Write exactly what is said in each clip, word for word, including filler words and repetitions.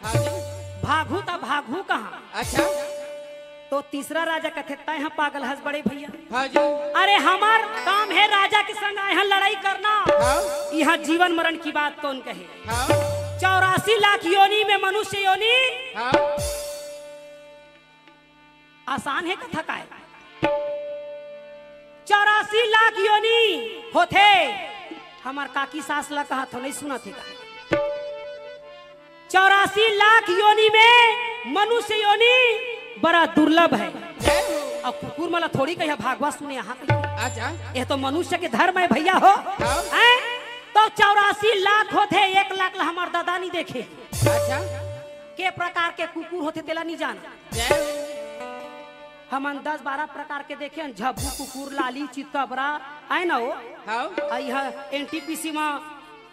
हाँ जी। भागहू त भागहू कहाँ? अच्छा। तो तीसरा राजा कथे, "तैं ह पागल हस बड़े भैया।" हाँ जी। अरे, हमर काम हे राजा के संग आए हन लड़ाई करना। हाँ। इहाँ जीवन मरण की बात कौन कहे? हाँ। चौरासी लाख योनि में मनुष्य योनि। हाँ। आसान हे कथा काय? चौरासी लाख योनि होथे। हमर काकी सास ला कहा थो, नहीं सुनत हे का? चौरासी लाख योनि में मनुष्य योनि बड़ा दुर्लभ हे। जय हो। अब कुकुर मन ला थोड़ी कहिया भागवत सुने यहाँ कहिया। अच्छा। ये तो मनुष्य के धर्म हे भैया हो। हाँ। हैं? तो चौरासी लाख होथे, एक लाख ला हमर दादा नहीं देखे। अच्छा। के प्रकार के कुकुर होथे तेला नहीं जाना। जय हो। हमन दस बारह प्रकार के देखे हन, झब्बू कुकुर, लाली, चितकबरा, आय ना हो? हाँ। आ इहाँ एनटीपीसी में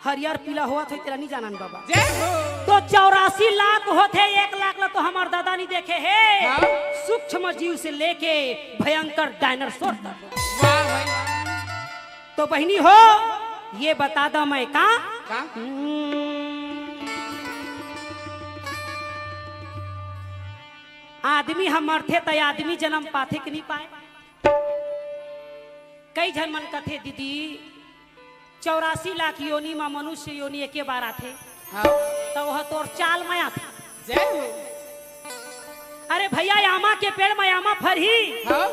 हरियर पीला होवत होही, तेला नहीं जानन बाबा। जय हो। तो चौरासी लाख होथे, एक लाख ला तो हमर दादा नहीं देखे हे। हाँ। सूक्ष्म जीव से लेके भयंकर डायनासोर तक। वाह भाई। तो बहिनी हो, ये बता दा मैं का? का? हम्म। आदमी ह मरथे त आदमी जनम पाथे कि नहीं पाए? कई झन मन कथे, "दीदी, चौरासी लाख योनि म मनुष्य योनि एके बार आथे।" हाँ। त वह तोर चाल म आथे। जय हो। अरे भैया, आमा के पेड़ म आमा फरही। हाँ।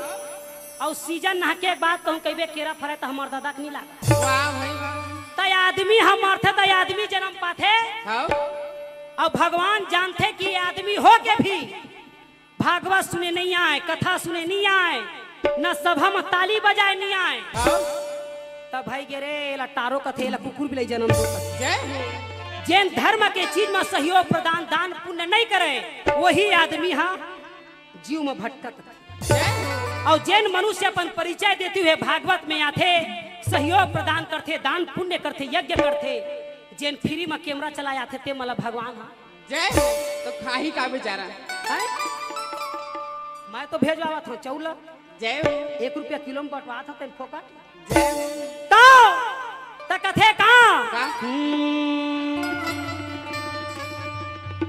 अउ सीजन नहके के बाद कहूँ कहिबे केरा फरे त हमर दादा के नहीं लागा। वाह भाई वाह। त आदमी ह मरथे त आदमी जनम पाथे। हाँ। अउ भगवान जानथे कि आदमी हो के भी भागवत सुने नहीं आए, कथा सुने नहीं आए, न सभा में ताली बजाए नहीं आए। हाँ। तब भाई गे रे, एला टारो कथे, एला कुकुर बिलाई जनम दो कथे। जय हो। जेन धर्म के चीज में सहयोग प्रदान, दान पुण्य नहीं करे, वही आदमी हा जीव में भटकत। जय हो। अउ जेन मनुष्य अपन परिचय देते हुए भागवत में आथे, सहयोग प्रदान करथे, दान पुण्य करथे, यज्ञ करथे, जेन फ्री में कैमरा चलाए आथे, ते मला भगवान हा जय हो। तो खाही का बेचारा? हैं? मैं तो भेजवावत हूँ चौल। जय हो। एक रुपया किलो में बंटवात हूँ तेन फोकट। जय हो। तो, त कथे का? का? हम्म।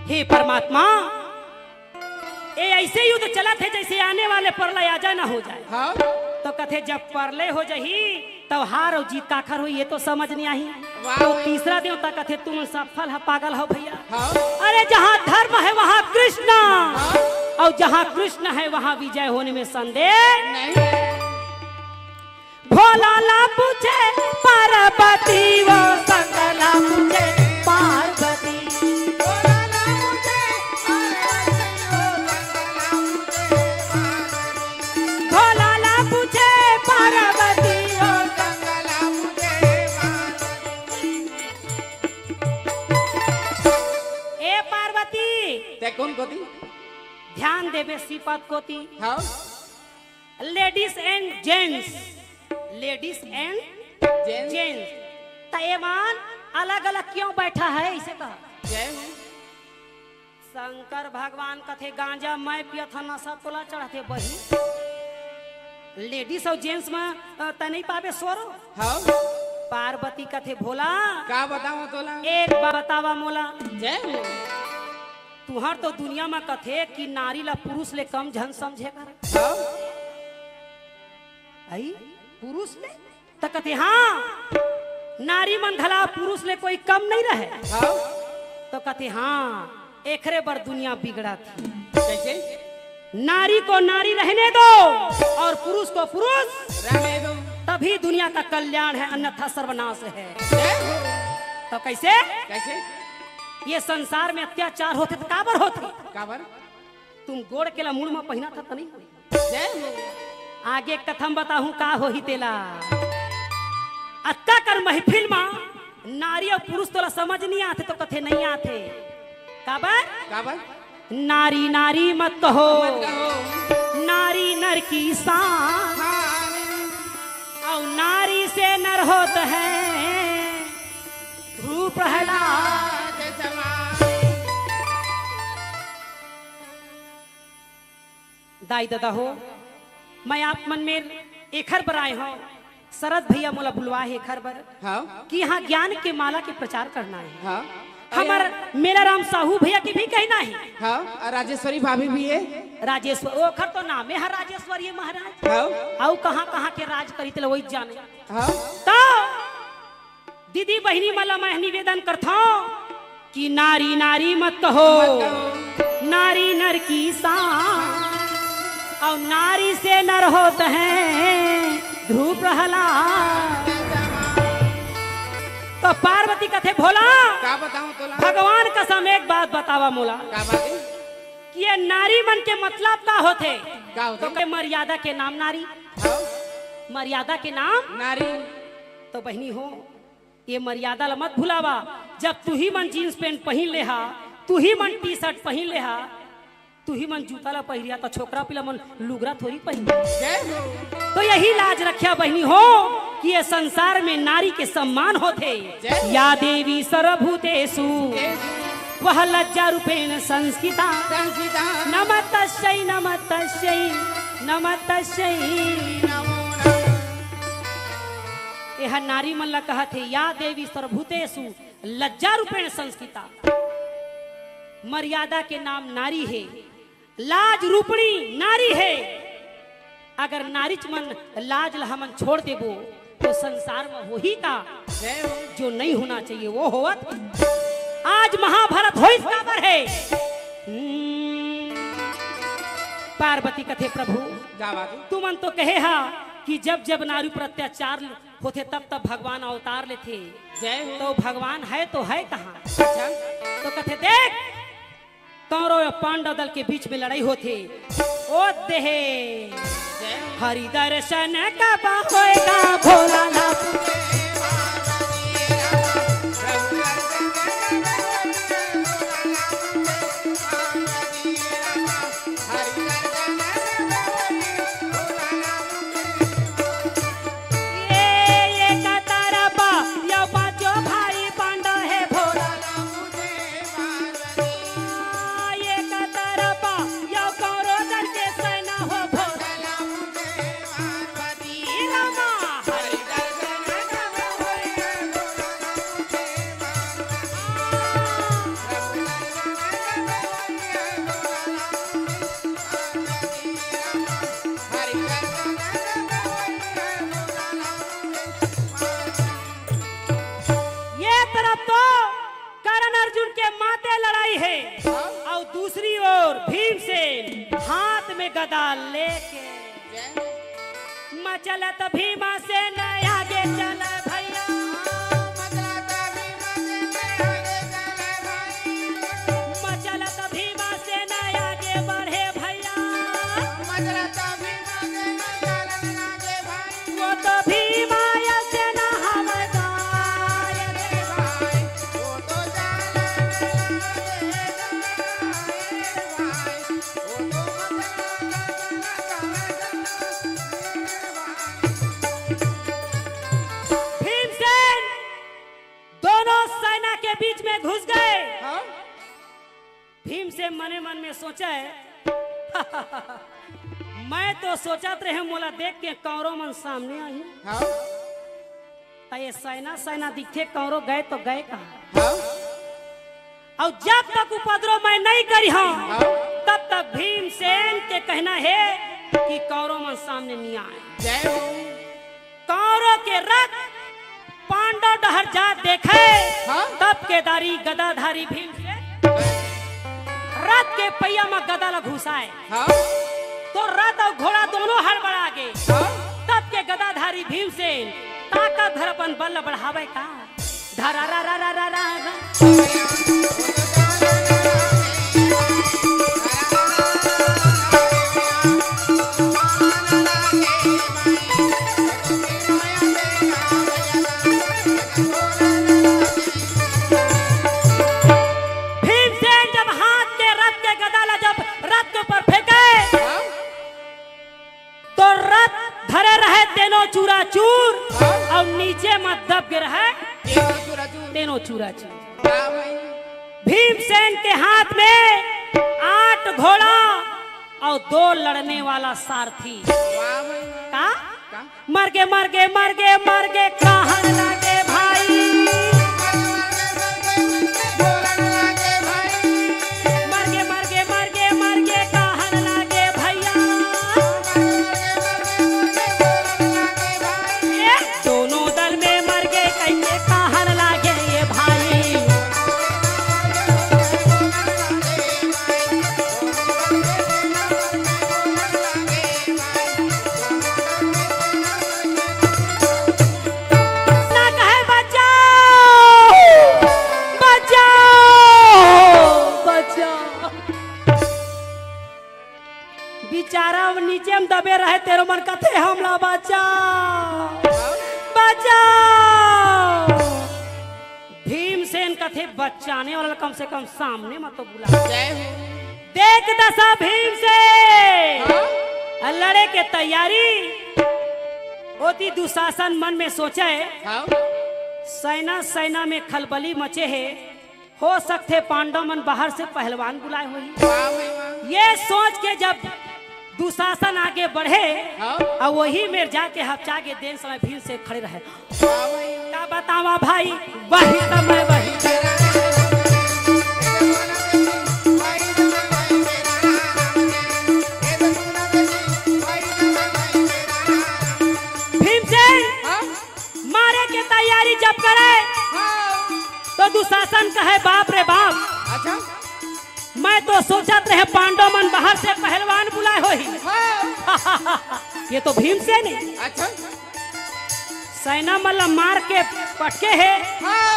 हे परमात्मा, ये ऐसे युद्ध चलत हे जैसे आने वाले प्रलय आ जाए ना हो जाए। हाँ। तो कथे जब प्रलय हो जाही, तब हार अउ जीत काखर होही, ये तो समझ नहीं आही। वाह। तो तीसरा देवता कथे, "तुम सफल ह, पागल हो भैया।" हाँ। अरे, जहाँ धर्म है, वहाँ कृष्ण, हाँ। अउ जहाँ कृष्ण है, वहाँ विजय होने में संदेह नहीं। भोला ला पूछे पार्वती, वो शंकर ला पूछे पार्वती। भोला ला पूछे पार्वती, वो शंकर ला पूछे पार्वती। भोला ला पूछे पार्वती, ओ ए पार्वती। ते कोन कोती? ध्यान देबे श्रीपद कोती। हाँ। Ladies and gents, ladies and gents। त एमन अलग-अलग क्यों बैठा है, इसे कहा। जय हो। शंकर भगवान कथे, "गांजा मैं पियत हंव, नशा तोला चढ़थे बही।" Ladies अउ gents में, अ, त नहीं पाबे सोरो। हाँ। पार्वती कथे, "भोला, का बतावं तोला? एक बात बतावा मोला।" जय हो। तुहर तो दुनिया में कथे कि नारी ला पुरुष ले कम झन समझे कर। हाँ। आई? पुरुष ले? त कथे, "हाँ, नारी मन घला पुरुष ले कोई कम नहीं रहे।" हाँ। तो कथे, "हाँ, एकरे बर दुनिया बिगड़त हे।" कैसे? नारी को नारी रहने दो और पुरुष को पुरुष रहने दो। तभी दुनिया का कल्याण है, अन्यथा सर्वनाश है। जय हो। तो कैसे? कैसे? ये संसार में अत्याचार होथे त काबर होथे? काबर? तुम गोड़ के ला मुड़ में पहिना था त नहीं होई। जय हो। आगे कथा म बताहूं का होही तेला। अतका कर महफिल मा नारी अउ पुरुष तोला समझ नहीं आथे तो कथे नहीं आथे। काबर? काबर? नारी नारी मत कहो, मत कहो। नारी नर की शान। शान। अउ नारी से नर होत है भू प्रहलाद। प्रहलाद समान। दाई ददा हो, मैं आप मन में एखर बर आए हंव, शरद भैया मोला बुलवाए हे एखर बर हाँ। कि यहाँ ज्ञान के माला के प्रचार करना हे। हाँ। हमर मेलाराम साहू भैया के भी कहना हे। हाँ, अउ राजेश्वरी भाभी भी हे। राजेश्वर, ओखर तो नामे हे राजेश्वरी महाराज। हाँ। अउ कहाँ कहाँ के राज करी तेला वही जाने। हाँ। तो दीदी बहिनी मन ला मैं निवेदन करथौं कि नारी नारी मत कहो, मत कहो। नारी नर की शान, अउ नारी से नर होत हे ध्रुव प्रहलाद। तो पार्वती कथे भोला, का बतावं तोला? भगवान कसम एक बात बतावा मोला, का बात हे? कि ये नारी मन के मतलब का होथे? का होथे? तो कहे, मर्यादा के नाम नारी। हाँ। मर्यादा के नाम नारी। तो बहिनी हो, ये मर्यादा ला मत भुलावा। जब तुही मन जींस पैंट पहिन ले हा, तुही मन टी शर्ट पहिन ले हा, तुही मन जूता ला पहिरिया, तो छोकरा पिला मन लुगरा थोड़ी पहिन। जय हो। तो यही लाज रखिया बहिनी हो कि ये संसार में नारी के सम्मान होथे। जय हो। या देवी सर्वभूतेषु, जय हो। वह लज्जा रूपेण संस्थिता। संस्थिता। नमस्तस्यै, नमस्तस्यै, नमस्तस्यै। नमो नमः। एह नारी मन ला कहत हे, या देवी सर्वभूतेषु लज्जा रूपेण संस्थिता। मर्यादा के नाम नारी हे, लाज रूपणी नारी हे। अगर नारीच मन लाज ला हमन छोड़ देबो, तो संसार में होही का? जय हो। जो नहीं होना चाहिए, वो होवत। आज महाभारत होइस काबर हे? हम्म, पार्वती कथे, प्रभु, का बात हे? तुमन तो कहे हा कि जब जब नारी पर अत्याचार होथे, तब तब भगवान अवतार लेथे। जय हो। तो भगवान हे तो हे कहाँ? अच्छा। तो कथे, देख, कौरव अउ पांडव दल के बीच में लड़ाई होथे। ओ देहे। जय हो। हरि दर्शन कब होएगा भोलानाथ? ये, ये कतरपा, यो पांचो भाई पांडव हे भोला। ये कतरपा, यो कौरव दल के सेना हो भोला। ये तरफ तो कर्ण अर्जुन के माते लड़ाई हे, हाँ। अउ दूसरी ओर भीमसेन हाथ में गदा लेके। जय। मचलत भीमसेन आगे चल भैया। मचलत भीमसेन आगे चल भाई। मचलत भीमसेन आगे बढ़े भैया। मचलत भीमसेन आगे भाई। वो तो भीम आया सेना हवलदार रे भाई। वो तो जान रे भाई। वो तो भीमसेन दोनों सेना के बीच में घुस गए। हाँ? भीमसेन मने मन में सोचे, मैं तो सोचत रहे मोला देख के कौरव मन सामने आही। हाँ। त ये सेना, सेना दिखथे, कौरव गए तो गए कहाँ? हाँ। अउ जब तक उपद्रव मैं नहीं करिहौं, हाँ। तब तक भीमसेन के कहना हे कि कौरव मन सामने नहीं आए। जय हो। कौरव के रथ पांडव डहर जात देखे, हाँ। तब केदारी गदाधारी भीमसेन रथ के पहिया म गदा ल घुसाए। हाँ। तो रथ अउ घोड़ा दोनों हड़बड़ा गे। हाँ। तब के गदाधारी भीमसेन ताकत भर अपन बल ल बढ़ावे का। धरा रा रा रा रा रा रा। भीमसेन जब हाथ के रथ के गदा ला जब रथ के ऊपर फेंके, हाँ। तो रथ धरे रहे तेनो चूराचूर, हाँ। अउ नीचे म दब गे रहे तेनो चूराचूर। तेनो चूराचूर। हाँ भाई। भीमसेन के हाथ में आठ घोड़ा अउ दो लड़ने वाला सारथी। वाह भाई, वाह। का? का? मर गे, मर गे, मर गे, मर गे, कहन लगे भाई। चारा नीचे म दबे रहे, तेरो मन कथे हमला बचाव, बचाव। भीमसेन कथे बचाने वाला ल कम से कम सामने म तो बुला। जय हो। देख दसा भीमसेन हाँ? लड़े के तैयारी। ओती दुशासन मन में सोचे, हाँ? सेना सेना में खलबली मचे हे, हो सकथे पांडव मन बाहर से पहलवान बुलाए होही। वाह भाई वाह। ये सोच के जब दुशासन आगे बढ़े हाँ। और वही मेर जाके हपचा के देन समय भीमसेन खड़े रहे। वाह भाई वाह। का बतावा भाई, वही समय वही भीमसेन हाँ? मारे के तैयारी जब करे हाँ। तो दुशासन कहे, बाप रे बाप, अच्छा। मैं तो सोचत रहे पांडव मन बाहर से पहलवान बुलाए होही। हाँ। ये तो भीमसेन हे। अच्छा। सेना मन ल मार के पटके हे हाँ।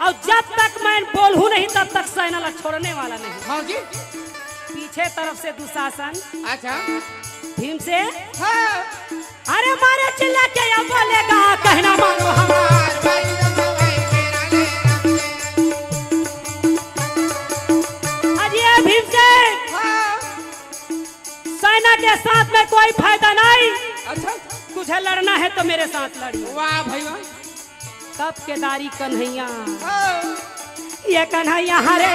और जब तक मैं बोलहू नहीं तब तक सेना ल छोड़ने वाला नहीं। हाँ जी। पीछे तरफ से दुशासन अच्छा। भीमसेन हाँ। अरे मारे चिल्ला के या बोलेगा कहना मानो हमार। आज ये भीमसेन हाँ। सेना के साथ में कोई फायदा नहीं। अच्छा। तुझे लड़ना है तो मेरे साथ लड़िए। वाह भाई वाह। तब केदारी कन्हैया हाँ। ये कन्हैया हरे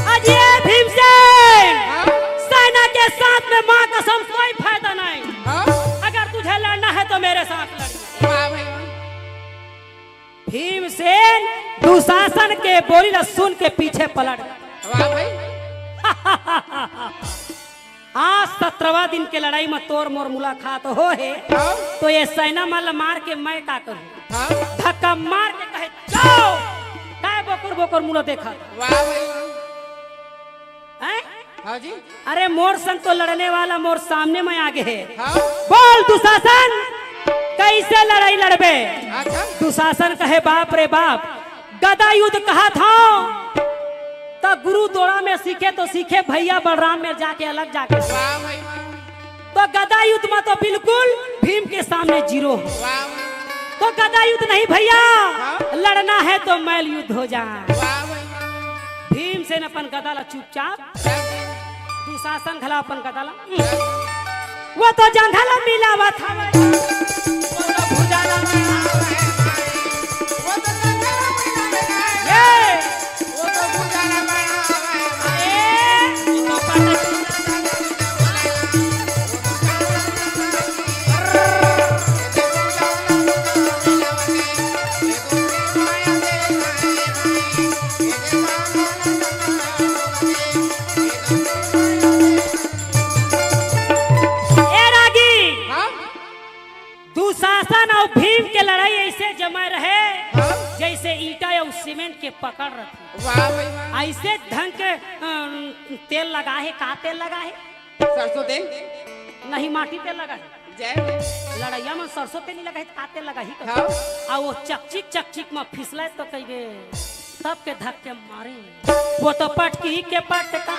अजय भीमसेन हाँ? सेना के साथ में माँ कसम कोई फायदा नहीं। हाँ? अगर तुझे लड़ना है तो मेरे साथ लड़िए। वाह भाई वाह। भीमसेन दुशासन के बोली ला सुन के पीछे पलट गए। वाह भाई। आज सत्रहवाँ दिन के लड़ाई में तोर मोर मुलाकात हो हे, हाँ? तो ये सेना मन ला मार के मैं का करूँ? हाँ? धक्का मार के कहे जाओ, काय बोकर बोकर मुला देखा? वाह भाई वाह। हैं? हाँ जी। अरे मोर संग तो लड़ने वाला मोर सामने में आगे हे। हाँ। बोल दुशासन, कैसे लड़ाई लड़बे? अच्छा। दुशासन कहे बाप रे बाप, गदा युद्ध कहा था तो गुरु दोड़ा में सीखे तो सीखे भैया बलराम में जाके अलग जाके सीखे। वाह भाई वाह। तो गदा युद्ध में तो बिल्कुल भीम के सामने जीरो। वाह। तो गदा युद्ध नहीं भैया, हाँ? लड़ना है तो मैल युद्ध हो जाए। वाह भाई वाह। भीमसेन अपन गदा ला चुपचाप, दुशासन घला अपन गदा ला, वो तो जंघल मिलावत हवे। वो तो भुजा ला ए, ए रागी, हाँ? दुशासन अउ भीम के लड़ाई ऐसे जमे रहे, हाँ? जैसे ईंटा अउ सीमेंट के पकड़ रथे। वाह भाई वाह। ऐसे ढंग के, अम, तेल लगा हे, का तेल लगा हे? सरसों तेल। नहीं, माटी तेल लगा हे। जय हो। लड़ैया में सरसों तेल नहीं लगा हे, तो का तेल लगा हे? हाँ। आ वो चकचिक, चकचिक में फिसले तो कहिबे, तब के धक्के मारे। वो तो पटकी के पटका।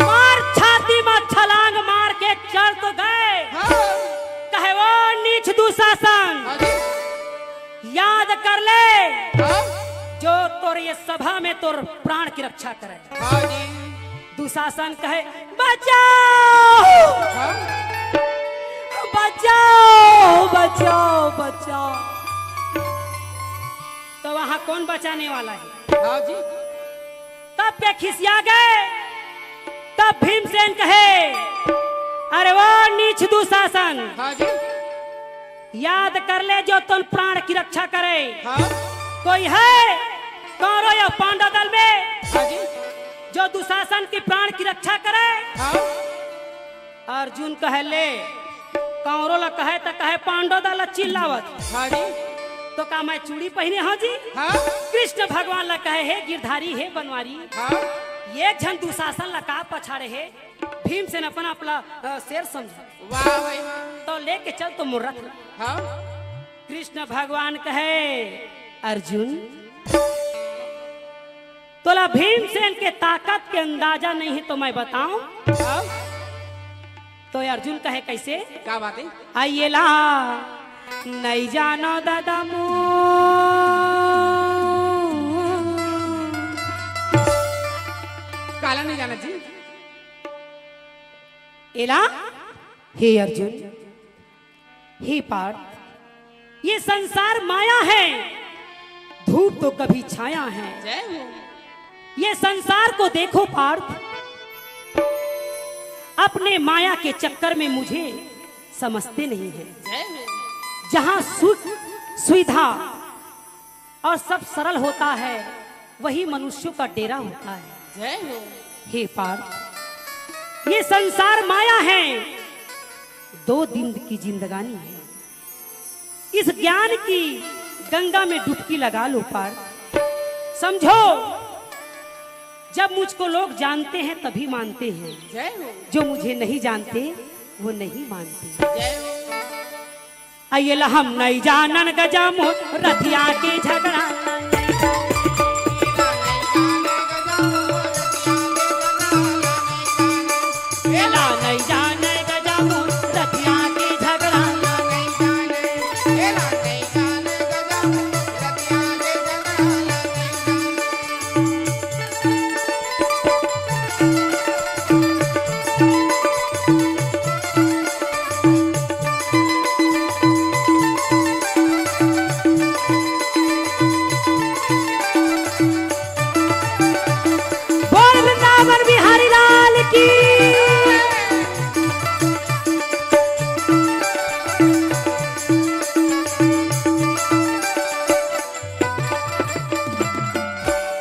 मार छाती में छलांग मार के चढ़ तो गए। हाँ। कहे, "वो नीच दुशासन, हाँ जी। याद कर ले, हाँ। जो तोर ये सभा में तोर प्राण की रक्षा करे।" हाँ जी। दुशासन कहे, "बचाओ, हाँ। बचाओ, बचाओ, बचाओ।" तो वहां कौन बचाने वाला है? हाँ जी। तब के खिसिया गए, तब भीमसेन कहे, "अरे वो नीच दुशासन, हाँ जी। याद कर ले जो तोर प्राण की रक्षा करे। हाँ। कोई है कौरव या पांडव दल में हाँ जी। जो दुशासन की प्राण की रक्षा करे?" हाँ। अर्जुन कहे, "ले, कंवरो ला कहे त कहे पांडो दा ला चिल्लावत। हाँ जी। तो का मैं चूड़ी पहिने हंव जी? हाँ। कृष्ण भगवान ला कहे, हे गिरधारी, हे बनवारी, हाँ। एक झन दुशासन ला का पछाड़े हे, भीमसेन अपन आप ला, अ, शेर समझे। वाह भाई वाह। तो लेके चल तो मोर रथ ला। हाँ। कृष्ण भगवान कहे, अर्जुन, तोला भीमसेन के ताकत के अंदाजा नहीं है तो मैं बताऊं? हाँ। तो अर्जुन कहे, कैसे? का बात है? आइए ला, नहीं जानो दादा मो। काला नहीं जाना जी। एला, हे अर्जुन, हे पार्थ, ये संसार माया है, धूप तो कभी छाया है। जय हो। ये संसार को देखो पार्थ, अपने माया के चक्कर में मुझे समझते नहीं है। जय हो। जहाँ सुख, सुविधा और सब सरल होता है, वही मनुष्यों का डेरा होता है। जय हो। हे पार्थ, ये संसार माया है, दो दिन की जिंदगानी है। इस ज्ञान की गंगा में डुबकी लगा लो पार्थ। समझो, जब मुझको लोग जानते हैं तभी मानते हैं, जय हो। जो मुझे नहीं जानते वो नहीं मानते। जय हो। अइला हम नहीं जानन गजम रथिया के झगड़ा। एला नहीं जाने गजम रथिया के झगड़ा। बोल वृंदावन बिहारी लाल की।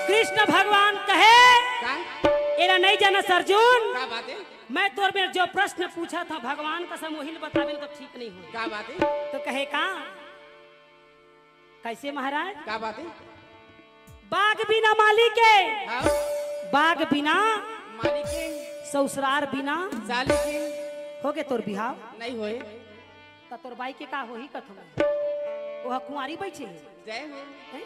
कृष्ण भगवान कहे, का? एला नहीं जानस अर्जुन। का बात है? मैं तोर मेर जो प्रश्न पूछत हंव भगवान कसम, वही ल बताबे न तो ठीक नहीं हो। का बात है? तो कहे का? कैसे महाराज? का बात है? बाग बिना माली के, हाँ। बाग बिना माली के, ससुरार बिना साली के। होगे तोर बिहाव? नहीं होए। त तोर बाई के का होही कथों? ओह कुंवारी बइठे हे। जय हो। हैं?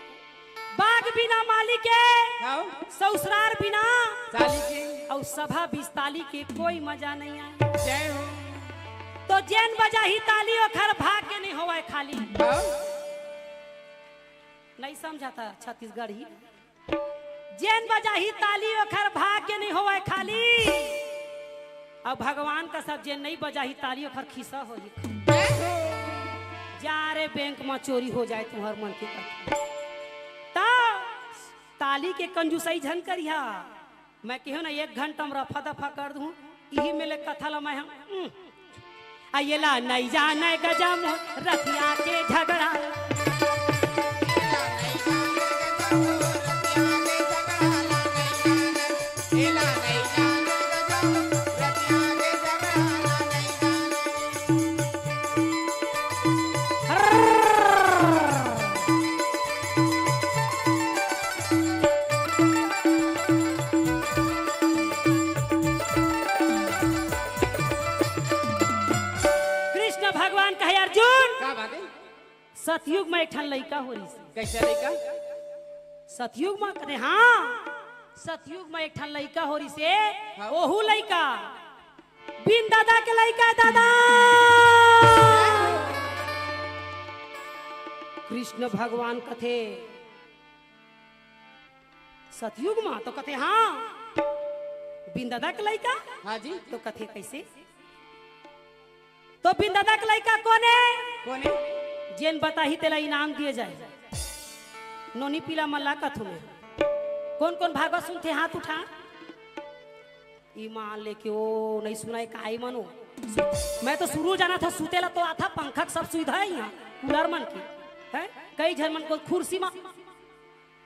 बाग बिना माली के, हाँ। ससुरार बिना साली के। अउ सभा बिस्ताली के कोई मजा नहीं आए। जय हो। तो जेन बजाही ताली ओखर भाग्य नहीं होवय खाली। हाँ। नहीं समझा था छत्तीसगढ़ी। जेन बजाही ताली ओखर भाग्य नहीं होवय खाली। अब भगवान कसम जेन नहीं बजाही ताली ओखर खिस्सा होही। जा रे बैंक म चोरी हो जाए तुंहर मन के कथे। त ताली के कंजूसई झन करिहा। मैं केहेंव ना एक घंटा म रफा दफा कर दूं। इही मेर ले कथा ल मैं ह, उम। अइला नहीं जाने गजम रथिया के झगड़ा। कृष्ण भगवान कहे, अर्जुन, का बात है? सतयुग म एक ठन लइका हो रिहिसे। कैसे लइका? सतयुग म कथे, हाँ, सतयुग म एक ठन लइका हो रिहिसे। हाँ। ओहू लइका बिन दादा के लइका हे दादा। कृष्ण भगवान कथे, सतयुग म? तो कथे, हाँ। बिन दादा के लइका? हाँ जी। तो कथे, कैसे? तो बिन दादा के लइका कोन हे? कोन हे? जेन बताही तेला इनाम दिए जाए। नोनी पीला मल्ला कथू में। कोन कोन भागवत सुनथे हाथ उठा। ईमान लेके ओ नहीं सुनाय काई मनो। मैं तो शुरू जाना था सुतेला तो आथा पंखा के सब सुविधा हे इहाँ। कूलर मन के। हैं? कई झन मन को कुर्सी म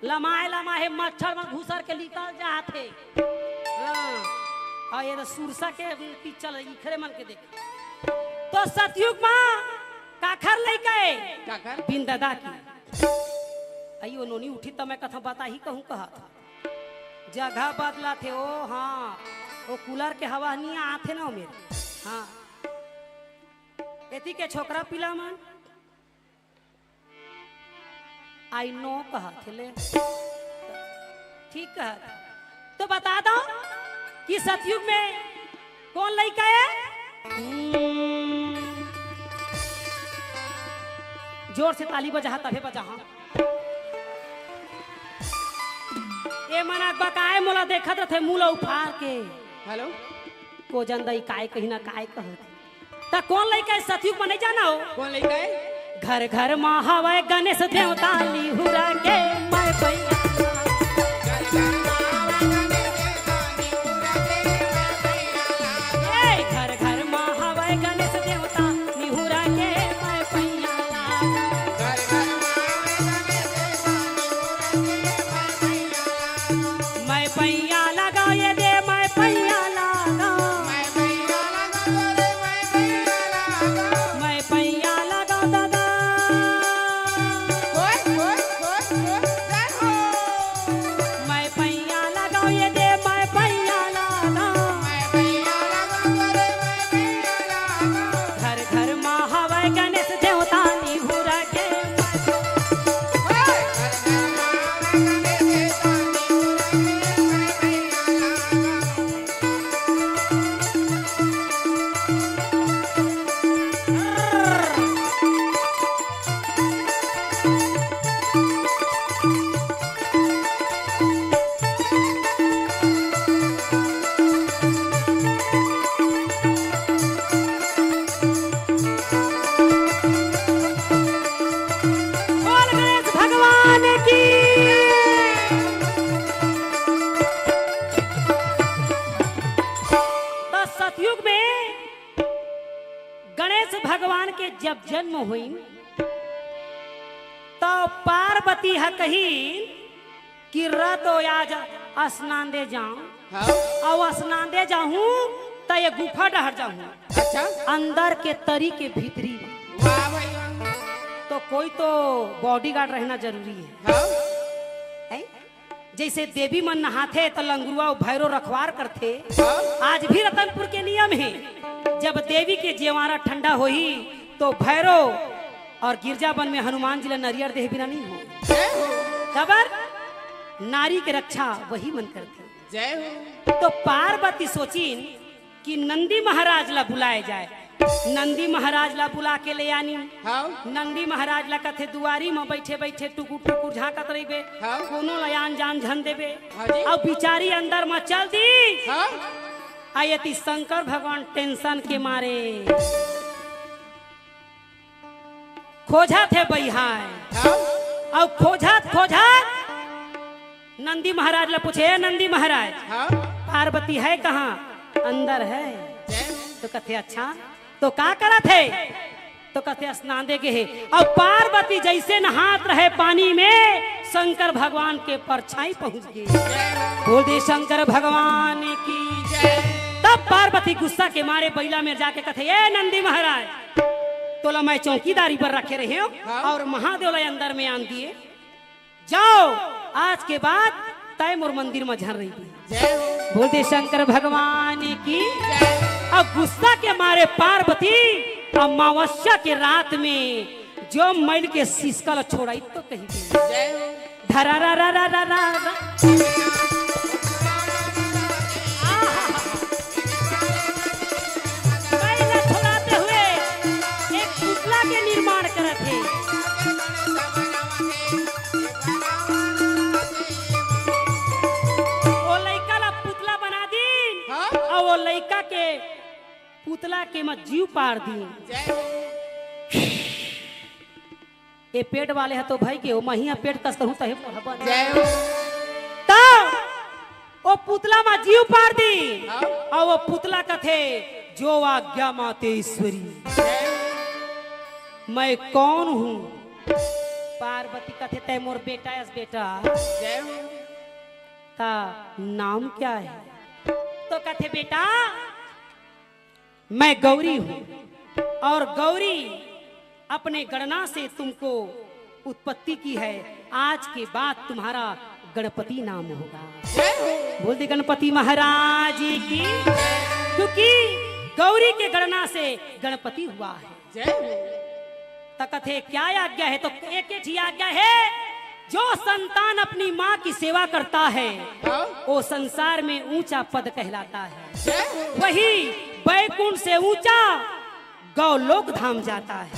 लमाए लमाए मच्छर मन घुसर के निकल जात हे। हाँ। अउ ये तो सुरसा के पिक्चर इखरे मन के देख। तो सतयुग मा काखर लइका ए? काखर? बिन ददा के। अई ओ नोनी उठी त मैं कथा बताही कहूँ कहत। जगह बदलाथे ओ, हाँ, ओ कूलर के हवा नी आथे ना ओ मेर। हाँ, एती के छोकरा पिला मन। I know कहत हे ले। ठीक कहत। तो बता दो कि सतयुग में कौन लइका ए? हम्म। जोर से ताली बजाहा, तभे बजाहा। ए मन अकबकाए मोला देखत रथे, मुँह ला उफार के। हेलो। को जन दई काय कही ना काय कहत। त कौन लइका ए सतयुग म नइ जाना हो? कौन लइका ए? घर घर मा हवय गणेश देवता निहुरा के मैं पैया। ए, घर घर मा हवय गणेश देवता निहुरा के मैं पैया। मैं पैया लगाओ ये दे, मैं पैया लगाओ। मैं पैया लगाओ दादा। मैं पैया लगाओ ये दे, मैं पैया लगाओ। घर घर मा हवय गणेश देवता निहुरा के। बोल गणेश भगवान की। तो सतयुग में गणेश भगवान के जब जन्म होइन, तो पार्वती ह कहिन कि "रतो आज स्नान दे जाऊं।" हाँ। अउ स्नान दे जाहूं, त ये गुफा डहर जाहूं। अच्छा। अंदर के तरी के भीतरी। वाह भाई वाह। तो कोई तो बॉडीगार्ड रहना जरूरी है। हाँ। हैं? जैसे देवी मन नहाथे त लंगुरुआ अउ भैरो रखवार करथे। हाँ। आज भी रतनपुर के नियम हे, जब देवी के जेवारा ठंडा होही तो भैरो अउ गिरजा बन में हनुमान जी ला नरियर देह बिना नहीं हो। जय हो। काबर? नारी के रक्षा वही मन करथे। जय हो। तो पार्वती सोचिन कि नंदी महाराज ला बुलाए जाए। नंदी महाराज ला बुला के ले आनी। हाँ। नंदी महाराज ला कथे दुआरी म बैठे बैठे टुकुर टुकुर झांकत रहिबे। हाँ। कोनो ला आन जान झन देबे। हाँ जी। अब बिचारी अंदर म चल दी। हाँ। आ एती शंकर भगवान टेंशन के मारे खोजथे बइहाय। हाँ। अउ खोजत खोजत नंदी महाराज ला पूछे, "ए नंदी महाराज, हाँ। पार्वती है कहाँ?" "अंदर है।" जय हो। तो कथे, "अच्छा, तो का करत हे?" तो कथे, "स्नान दे गे हे।" अउ पार्वती जैसे नहात रहे पानी में, शंकर भगवान के परछाई पहुंच गे। बोल दे शंकर भगवान की। तब पार्वती गुस्सा के मारे बइला में जाके कथे, "ए नंदी महाराज, तोला मैं चौकीदारी पर रखे रहे हो हाँ। अउ महादेव ला अंदर में आन दिए। जाओ, आज के बाद तय मोर मंदिर म झन रहिबे।" जय हो। बोल दे शंकर भगवान की। जय। अब गुस्सा के मारे पार्वती अमावस्या के रात में जो मइल के सिसका ला छोड़ाई तो कही दे। जय हो। धरा रा रा रा रा रा रा। आहा। मइल ला छोड़ाते हुए एक पुतला के निर्माण करत हे। ओ लइका ला पुतला बना दीन, हाँ? अउ ओ लइका के पुतला के म जीव पार दीन। जय हो। ए पेट वाले ह तो भई के, ओ महिया पेट कस कहूं तहे मोर ह बन। जय हो। त ओ पुतला म जीव पार दीन। हाँ। अउ ओ पुतला कथे, "जो आज्ञा मातेश्वरी।" जय हो। "मैं कौन हूँ?" पार्वती कथे, "तय मोर बेटा अस बेटा।" जय हो। "का नाम क्या है?" तो कथे, "बेटा, मैं गौरी हूँ।" और गौरी अपने गणना से तुमको उत्पत्ति की है। आज के बाद तुम्हारा गणपति नाम होगा। बोल दे गणपति महाराज की। क्योंकि गौरी के गणना से गणपति हुआ है। त कथे क्या आज्ञा है? तो एक ही आज्ञा है, जो संतान अपनी माँ की सेवा करता है, वो संसार में ऊंचा पद कहलाता है। वही बैकुंठ से ऊंचा गौलोक धाम जाता है।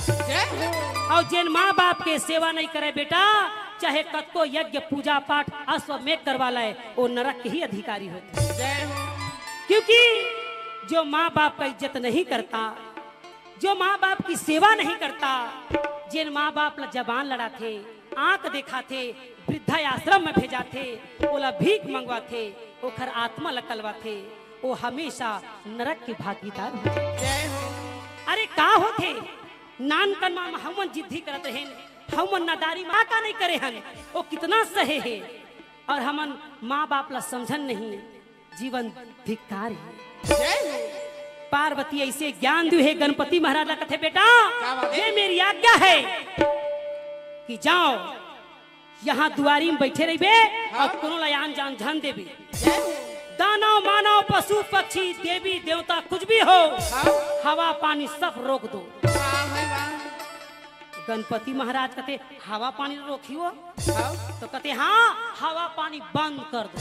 और जिन माँ बाप के सेवा नहीं करे बेटा, चाहे कतको यज्ञ पूजा पाठ अश्वमेघ करवा लाए, वो नरक के ही अधिकारी होते हैं। क्योंकि जो माँ बाप का इज्जत नहीं करता, जो माँ बाप की सेवा नहीं करता, जिन माँ बाप ला जबान लड़ाथे, आंख देखाथे, वृद्धाश्रम में भेजाथे, ओला भीख मंगवाथे, ओखर आत्मा ला कलवाथे, वो हमेशा नरक के भागीदार होथे। अरे का होथे? नानकन मा हमन जिद्दी करत रहेन, हमन नादारी मा का नहीं करे हन, वो कितना सहे हे। और हमन माँ बाप ला समझन नहीं, जीवन धिक्कार है। पार्वती ऐसे ज्ञान दिए है गणपति महाराज ला, कथे बेटा, ये मेरी आज्ञा है कि जाओ, यहाँ दुआरी में बैठे रहिबे और कोनो ला आन जान झन देबे। दानव मानव पशु पक्षी देवी देवता कुछ भी हो, हवा पानी सब रोक दो। गणपति महाराज कथे हवा पानी रोकियो, तो कथे हाँ, हवा पानी बंद कर दो।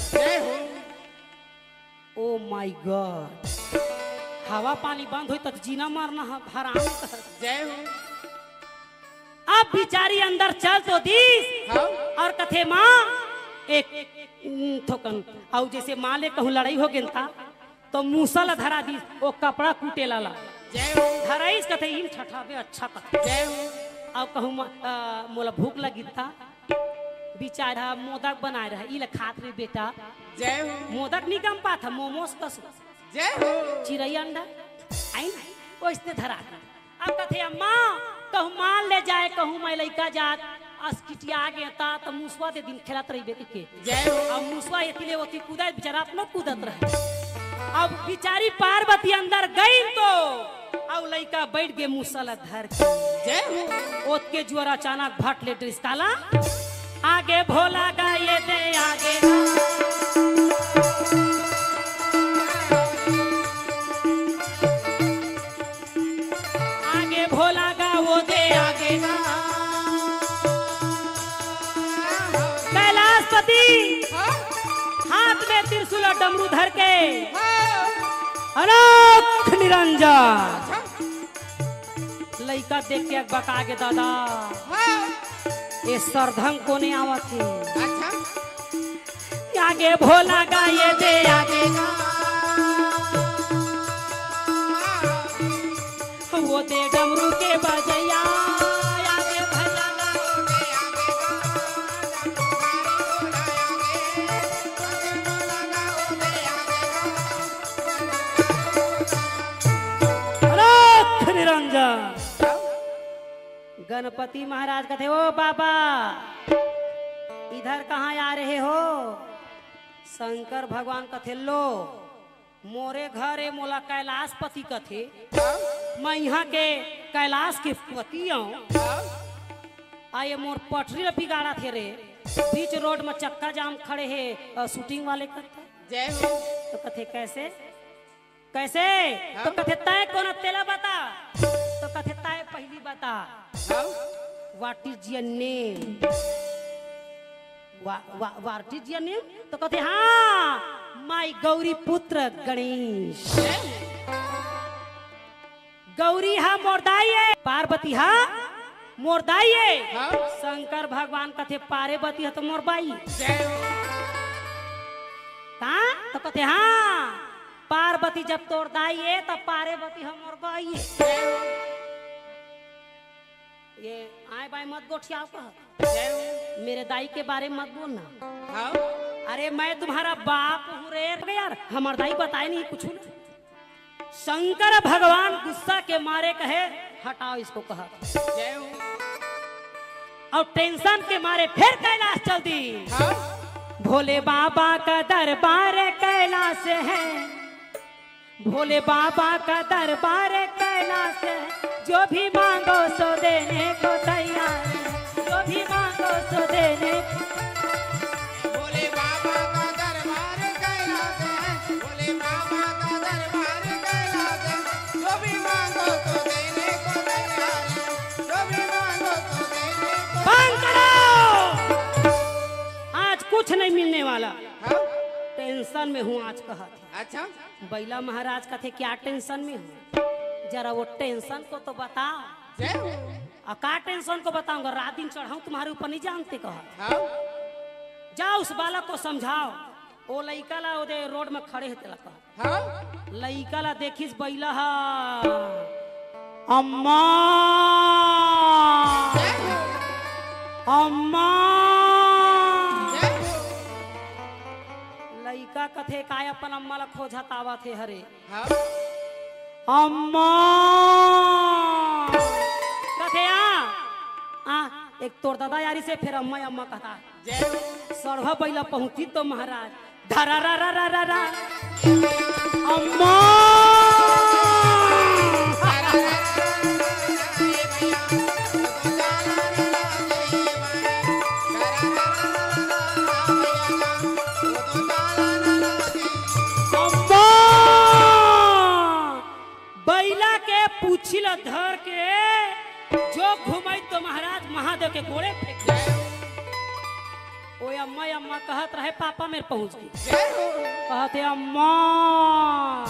Oh my God, हवा पानी बंद होई त जीना मरना ह-, हराम कर। अब बिचारी अंदर चल तो दीस और कथे माँ एक थोकन, अउ जैसे माँ ले कहूँ लड़ाई हो गेन ता, तो मूसा ला धरा दीस, वो कपड़ा कूटे लाला। धराइस कथे इन ठठाबे अच्छा कथे। अउ कहूँ म-, अ, मोला भूख लगी ता, बिचारा मोदक बनाए रहा, ई ला खात रे बेटा। मोदक नहीं गम पात, मोमोस कस। चिरई अंडा, आई ना, ओइसने धरा दे। अब कथे अम्मा, कहूँ माल ले जाए, कहूँ मैं लइका जात, अस किटिया आगे ता, त मुसवा दे दिन खेलत रहिबे के। अब मुसवा एती ले ओती कूदा, बिचारा अपनो कूदत रहे। अब बिचारी पार्वती अंदर गई तो, अब लइका बैठ गे मुसला धर के। ओतके जुअर अचानक भट ले ड्रेस काला, आगे भोला गा ये दे आगे ना। आगे भोला गा वो दे आगे ना। कैलाशपति हाथ में त्रिशूल और डमरू धर के, अनख निरंजन। लइका देख के बका गे दादा। हाँ। ये सरधंग कोने आवत हे? अच्छा। आगे भोला गा ये दे आगे गा। वो दे डमरू के बजैया। आगे भोला गा वो दे आगे गा। अनख निरंजन। गणपति महाराज कथे, "ओ बाबा, इधर कहाँ आ रहे हो?" शंकर भगवान कथे, "लो, मोरे घर ए, मोला कैलाशपति कथे। मैं यहाँ के कैलाश के पति आऊँ। आ ये मोर पटरी ल बिगाड़त हे रे, बीच रोड में चक्का जाम खड़े हे, अ, शूटिंग वाले करता।" तो कथे, "कैसे?" कैसे? हाँ? तो कथे, "तय कोन तेला बता।" तो कथे, "तय पहली बता।" हाँ? What is your name? Wha-, wha-, what is your name? तो कथे, "हाँ, my गौरी पुत्र गणेश।" गौरी हा मोर दाई हे, पार्वती हा मोर दाई हे। हाँ। शंकर भगवान कथे, "पार्वती हा तो मोर बाई।" का? तो कथे, "हाँ, पार्वती जब तोर दाई हे, तब पार्वती हा मोर बाई हे।" ये आए बाएं मत गोठियाओ कह। मेरे दाई के बारे में मत बोलना। हाँ। अरे मैं तुम्हारा बाप हूँ रे। यार हमार दाई बताए नहीं कुछ ना। शंकर भगवान गुस्सा के मारे कहे, "हटाओ इसको," कहा। और टेंशन के मारे फिर कैलाश चल दी। हाँ। भोले बाबा का दरबार कैलाश है, भोले बाबा का दरबार कैलाश है, जो भी मांगो सो देने को तैयार है, जो भी मांगो सो देने को। भोले बाबा का दरबार कैलाश है, भोले बाबा का दरबार कैलाश है, जो भी मांगो सो देने को तैयार है, जो भी मांगो सो देने को। बंद करो, आज कुछ नहीं मिलने वाला। हाँ? टेंशन में हूँ आज, कहत हे। अच्छा। बइला महाराज कथे, "क्या टेंशन में हो? जरा वो टेंशन को तो बताओ।" जय हो। "और का टेंशन को बताऊंगा? रात दिन चढ़ाऊं तुम्हारे ऊपर, नहीं जानते," कहा। हाँ। "जा उस बालक को समझाओ, वो लइका ला ओदे रोड में खड़े हे तेला कहा।" हाँ। लइका ला देखिस बइला हा, "अम्मा, जय हो। अम्मा।" जय हो। लइका कथे, "काय अपन अम्मा ला खोजत आवत हे हरे?" हाँ। "अम्मा।" कथे, "आ, आ, एक तोर ददा यारी से फेर अम्मा, अम्मा कहता।" जय हो। सड़वा बइला पहुंची तो महाराज, धरा रा रा रा रा रा। अम्मा। अम्मा। बइला के पूछी ल धर के जो घुमाई तो महाराज महादेव के गोड़े फेंक दे। ओ अम्मा, अम्मा कहत रहे, पापा मेर पहुंच गे। कहत हे, "अम्मा।"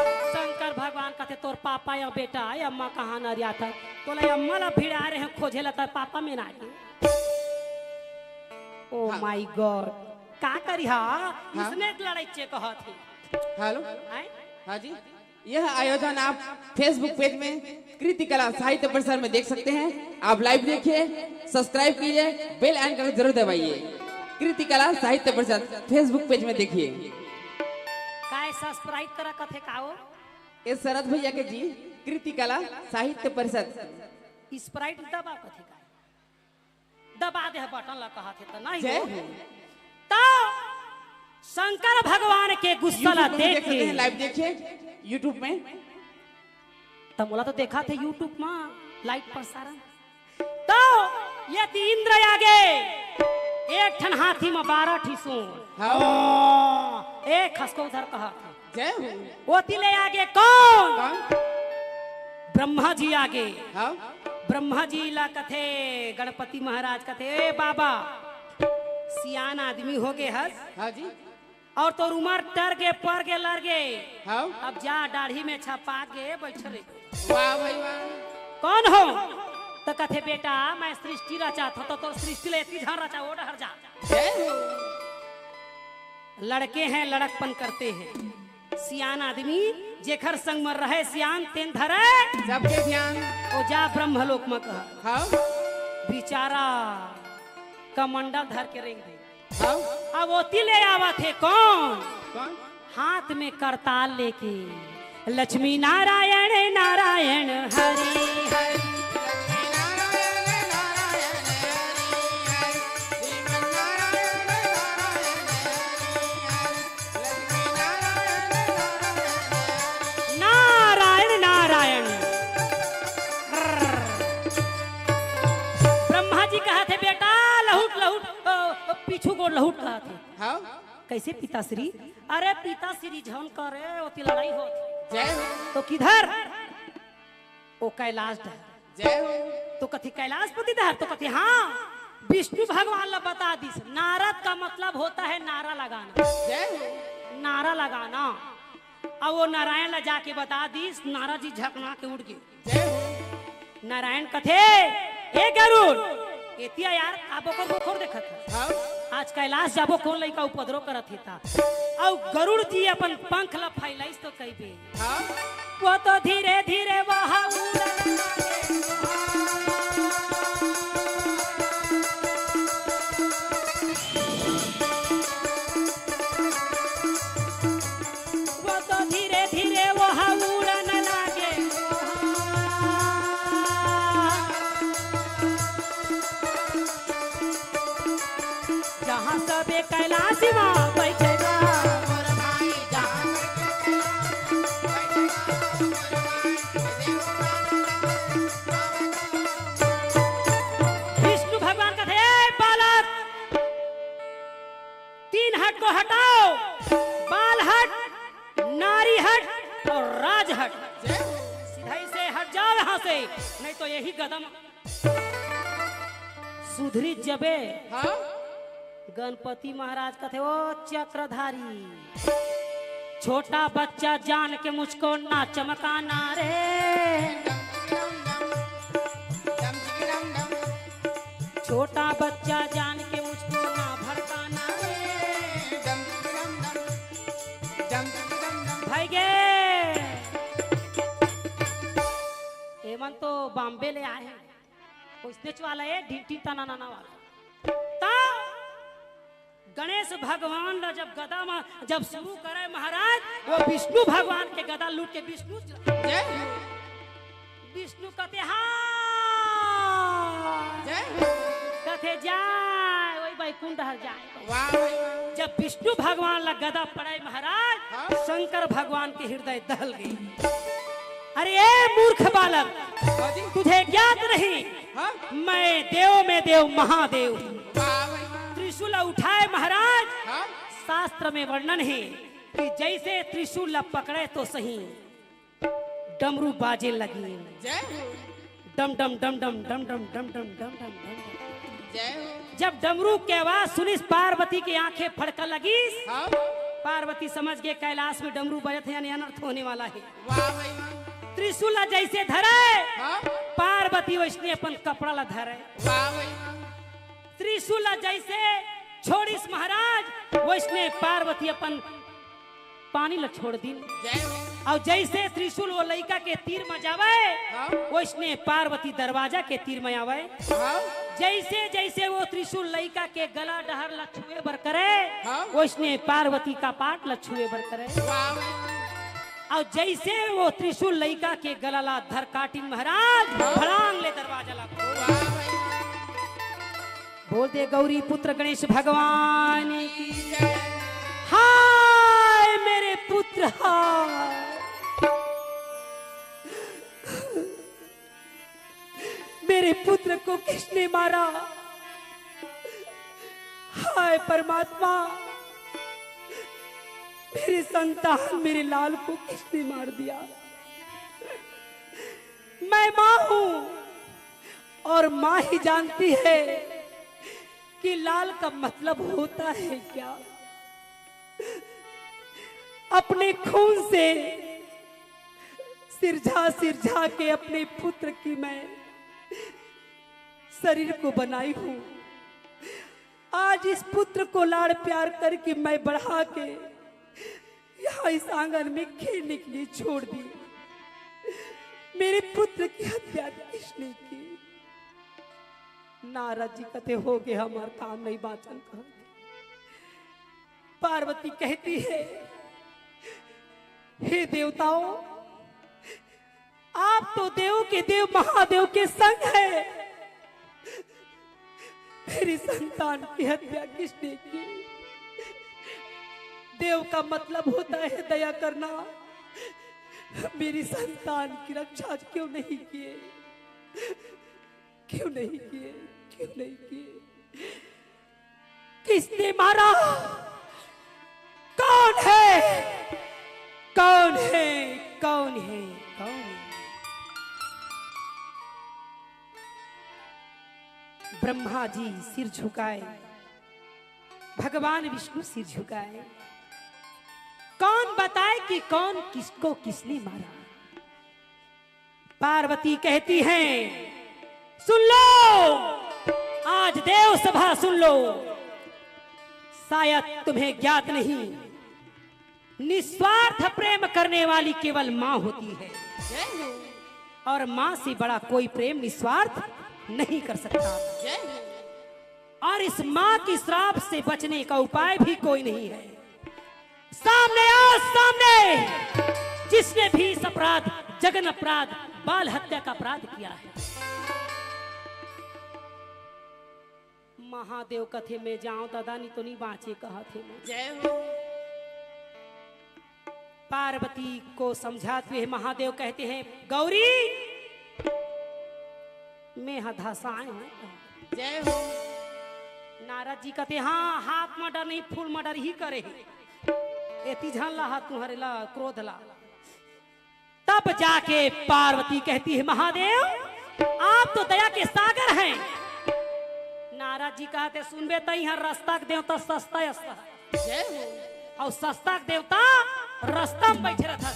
शंकर भगवान कहत हे, "तोर पापा या बेटा, ए अम्मा कहाँ नरियात हे? तोला अम्मा ला भिड़ा रहे हैं खोजे ला, तोर पापा मेर आ गे।" Oh हाँ। My God, का करी हा? हाँ। इसने लड़ाई चे कहत हे। हेलो। आए? हाँ जी। यह आयोजन आप Facebook पेज में कृति कला साहित्य परिषद में देख सकते हैं। आप लाइव देखिए, सब्सक्राइब कीजिए, बेल आइकन को जरूर दबाइए। कृति कला साहित्य परिषद Facebook पेज में देखिए। काय सब्सक्राइब करा कथे का हो? ये शरद भैया के जी, कृति कला साहित्य परिषद। स्प्राइट दबा कथे का? दबा दे बटन ला कहत हे त नहीं जय हो। हो। तो शंकर भगवान के गुस्सा ला YouTube में देख देख सकते के हैं, लाइव देखिए YouTube में। त मोला तो देखा थे YouTube में लाइव प्रसारण। तो ये ती इंद्र आगे एक ठन हाथी में बारह ठी सूंड। हाँ। एक खसको उधर कहा था। जय हो। ओती ले आगे कौन? कौन? ब्रह्मा जी आगे। हाँ। ब्रह्मा जी ला कथे, गणपति महाराज कथे, "ए बाबा, सियान आदमी हो गे हस। हाँ जी। और तोर उमर टर गे, पर गे, लर गे। हाँ। अब जा, दाढ़ी में छपा गे, बैठ रे।" वाह भाई वाह। कौन हो? त कथे, "बेटा, मैं सृष्टि रचात हंव, त तोर सृष्टि ले एती झन रचा, ओ डहर जा।" जय हो। लड़के हैं, लड़कपन करते हैं। सियान आदमी, जेखर संग म रहे सियान, तेन धरे सबके ध्यान। ओ जा ब्रह्मलोक म कह। हाँ। बिचारा कमंडल धर के रेंग दे। हाँ। अब ओती ले आवत हे कौन? कौन? हाथ में करताल लेके, लक्ष्मी नारायण नारायण हरि हरि। नारायण नारायण। ब्रह्मा जी कहत हे, "बेटा लहुट लहुट, अ, अ, पीछू गोड़ लहुट," कहत हे। हाँ। "कैसे पिताश्री?" "अरे पिताश्री झन करे, ओती लड़ाई होत हे।" जय हो। तो किधर? ओ कैलाश डहर। जय हो। तो कथे, "कैलाशपति डहर?" तो कथे, "हाँ।" विष्णु भगवान ला बता दिस, नारद का मतलब होता है नारा लगाना। जय हो। नारा लगाना। अब वो नारायण ला जाके बता दिस, नारद जी झकना के उठ गे। जय हो। नारायण कथे, "ए गरुड़, एतिया यार, का बोकर बोकर देखत हस? हाँ। आज कैलाश जाबो, कौन लइका उपद्रव करत हे ता?" अउ गरुड़ जी अपन पंख ला फैलाइस तो कहिबे, हाँ। वो तो धीरे धीरे वहाँ उड़न लगे। वो तो धीरे धीरे वहाँ उड़न लागे। जहाँ सबे कैलाश माँ बैठे बा। से, नहीं तो यही गदा म सुधरी जबे। हाँ? गणपति महाराज कथे, "ओ चक्रधारी, छोटा बच्चा जान के मुझको ना चमकाना रे, छोटा बच्चा जान के मुझको ना भड़काना रे।" भाई गे, एमन तो बॉम्बे ले आए हैं, ओइसनेच वाला ए, ढिंटी तना नाना वाला। त गणेश भगवान ला जब गदा म जब शुरू करे महाराज, वो विष्णु भगवान के गदा लूट के विष्णु च-, जय हो। विष्णु कथे, "हाँ।" जय हो। कथे, "जाय, वही बैकुंठ हर जाय।" वाह भाई वाह। जब विष्णु भगवान ला गदा पड़े महाराज, हाँ। शंकर भगवान के हृदय दहल गई। "अरे ए मूर्ख बालक, हाँ जी। तुझे ज्ञात नहीं, हाँ। मैं देव में देव महादेव हूँ।" वाह भाई वाह। त्रिशूल उठाए महाराज, हाँ। शास्त्र में वर्णन है कि जैसे त्रिशूल ला पकड़े तो सही, डमरू बाजे लगी। जय हो। डम डम डम डम डम डम डम डम डम डम डम। जय हो। जब डमरू के आवाज सुनिस, पार्वती के आंखें फड़का लगिस। हाँ। पार्वती समझ गे कैलाश में डमरू बजत हे, यानी अनर्थ होने वाला है। वाह भाई वाह। त्रिशूल ला जैसे धरे, हाँ। पार्वती वैसने अपन कपड़ा ला धरे। वाह भाई वाह। त्रिशूल ला जैसे छोड़िस महाराज, वैसने पार्वती अपन पानी ला छोड़ दिन। जय हो। अउ जैसे त्रिशूल वो लइका के तीर म जावे, हाँ। वैसने पार्वती दरवाजा के तीर म आवे। हाँ। जैसे जैसे वो त्रिशूल लइका के गला डहर ला छुए बर करे, हाँ। वैसने पार्वती कपाट ला छुए बर करे। वाह। अउ जैसे वो त्रिशूल लइका के गला ला धर काटिन महाराज, हाँ। फड़ांग ले दरवाजा ला खोल। वाह भाई। बोल दे गौरी पुत्र गणेश भगवान की। हाय मेरे पुत्र, हाय। मेरे पुत्र को किसने मारा? हाय परमात्मा, मेरे संतान, मेरे लाल को किसने मार दिया? मैं माँ हूँ और माँ ही जानती है कि लाल का मतलब होता है क्या। अपने खून से सिरझा सिरझा के अपने पुत्र की मैं शरीर को बनाई हूँ। आज इस पुत्र को लाड़ प्यार करके मैं बढ़ा के यहाँ इस आंगन में खेलने के लिए छोड़ दी। मेरे पुत्र की हत्या किसने की? नारद जी कथे, "हो गे, हमार काम नहीं बाचन," कहा। पार्वती कहती है, "हे देवताओं, आप तो देव के देव महादेव के संग है, मेरी संतान की हत्या किसने की? देव का मतलब होता है दया करना, मेरी संतान की रक्षा क्यों नहीं किए? क्यों नहीं किए? क्यों नहीं किए? किसने मारा? कौन है? कौन है? कौन है? कौन है?" ब्रह्मा जी सिर झुकाए, भगवान विष्णु सिर झुकाए। कौन बताए कि कौन किसको किसने मारा? पार्वती कहती हैं, "सुन लो, आज देव सभा सुन लो, शायद तुम्हें ज्ञात नहीं, निस्वार्थ प्रेम करने वाली केवल माँ होती है, जय हो। और माँ से बड़ा कोई प्रेम निस्वार्थ नहीं कर सकता।" जय हो। और इस माँ की श्राप से बचने का उपाय भी कोई नहीं है। सामने आओ, सामने, जिसने भी इस अपराध, जघन्य अपराध, बाल हत्या का अपराध किया है। महादेव कथे, "मैं जाऊं दादा, नहीं तो नहीं बांचे," कहा थे मैं। जय हो। पार्वती को समझाते हुए महादेव कहते हैं, "गौरी, मैं हा धसाए हूँ।" जय हो। नारद जी कहते, "हाँ, हाथ मर्डर नहीं, फुल मर्डर ही करे हे। एती झन ला हा तुम्हारे ला क्रोध ला।" तब जाके पार्वती कहती है, महादेव, आप तो दया के सागर हैं। नारद जी कहते, सुनबे, तई हर रस्ता के देवता सस्ता अस्ता है। जय हो। और सस्ता के देवता रस्ता में बैठे रहता।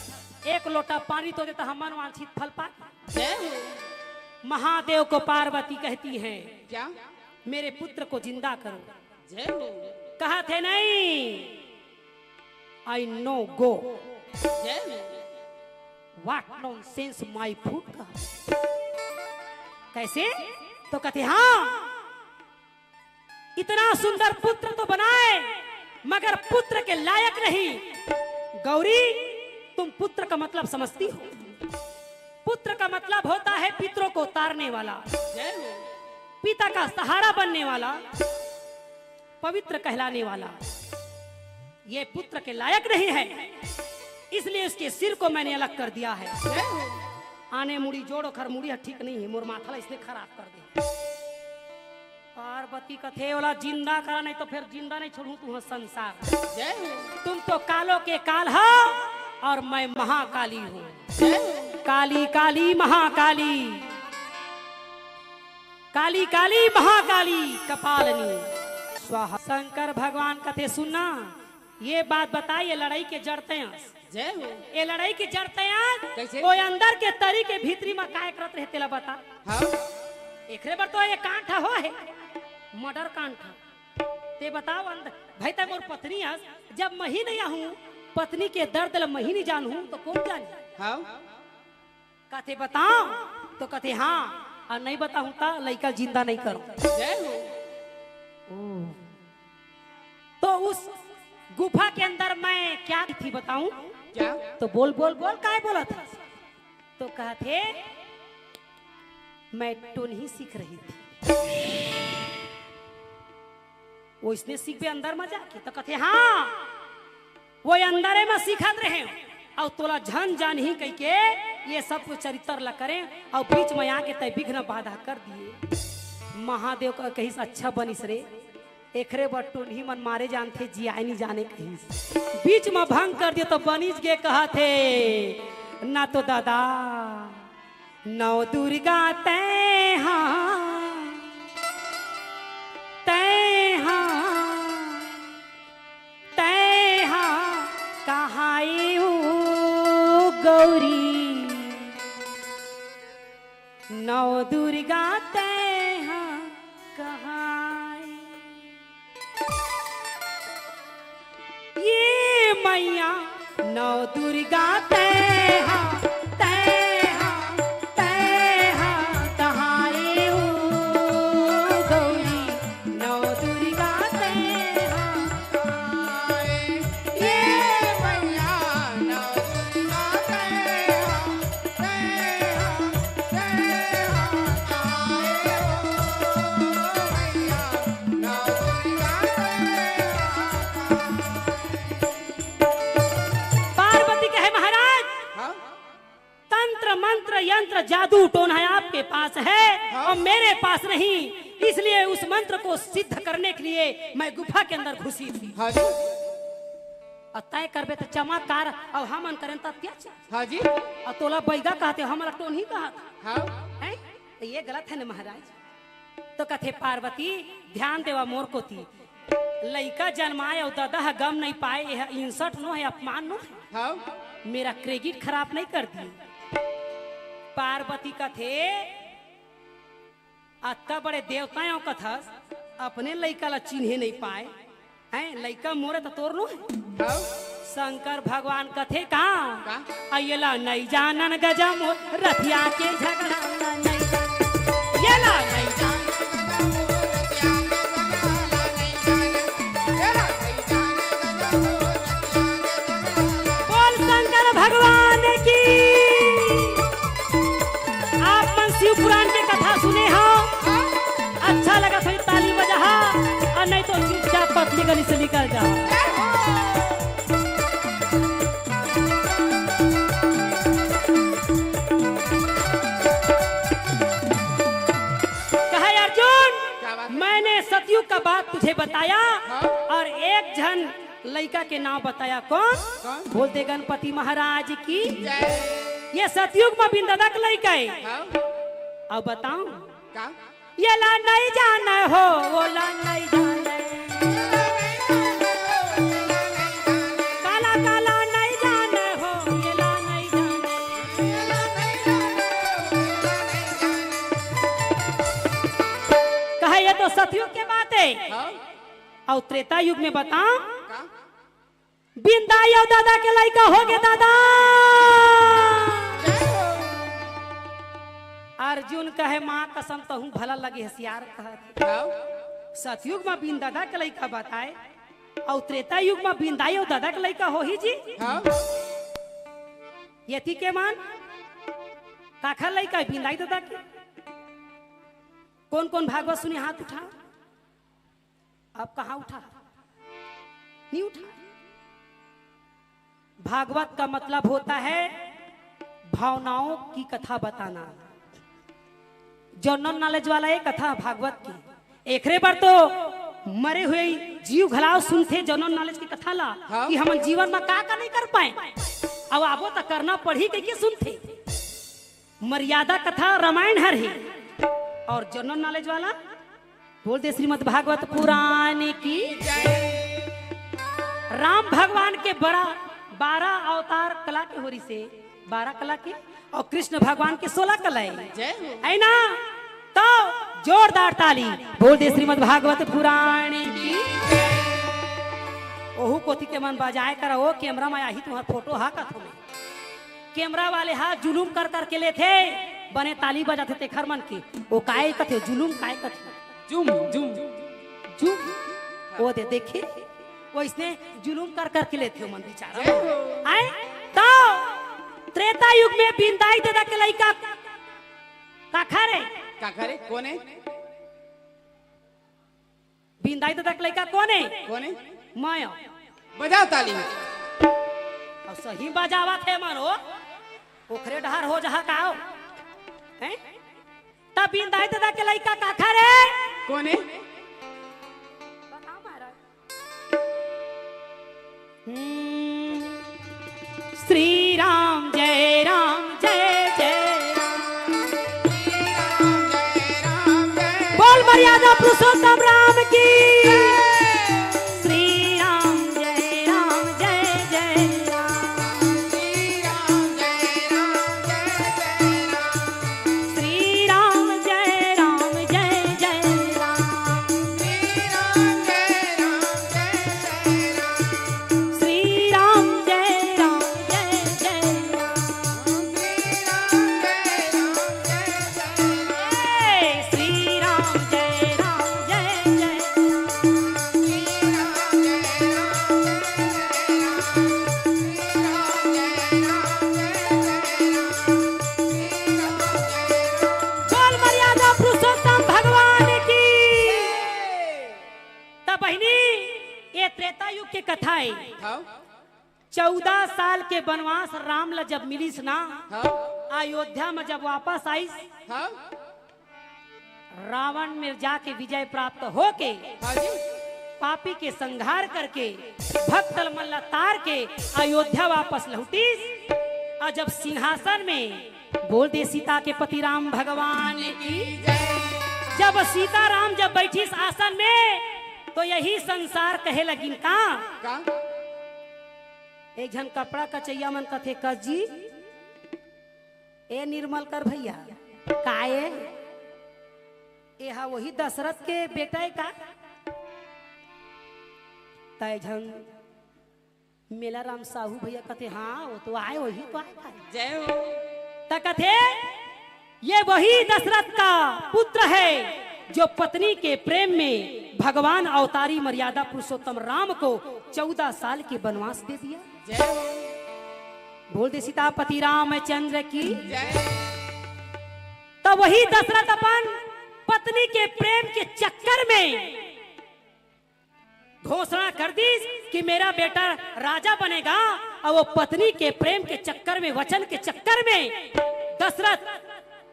एक लोटा पानी तो देता, हमन वांछित फल पाए। जय हो। महादेव को पार्वती कहती है, क्या? मेरे पुत्र को जिंदा करो। जय हो। कहा थे नहीं, I no go। जय हो। What nonsense, my foot का। कैसे? तो कहते, हाँ, इतना सुंदर पुत्र तो बनाए, मगर पुत्र के लायक नहीं। गौरी, तुम पुत्र का मतलब समझती हो? पुत्र का मतलब होता है पितरों को तारने वाला, जय हो। पिता का सहारा बनने वाला, पवित्र कहलाने वाला। ये पुत्र के लायक नहीं है, इसलिए उसके सिर को मैंने अलग कर दिया है। जय हो। आने मुड़ी जोड़, ओखर मुड़ी ह ठीक नहीं है, मोर माथा ला इसने खराब कर दे। पार्वती कथे, ओला जिंदा करा, नहीं तो फिर जिंदा नहीं छोड़ू तू संसार। जय हो। तुम तो कालों के काल हो और मैं महाकाली हूँ। जय हो। काली काली महाकाली, काली काली महाकाली कपालनी स्वाहा। शंकर भगवान कथे, सुनना, ये बात बताई, ये लड़ाई के जड़ तैं अस। जय हो। ये लड़ाई के जड़ तैं अस। कैसे? वो अंदर के तरी के भीतरी में काय करत रहे, तेला बता। हाँ। एकरे बर तो ये कांड हो है, मर्डर कांड। ते बताओ, अंदर भाई, तैं मोर पत्नी अस, जब मही नहीं आहूँ, पत्नी के दर्द ल मही नहीं जानहूँ, तो कौन जानी? हाँ। कथे बताओ, तो कथे हाँ, और नहीं बताहूँ, तो लइका जिंदा नहीं करो। जय हो। ओ। तो उस गुफा के अंदर मैं क्या थी बताऊं? क्या? तो बोल, बोल, बोल, काय बोला था? तो कहा थे, मैं टोनही सीख रही थी। वो इसने सीख भी अंदर में जाके, तो कथे, हाँ, वो अंदरे में सीखत रहे, और तोला झन जानही कह के ये सब कुछ चरित्र ला करें, और बीच में आके तय विघ्न बाधा कर दिए। महादेव का कहिस, अच्छा बनिस रे, एकरे बर टोनही मन मारे जानथे, जियाए नहीं जाने कहिस। बीच में भंग कर दिए तो बनिस गे कहथे, ना तो दादा, नौ दुर्गा तैं हा, तैं हा, तैं हा, कहाँ ए ओ गौरी, नौ दुर्गा तैं हा, कहाँ ए? ये मैया नौ दुर्गा तैं हा, तैं हा, तैं हा, कहाँ ए ओ गौरी, नौ दुर्गा तैं हा, कहाँ ए? ये मैया नौ दुर्गा तैं हा, तैं हा, तैं हा, कहाँ ए ओ मैया नौ दुर्गा तैं हा, कहाँ ए? पार्वती कहे, महाराज, हाँ? तंत्र, मंत्र, यंत्र, जादू, टोना आपके पास है, हाँ। और मेरे पास नहीं, इसलिए उस मंत्र को सिद्ध करने के लिए मैं गुफा के अंदर घुसी थी। हाँ जी। और तय करबे तो चमत्कार, और हमन करें तो अत्याचार। हाँ जी। और तोला बैगा कहते, हमला टोनही कहत। हाँ। हैं? तो ये गलत है ना महाराज? तो कथे, पार्वती, ध्यान देवा मोर कोती, लइका जनमाए अउ ददा ह गम नहीं पाए, यह insult नो है, अपमान नो है। हाँ। मेरा credit खराब नहीं कर दिए। पार्वती कथे, अत्ता बड़े देवता हो कथस, अपने लइका ला चिन्हे नहीं पाए, हैं, लइका मोरे त तोर नो हे। हव। शंकर भगवान कथे का? का? अ, येला नइ जानन गजा मोर रथिया के झगड़ा ला नइ जानन। येला नइ जानन गजा मोर रथिया के झगड़ा ला नइ जानन। येला नइ जानन गजा मोर रथिया के झगड़ा ला। बोल शंकर भगवान की। आप मन शिव पुराण के कथा सुने हो? अच्छा लगत होही त ताली बजाहा, अउ नहीं तो चुपचाप पतली गली से निकल जाओ। कहे अर्जुन, क्या बात है? मैंने सतयुग का बात तुझे बताया हाँ। और एक झन लइका के नाम बताया। कौन? कौन? बोल दे गणपति महाराज की। जय। ये सतयुग म बिंदादा के लइका हे। हाँ। अब बताओ। का? ये ला नहीं जाने हो, वो ला नहीं जाने। काला काला नहीं जाने हो, ये ला नहीं जाने। कहे ये तो सतयुग के बात हे। हाँ। अउ त्रेता युग में बताओ। का? बिंदाई अउ दादा के लइका होगे दादा। अर्जुन कहे माँ कसम तहूँ भला लगे हसियार कहत। हाँ। सतयुग म बिंदादा के लइका बताए अउ त्रेता युग म बिंदाई अउ दादा के लइका होही जी। हाँ। यति के मन काखर लइका हे बिंदाई दादा के? कोन कोन भागवत सुने हाथ उठा। अब कहाँ उठा? नहीं उठा। भागवत का मतलब होता है भावनाओं की कथा बताना। जनरल नॉलेज वाला ये कथा भागवत की। एकरे बर तो मरे हुए जीव घलाव सुनथे जनरल नॉलेज की कथा ला। हाँ। कि हमन जीवन म का का नहीं कर पाए, अब आबो त करना पड़ही कहिके सुनथे। मर्यादा कथा रामायण हर हे। अउ जनरल नॉलेज वाला बोल दे श्रीमद् भागवत पुराण की। राम भगवान के बड़ा बारह अवतार कला के होरी से, बारह कला के, अउ कृष्ण भगवान के सोलह कला हे। जय हो। है ना? तो जोरदार ताली बोल दे श्रीमद् भागवत पुराण की। ओहू कोती के मन बजाए कर ओ कैमरा में आही तुम्हार फोटो हा कथो में। कैमरा वाले हा जुलूम कर कर के लेथे, बने ताली बजाथे तेखर मन के। ओ काय कथे, जुलूम काय कथे? जुम, जुम। जुम। ओ दे, देखे? ओइसने जुलूम कर कर के लेथे मन बिचारा। जय हो। आए? तो त्रेता युग में बिंदाई दादा के लइका काखर हे? काखर हे? कोन हे? बिंदाई दादा के लइका कोन हे? कोन हे? मैं। बजाओ ताली। अउ सही बजावत हे मन हो। ओखरे डहर हो जहा का हो? हैं? त बिंदाई दादा के लइका काखर हे? कोन हे? बताओ महाराज। हम्म, श्री राम जय राम जय जय राम। बोल मर्यादा पुरुषोत्तम राम की। श्री राम जय राम जय जय राम। श्री राम जय राम जय जय राम। श्री राम जय राम जय जय राम। श्री राम जय राम जय जय। बोल मर्यादा पुरुषोत्तम भगवान की। त बहिनी, ये त्रेता युग के कथा हे। हाँ। चौदह साल के बनवास राम ला जब मिलिस ना, हाँ। अयोध्या में जब वापस आइस, हाँ। रावण में जाके विजय प्राप्त होके, हाँ जी। पापी के संहार करके, भक्त मन ला तार के अयोध्या वापस लौटिस। अउ जब सिंहासन में, बोल दे सीता के पति राम भगवान की, जब सीता राम जब बैठिस आसन में, तो यही संसार कहे लगिन का? का? एक झन कपड़ा कचैया मन कथे, "कस जी, ए निर्मल कर भैया, का ए? ए हा वही दशरथ के बेटा हे का?" त एक झन मेला राम साहू भैया कथे, "हाँ, वो तो आए, वही तो आए।" जय हो। त कथे, "ये वही दशरथ का पुत्र है जो पत्नी के प्रेम में भगवान अवतारी मर्यादा पुरुषोत्तम राम को चौदह साल के बनवास दे दिया।" जय हो। बोल दे सीतापति रामचंद्र की। जय। त वही दशरथ अपन पत्नी के प्रेम के चक्कर में घोषणा कर दिस कि मेरा बेटा राजा बनेगा, अउ वो पत्नी के प्रेम के चक्कर में, वचन के चक्कर में, दशरथ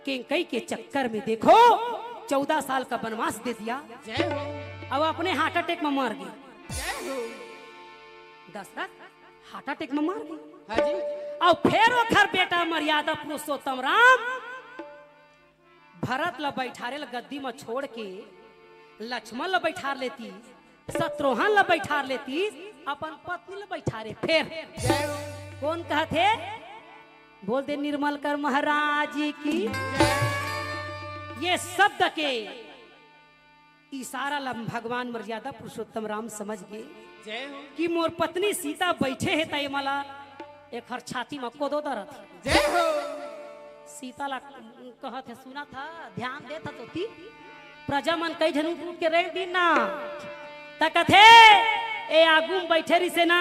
कैकई के चक्कर में, देखो, चौदह साल का बनवास दे दिया। जय हो। अउ अपने heart attack में मर गे। जय हो। दशरथ heart attack में मर गे। हाँ जी। अउ फेर ओखर बेटा मर्यादा पुरुषोत्तम राम भरत ल बैठारे ल गद्दी म छोड़ के लक्ष्मण ल बैठार लेती, शत्रुघ्न ल बैठार लेती, अपन पत्नी ल बैठारे। फेर कोन कहत हे? बोल दे निर्मल कर महाराज की। ये शब्द के इशारा ल भगवान मर्यादा पुरुषोत्तम राम समझ गे जय हो। कि मोर पत्नी सीता बैठे हे, त ये मला एखर छाती म कोदो दरत हे। जय हो। सीता ला कहत हे, सुनत ह, ध्यान देत ह तोती। प्रजा मन कई झन उठ उठ के रेंग दिन ना। त कथे, ए आगू म बैठे रिसे ना,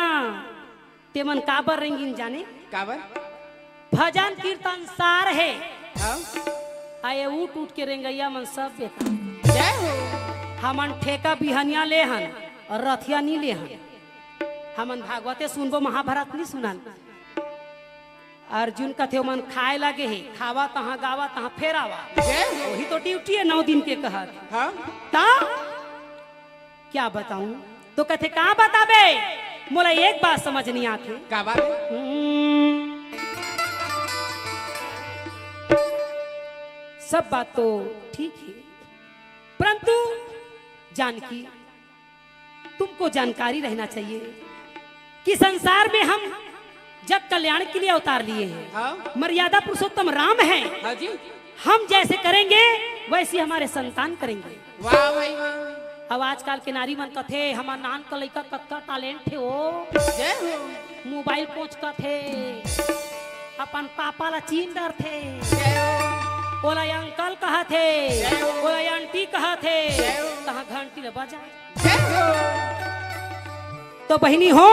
तेमन काबर रेंगिन जाने? काबर? भजन कीर्तन सार हे। हाँ। आए उठ उठ के रेंगइया मन सब बेटा। जय हो। हमन ठेका बिहनिया ले हन, रथिया नी ले हन। हमन भागवते सुनबो, महाभारत नी सुनन। अर्जुन कथे, ओमन खाए लगे हे, खावा तहाँ, गावा तहाँ, फेर आवा। जय हो। वही तो ड्यूटी हे नौ दिन के कहत। हाँ। ता क्या बताऊं? तो कथे, का बताबे? मोला एक बात समझ नहीं आथे। का बात? हम्म, सब बात तो ठीक है, परंतु जानकी, तुमको जानकारी रहना चाहिए कि संसार में हम जग कल्याण के लिए अवतार लिए हैं। हाँ। मर्यादा पुरुषोत्तम राम हैं। हाँ जी। हम जैसे करेंगे, वैसे हमारे संतान करेंगे। वाह भाई वाह। अब आजकल के नारी मन कथे, हमर नान का लइका कतका talent हे ओ। जय हो। मोबाइल कोचकथे, अपन पापा ला चीन डरथे। जय हो। ओला अंकल कहथे, जय हो। ओला आंटी कहथे। जय हो। तहाँ घंटी ला बजा। जय हो। तो बहिनी हो,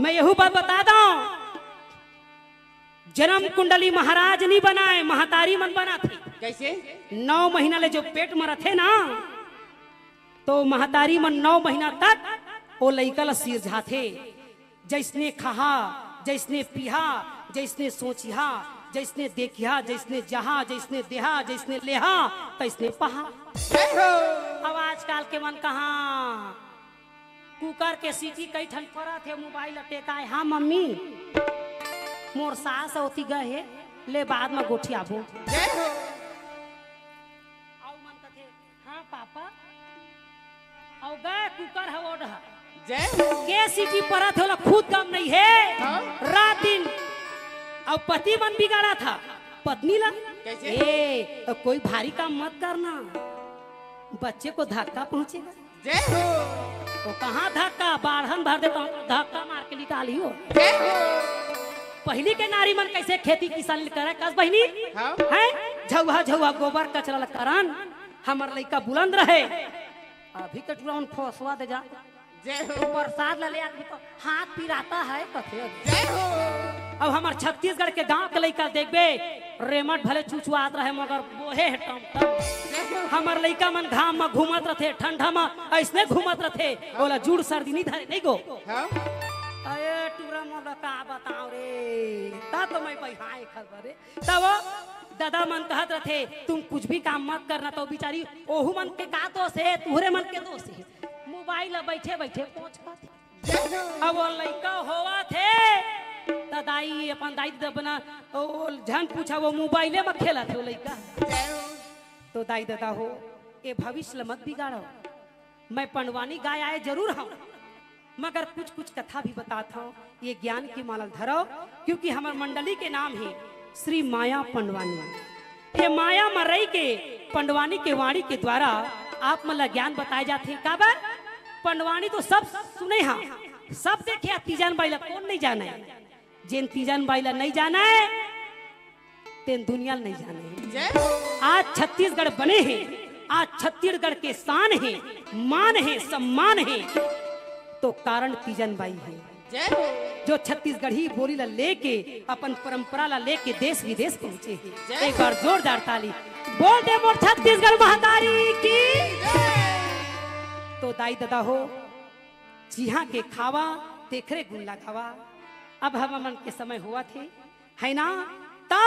मैं यहू बात बता दंव, जन्म कुंडली महाराज नी बनाए, महतारी मन बनाथे। कैसे? नौ महीना ले जो पेट म रथे ना, तो महतारी मन नौ महीना तक ओ लइका ल सिरझाथे। जइसने खाहा, जइसने पीहा, जइसने सोचिहा, जइसने देखिहा, जइसने जहा, जइसने देहा, जइसने लेहा, तइसने पहा। जय हो। अब आजकल के मन कहाँ कुकर के सीटी कई ठन परत हे, मोबाइल ल टेकाए, हाँ मम्मी, मोर सास ओती गए हे, ले बाद म गोठियाबो। जय हो। अउ मन कथे, हाँ पापा, अउ गए कुकर ह ओढ़। जय हो। के सीटी परत हे, ओला खुद गम नहीं हे। हाँ। रात दिन अउ पति मन बिगाड़त हे पत्नी ला। कैसे? ए, कोई भारी काम मत करना, बच्चे को धक्का पहुंचेगा। जय हो। वो कहाँ धक्का, बाढ़न भर देता हूँ, धक्का मार के निकाली हो। जय हो। पहिली के नारी मन कैसे खेती किसानी करे, कस बहिनी? हाँ। हैं? झउहा झउहा गोबर कचरा ल करन, हमर लइका बुलंद रहे। अभी के टुरा मन फोसवा दे जा। जय हो। प्रसाद ल ले आदमी तो हाथ पिराता है, कथे। जय हो। अब हमर छत्तीसगढ़ के गांव के लइका देखबे, रेमट भले चुचुआत रहे, मगर बोहे हे टम टम। जय हो। हमर लइका मन घाम म घूमत रथे, ठंडा म अइसने घूमत रथे, ओला जूड़ सर्दी नी धरे, नहीं गो। हाँ। अरे टुरा मोला का बताओ रे, ता तो मैं बइहाए खबर रे। तब ददा मन कहत रथे, तुम कुछ भी काम मत करना, तो बिचारी ओहू मन के का दोष हे, तुहरे मन के दोष हे। मोबाइल ल बइठे बइठे पोंछ खाथे। अब वो लइका होवत हे, त दाई, अपन दाई ददा बना, ओ, ओ, झन पूछा, वो मोबाइले म खेलत हे वो लइका। तो दाई ददा हो, ए भविष्य ल मत बिगाड़ो। मैं पंडवानी गाय आए जरूर हूँ, मगर कुछ कुछ कथा भी बतात हूँ, ये ज्ञान की माला धरो, क्योंकि हमर मंडली के नाम हे श्री माया पंडवानी। ये माया म रहि के पंडवानी के वाणी के द्वारा आप मन ला ज्ञान बताए जाथे। काबर? पंडवानी तो सब सुने हा, सब देखे हा, तीजन बाई ला कोन नहीं जाने? जेन तीजन बाई ला नहीं जाने, तेन दुनिया ल नहीं जाने। जय हो। आज छत्तीसगढ़ बने हे, आज छत्तीसगढ़ के शान हे, मान हे, सम्मान हे, तो कारण तीजन बाई हे। जय हो। जो छत्तीसगढ़ी बोली ला लेके, अपन परंपरा ला लेके देश विदेश पहुंचे हे। जय हो। एक बार जोरदार ताली बोल दे मोर छत्तीसगढ़ महतारी की। जय। तो दाई ददा हो, जिहाँ के खावा, तेखरे गुण लगावा। अब हमन के समय होवत हे, है ना? तो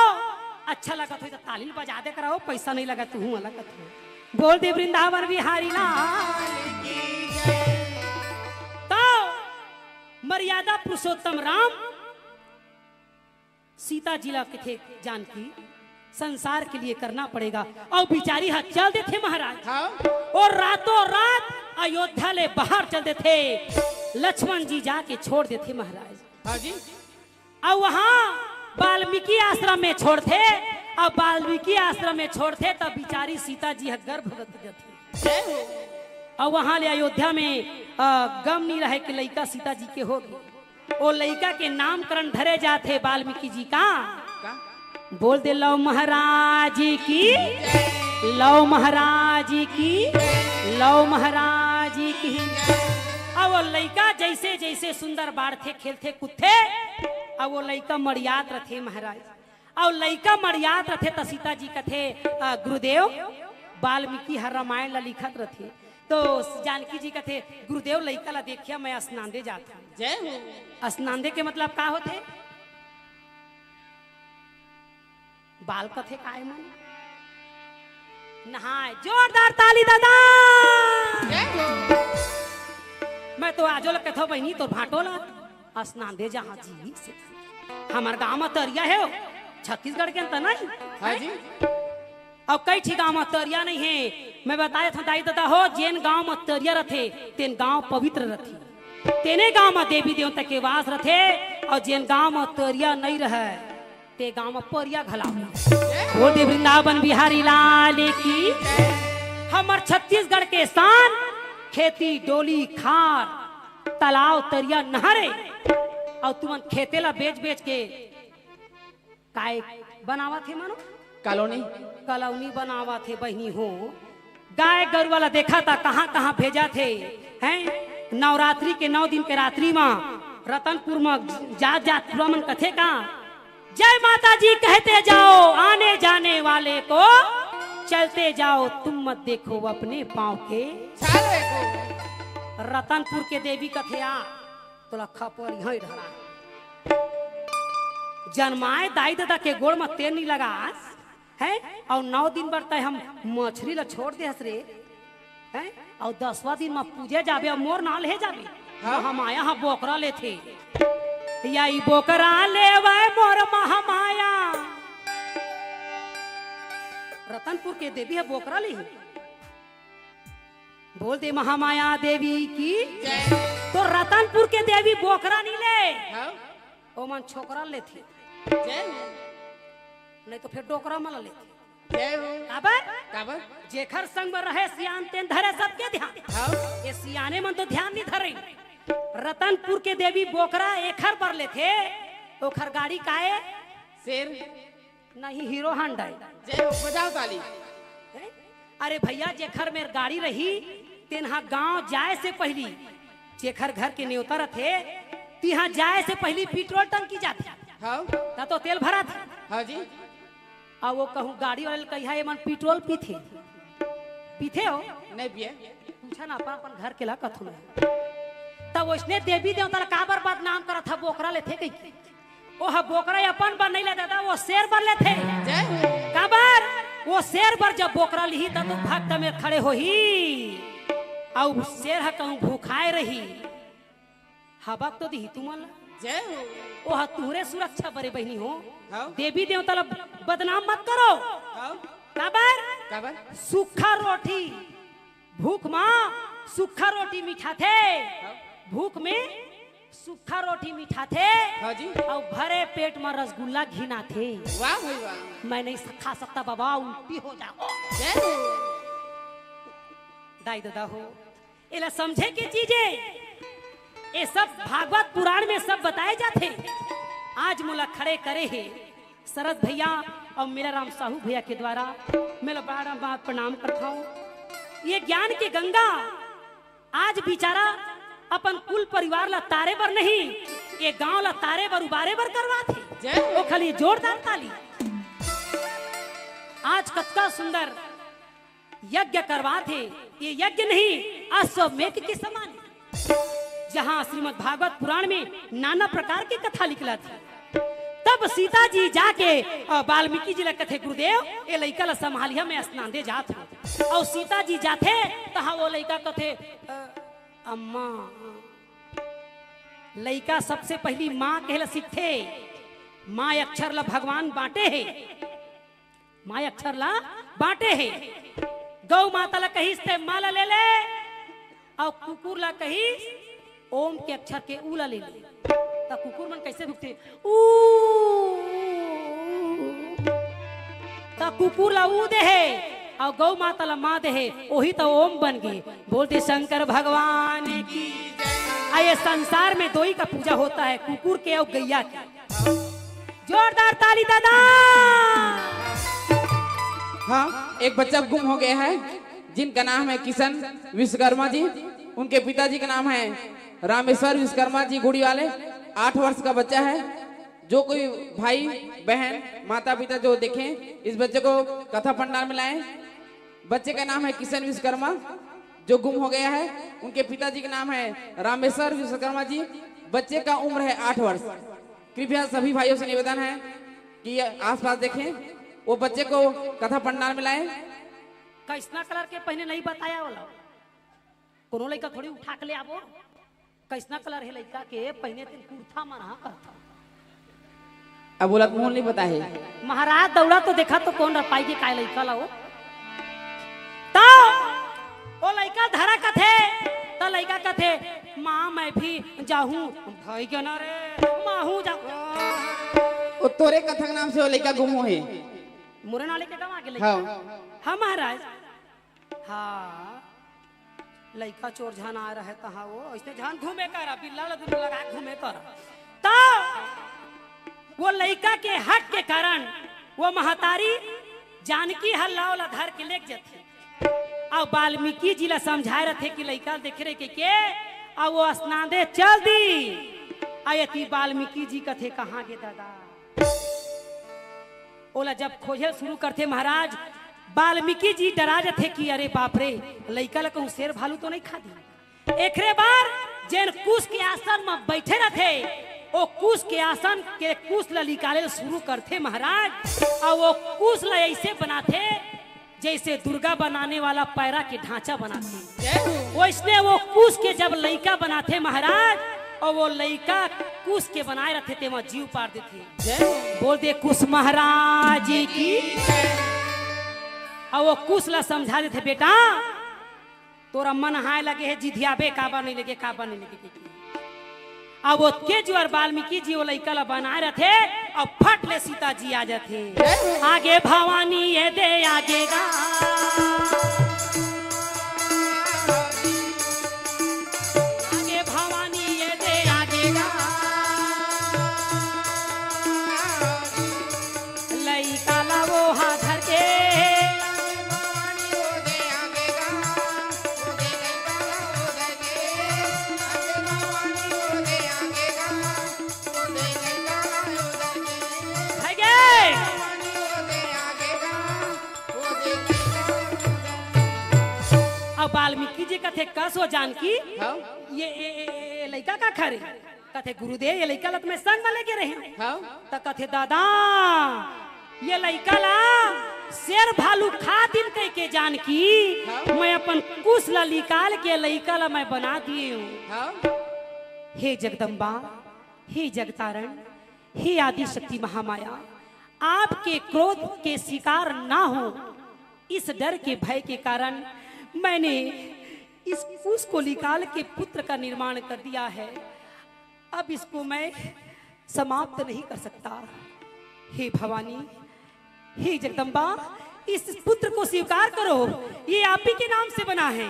अच्छा लगत होही त ताली बजा दे करव, पैसा नहीं लगत, तुहूँ लगत हो। बोल दे वृंदावन बिहारी लाल की जय। तो मर्यादा पुरुषोत्तम राम सीता जी ला कथे जानकी, संसार के लिए करना पड़ेगा। अउ बिचारी ह चल देथे महाराज। हाँ। अउ रातों रात अयोध्या ले बाहर चल देथे। लक्ष्मण जी जाके छोड़ देथे महाराज। हाँ जी। अउ वहाँ वाल्मीकि आश्रम में छोड़थे। अउ वाल्मीकि आश्रम में छोड़थे तब बिचारी सीता जी ह गर्भवती रथे। जय हो। अउ वहाँ ले अयोध्या में, अ, गम नहीं रहे कि लइका सीता जी के होगे। ओ लइका के नामकरण धरे जाथे वाल्मीकि जी का। का? बोल दे, लव महाराज की, लव महाराज की, लव महाराज की। अब वो लइका जैसे जैसे सुंदर बाढ़थे, खेलथे, कूदथे, अब वो लइका मड़ियात रथे महाराज। अउ लइका मड़ियात रथे त सीता जी कथे, "अ, गुरुदेव, वाल्मीकि ह रामायण ला लिखत रथे।" तो जानकी जी कथे, "गुरुदेव, लइका ला देखिया, मैं स्नान दे जात हूँ।" जय हो। स्नान दे के मतलब का होथे? बाल कथे काय मन? नहाए। जोरदार ताली दादा। जय हो। मैं तो आजो ल कथो बहिनी, तोर भांटो ला स्नान दे जहाँ जी से। हमर गांव म तरिया हे, छत्तीसगढ़ के अंत नहीं। हाँ जी। अउ कई ठी गांव म तरिया नहीं हे। मैं बताए था दाई ददा हो, जेन गांव म तरिया रथे, तेन गांव पवित्र रथे। तेने गांव म देवी देवता के वास रथे, अउ जेन गांव म तरिया नहीं रहे, ते गांव म परिया घला। बोल दे वृंदावन बिहारी लाल की। हमर छत्तीसगढ़ के शान, खेती, डोली, खार, तालाब, तरिया, नहरे, अउ तुमन खेते ला बेच बेच के काय बनावत हे मानो? कॉलोनी। कॉलोनी बनावत हे बहिनी हो। गाय गरुवा ला देखा था कहाँ कहाँ भेजा थे, हैं? नवरात्रि के नौ दिन के रात्रि मा रतनपुर मा जात जात पूरा मन कथे का, "जय माता जी कहते जाओ, आने जाने वाले को चलते जाओ, तुम मत देखो अपने पाँव के।" छाले को। रतनपुर के देवी कथे आ, तोला खपर इहाँ ही ढला। जनमाए दाई ददा के गोड़ म तेल नहीं लगास, हैं? अउ नौ दिन बर तय हम मछरी ला छोड़ दे हस रे, हैं? अउ दसवां दिन म पूजे जाबे अउ मोर नाल हे जाबे। हाँ। हम आया हाँ बोकरा लेथे। या ई बोकरा लेवे मोर महामाया। रतनपुर के देवी ह बोकरा ली। बोल दे महामाया देवी की। जय। तो रतनपुर के देवी बोकरा नहीं ले। हाँ। ओमन छोकरा लेथे। जय हो। नहीं तो फिर डोकरा मन लेथे। जय हो। काबर? काबर? जेखर संग में रहे सियान तेन धरे सबके ध्यान। हाँ। ये सियाने मन तो ध्यान नहीं धरे। रतनपुर के देवी बोकरा एखर बर लेथे, ओखर गाड़ी काए? शेर। नहीं, हीरो हांडा हे। जय हो, बजाओ ताली। हैं? अरे भैया, जेखर मेर गाड़ी रही, तेन हा गांव जाए से पहिली, जेखर घर के नेवता रथे, तिहां जाए से पहिली पेट्रोल टंकी जाथे। हाँ। त तो तेल भराथे। हाँ जी। अउ वो कहूँ गाड़ी वाले ल कहिया, "एमन पेट्रोल पीथे?" पीथे हो? नहीं पिए। पूछा ना, अपन, अपन घर के ला कथू ना। तब उसने देवी देवता ला काबर बदनाम करत ह, बोकरा लेथे कहिके। ओह बोकरा अपन बर नहीं ले दादा, वो शेर बर लेथे। जय हो। काबर? वो शेर बर जब बोकरा लिही, तब तो भक्त में खड़े होही। अउ शेर ह कहूँ भूखाए रही, हबक तो दिही तुमन ला। जय हो। ओह तुहरे सुरक्षा बरे बहिनी हो। हाँ। देवी देवता ला बदनाम मत करो। हाँ। काबर? काबर? सूखा रोटी भूख मा सूखा रोटी मिठाथे, हाँ। भूख में सूखा रोटी मिठाथे, हाँ जी। अउ भरे पेट मा रसगुल्ला घिनाथे। वाह भाई वाह। मैं नहीं खा सकता बाबा, उल्टी हो जाओ। जय हो। दाई ददा हो, एला समझे के चीज हे। ये सब भागवत पुराण में सब बताए जाथे। आज मोला खड़े करे हे शरद भैया अउ मेरा राम साहू भैया के द्वारा मैं ला बड़ा बात प्रणाम करता हूँ। ये ज्ञान के गंगा आज बिचारा अपन कुल परिवार ला तारे बर नहीं, ये गांव ला तारे बर उबारे बर करवाथे। जय हो। ओ खाली जोरदार ताली। आज कतका सुंदर यज्ञ करवाथे। ये यज्ञ नहीं, अश्वमेध के समान हे। जहाँ श्रीमद् भागवत पुराण में नाना प्रकार के कथा लिखलथे। तब सीता जी जाके, अ, वाल्मीकि जी ला कथे, "गुरुदेव, ये लइका ला संभालिया, मैं स्नान दे जात हूँ।" अउ सीता जी जाथे, तहाँ वो लइका कथे, "अ, अम्मा।" लइका सबसे पहिली माँ कहे ला सीखथे। माँ अक्षर ला भगवान बांटे हे, माँ अक्षर ला बांटे हे। गौ माता ला कहिस ते माँ ला ले ले, अउ कुकुर ला कहिस ओम के अक्षर के ऊ ला ले ले। त कुकुर मन कइसे भुकथे? ऊ। त कुकुर ला ऊ दे हे, अउ गौ माता ला माँ दे हे, ओही त ओम बन गे। बोल दे शंकर भगवान की। आ ये संसार में दोई का पूजा होता है, कुकुर के अउ गैया के। जोरदार ताली दादा। हाँ, एक बच्चा गुम हो गया है, जिनका नाम है किशन विश्वकर्मा जी। उनके पिताजी का नाम है रामेश्वर विश्वकर्मा जी गुड़ी वाले। आठ वर्ष का बच्चा है। जो कोई भाई, बहन, माता पिता जो देखें, इस बच्चे को कथा पंडाल में लाएं। बच्चे का नाम है किशन विश्वकर्मा, जो गुम हो गया है। उनके पिताजी का नाम है रामेश्वर विश्वकर्मा जी। बच्चे का उम्र है आठ वर्ष। कृपया सभी भाइयों से निवेदन है कि ये आसपास देखें, वो बच्चे को कथा पंडाल में लाएं। कइसना कलर के पहिने नहीं बताया वाला, कोनो लइका थोड़ी उठा के ले आबो। कइसना कलर हे लइका के पहिने, तेन कुर्ता मन हा कहता। अब बोला मुंह नहीं पता है। महाराज दौड़ा तो देखा तो कोन रपाई के काय लइका ला वो। त ओ लइका धरा कथे, त लइका कथे, माँ मैं भी जाहूँ। भाई के ना रे, माँ हूँ जा। वो तोरे कथा के नाम से वो लइका गुम हो हे। मोरे नाले के गवा के लइका। हाँ। हाँ महाराज। हाँ, लइका चोर झन आ रहे तहाँ वो अइसने झन घूमे कर, बिल्ला ला दुनू लगा घूमे कर। त वो लइका के हक के कारण वो महतारी जानकी ह लाव ला धर के लेके जथे। अउ वाल्मीकि जी ला समझाए रथे कि लइका देखे रहे के, के अउ वो स्नान दे चल दी। अउ एती वाल्मीकि जी कथे, कहाँ गे दादा? ओला जब खोजे शुरू करथे महाराज, वाल्मीकि जी डरा जथे कि अरे बाप रे, लइका ला कहूँ शेर भालू तो नहीं खा दी। एकरे बर जेन कुश के आसन म बैठे रथे, ओ कुश के आसन के कुश ला निकाले शुरू करथे महाराज। अउ वो कुश ला ऐसे बनाथे जैसे दुर्गा बनाने वाला पैरा के ढांचा बनाथे, वैसने वो कुश के जब लइका बनाथे महाराज, अउ वो लइका कुश के बनाए रथे, तेमा जीव पार देथे। बोल दे कुश महाराज की। अउ वो कुश ला समझा देथे, बेटा तोरा मन हाय लगे हे, जिधियाबे काबर नहीं लगे, काबर नहीं लगे। अब ओतके जुआर वाल्मीकि जी वो लइका ला बनाए रथे, अब फट ले सीता जी आ जाथे। आगे भवानी ये दे आगे गा, आगे भवानी ये दे आगे गा। लइका ला वो हा धर के अब वाल्मीकि जी कथे, कस वो जानकी, हाँ? ये, ये, ये, ये लइका का खरे? कथे, गुरुदेव, ये लइका ला त मैं संग म लेके रहे। हाँ? त कथे, दादा, ये लइका ला शेर भालू खा दिन कहिके जानकी, हाँ? मैं अपन कुश ला निकाल के लइका ला मैं बना दिए हूँ। हाँ? हे जगदम्बा, हे जगतारण, हे आदि शक्ति महामाया, आपके क्रोध के शिकार ना हो, इस डर के भय के कारण मैंने इस कुश को निकाल के पुत्र का निर्माण कर दिया है। अब इसको मैं समाप्त नहीं कर सकता। हे भवानी, हे जगदम्बा, इस पुत्र को स्वीकार करो, ये आप ही के नाम से बना है।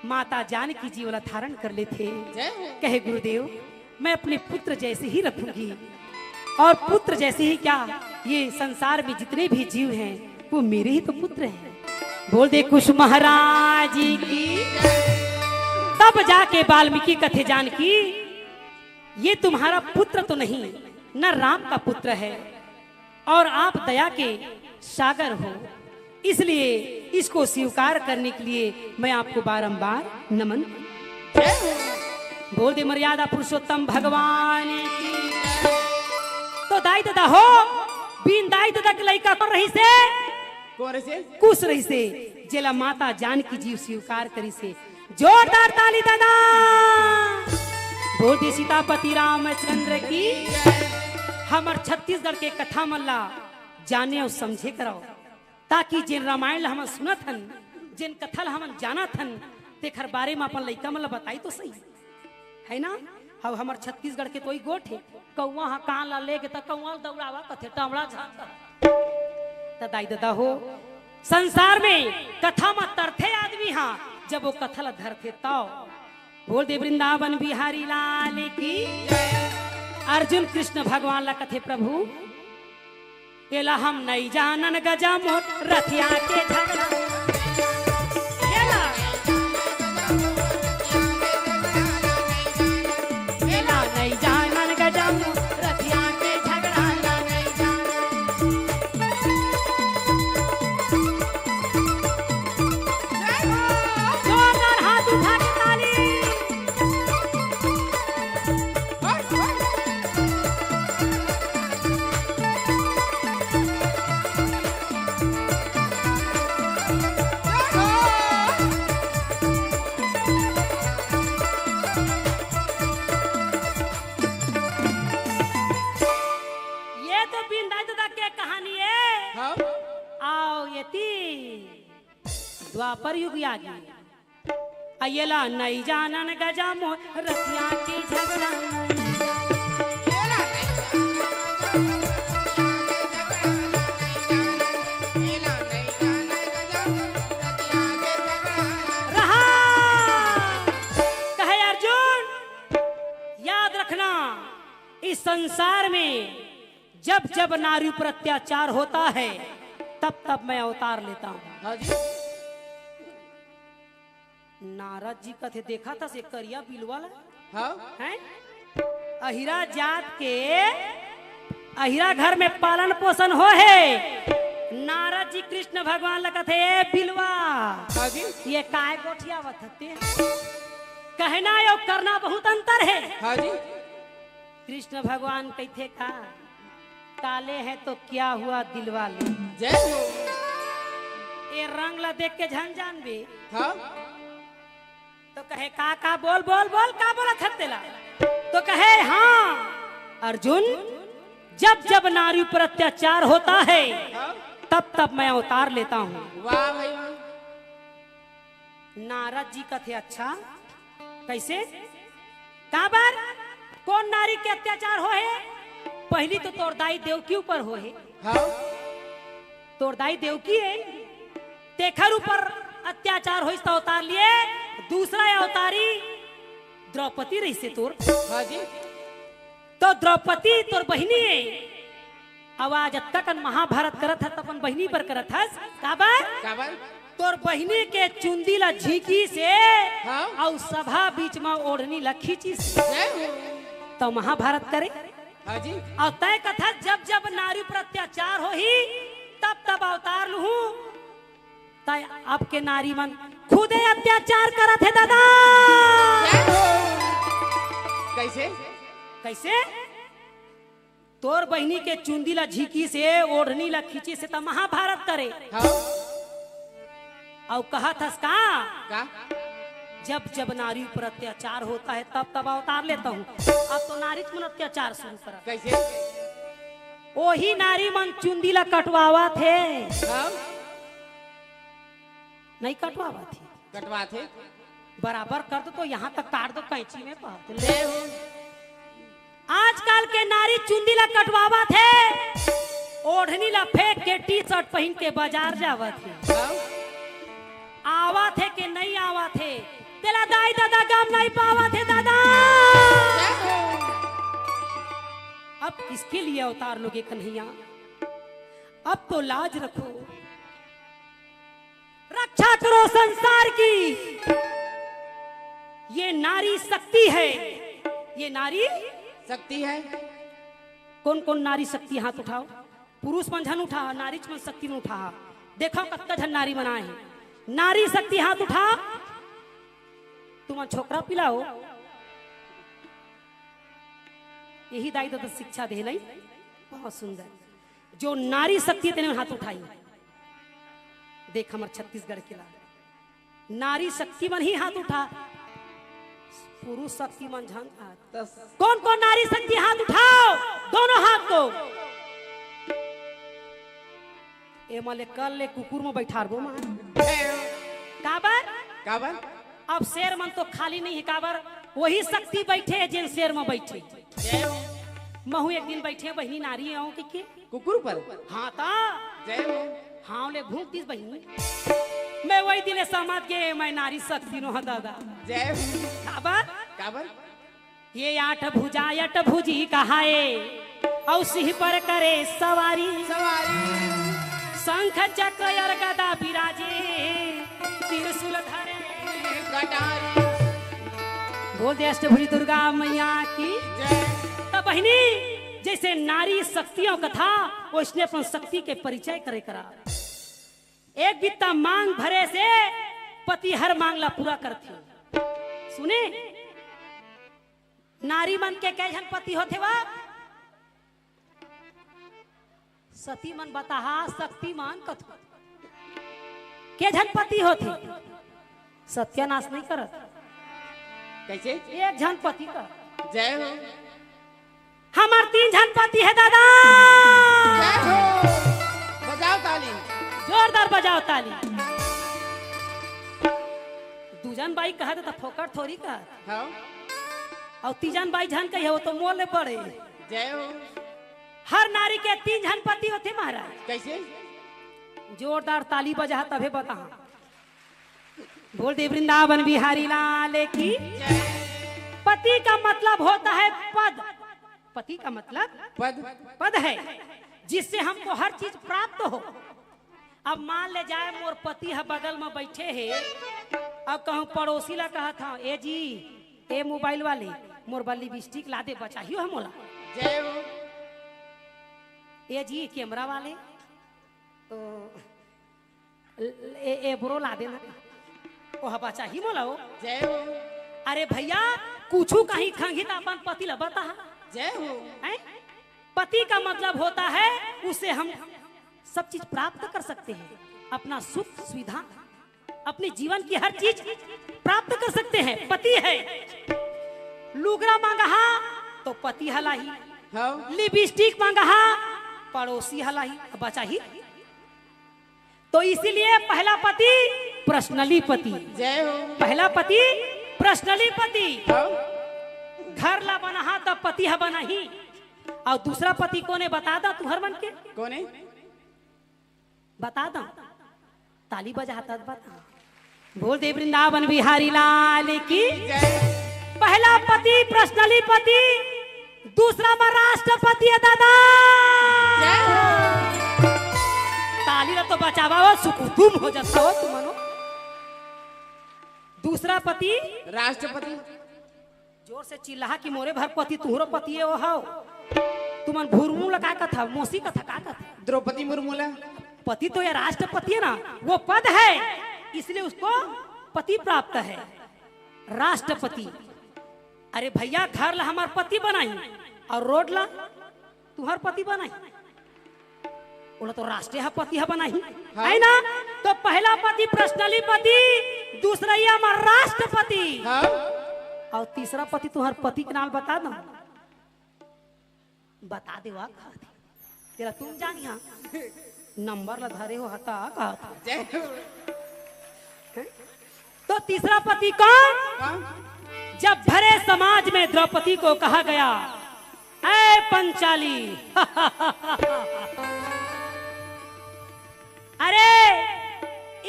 माता जानकी जी ओला धारण कर लेथे। कहे, गुरुदेव, मैं अपने पुत्र जैसे ही रखूंगी, और पुत्र जैसे ही क्या, ये संसार में जितने भी जीव हैं, वो मेरे ही तो पुत्र हैं। बोल दे कुश महाराज की। तब जाके वाल्मीकि कथे, जानकी, ये तुम्हारा पुत्र तो नहीं, न राम का पुत्र है, और आप दया के सागर हो, इसलिए इसको स्वीकार करने के लिए मैं आपको बारंबार नमन। बोल दे मर्यादा पुरुषोत्तम भगवान की। तो दाई ददा हो, बिन दाई ददा के लइका कोन रहिसे? कोन रहिसे? कुश रहिसे, जेला माता जानकी जी स्वीकार करिसे। जोरदार ताली ददा। बोल दे सीतापति रामचंद्र की। हमर छत्तीसगढ़ के कथा मन ला जाने अउ समझे करव, ताकि जेन रामायण ला हमन सुनत हन, जेन कथा ला हमन जानत हन, तेखर बारे म अपन लइका मन ला बताई तो सही, है ना? अब हमर छत्तीसगढ़ के तो ई गोठ हे, कौवा ह कान ला लेगे त कौवा ल दौड़ावा कथे, टमड़ा झांक। त दाई ददा हो, संसार में कथा म तरथे आदमी हा, जब वो कथा ला धरथे तव। बोल दे वृंदावन बिहारी लाल की। अर्जुन कृष्ण भगवान ला कथे, प्रभु, एला हम नइ जानन गजा मोर रथिया के झगड़ा। एला, एला नइ जानन गजा मोर रथिया के झगड़ा ला नइ जानन। जोरदार हाथ उठा के ताली। ये तो बिंदाई ददा के कहानी है। हाँ। आओ ये ती द्वापर युग आ गया। अयला नइ जानन गजा मोर रतिया के झगड़ा। रहा। कहे अर्जुन, याद रखना, इस संसार में जब जब नारी पर अत्याचार होता है, तब तब मैं अवतार लेता हूँ। हाँ जी। नारद जी कथे, देखा था से करिया बिलवा ला? हाँ। हैं? अहिरा जात के, अहिरा घर में पालन पोषण हो है। नारद जी कृष्ण भगवान ला कथे, "ए बिलवा, हाँ जी। ये काय गोठियावत हते?" कहना अउ करना बहुत अंतर है। हाँ जी। कृष्ण भगवान कहिथे का, "काले हैं तो क्या हुआ दिलवा ले।" जय हो। ए रंग ला देख के झन जानबे। हाँ। तो कहे, "का, का, बोल, बोल, बोल, का बोलत हस तेला?" तो कहे, "हाँ, अर्जुन, जब, जब नारी पर अत्याचार होता है, हाँ। तब, तब मैं अवतार लेता हूँ।" वाह भाई वाह। नारद जी कथे, "अच्छा, कैसे? काबर? कोन नारी के अत्याचार हो हे? पहली तो तोर दाई देवकी ऊपर हो हे।" हाँ। तोर दाई देवकी हे, तेखर ऊपर अत्याचार होइस त अवतार लिए। दूसरा अवतारी द्रौपदी रहिसे तोर। हाँ जी। तो द्रौपदी तोर बहिनी हे, अउ आज अतका कन महाभारत करत हस, अपन बहिनी बर करत हस, काबर? काबर? तोर बहिनी के चुंदी ला झींकिस हे, हाँ? अउ सभा बीच म ओढ़नी ला खींचिस हे। जय हो। त महाभारत करे। हाँ जी। अउ तैं कथस, जब जब नारी पर अत्याचार होही, तब तब अवतार लूहूं। तैं अब के नारी मन खुदे अत्याचार करत हे दादा। जय हो। कैसे? कैसे? तोर बहिनी के चुंदी ला झींकिस हे, ओढ़नी ला खींचिस हे, त महाभारत करे। हाँ। अउ कहत हस का? का? जब जब नारी पर अत्याचार होता है, तब तब अवतार लेता हूँ। अब तो नारी मन अत्याचार शुरू करत। कैसे? ओही नारी मन चुंदी ला कटवावत हे। हाँ। नहीं कटवावत हे। कटवात हे। बराबर कर दो तो यहाँ तक काट दो कैंची में, बाप रे। ले हो। आजकल के नारी चुंदी ला कटवावत हे, ओढ़नी ला फेंक के टी शर्ट पहिन के बाजार जावत हे। हाँ। आवत हे के नहीं आवत हे, तेला दाई ददा गम नहीं पावत हे दादा। अब किसके लिए अवतार लोगे कन्हैया? अब तो लाज रखो। रक्षा करो संसार की। ये नारी शक्ति है, ये नारी शक्ति है। कौन कौन नारी शक्ति, हाथ उठाओ। पुरुष मन झन उठा, नारी मन शक्ति मन उठा। देखो कतका झन नारी मन आए हे। नारी शक्ति हाथ उठा। तुमन छोकरा पिला हो। यही दाई ददा शिक्षा दे नहीं। बहुत सुंदर। जो नारी शक्ति तेने हाथ उठाई। देख हमर छत्तीसगढ़ के ला। नारी शक्ति मन ही हाथ उठा। पुरुष शक्ति मन झन आत। त कोन कोन नारी शक्ति, हाथ उठाओ, दोनों हाथ को। ए मले कल ले कुकुर में बैठारबो मां। काबर? काबर? अब शेर मन तो खाली नहीं है, काबर? वही शक्ति बैठे है जेन शेर में बैठे। जय हो। महू एक दिन बैठे बहिनी नारी आऊं के, के? कुकुर पर? हाँ ता। जय हो। हाँ ले भूख दिस बहिनी। मैं वही दिले समझ गए, मैं नारी शक्ति नो हा दादा। जय हो। काबर? काबर? ये आठ भुजा अट भुजी कहाए, औ सिंह पर करे सवारी। सवारी। शंख चक्र और गदा बिराजे, त्रिशूल धरे कटारी। बोल दे अष्टभुजी दुर्गा मैया की। जय। त बहिनी, जैसे नारी शक्तियों कथा, वैसने अपन शक्ति के परिचय करे करा। एक बित्ता मांग भरे से पति हर मांग ला पूरा करथे। सुने, नारी मन के कै झन पति होथे वा? सती मन बताहा, शक्ति मन कथो। के झन पति होथे? सत्यानाश नहीं करत। कैसे? एक झन पति का। जय हो। हमर तीन झन पति है दादा। जय हो। बजाओ ताली। जोरदार बजाओ ताली। दू झन बाई कहत त फोकट थोड़ी कहत। हाँ। अउ तीजन बाई झन कही, वो तो मोर ले बड़े। जय हो। हर नारी के तीन झन पति होथे महाराज। कैसे? जोरदार ताली बजा तभे बता। बोल दे वृंदावन बिहारी लाल की। जय। पति का मतलब होता है पद। पति का मतलब पद। पद है, जिससे हमको हर चीज प्राप्त हो। अब मान ले जाए मोर पति ह बगल में बैठे हे, अब कहूँ पड़ोसी ला कहत हूँ, ए जी, ए मोबाइल वाले, मोर बर लिपस्टिक ला दे, बचाही हो मोला। जय हो। ए जी, कैमरा वाले, तो ए, ए ब्रो ला देना, ओह बचाही मोला हो। जय हो। अरे भैया, कुछु कहीं खंगी त अपन पति ला बता। जय हो। हैं? पति का मतलब होता है, उससे हम सब चीज प्राप्त कर सकते हैं, अपना सुख सुविधा, अपने जीवन की हर चीज प्राप्त कर सकते हैं। पति है, लुगरा मांगहा तो पति ह लाही, हाँ। लिपस्टिक मांगहा, पड़ोसी ह लाही, बचाही। तो इसीलिए पहला पति पर्सनली पति। जय हो। पहला पति पर्सनली पति। हाँ। घर ला बनाहा तब पति ह बनाही। और दूसरा पति कोने बता दा तुहर मन के? कोने? बता दा। ताली बजा तब बता। बोल दे वृंदावन बिहारी लाल की। जय। पहला पति पर्सनली पति, दूसरा में राष्ट्रपति है दादा। जय हो। ताली ला तो बजावा हो, सुकुतुम हो जाता हो तुमनो। दूसरा पति राष्ट्रपति। जोर से चिल्लाहा कि मोरे भर पति तुहरो पति है वो हो। तुमन भुरमू ला का कथा, मौसी कथा का कथा? द्रौपदी मुर्मू ला। पति तो ये राष्ट्रपति है ना, वो पद है, इसलिए उसको पति प्राप्त है। राष्ट्रपति। अरे भैया, घर ला हमार पति बनाही और रोड ला तुहर पति बनाही। ओला तो राष्ट्र ह पति ह बनाही, हाँ। है ना? तो पहला पति पर्सनली पति, दूसरा ये हमार राष्ट्रपति। हाँ। और तीसरा पति तुहर पति के नाम बता दो। बता दे वा कहत हे। तेरा तुम जानिया। नंबर ला धरे हो हता कहत हे। जय हो। हैं? तो तीसरा पति कौन? हाँ। जब भरे समाज में द्रौपदी को कहा गया, "ऐ पंचाली।" अरे,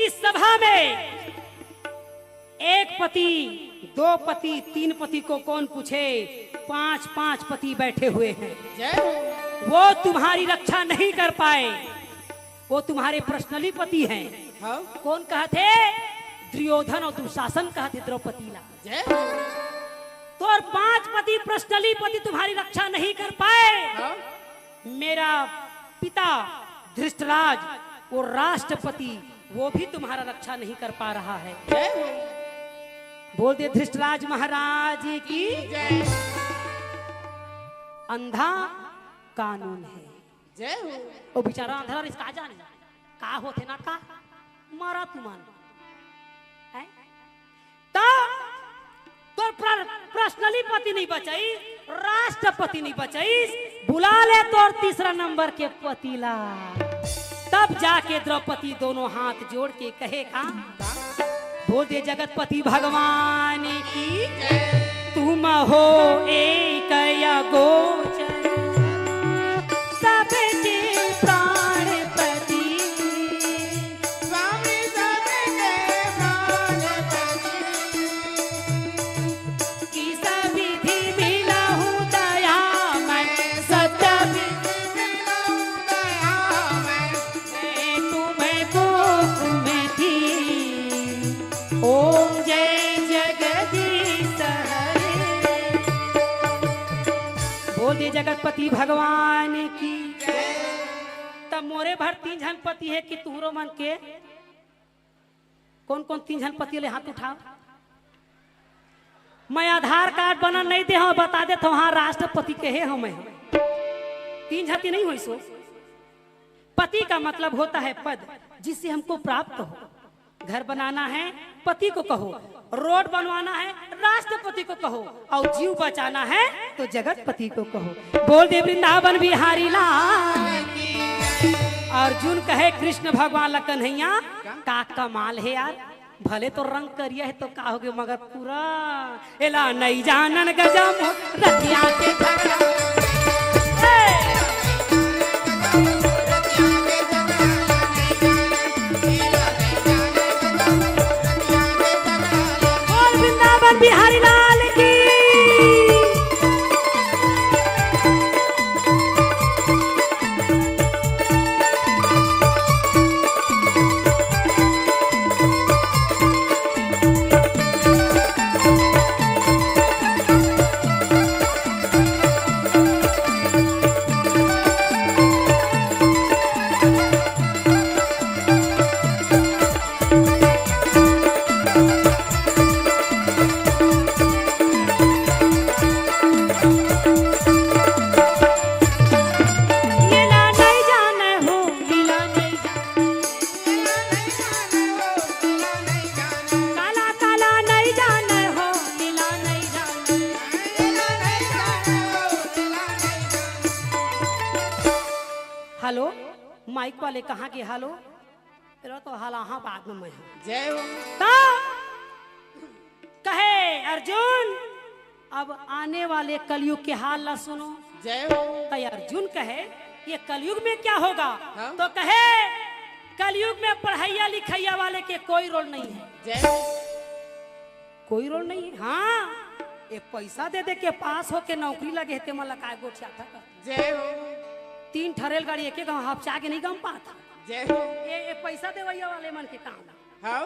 इस सभा में एक पति, दो पति, तीन पति को कौन पूछे? पांच पांच पति बैठे हुए हैं। जय हो। वो तुम्हारी रक्षा नहीं कर पाए, वो तुम्हारे पर्सनली पति हैं। हाँ। कौन कहत हे? दुर्योधन और दुशासन कहत हे द्रौपदी ला। जय हो। तो और पांच पति पर्सनली पति तुम्हारी रक्षा नहीं कर पाए। हाँ। मेरा पिता धृष्टराज, वो राष्ट्रपति, वो भी तुम्हारा रक्षा नहीं कर पा रहा है। जय हो। बोल दे धृष्टराज महाराज की। जय। अंधा कानून है। जय हो। वो बेचारा अंधा, इसका जाने का होथे ना का, मरा तुमन। हैं? त तोर प्र-, पर्सनली पति नहीं बचाइस, राष्ट्रपति नहीं बचाइस, बुला ले तोर तीसरा नंबर के पति ला। तब जाके द्रौपदी दोनों हाथ जोड़ के कहे का, बोल दे जगतपति भगवान की, तुम हो एक अगोचर, सबके प्राणपति। स्वामी सबके प्राणपति। किस विधि मिलहु दयामय, सत्य विधि मिलहु दयामय। मैं तुमको कुमति। ओम जय जगदीश हरे। बोल दे जगतपति भगवान की। तब मोरे भर तीन झन पति हे कि तुहरो मन के? कौन कौन तीन झन पति ले हाथ उठाओ। मैं आधार कार्ड बना नहीं दे हूं, बता देता हूं, हाँ, राष्ट्रपति के हे हूं मैं। तीन झन पति नहीं होइस हो। पति का मतलब होता है पद, जिससे हमको प्राप्त हो। घर बनाना है, पति को कहो। रोड बनवाना है, राष्ट्रपति को कहो। और जीव बचाना है, तो जगतपति को कहो। बोल दे वृंदावन बिहारी लाल। अर्जुन कहे कृष्ण भगवान ला, कन्हैया, का कमाल हे यार, भले तो रंग करिया हे तो का होगे, मगर पूरा एला नइ जानन गजम रतिया के झगड़ा। ए! बोल वृंदावन बिहारी लाल की। ये ला नहीं जाने हो, लीला नहीं जाने। काला काला नहीं जाने हो, लीला नहीं जाने। हेलो, माइक वाले कहाँ गे? हेलो, तेरा तो हाल आहा बाद में मैं हूँ। जय हो। तो कहे अर्जुन, अब आने वाले कलयुग के हाल ला सुनो। जय हो। तो अर्जुन कहे, ये कलयुग में क्या होगा? हाँ। तो कहे, कलयुग में पढ़ैया लिखैया वाले के कोई रोल नहीं है। जय हो। कोई रोल नहीं है। हाँ, ये पैसा दे दे के पास होके नौकरी लगे हे, ते मन ला काय गोठियाथा का? जय हो। तीन ठा रेलगाड़ी एक एक गांव हपचा के नहीं गम पात। जय हो। ये, ये पैसा देवैया वाले मन के काम। हाँ।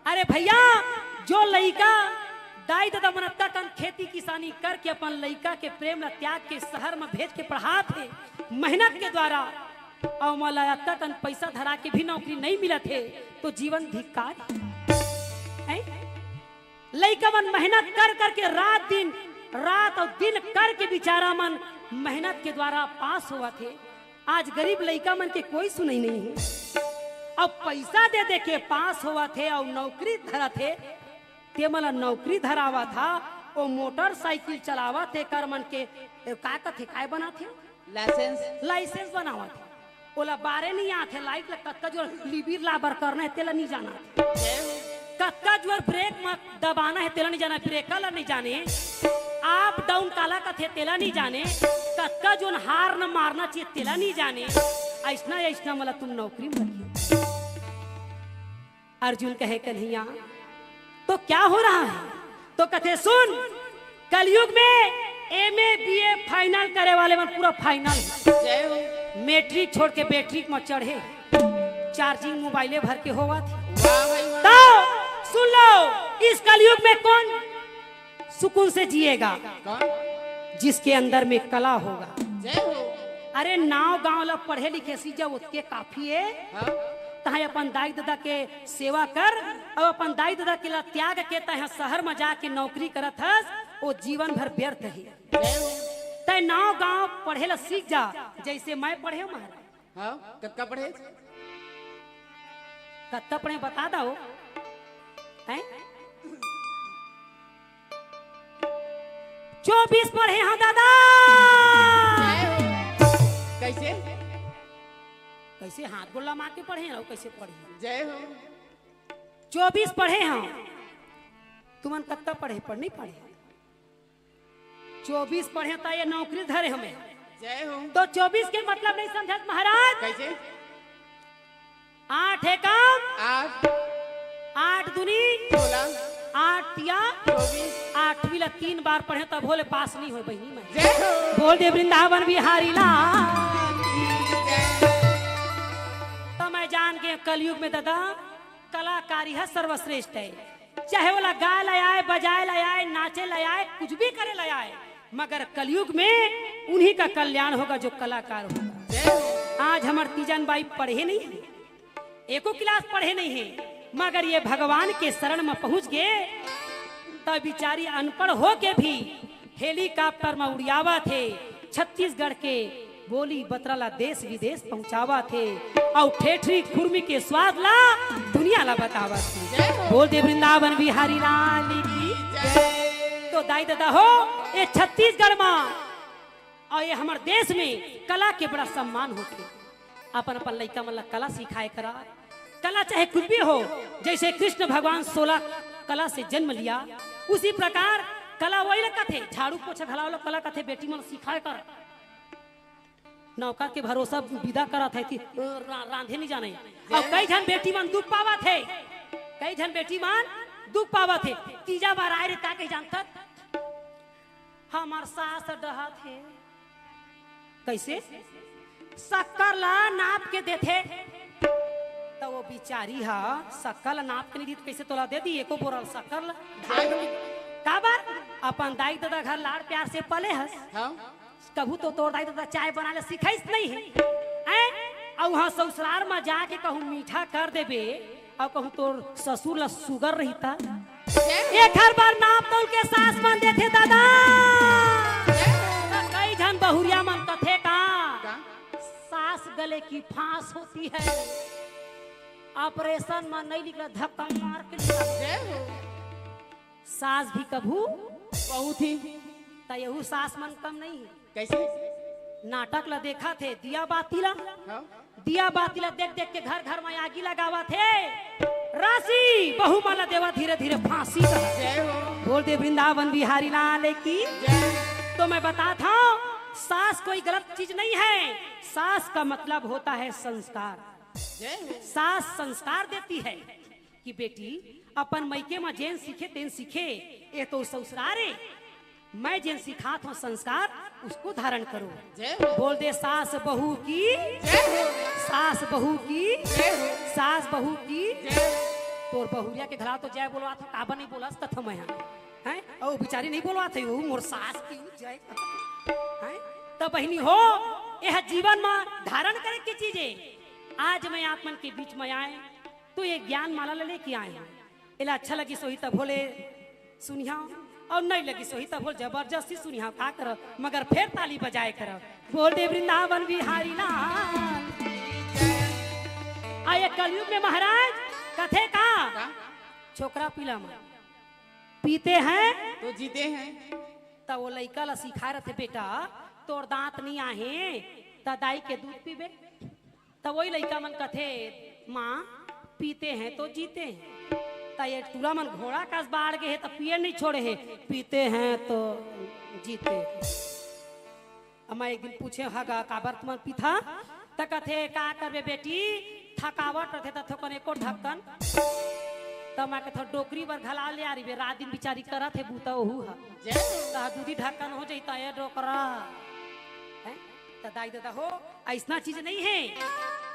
अरे भैया, जो लइका दाई ददा मन अतका कन खेती किसानी करके अपन लइका के प्रेम ला त्याग के शहर में भेज के पढ़ात हे, मेहनत के द्वारा, अउ मोला अतका कन पैसा धरा के भी नौकरी नहीं मिलत हे, तो जीवन धिक्कार हे। हैं? लइका मन मेहनत कर करके रात दिन, रात अउ दिन करके बिचारा मन मेहनत के द्वारा पास होवत हे। आज गरीब लइका मन के कोई सुनई नहीं हे। अब पैसा दे दे के पास होवत हे अउ नौकरी धरत हे, ते मन ला नौकरी धरावत हा, ओ मोटरसाइकिल चलावत हे, कर मन के, ए, का कथे, काय बनात हे? लाइसेंस। लाइसेंस बनावत हे। ओला बारे नहीं आत हे, लाइट ला कतका जोर लिबिर लाबर करना हे, तेला नहीं जाना। जय हो। कतका जोर ब्रेक म दबाना हे, तेला नहीं जाना, ब्रेकर ला नहीं जाने। अप डाउन काला कथे, तेला नहीं जाने। कतका जोर हार्न मारना चाहिए, तेला नहीं जाने। अइसना, अइसना मोला तुम नौकरी में रखियो। अर्जुन कहे, कन्हैया, तो क्या हो रहा है? तो कथे, सुन, कलयुग में एमए बीए फाइनल करे वाले मन पूरा फाइनल हे। जय हो। मैट्रिक छोड़ के बैट्रिक में चढ़े, चार्जिंग मोबाइले भर के होवत हे। वाह भाई वाह। तो सुन लो, इस कलयुग में कौन सुकून से जिएगा? कौन? जिसके अंदर में कला होगा। जय हो। अरे, नाव गांव ला पढ़े लिखे सीख जा, ओतके काफी हे। हाँ। तहां अपन दाई ददा के सेवा कर, अउ अपन दाई ददा के ला त्याग के तहां शहर में जाके नौकरी करत हस, ओ जीवन भर व्यर्थ हे। जय हो। तैं नाव गांव पढ़े ला सीख जा, जैसे मैं पढ़े हूं महाराज। हाँ, कतका पढ़े? कतका पढ़े बता दो। हैं? चौबीस पढ़े हंव दादा। जय हो। कइसे? कइसे हाथ गोड़ लमा के पढ़े हंव, कइसे पढ़े? जय हो। चौबीस पढ़े हंव। तुमन कत्ता पढ़े, पढ़ नहीं पढ़े? चौबीस पढ़े त ये नौकरी धरे हमें। जय हो। तो चौबीस के मतलब नहीं समझत महाराज? कइसे? आठ एकम आठ। आठ दूनी सोलह। आठ तिया चौबीस। आठवीं ला तीन बार पढ़े तभो ले पास नहीं होय बहिनी मैं। जय हो। बोल दे वृंदावन बिहारी लाल की। जय। त मैं जान गेंव कलयुग में दादा कलाकारी ह सर्वश्रेष्ठ हे। चाहे ओला गाय ला आय, बजाय ला आय, नाचे ला आय, कुछ भी करे ला आय, मगर कलयुग में उन्हीं का कल्याण होगा जो कलाकार होगा। जय हो। आज हमर तीजन बाई पढ़े नहीं हे, एको क्लास पढ़े नहीं हे, मगर ये भगवान के शरण में पहुंच गे, त बिचारी अनपढ़ होके भी हेलीकॉप्टर में उड़ियावत हे, छत्तीसगढ़ के बोली बतरा ला देश विदेश पहुंचावत हे, अउ ठेठरी खुरमी के स्वाद ला दुनिया ला बतावत हे। जय हो। बोल दे वृंदावन बिहारी लाल की। जय। तो दाई दादा हो, ये छत्तीसगढ़ में अउ ये हमर देश में कला के बड़ा सम्मान होथे। अपन अपन लइका मन ला कला सिखाए करा, कला चाहे कुछ भी हो, जइसे कृष्ण भगवान सोलह कला से जन्म लिया, उसी प्रकार कला वही ला कथे, झाड़ू पोछा घलाव ला कला कथे, बेटी मन सिखाए कर। नौकर के भरोसा विदा करत हे कि रा-, रांधे नहीं जाने। अउ कई झन बेटी मन दुख पावत हे, कई झन बेटी मन दुख पावत हे। तीजा बर आय रे, का कही जानथस? हमर सास डहत हे। कइसे? शक्कर ला नाप के देथे। त वो बिचारी ह शक्कर ला नाप के नहीं दी त कइसे तोला दे दी एको बोरा शक्कर ला? काबर? अपन दाई ददा घर लाड़ प्यार से पले हस। हाँ। कभू तो तोर दाई ददा चाय बनाय ला सिखाइस नहीं हे। हैं? अउ उहाँ ससुरार म जाके कहूँ मीठा कर देबे, अउ कहूँ तोर ससुर ला सुगर रहिता। एखर बर नाप तौल के सास मन देथे दादा। त कई झन बहुरिया मन कथे का, का? सास गले की फांस होती है, ऑपरेशन में नहीं निकला, धक्का मार के निकला। जय हो। सास भी कभू बहुत ही। त यहू सास मन कम नहीं हे। कइसे? नाटक ला देखत हे, दिया बाती ला। हाँ। दिया बाती ला देख देख के घर घर में आगी लगावत हे। राशि बहू मन ला देवा धीरे धीरे फांसी का। जय हो। बोल दे वृंदावन बिहारी लाल की। जय। तो मैं बताथंव, सास कोई गलत चीज नहीं है। सास का मतलब होता है संस्कार। जय हो। सास संस्कार देती है। कि बेटी, अपन मइके म जेन सीखे तेन सीखे, ये तो ससुरार हे। मैं जेन सिखात हंव संस्कार, उसको धारण करो। जय हो। बोल दे सास बहू की, जय हो। सास बहू की, जय हो। सास बहू की। जय हो। तोर बहुरिया के घला तो जय बोलवात हंव, काबर नहीं बोलस कथंव मैं हा। हैं? अउ बिचारी नहीं बोलवात हे, वो मोर सास की जय। हैं? त बहिनी हो, यह जीवन म धारण करे के चीज हे। आज मैं आप मन के बीच में आए, तो ये ज्ञान माला ला लेके आए हंव। एला अच्छा लगिस होही तभो ले सुनिहा, अउ नहीं लगिस होही तभो ले जबरदस्ती सुनिहा, का करव, मगर फेर ताली बजाए करव। बोल दे वृंदावन बिहारी लाल। अउ ये कलयुग में महाराज कथे का? का? छोकरा पिला मन पीते हैं तो जीते हैं। त वो लइका ला सिखाय रथे, बेटा, तोर दांत नहीं आहे, त दाई के दूध पीबे। त वही लइका मन कथे, माँ, पीते हैं तो जीते हैं। त ये टूरा मन घोड़ा कस बाढ़ गे हे, त पिए नहीं छोड़े हे, पीते हैं तो जीते हैं। अब मैं एक दिन पूछेंव, हगा, काबर तुमन पीथा? त कथे, का करबे बेटी, थकावट रथे त थोकन एको ढक्कन। त मैं कथंव, डोकरी बर घला ले आ रहिबे, रात दिन बिचारी करत हे बूता ओहू ह। जय हो। त दूधी ढक्कन हो जइता ए डोकरा। हैं? त दाई ददा हो, अइसना चीज नहीं हे।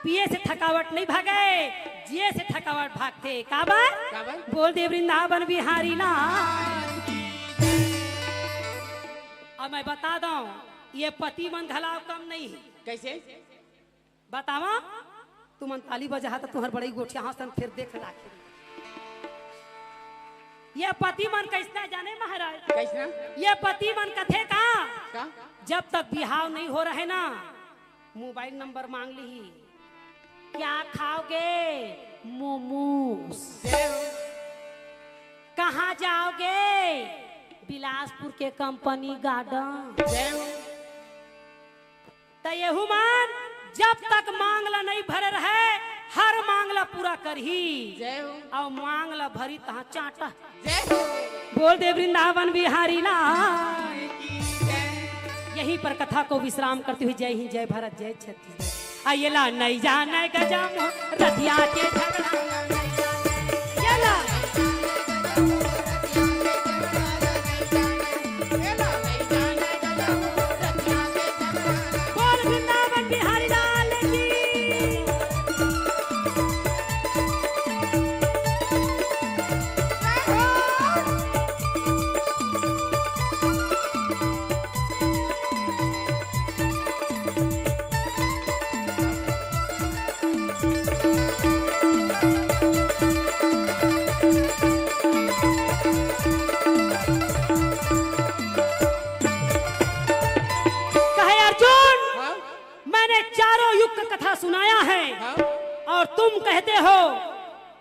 पिए से थकावट नहीं भागे, जिए से थकावट भागथे। काबर? काबर? बोल दे वृंदावन बिहारी लाल। अब मैं बता दंव, ये पति मन घला कम नहीं हे। कइसे? बतावंव, तुमन ताली बजाहा त तुंहर बड़ई गोठियाहूं, फेर देख लाखे। ये पति मन कइसना जाने महाराज? कइसना? ये पति मन कथे का? का? जब तक बिहाव नहीं हो रहे ना, मोबाइल नंबर मांग लिही। क्या खाओगे? मोमोज। जय हो। कहाँ जाओगे? बिलासपुर के कंपनी गार्डन। जय हो। त एहू मन जब तक मांग ला नइ भरे रहे, हर मांग ला पूरा करही। जय हो। अउ मांग ला भरी तहाँ चांटा। जय हो। बोल दे वृंदावन बिहारी लाल। यहीं पर कथा को विश्राम करते हुए जय हिंद, जय भारत, जय छत्तीसगढ़। आ ये ला नहीं जाने गजम रतिया के झगड़ा। ये ला। बोल वृंदावन बिहारी लाल की। कहे अर्जुन, हाँ? मैंने चारों युग का कथा सुनाया है, हाँ? और तुम कहते हो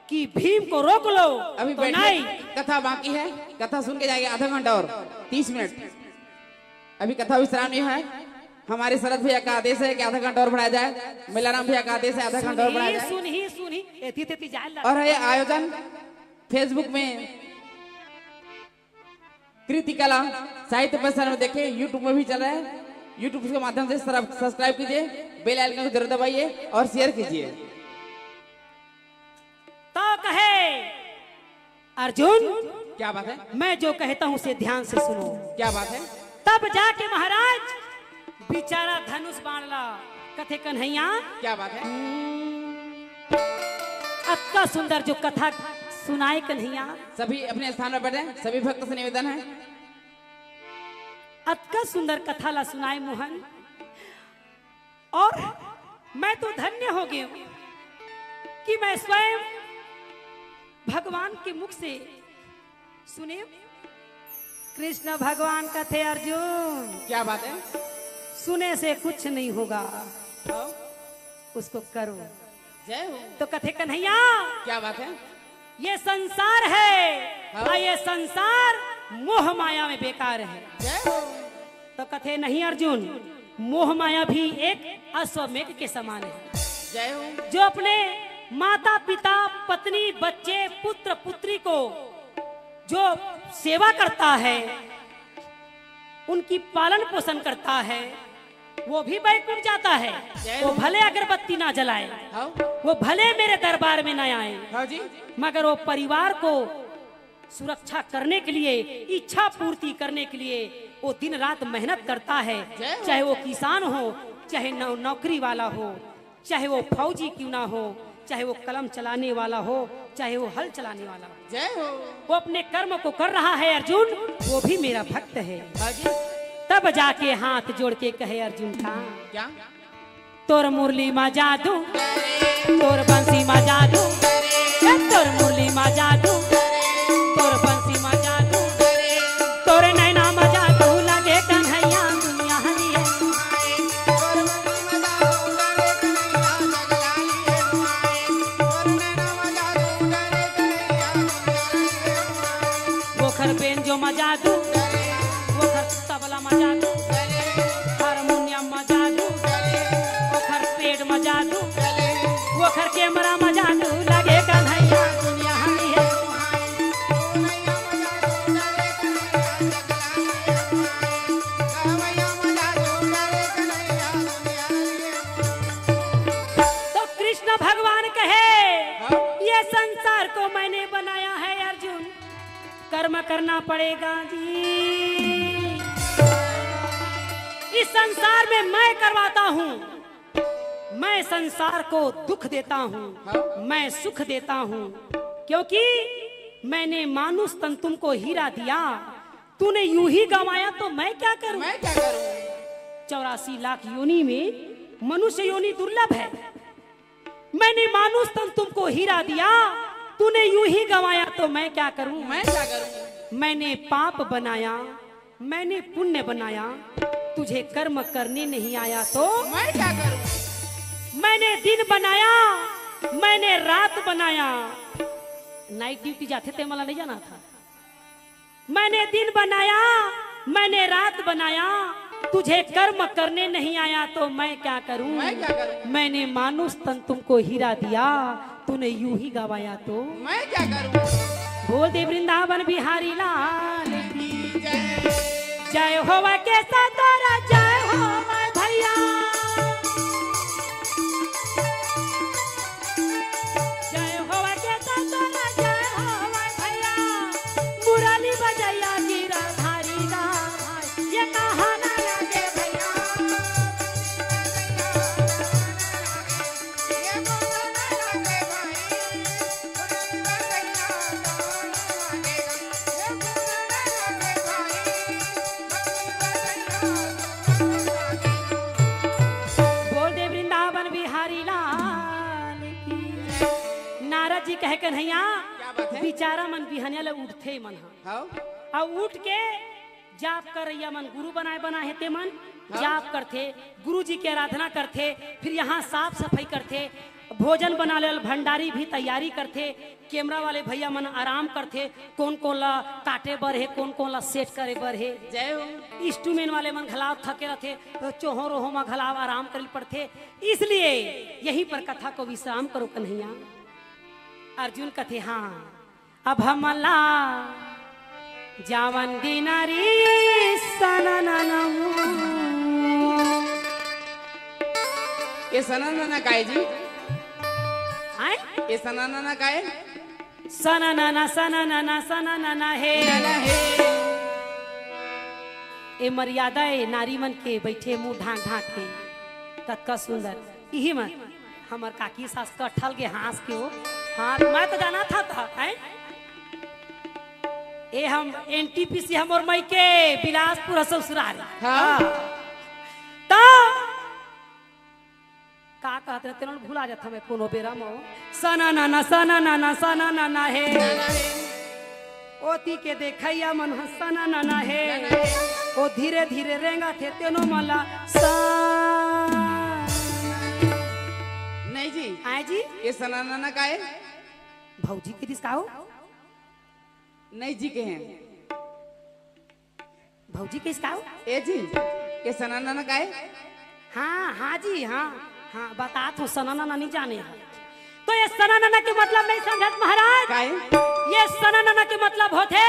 कि भीम को रोक लो, अभी तो बैठिए, नहीं। कथा बाकी है, कथा सुन के जाइए आधा घंटा और तीस मिनट। अभी कथा विश्राम नहीं है। हमारे शरद भैया का आदेश है कि आधा घंटा और बढ़ाया जाए। मेलाराम भैया का आदेश है, आधा घंटा और बढ़ाया जाए। सुनही, सुनही, एती तेती जाए ला। और ये आयोजन Facebook में कृति कला साहित्य परिसर में देखें, YouTube में भी चल रहा है। YouTube के माध्यम से सब्सक्राइब कीजिए, बेल आइकन को जरूर दबाइए और शेयर कीजिए। तो कहे अर्जुन, क्या बात है? मैं जो कहता हूँ उसे ध्यान से सुनो। क्या बात है? तब जाके महाराज बेचारा धनुष बाण ला कथे कन्हैया। क्या बात है? हम्म, अतका सुंदर जो कथा सुनाए कन्हैया। सभी अपने स्थान पर बैठे, सभी भक्त से निवेदन है। अतका सुंदर कथा ला सुनाए मोहन, और मैं तो धन्य हो गया कि मैं स्वयं भगवान के मुख से सुने। कृष्ण भगवान कथे अर्जुन, क्या बात है? सुने से कुछ नहीं होगा, हाँ। उसको करो। जय हो। तो कथे कन्हैया, क्या बात है? ये संसार है, हाँ। और ये संसार मोह माया में बेकार है। जय हो। तो कथे नहीं अर्जुन, मोह माया भी एक अश्वमेघ के समान है। जय हो। जो अपने माता पिता, पत्नी, बच्चे, पुत्र पुत्री को जो सेवा करता है, उनकी पालन पोषण करता है, वो भी बैकुंठ जाता है। जय वो हो। भले अगरबत्ती ना जलाए, हाँ। वो भले मेरे दरबार में ना आए, हाँ जी। मगर वो परिवार को सुरक्षा करने के लिए, इच्छा पूर्ति करने के लिए वो दिन रात मेहनत करता है। जय हो। चाहे वो किसान हो, चाहे नौ-, नौकरी वाला हो, चाहे वो फौजी क्यों ना हो, चाहे वो कलम चलाने वाला हो, चाहे वो हल चलाने वाला हो। जय हो। वो अपने कर्म को कर रहा है अर्जुन, वो भी मेरा भक्त है। हाँ जी। तब जाके हाथ जोड़ के कहे अर्जुन का, क्या? तोर मुरली मा जादू, तोर बंसी मा जादू, ए तोर मुरली मा जादू, तोर बंसी मा जादू, तोर नैना मा जादू लगे कन्हैया दुनिया हनी है। ओखर बेंजो मा जादू, ओखर तबला मा जादू, हारमोनियम मा जादू, ओखर पेट मा जादू, ओखर कैमरा मा जादू, लगे कन्हैया दुनिया हनी है। तो कृष्ण भगवान कहे, हाँ। ये संसार को मैंने बनाया है अर्जुन, कर्म करना पड़ेगा जी। इस संसार में मैं करवाता हूँ, मैं संसार को दुख देता हूँ, हाँ। मैं सुख देता हूँ, क्योंकि मैंने मानुष तन तुमको हीरा दिया, तूने यूं ही गंवाया तो मैं क्या करूं? मैं क्या करूं? चौरासी लाख योनि में मनुष्य योनि दुर्लभ है। मैंने मानुष तन तुमको हीरा दिया, तूने यूं ही गंवाया तो मैं क्या करूं? मैं क्या करूं? मैंने पाप बनाया, मैंने पुण्य बनाया, तुझे कर्म करने नहीं आया तो मैं क्या करूं? मैंने दिन बनाया, मैंने रात बनाया। नाइट ड्यूटी जाथे ते मला नहीं जाना था। मैंने दिन बनाया, मैंने रात बनाया, तुझे कर्म करने नहीं आया तो मैं क्या करूं? मैं क्या करूं? मैंने मानुष तन तुमको हीरा दिया, तूने यूं ही गवाया तो मैं क्या करूं? बोल दे वृंदावन बिहारी लाल की जय। जय होवे केसतोरा, जय होवे भैया। जय होवे केसतोरा, जय होवे भैया। मुरली बजैया गिरधारी दा भाई, ये कहाना लागे भैया। बोल दे वृंदावन बिहारी लाल की। नारद जी कहे, कन्हैया, क्या बात है? बिचारा मन बिहनिया ले उठथे मन ह। हाँ। अउ उठ के जाप करइया मन, गुरु बनाए बनाए हे ते मन हाँ। जाप करथे, गुरु जी के आराधना करथे, फिर यहाँ साफ सफाई करथे, भोजन बनाने वाले भंडारी भी तैयारी करथे, कैमरा वाले भैया मन आराम करथे, कोन कोन ला काटे बर हे, कोन कोन ला सेट करे बर हे। जय हो। इंस्ट्रूमेंट वाले मन घलाव थके रथे, तो चोहो रोहो मा घलाव आराम करे पड़थे। इसलिए यहीं पर कथा को विश्राम करो कन्हैया। अर्जुन कथे, हाँ, अब हमला जावन दिनारी सनननमु। ये सननना काय जी? आय? ये सननना काय? सननना, सननना, सननना हे। नना हे। ए मर्यादा ए नारी मन के, बैठे मुंह ढांक ढांक के, कतका सुंदर। इही मन हमर काकी सास का ठल के हाँस के हो। हाँ, मैं तो जाना था, था, हैं? ए हम एनटीपीसी हमर मइके बिलासपुर ह ससुराल। हाँ। हाँ। तो का कहत रहे, तेनो भुला जात हमें कोनो बेरा मो। सना नाना, सना नाना, सना नाना हे। ओती के देखैया मन ह सना नाना हे। ओ धीरे धीरे रेंगा थे तेनो मला सा। नहीं जी। आय जी? ये सना नाना का है? भौजी के दिस का हो? नहीं जी के हैं। भौजी के इसका हो? ए जी, ये सना नाना का है? हाँ, हाँ जी, हाँ, हाँ, बता तो सना नाना नहीं जाने हैं। तो ये सना नाना के मतलब नहीं समझत महाराज। का है? ये सना नाना के मतलब होथे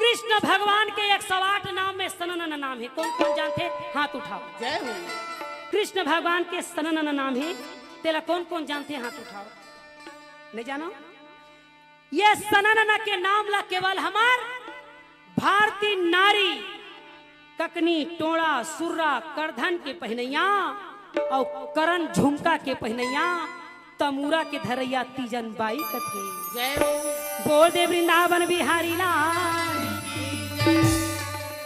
कृष्ण भगवान के एक सौ आठ नाम में सना नाना नाम है। कौन कौन जानथे? हाथ उठाओ। जय हो। कृष्ण भगवान के सना नाना नाम है, तेला कौन कौन जानथे? हाथ उठाओ। नहीं जानो? ये सना नाना के नाम ला केवल हमर भारतीय नारी ककनी, टोड़ा, सुर्रा, करधन के पहिनैया अउ करन झुमका के पहिनैया, तमूरा के धरैया तीजन बाई कथे। जय हो। बोल दे वृंदावन बिहारी लाल।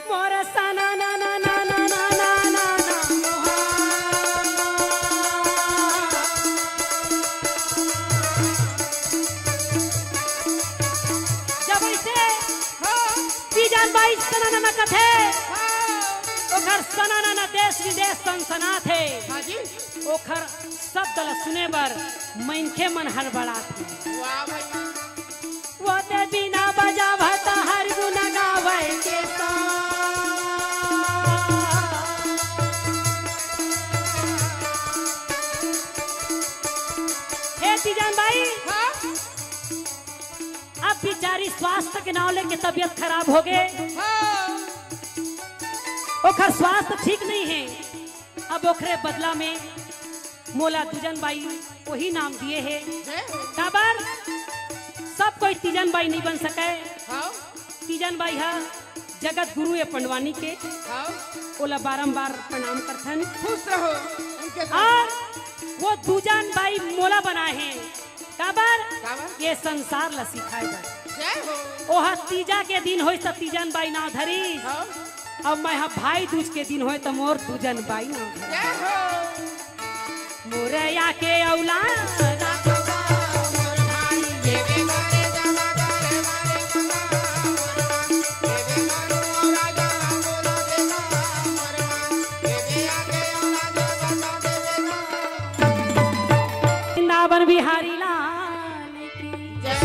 मोर सना ना ना ना ना ना ना ना ना मोहा। जब ऐसे हाँ। तीजन बाई सना ना ना कथे, हाँ। ओखर सना ना ना देश विदेश सनसनाथे। हाँ जी। ओखर शब्द ल सुने बर मनखे मन हड़बड़ाथे। वाह भैया। वो ते बीना बजावत हर गुण गावै के सा। हे तीजन बाई, हाँ? अब बिचारी स्वास्थ्य के नाव लेके तबीयत खराब हो गए। हाँ। ओखर स्वास्थ्य ठीक नहीं है। अब ओखरे बदला में मोला दूजन बाई वही नाम दिए हे। जय हो। काबर सब कोई तीजन बाई नहीं बन सके। हाँ। तीजन बाई हा जगत गुरु ए पंडवानी के। हाँ। ओला बारंबार प्रणाम करथन। खुश रहो। उनके साथ। और वो दूजन बाई मोला बनाए हे। काबर? काबर? ये संसार ला सिखाए बर। जय हो। ओहा तीजा के दिन होइस त तीजन बाई नाव धरिस। हाँ। अब मैं हा भाई दूज के दिन होए त मोर दूजन बाई नाव धरिस। जय हो। मोरया के औलाद। वृंदावन बिहारी लाल की। जय।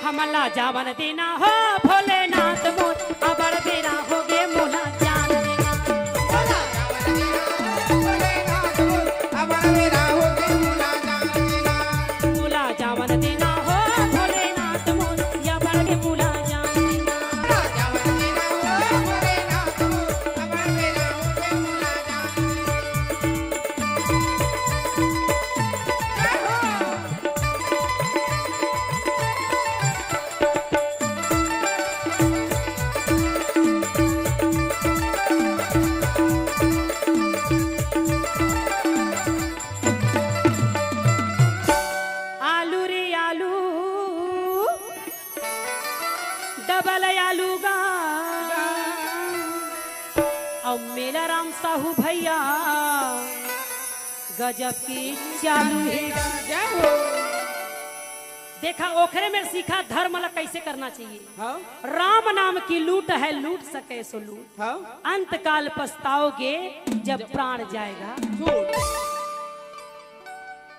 हमला जावन देना हो भोलेनाथ मोर, अबड़ बेरा होगे मोला जान देना। मोला जावन देना हो भोलेनाथ मोर, अबड़ के मोला जान देना। आलू रे आलू, डबल आलू गा। अउ मेला राम साहू भैया गजब के चालू हे। जय हो। देखा, ओखरे में सीखा धर्म ला कैसे करना चाहिए। हाँ। राम नाम की लूट है, लूट सके सो लूट। हाँ। अंत काल पछताओगे जब प्राण जाएगा। झूठ।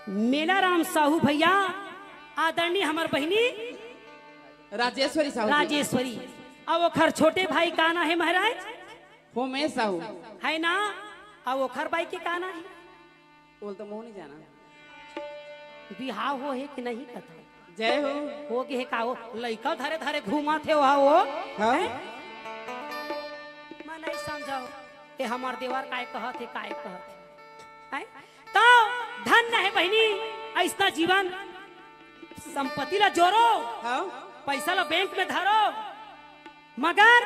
मेला राम साहू भैया, आदरणीय हमर बहिनी राजेश्वरी साहू जी। राजेश्वरी। अब ओखर छोटे भाई का ना हे महाराज? होमेश साहू। है ना? अब ओखर बाई के का ना हे? बोल तो मुंह नहीं जाना। बिहाव हो हे कि नहीं कथा? जय हो। हो गे हे का हो? लइका धरे धरे घूमत हे वहा वो। हाँ। हैं? मैं नहीं समझाओ। ये हमार देवर काय कहत हे, काय कहत हे? हैं? तो धन्य हे बहिनी, ऐसना जीवन। संपत्ति ला जोरो, हाँ। पैसा ला बैंक में धरो, मगर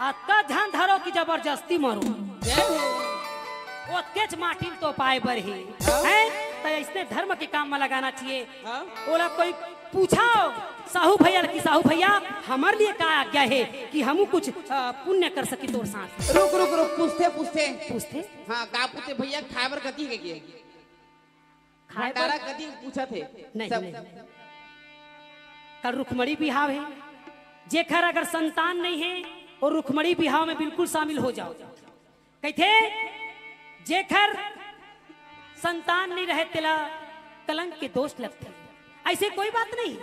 अतका झन धरो कि जबरदस्ती मरो। जय हो। ओतकेच माटी ल तो पाए बर हे, हाँ। हैं? त अइसने धर्म के काम म लगाना चाहिए। हाँ। ओला कोई पूछो, साहू भैया ल कि साहू भैया, हमर लिए का आज्ञा हे कि हमू कुछ, अ, पुण्य कर सकी तोर साथ। रुक, रुक, रुक, पूछथे, पूछथे। पूछथे? हाँ, का पूछथे भैया, खाए बर कथी हे के? खाए बर भंडारा कथी पूछत हे? नहीं, सब नहीं। कल रुक्मणी बिहाव हे, जेखर अगर संतान नहीं हे, वो रुक्मणी बिहाव में बिल्कुल शामिल हो जाओ। कहिथे, जेखर संतान नहीं रहे, तेला कलंक के दोष लगथे। ऐसे कोई बात नहीं।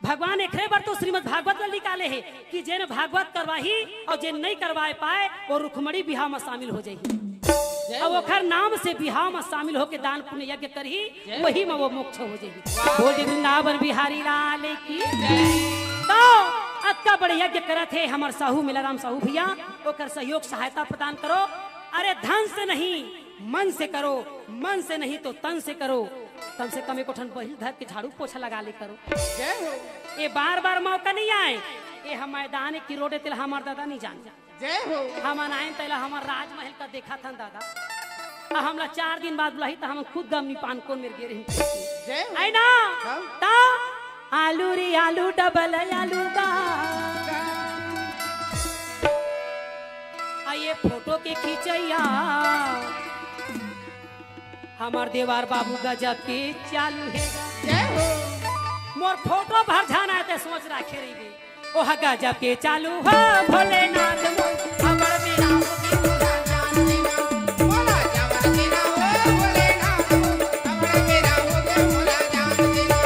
भगवान एकरे बर तो श्रीमद् भागवत ल निकाले हे कि जेन भागवत करवाही अउ जेन नइ करवाए पाए, वो रुक्मणी बिहाव म शामिल हो जाही। जय अउ हो। ओखर नाम से बिहाव म शामिल होके दान पुण्य यज्ञ करही, जय हो। वही म वो मोक्ष हो जाही। वाह। बोल दे वृंदावन बिहारी लाल की। जय। तो अतका बड़े यज्ञ करत हे हमर साहू मेलाराम साहू भैया, ओकर सहयोग सहायता प्रदान करो। अरे धन से नहीं, मन से करो, मन से नहीं तो तन से करो। कम से कम एको ठन बहिल धर के झाड़ू पोछा लगा ले करो। जय हो। ये बार बार मौका नहीं आए। ये हम मैदान की रोड हे, तेला हमार दादा नहीं जान। जय हो। हमन आए तेला हमार राजमहल का देखा थन दादा। आ हमला चार दिन बाद बुलाही त हमन खुद गमनी पान कोन मेर गे रही। जय हो। है ना? हाँ। ता आलू रे आलू डबल आलू बा। आ ये फोटो के खींचैया हमार देवार बाबू गजब के चालू हे। जय हो। मोर फोटो भर जाना हे ते सोच राखे रहिबे। ओह गजब के चालू हो भोलेनाथ मोर, अबड़ बेरा हो गे मोला जान देना। मोला जावन देना हो भोलेनाथ मोर, अबड़ बेरा हो गे मोला जान देना।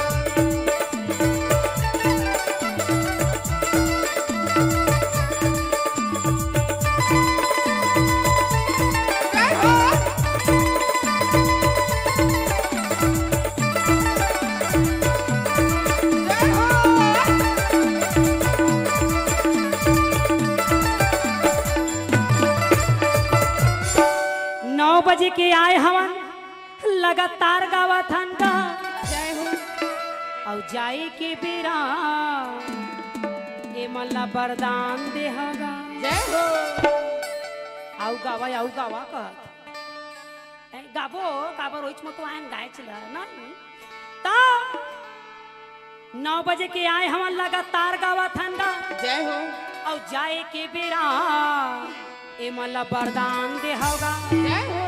नौ बजे के आए हवन, लगातार गावत हन गा। जय हो। अउ जाए के बेरा ए मन ला वरदान देहगा। जय हो। अउ गावा, अउ गावा कहत। ए, गाबो, काबर ओइच म तो आयन गायच ल, ना? त नौ बजे के आए हवन लगातार गावत हन गा। जय हो। अउ जाए के बेरा ए मन ला वरदान देहगा। जय हो।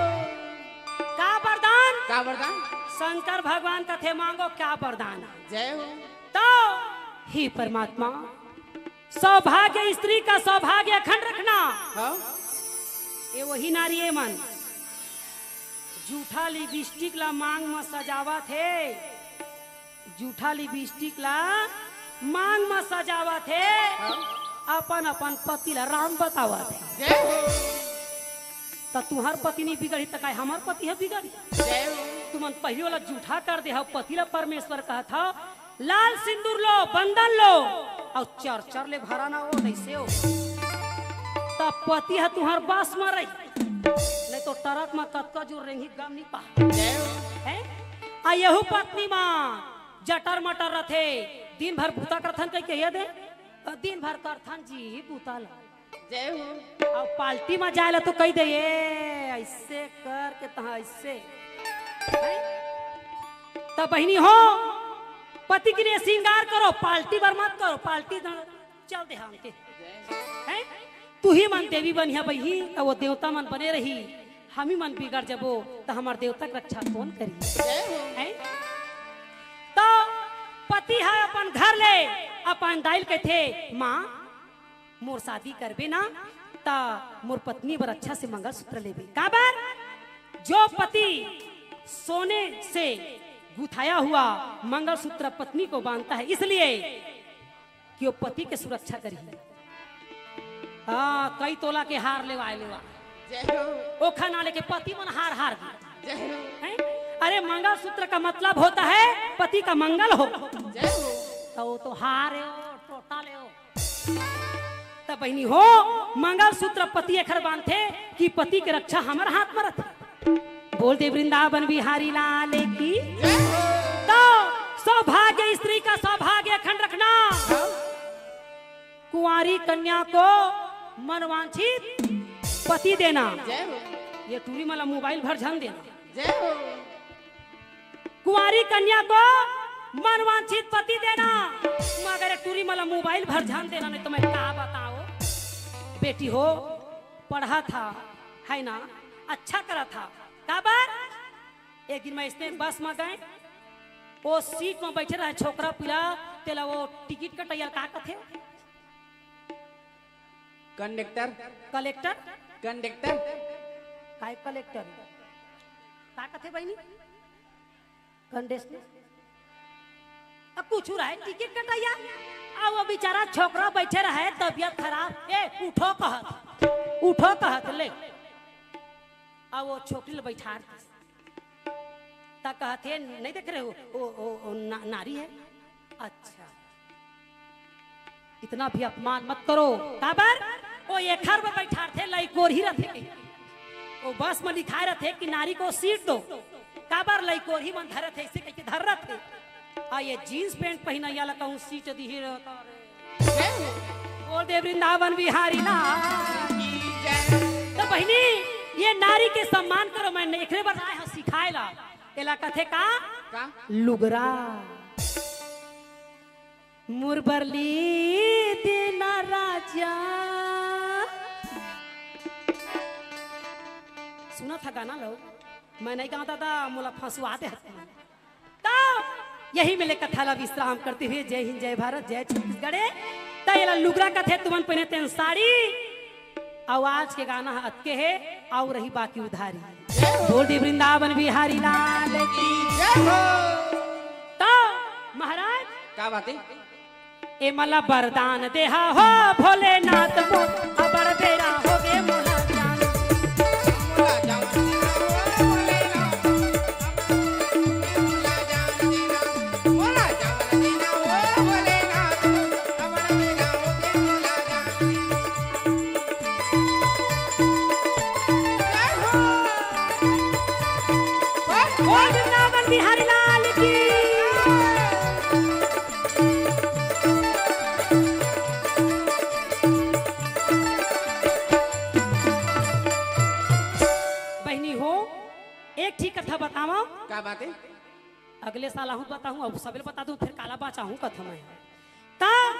का वरदान? का वरदान? शंकर भगवान कथे मांगो क्या वरदान? जय हो। तो हे परमात्मा, सौभाग्य, स्त्री का सौभाग्य अखंड रखना। हाँ। ये वही नारी ए मन जूठा लिपस्टिक ला मांग म सजावत हे, जूठा लिपस्टिक ला मांग म सजावत हे, हाँ। अपन अपन पति ला राम बतावत हे। जय हो। त तुंहर पति नइ बिगड़ही त काय हमर पति ह बिगड़ही? जय हो। तुमन पहिली ओला जूठा कर दे हव, पति ला परमेश्वर कहत हव, लाल सिंदूर लो, बंदन लो, अउ चर चर ले भरा ना ओ, तइसे ओ। त पति ह तुंहर बस म रही, नइ तो टरक म कतका जोर रेंगही गम नइ पा। जय हो। हैं? आ यहू पत्नी म जटर मटर रथे, दिन भर बूता करथन कहिके ये दे, दिन भर करथन जी बूता ला। जय हो। अउ पार्टी म जाय ला तो कहि दे, "ए, अइसे करके तहाँ अइसे।" हैं? त बहिनी हो, पति के लिए श्रृंगार करो, पार्टी बर मत करो, पार्टी न-, चल दे हमके। हैं? तुही मन देवी बनिहा बहिनी, त वो देवता मन बने रही, हमी मन बिगड़ जबो, त हमर देवता के रक्षा कोन करी? जय हो। हैं? त पति ह अपन घर ले अपन दाई ल कहिथे, "माँ, मोर शादी करबे ना, त मोर पत्नी बर अच्छा से मंगलसूत्र लेबे।" काबर? जो पति सोने से गुथाया हुआ मंगलसूत्र पत्नी को बांधता है, इसलिए कि वो पति के सुरक्षा करही। हाँ, कई तोला के हार लेवाय लेवा। जय हो। ओखर ना लेके पति मन हार हार गे। जय हो। हैं? अरे, मंगलसूत्र का मतलब होता है पति का मंगल हो। जय हो। त वो तो हार हे, टोटा ले हो। त बहिनी हो, मंगलसूत्र पति एखर बांधथे कि पति के रक्षा हमर हाथ म रथे। बोल दे वृंदावन बिहारी लाल की। जय हो। तो सौभाग्य, स्त्री का सौभाग्य अखंड रखना। हाँ। कुंवारी कन्या को मनवांछित पति देना। जय हो। ये टूरी मन ला मोबाइल भर झन देना। जय हो। कुंवारी कन्या को मनवांछित पति देना, मगर ये टूरी मन ला मोबाइल भर झन देना, नहीं तो मैं का बताओ। बेटी हो, पढ़ा था, है ना, अच्छा करा था, काबर? एक दिन मैं इसने बस में गए, वो सीट में बैठे रहे छोकरा पीला, तेला वो टिकट कटैया का कथे? कंडक्टर। कलेक्टर? कंडक्टर। काय कलेक्टर? का कथे बहिनी? कंडक्टर। अब कुछ रहे टिकट कटैया, अब वो बेचारा छोकरा बैठे रहे, तबियत खराब, "ए, उठो," कहत, "उठो," कहत, ले। अब वो छोकरी ले बैठार दिस। त कहत हे, "नहीं देख रहे हो? ओ, ओ, ओ, ना-, नारी है।" अच्छा, इतना भी अपमान मत करो। काबर? वो एखर में बैठारथे, लइकोरही रथे। वो बस में लिखाय रथे कि नारी को सीट दो। काबर? लइकोरही मन धरत हे, इसे कहिके धर रथे। आ ये जींस पैंट पहिना, या ला कहूँ सीट दिही रहता रे। बोल दे वृंदावन बिहारी लाल। तो बहिनी, ये नारी के सम्मान करो, मैं एकरे बर आय हंव सिखाय ला। एला कथे का? का? लुगरा। मुर बर ली देना राजा। सुना था गाना लो, मैं नहीं गाता था, मोला फंसवा दे। तो यही मेले कथा ला विश्राम करते हुए जय हिंद, जय भारत, जय छत्तीसगढ़। त एला लुगरा कथे, तुमन पहिने तेन साड़ी। अउ आज के गाना ह अतके हे, अउ रही बाकी उधारी। बोल दे वृंदावन बिहारी लाल की। जय हो। तो महाराज, का बात हे? ए मला बरदान देहा हो भोलेनाथ मोर, अबड़ बेरा होगे मोला जान। बोल वृंदावन बिहारी लाल की। बहिनी हो, एक ठीक कथा बतावंव। का बात हे? अगले साल आहूं बताहूं, अब सबेल बता दूं, फेर काला बाचाहूं कथा मैं। त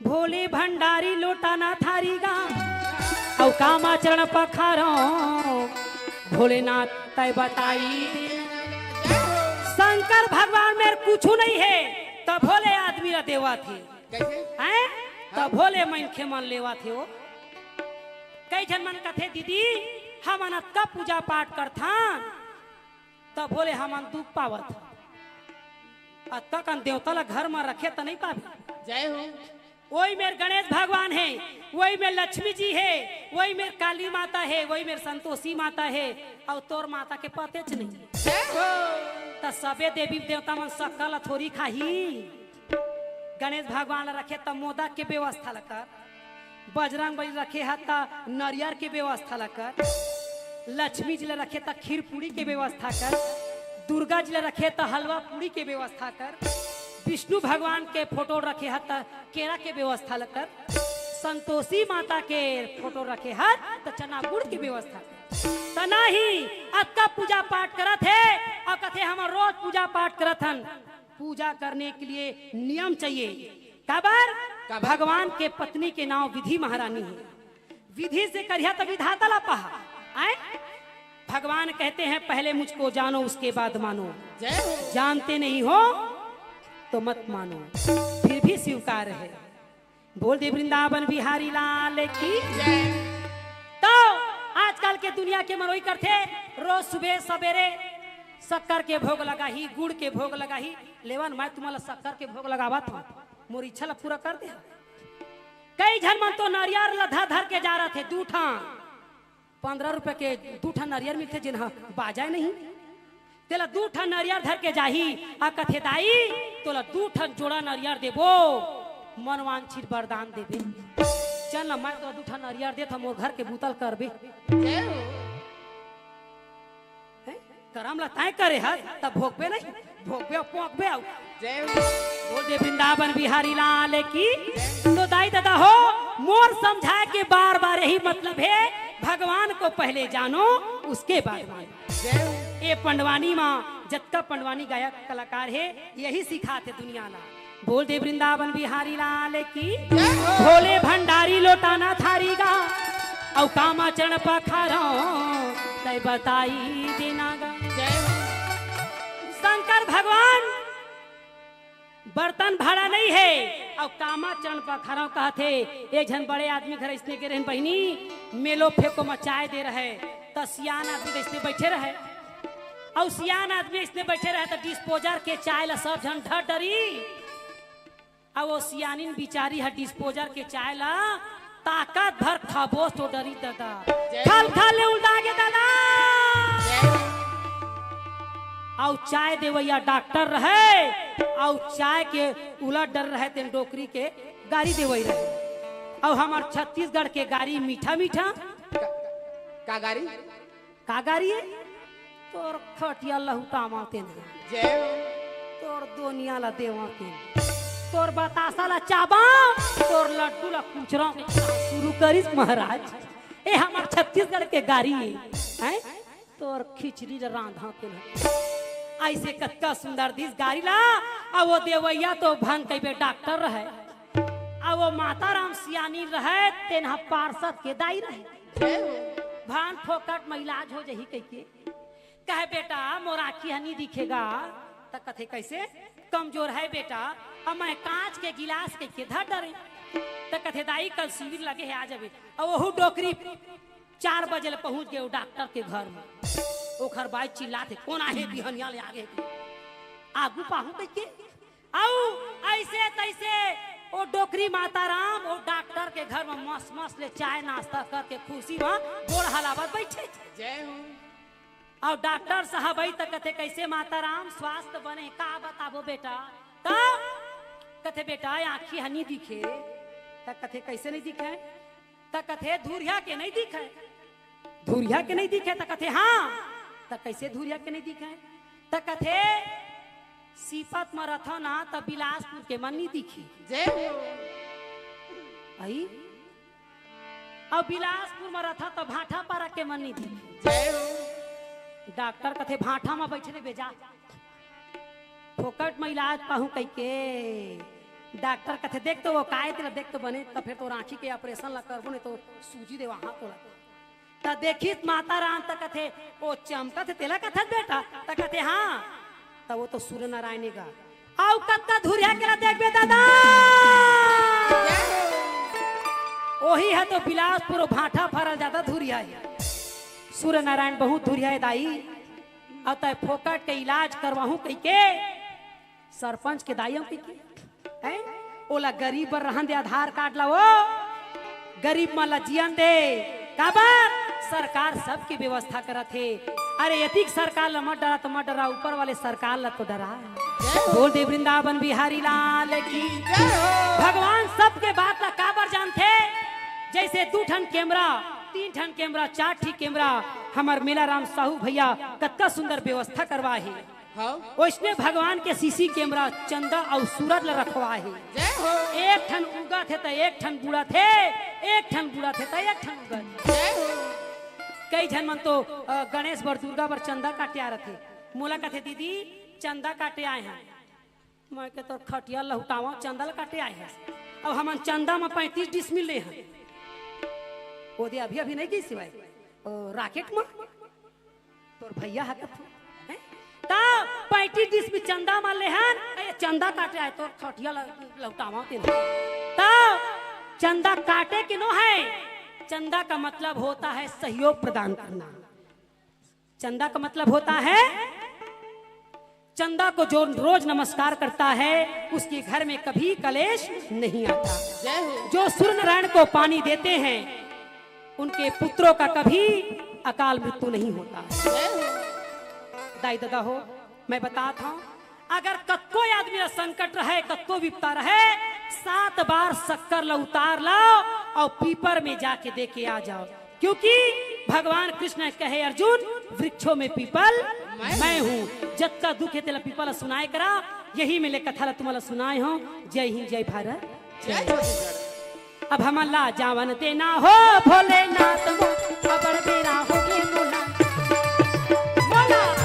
भोले भंडारी लोटा ना थारी गा, अउ कामाचरण पखारो, भोलेनाथ तय बताई। शंकर भगवान मेर कुछु नहीं हे, त भोले आदमी ला देवत हे। कैसे? हैं? त भोले मनखे मन लेवत हे वो। कई झन मन कथे, "दीदी, हमन अतका पूजा पाठ करथन, त भोले हमन दुख पावत हन।" अतका कन देवता ला घर म रखे त नहीं पाबे। जय हो। वही मेर गणेश भगवान हे, वही मेर लक्ष्मी जी हे, वही मेर काली माता हे, वही मेर संतोषी माता हे, अउ तोर माता के पतेच नहीं। जय हो। त सबे देवी देवता मन सक्कर ला थोरी खाही। गणेश भगवान ला रखे त मोदक के व्यवस्था ला कर, बजरंग बली रखे ह त नरियर के व्यवस्था ला कर, लक्ष्मी जी ला रखे त खीर पूरी के व्यवस्था कर, दुर्गा जी ला रखे त हलवा पूरी के व्यवस्था कर, विष्णु भगवान के फोटो रखे ह त केरा के व्यवस्था ला कर, संतोषी माता के फोटो रखे ह त चना गुड़ के व्यवस्था कर। त नहीं, अतका पूजा पाठ करत हे अउ कथे हमर रोज पूजा पाठ करत हन। पूजा करने के लिए नियम चाहिए। काबर? काबर? भगवान के पत्नी के नाम विधि महारानी है। विधि से करिहा त विधाता ला पहा। आए? भगवान कहते हैं, "पहले मुझको जानो, उसके बाद मानो।" जय हो। जानते नहीं हो तो मत मानो, फिर भी स्वीकार है। बोल दे वृंदावन बिहारी लाल की। जय। तो आजकल के दुनिया के मनोई करथे, रोज सुबह सवेरे शक्कर के भोग लगाही, गुड़ के भोग लगाही। लेवन, मैं तुम्हारा शक्कर के भोग लगावत हूँ, मोर इच्छा ला पूरा कर दे। कई झन मन तो नरियर ला धर धर के जा रहे थे, दू ठा, पंद्रह रुपए के दू ठा नरियर मिलथे, जेन ह बाजाए नहीं, तेला दू ठा नरियर धर के जाही, आ कथे, "दाई, तोला दू ठा जोड़ा नरियर देबो, मनवांछित वरदान देबे।" चल न, मैं तोला दू ठा नरियर देत हूँ, मोर घर के बूता ल करबे। जय हो। हैं? करम ला तय करे हस, तब भोगबे नहीं, भोगबे अउ पोंकबे अउ। जय हो। बोल दे वृंदावन बिहारी लाल की। तो दाई ददा हो, मोर समझाए के बार बार यही मतलब है, भगवान को पहले जानो, उसके बाद मानो। जय हो। ये पंडवानी माँ, जतका पंडवानी गायक कलाकार है, यही सिखाथे दुनिया ला। बोल दे वृंदावन बिहारी लाल की। जय हो। भोले भंडारी लोटाना थारी गा, अउ कामा चरण पखारो, तय बताई देना गा। जय हो। शंकर भगवान बर्तन भाड़ा नहीं है, अउ कामा चरण पखारो कहथे। एक झन बड़े आदमी घर इसने गे रहन बहिनी, मेलो फेंको म चाय दे रहे, त सियान आदमी इसने बैठे रहे, अउ सियान आदमी इसने बैठे रहे, त डिस्पोजर के चाय ला सब झन ढर डरी। अउ वो सियानिन बिचारी ह डिस्पोजर के चाय ला ताकत भर खबोस तो डरी ददा। जय खल खल ले उलदा गे ददा। जय। अउ चाय देवैया डॉक्टर रहे, अउ चाय के उलट डर रहे, तेन डोकरी के गारी देवई रहे। अउ हमर छत्तीसगढ़ के गारी मीठा मीठा। का, का गारी? का गारी है? तोर खटिया लहुटामा तेन। जय हो। तोर दोनिया ला देवा तेन। तोर बतासा ला चाबा, तोर लड्डू ला कुचरा के शुरू करिस महाराज। ए हमर छत्तीसगढ़ के गारी है, हैं? तोर खिचड़ी ला रांधा तेन। ऐसे कतका सुंदर दिस गारी ला, आ वो देवैया तो भंग कइबे डॉक्टर रहे। आ वो माता राम सियानी रहे, तेन ह पार्षद के दाई रहे। जय हो। भान फोकट म इलाज हो जही कहिके। कहे, "बेटा, मोर आँखी ह नी दिखेगा।" त कथे, "कैसे? कमजोर है बेटा।" अब मैं कांच के गिलास कहिके धर डरे। त कथे, "दाई, कल शिविर लगे है, आ जाबे।" अब वहू डोकरी चार बजे ले पहुंच गे वो डॉक्टर के घर में। ओखर बाई चिल्लाथे, "कौन आहे बिहनिया ले आगे?" आगू पाहू कहिके। अउ ऐसे तैसे वो डोकरी माता राम वो डॉक्टर के घर में मस्त मस्त ले चाय नाश्ता करके खुशी में गोड़ हलावत बैठे। जय हो। अउ डॉक्टर साहब आई त कथे, "कैसे माता राम, स्वास्थ्य बने?" "का बताबो बेटा?" त कथे, "बेटा, आँखी ह नी दिखे।" त कथे, "कैसे नहीं दिखे?" त कथे, "धुरिया के नहीं दिखे।" "धुरिया के नहीं दिखे?" त कथे, "हाँ।" त कैसे धुरिया के नहीं दिखे? त कथे, "सीपत म रथो ना, त बिलासपुर के मन नहीं दिखे।" जय हो। आई? अउ बिलासपुर म रथो, त भाटापारा के मन नहीं दिखे। जय हो। डॉक्टर कथे, "भाटा म बैठे रहे बेजा।" फोकट म इलाज पाहूं कहिके। डॉक्टर कथे, "देख तो वो काय तेला, देख तो बने, त फेर तोर आँखी के ऑपरेशन ला करबो, नहीं तो सूजी देवाहूं तोला।" त देखिस माता राम त कथे, "वो चमकत हे तेला कथस बेटा?" त कथे, "हाँ।" त वो तो सूर्य नारायण हे गा। अउ कतका धुरिया के ला देखबे ददा। ओही ह तो बिलासपुर भाटा फरल जादा धुरिया हे। सूर्य नारायण बहुत धुरिया हे दाई। अउ तय फोकट के इलाज करवाहूं कहिके सरपंच के दाई अउ के, हैं? ओला गरीब बर रहन दे आधार कार्ड ला, ओ गरीब मन ला जियन दे। काबर? सरकार सबके व्यवस्था करत हे। अरे, एतिक सरकार ला मत डरा तो मत डरा, ऊपर वाले सरकार ला तो डरा। जय हो। बोल दे वृंदावन बिहारी लाल की। जय हो। भगवान सबके बात ला काबर जानथे? जैसे दू ठन कैमरा, तीन ठन कैमरा, चार ठी कैमरा, हमर मेला राम साहू भैया कतका सुंदर व्यवस्था करवाए हे। हाँ। ओइसने भगवान के सीसी कैमरा चंदा अउ सूरज ल रखवाए हे। जय हो। एक ठन उगत हे त एक ठन बुड़त हे, एक ठन बुड़त हे त एक ठन उगत हे। जय हो। कई झन मन तो, अ, गणेश बर, दुर्गा बर चंदा काटे आ रथे। मोला कथे, "दीदी, चंदा काटे आए हन।" मैं के, "तोर खटिया लहुटावा, चंदा ल काटे आए हस।" अब हमन चंदा म पैंतीस डिसमिल ले हन। ओदे अभी, अभी नहीं गई सिवाय, ओ, राकेट म। तोर भैया ह कथू, हैं? त पैंतीस डिसमिल चंदा म लेहन, ए, चंदा काटे आए, तोर खटिया ल-, लहुटावा तेन। त चंदा काटे के नो है, चंदा का मतलब होता है सहयोग प्रदान करना। चंदा का मतलब होता है, चंदा को जो रोज नमस्कार करता है, उसके घर में कभी कलेश नहीं आता। जय हो। जो सूर्य नारायण को पानी देते हैं, उनके पुत्रों का कभी अकाल मृत्यु नहीं होता है। जय हो। दाई ददा हो, मैं बताथंव, अगर कतको आदमी ला संकट रहे, कतको विपता रहे, सात बार शक्कर ला उतार लाओ अउ पीपर में जाके दे के आ जाओ, क्योंकि भगवान कृष्ण कहे, "अर्जुन, वृक्षों में पीपल मैं मैं हूँ।" जतका दुख हे तेला पीपल ला सुनाए करा, यही में ले कथा ला तुमन ला सुनाए हंव। जय हिंद, जय भारत। जय छत्तीसगढ़। अब हमन ला जावन देना हो भोलेनाथ मो, अबड़ बेरा होगे मोला। मोला।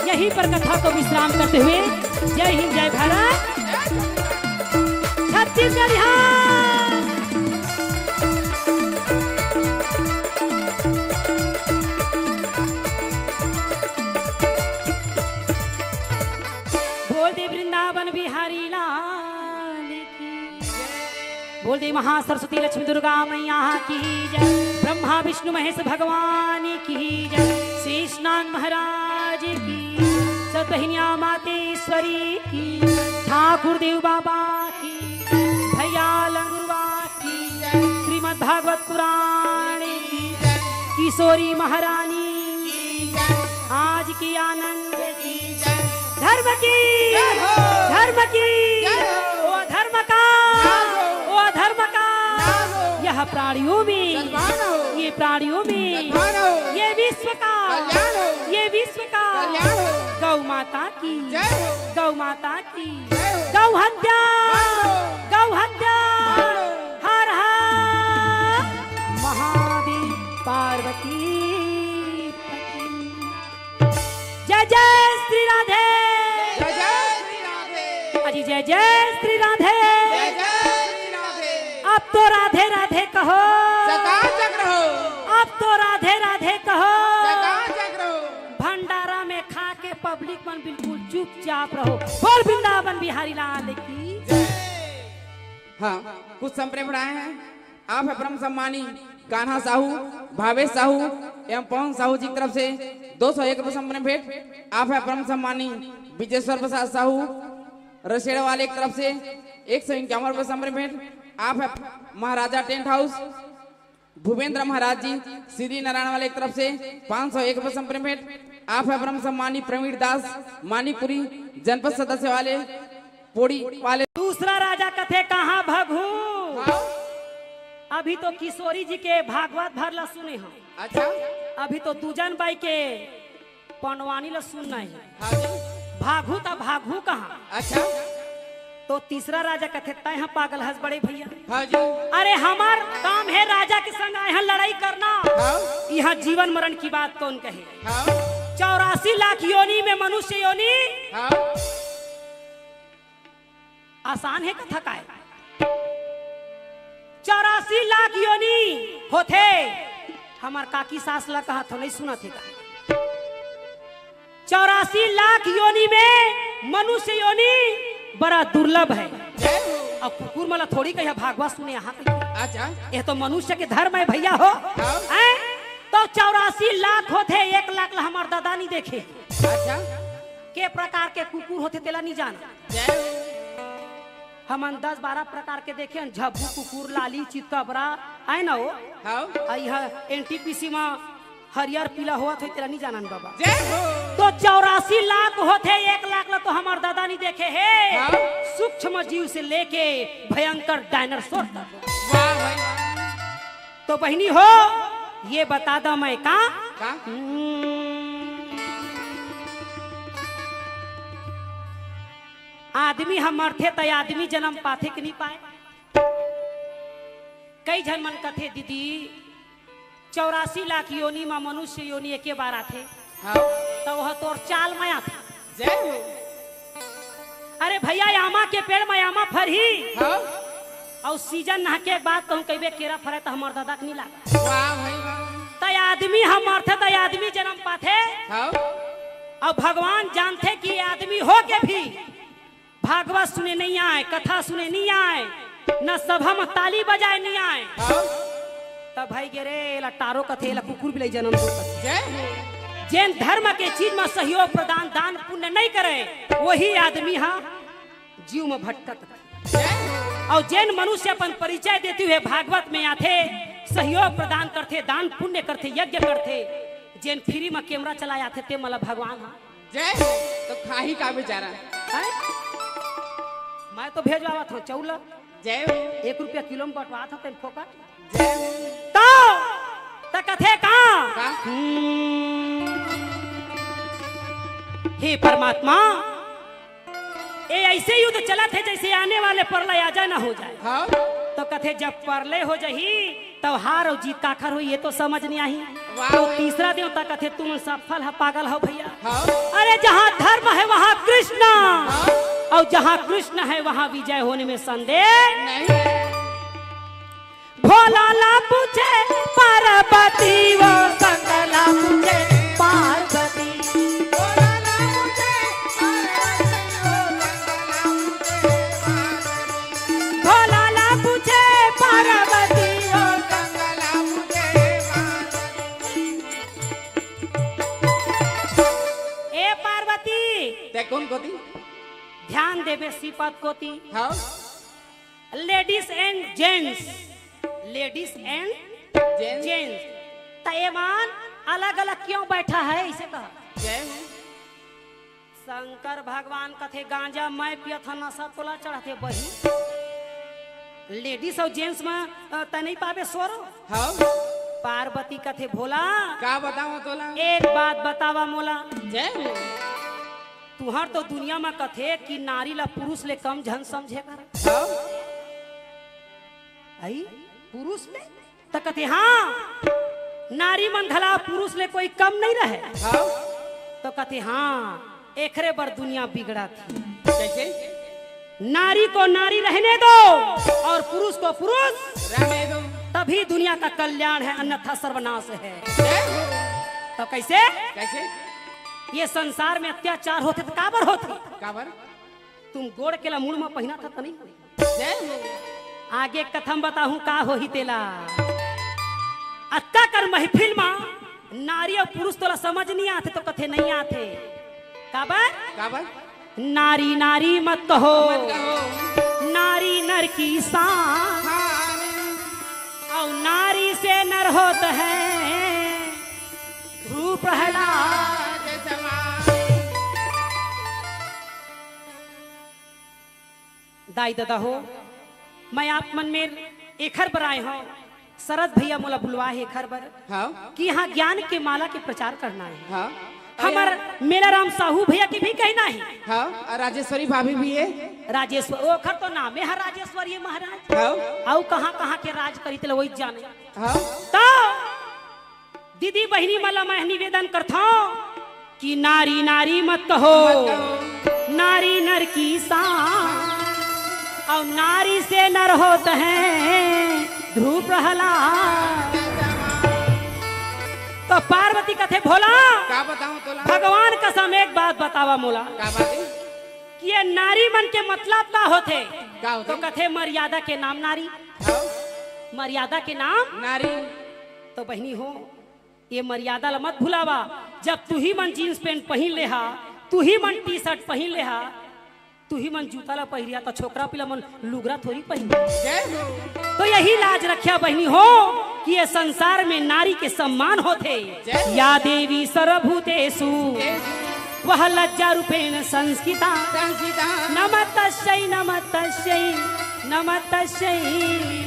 यहीं पर कथा को विश्राम करते हुए जय हिंद, जय भारत, छत्तीसगढ़, हाँ। बोल दे वृंदावन बिहारी लाल की। बोल दे महासरस्वती लक्ष्मी दुर्गा मैया की जय। ब्रह्मा विष्णु महेश भगवान की जय। शेषनाग महाराज की। सतहिनिया मातेश्वरी की। ठाकुर देव बाबा की। भैया लंगुरवा की। श्रीमद् भागवत पुराण की। किशोरी महारानी की। आज की आनंद की। धर्म की। जय हो। धर्म की। जय हो। ओ अधर्म का। नाश हो। ओ अधर्म का। नाश हो। यह प्राणियों में। सद्भावना हो। ये प्राणियों में। सद्भावना हो। ये विश्व का। कल्याण हो। ये विश्व का। कल्याण हो। गौ माता की। जय हो। गौ माता की। जय हो। गौ हत्या। बंद हो। गौ हत्या। बंद हो। हर हर महादेव पार्वती पति। जय जय श्री राधे। जय जय श्री राधे। अजी जय जय श्री राधे। जय जय श्री राधे। अब तो राधे राधे कहो। चकाचक रहो। अब तो राधे राधे कहो। चकाचक रहो। भंडारा में खा के पब्लिक मन बिल्कुल चुपचाप रहो। बोल वृंदावन बिहारी लाल की। जय। हाँ, कुछ संप्रेम बढ़ाए हैं। आप है परम सम्मानी कान्हा साहू, भावेश साहू एवं पवन साहू जी की तरफ से दो सौ एक रुपये संप्रेम भेंट। आप है परम सम्मानी विजेश्वर प्रसाद साहू, रसेड़ वाले की तरफ से एक सौ इक्यावन रुपये संप्रेम भेंट। आप है महाराजा टेंट हाउस, भूपेंद्र महाराज जी, श्री नारायण वाले की तरफ से पाँच सौ एक रुपये संप्रेम भेंट। आप है परम सम्मानी प्रवीण दास, मानिकपुरी, जनपद सदस्य वाले, पोड़ी वाले। दूसरा राजा कथे, "कहाँ भगहू?" हाँ। अभी तो किशोरी जी के भागवत भर ला सुने हंव। अच्छा। अभी तो दूजन बाई के पंडवानी ला सुनना हे। हाँ जी। भागहू त भागहू कहाँ? अच्छा। तो तीसरा राजा कथे, "तैं ह पागल हस बड़े भैया।" हाँ जी। अरे हमर काम हे राजा के संग आए हन लड़ाई करना। हाँ। यहाँ जीवन मरण की बात कौन कहे? हाँ। चौरासी लाख योनि में मनुष्य योनि। हाँ। आसान हे कथा काय? चौरासी लाख योनि होथे। हमर काकी सास ला कहत हो, नहीं सुनत हे का? चौरासी लाख योनि में मनुष्य योनि बड़ा दुर्लभ है। जय हो। अब कुकुर मन ला थोड़ी कहिया भागवत सुने यहाँ कहिया। अच्छा। ये तो मनुष्य के धर्म है भैया हो। हाँ। हैं? तो चौरासी लाख होथे, एक लाख ला हमर दादा नहीं देखे। अच्छा। के प्रकार के कुकुर होथे तेला नहीं जाना। जय हो। हमन दस बारह प्रकार के देखे हन, झब्बू कुकुर, लाली, चितकबरा, आय ना हो? हाँ। आ इह एनटीपीसी म हरियर पीला होवत होही, तेला नहीं जानन बाबा। जय हो। तो चौरासी लाख होथे, एक लाख ला तो हमर दादा नहीं देखे हे। हाँ। सूक्ष्म जीव से लेके भयंकर डायनासोर तक। वाह भाई। तो बहिनी हो, ये बता दा मैं का? का? हम्म। आदमी ह मरथे त आदमी जन्म पाथे कि नहीं पाए? कई झन मन कथे, "दीदी, चौरासी लाख योनि म मनुष्य योनि एके बार आथे, हाँ। त वह तोर चाल म आथे।" जय हो। अरे भैया, आमा के पेड़ म आमा फरही। हाँ। अउ सीजन नहके के बाद कहूँ कहिबे केरा फरे त हमर दादा के नहीं लागा। वाह भाई वाह। त आदमी ह मरथे त आदमी जन्म पाथे। हाँ। अउ भगवान जानथे कि आदमी हो के भी भागवत सुने नहीं आए, कथा सुने नहीं आए, न सभा म ताली बजाए नहीं आए। हाँ। तब भाई गे रे, एला टारो कथे, एला कुकुर बिलाई जन्म दो कथे। जय हो। जेन धर्म के चीज म सहयोग प्रदान, दान पुण्य नहीं करे, वही आदमी ह जीव म भटकत। जय हो। अउ जेन मनुष्य अपन परिचय देते हुए भागवत में आथे, सहयोग प्रदान करथे, दान पुण्य करथे, यज्ञ करथे, जेन फ्री म कैमरा चलाए आथे, ते मला भगवान ह जय हो। तो खाही का बेचारा? हैं? मैं तो भेजवावत हूँ चौला। जय हो। एक रुपया किलो में बंटवात हूँ तेन फोकट। जय हो। तो, त कथे का? का? हम्म। हे परमात्मा, ए ऐसे युद्ध चलत हे जैसे आने वाले प्रलय आ जाए ना हो जाए। हाँ। तो कथे जब प्रलय हो जाही, तब हार अउ जीत काखर होही, ये तो समझ नहीं आही। वाह, तो वाह। तीसरा देवता कथे, "तुम सफल ह, पागल हो भैया।" हाँ। अरे, जहाँ धर्म है, वहाँ कृष्ण, हाँ। अउ जहाँ कृष्ण है, वहाँ विजय होने में संदेह नहीं। भोला ला पूछे पार्वती, वो शंकर ला पूछे पार्वती। भोला ला पूछे पार्वती, वो शंकर ला पूछे पार्वती। भोला ला पूछे पार्वती, वो शंकर ला पूछे पार्वती। ए पार्वती, ते कोन कोती? ध्यान देबे श्रीपद कोती। हाँ। Ladies and gents, ladies and gents। Gents। त एमन अलग-अलग क्यों बैठा है, इसे कहा। जय हो। शंकर भगवान कथे, "गांजा मैं पियत हंव, नशा तोला चढ़थे बही। Ladies अउ gents में, अ, त नहीं पाबे सोरो।" हाँ। पार्वती कथे, "भोला, का बतावं तोला? एक बात बतावा मोला।" जय हो। तुहर तो दुनिया म कथे कि नारी ला पुरुष ले कम झन समझे कर। हाँ। आई? पुरुष ले? त कथे, "हाँ, नारी मन घला पुरुष ले कोई कम नहीं रहे।" हाँ। तो कथे, "हाँ, एखरे बर दुनिया बिगड़त हे।" कैसे? नारी को नारी रहने दो और पुरुष को पुरुष रहने दो। तभी दुनिया का कल्याण है, अन्यथा सर्वनाश है। जय हो। तो कैसे? कैसे? ये संसार में अत्याचार होथे त काबर होथे? काबर? तुम गोड़ के ला मुड़ म पहिना था त नहीं होई। जय हो। आगे कथा म बताहूँ का होही तेला। अतका कर महफिल म नारी अउ पुरुष तोला समझ नहीं आथे तो कथे नहीं आथे। काबर? काबर? नारी नारी मत कहो। मत कहो। नारी नर की शान। हाँ। अउ नारी से नर होत है ध्रुव प्रहलाद। जय समान। दाई ददा हो, मैं आप मन मेर एखर बर आए हंव, शरद भैया मोला बुलवाए हे एखर बर हाँ। कि यहाँ ज्ञान के माला के प्रचार करना हे। हाँ। हमर मेलाराम साहू भैया के भी कहना हे। हाँ, अउ राजेश्वरी भाभी भी हे। राजेश्वर, ओखर तो नामे हे राजेश्वरी महाराज। हाँ। अउ कहाँ-कहाँ के राज करी तेला वही जाने। हाँ। तो दीदी बहिनी मन ला मैं निवेदन करथंव कि नारी नारी मत कहो, मत कहो। नारी नर की शान, अउ नारी से नर होत है ध्रुव प्रहलाद। तो पार्वती कथे, भोला, का बताऊं तोला? भगवान कसम एक बात बतावा मोला, का बात है? कि ये नारी मन के मतलब का होथे? का होथे? तो कथे, मर्यादा के नाम नारी। हाँ। मर्यादा के नाम नारी। तो बहिनी हो, ये मर्यादा ला मत भुलावा। जब तुही मन जींस पैंट पहिन ले हा, तुही मन टी शर्ट पहिन ले हा, तुही मन जूता ला पहिरिया, त छोकरा पिला मन लुगरा थोड़ी पहिन। जय हो। तो यही लाज रख्या बहिनी हो कि ये संसार में नारी के सम्मान होथे। जय हो। या देवी सर्वभूतेषु, देवी। वह लज्जा रूपेण संस्थिता। संस्थिता। नमस्तस्यै, नमस्तस्यै, नमस्तस्यै।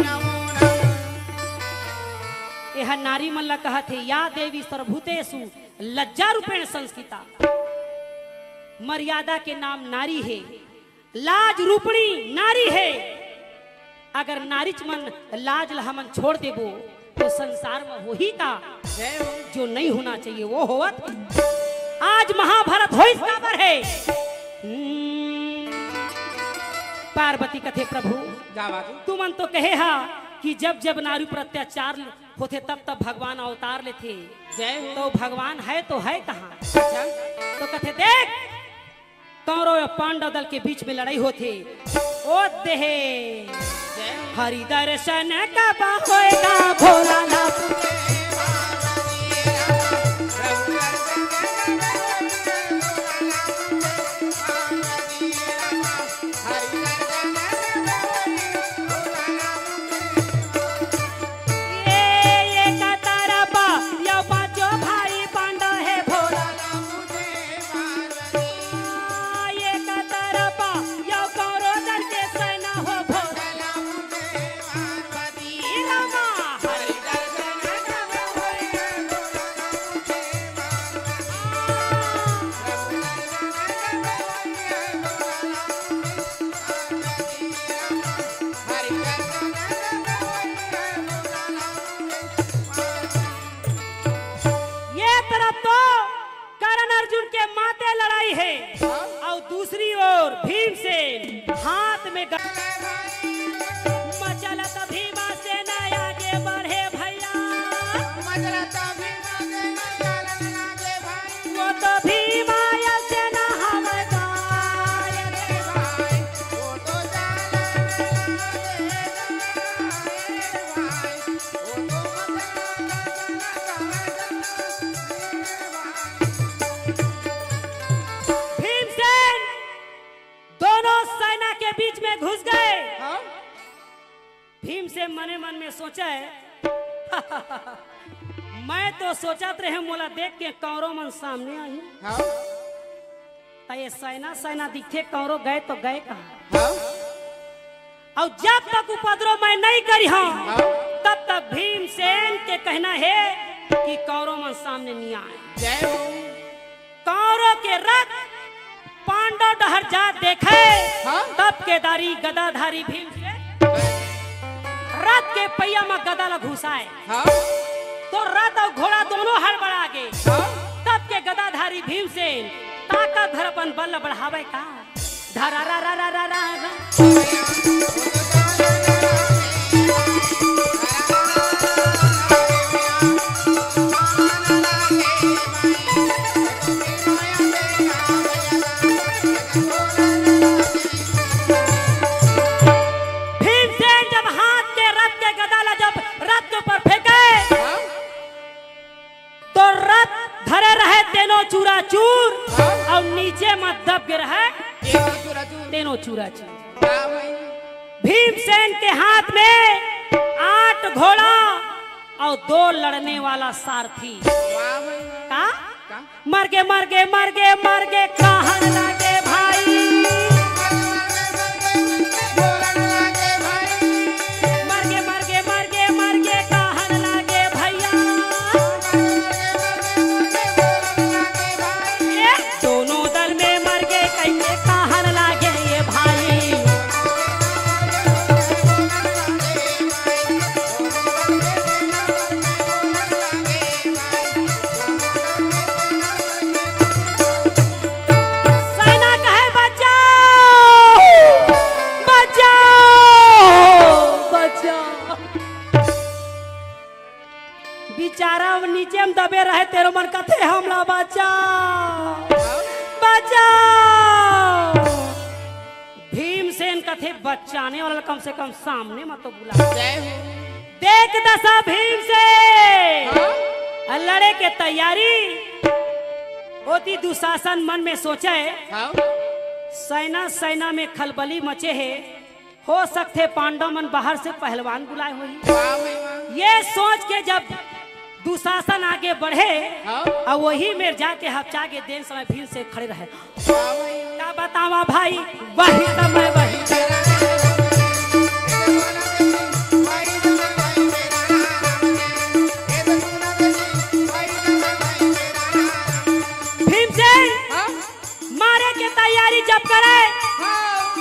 नमो नमः। एह नारी मन ला कहत हे, या देवी सर्वभूतेषु लज्जा रूपेण संस्थिता। मर्यादा के नाम नारी हे, लाज रूपणी नारी हे। अगर नारीच मन लाज ला हमन छोड़ देबो, तो संसार में होही का? जय हो। जो नहीं होना चाहिए, वो होवत। आज महाभारत होइस काबर हे? हम्म, पार्वती कथे, प्रभु, का बात है? तुमन तो कहे हा कि जब जब नारी पर अत्याचार होथे, तब तब भगवान अवतार लेथे। जय हो। तो भगवान है तो है कहाँ? अच्छा। तो कथे, देख, कौरव अउ पांडव दल के बीच में लड़ाई होथे। ओ देहे। जय हो। हरि दर्शन कब होएगा भोलानाथ। ये, ये कतरपा, यो पांचो भाई पांडव हे भोला। ये कतरपा, यो कौरव दल के सेना हो भोला। ये तरफ तो कर्ण अर्जुन के माते लड़ाई हे, हाँ। अउ दूसरी ओर भीमसेन हाथ में ग-, मचलत भीमा सेना आगे बढ़े भैया। मचलत भीमा सेना आगे बढ़े। वो तो भीमा या सेना हवलदार। वो तो जाने। भीमसेन दोनों सेना के बीच में घुस गए। हाँ? भीमसेन मने मन में सोचा है, मैं तो सोचत रहे मोला देख के कौरव मन सामने आही। हाँ? त ये सेना, सेना दिखथे, कौरव गए तो गए कहाँ? हाँ। अउ जब तक उपद्रव मैं नहीं करिहंव, हाँ। तब तक भीमसेन के कहना हे कि कौरव मन सामने नहीं आए। जय हो। कौरव के रथ पांडव डहर जा देखे, हाँ। तब केदारी गदाधारी भीमसेन रथ के पहिया म गदा ल घुसाए। हाँ। तो रथ अउ घोड़ा दोनों हड़बड़ा गे। हाँ। तब के गदाधारी भीमसेन ताकत धर अपन बल ल बढ़ावे का। धरा रा रा रा रा रा रा। भीमसेन जब हाथ के रथ के गदा ला जब रथ के ऊपर फेंके, हाँ। तो रथ धरे रहे तेनो चूरा चूर, हाँ। अउ नीचे म दब गे रहे तेनो चूरा चूर। तेनो चूरा चूर। वाह भाई। भीमसेन के हाथ में आठ घोड़ा अउ दो लड़ने वाला सारथी। वाह भाई। का? का? मरगे, मरगे, मरगे, मरगे, कहन लागे भाई। मरगे, मरगे, मरगे, मरगे, कहन लागे भैया। ए, दोनों दल में मरगे, कइसे कहन लागे ये भाई। सेना के चारा नीचे म दबे रहे, तेरो मन कथे, "हमला बचाओ, बचाओ।" भीमसेन कथे, "बचाने वाला ल कम से कम सामने म तो बुला।" जय हो। देख दसा भीमसेन, हाँ? लड़े के तैयारी। ओती दुशासन मन में सोचे, हाँ? सेना, सेना में खलबली मचे हे, हो सकथे पांडव मन बाहर से पहलवान बुलाए होही। वाह भाई वाह। ये सोच के जब दुशासन आगे बढ़े, हाँ। अउ वही मेर जाके हपचा के देन समय भीमसेन खड़े रहे। वाह भाई। का बतावा भाई, वही समय वही। भीमसेन, हाँ? मारे के तैयारी जब करे, हाँ।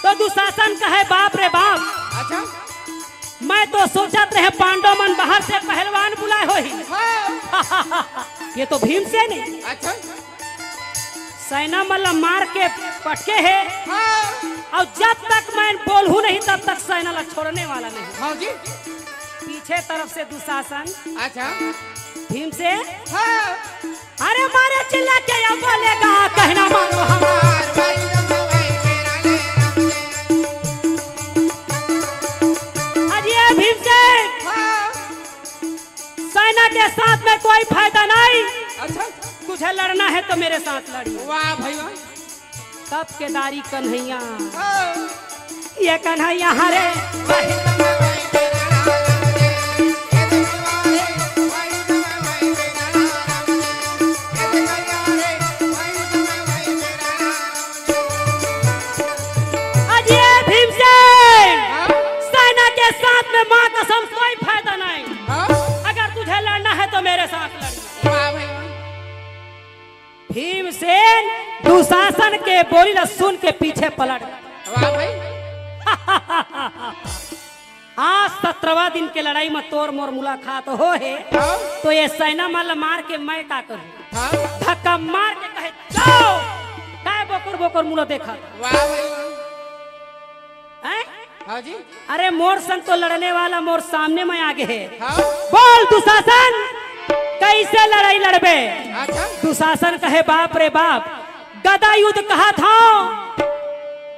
तो दुशासन कहे, "बाप रे बाप, अच्छा। मैं तो सोचत रहे पांडव मन बाहर से पहलवान बुलाए होही।" हाँ। ये तो भीमसेन हे। अच्छा। सेना मन ल मार के पटके हे, हाँ। अउ जब तक मैं बोलहूँ नहीं, तब तक सेना ल छोड़ने वाला नहीं। हाँ जी। पीछे तरफ से दुशासन, अच्छा। भीमसेन, हाँ। अरे मारे चिल्ला के या बोलेगा, कहना मानो हमार। आज ये भीमसेन, हाँ। सेना के साथ में कोई फायदा नहीं। अच्छा। तुझे लड़ना है तो मेरे साथ लड़िए। वाह भाई वाह। तब केदारी कन्हैया, हाँ। ये कन्हैया हरे। आज ये भीमसेन, हाँ? सेना के साथ में माँ कसम कोई फायदा नहीं। हाँ? अगर तुझे लड़ना है तो मेरे साथ लड़िए। वाह भाई वाह। भीमसेन दुशासन के बोली ल सुन के पीछे पलट गए। वाह भाई। आज सत्रहवाँ दिन के लड़ाई में तोर मोर मुलाकात हो हे, हाँ। तो ये सेना मन ल मार के मैं का करूँ? हाँ। धक्का मार के कहे, "जाओ।" काय बोकर बोकर मुला देखा? वाह भाई वाह। हैं? हाँ जी। अरे मोर संग तो लड़ने वाला मोर सामने में आगे हे। हाँ। बोल दुशासन, कैसे लड़ाई लड़बे? अच्छा। दुशासन कहे, "बाप रे बाप, गदा युद्ध कहा था,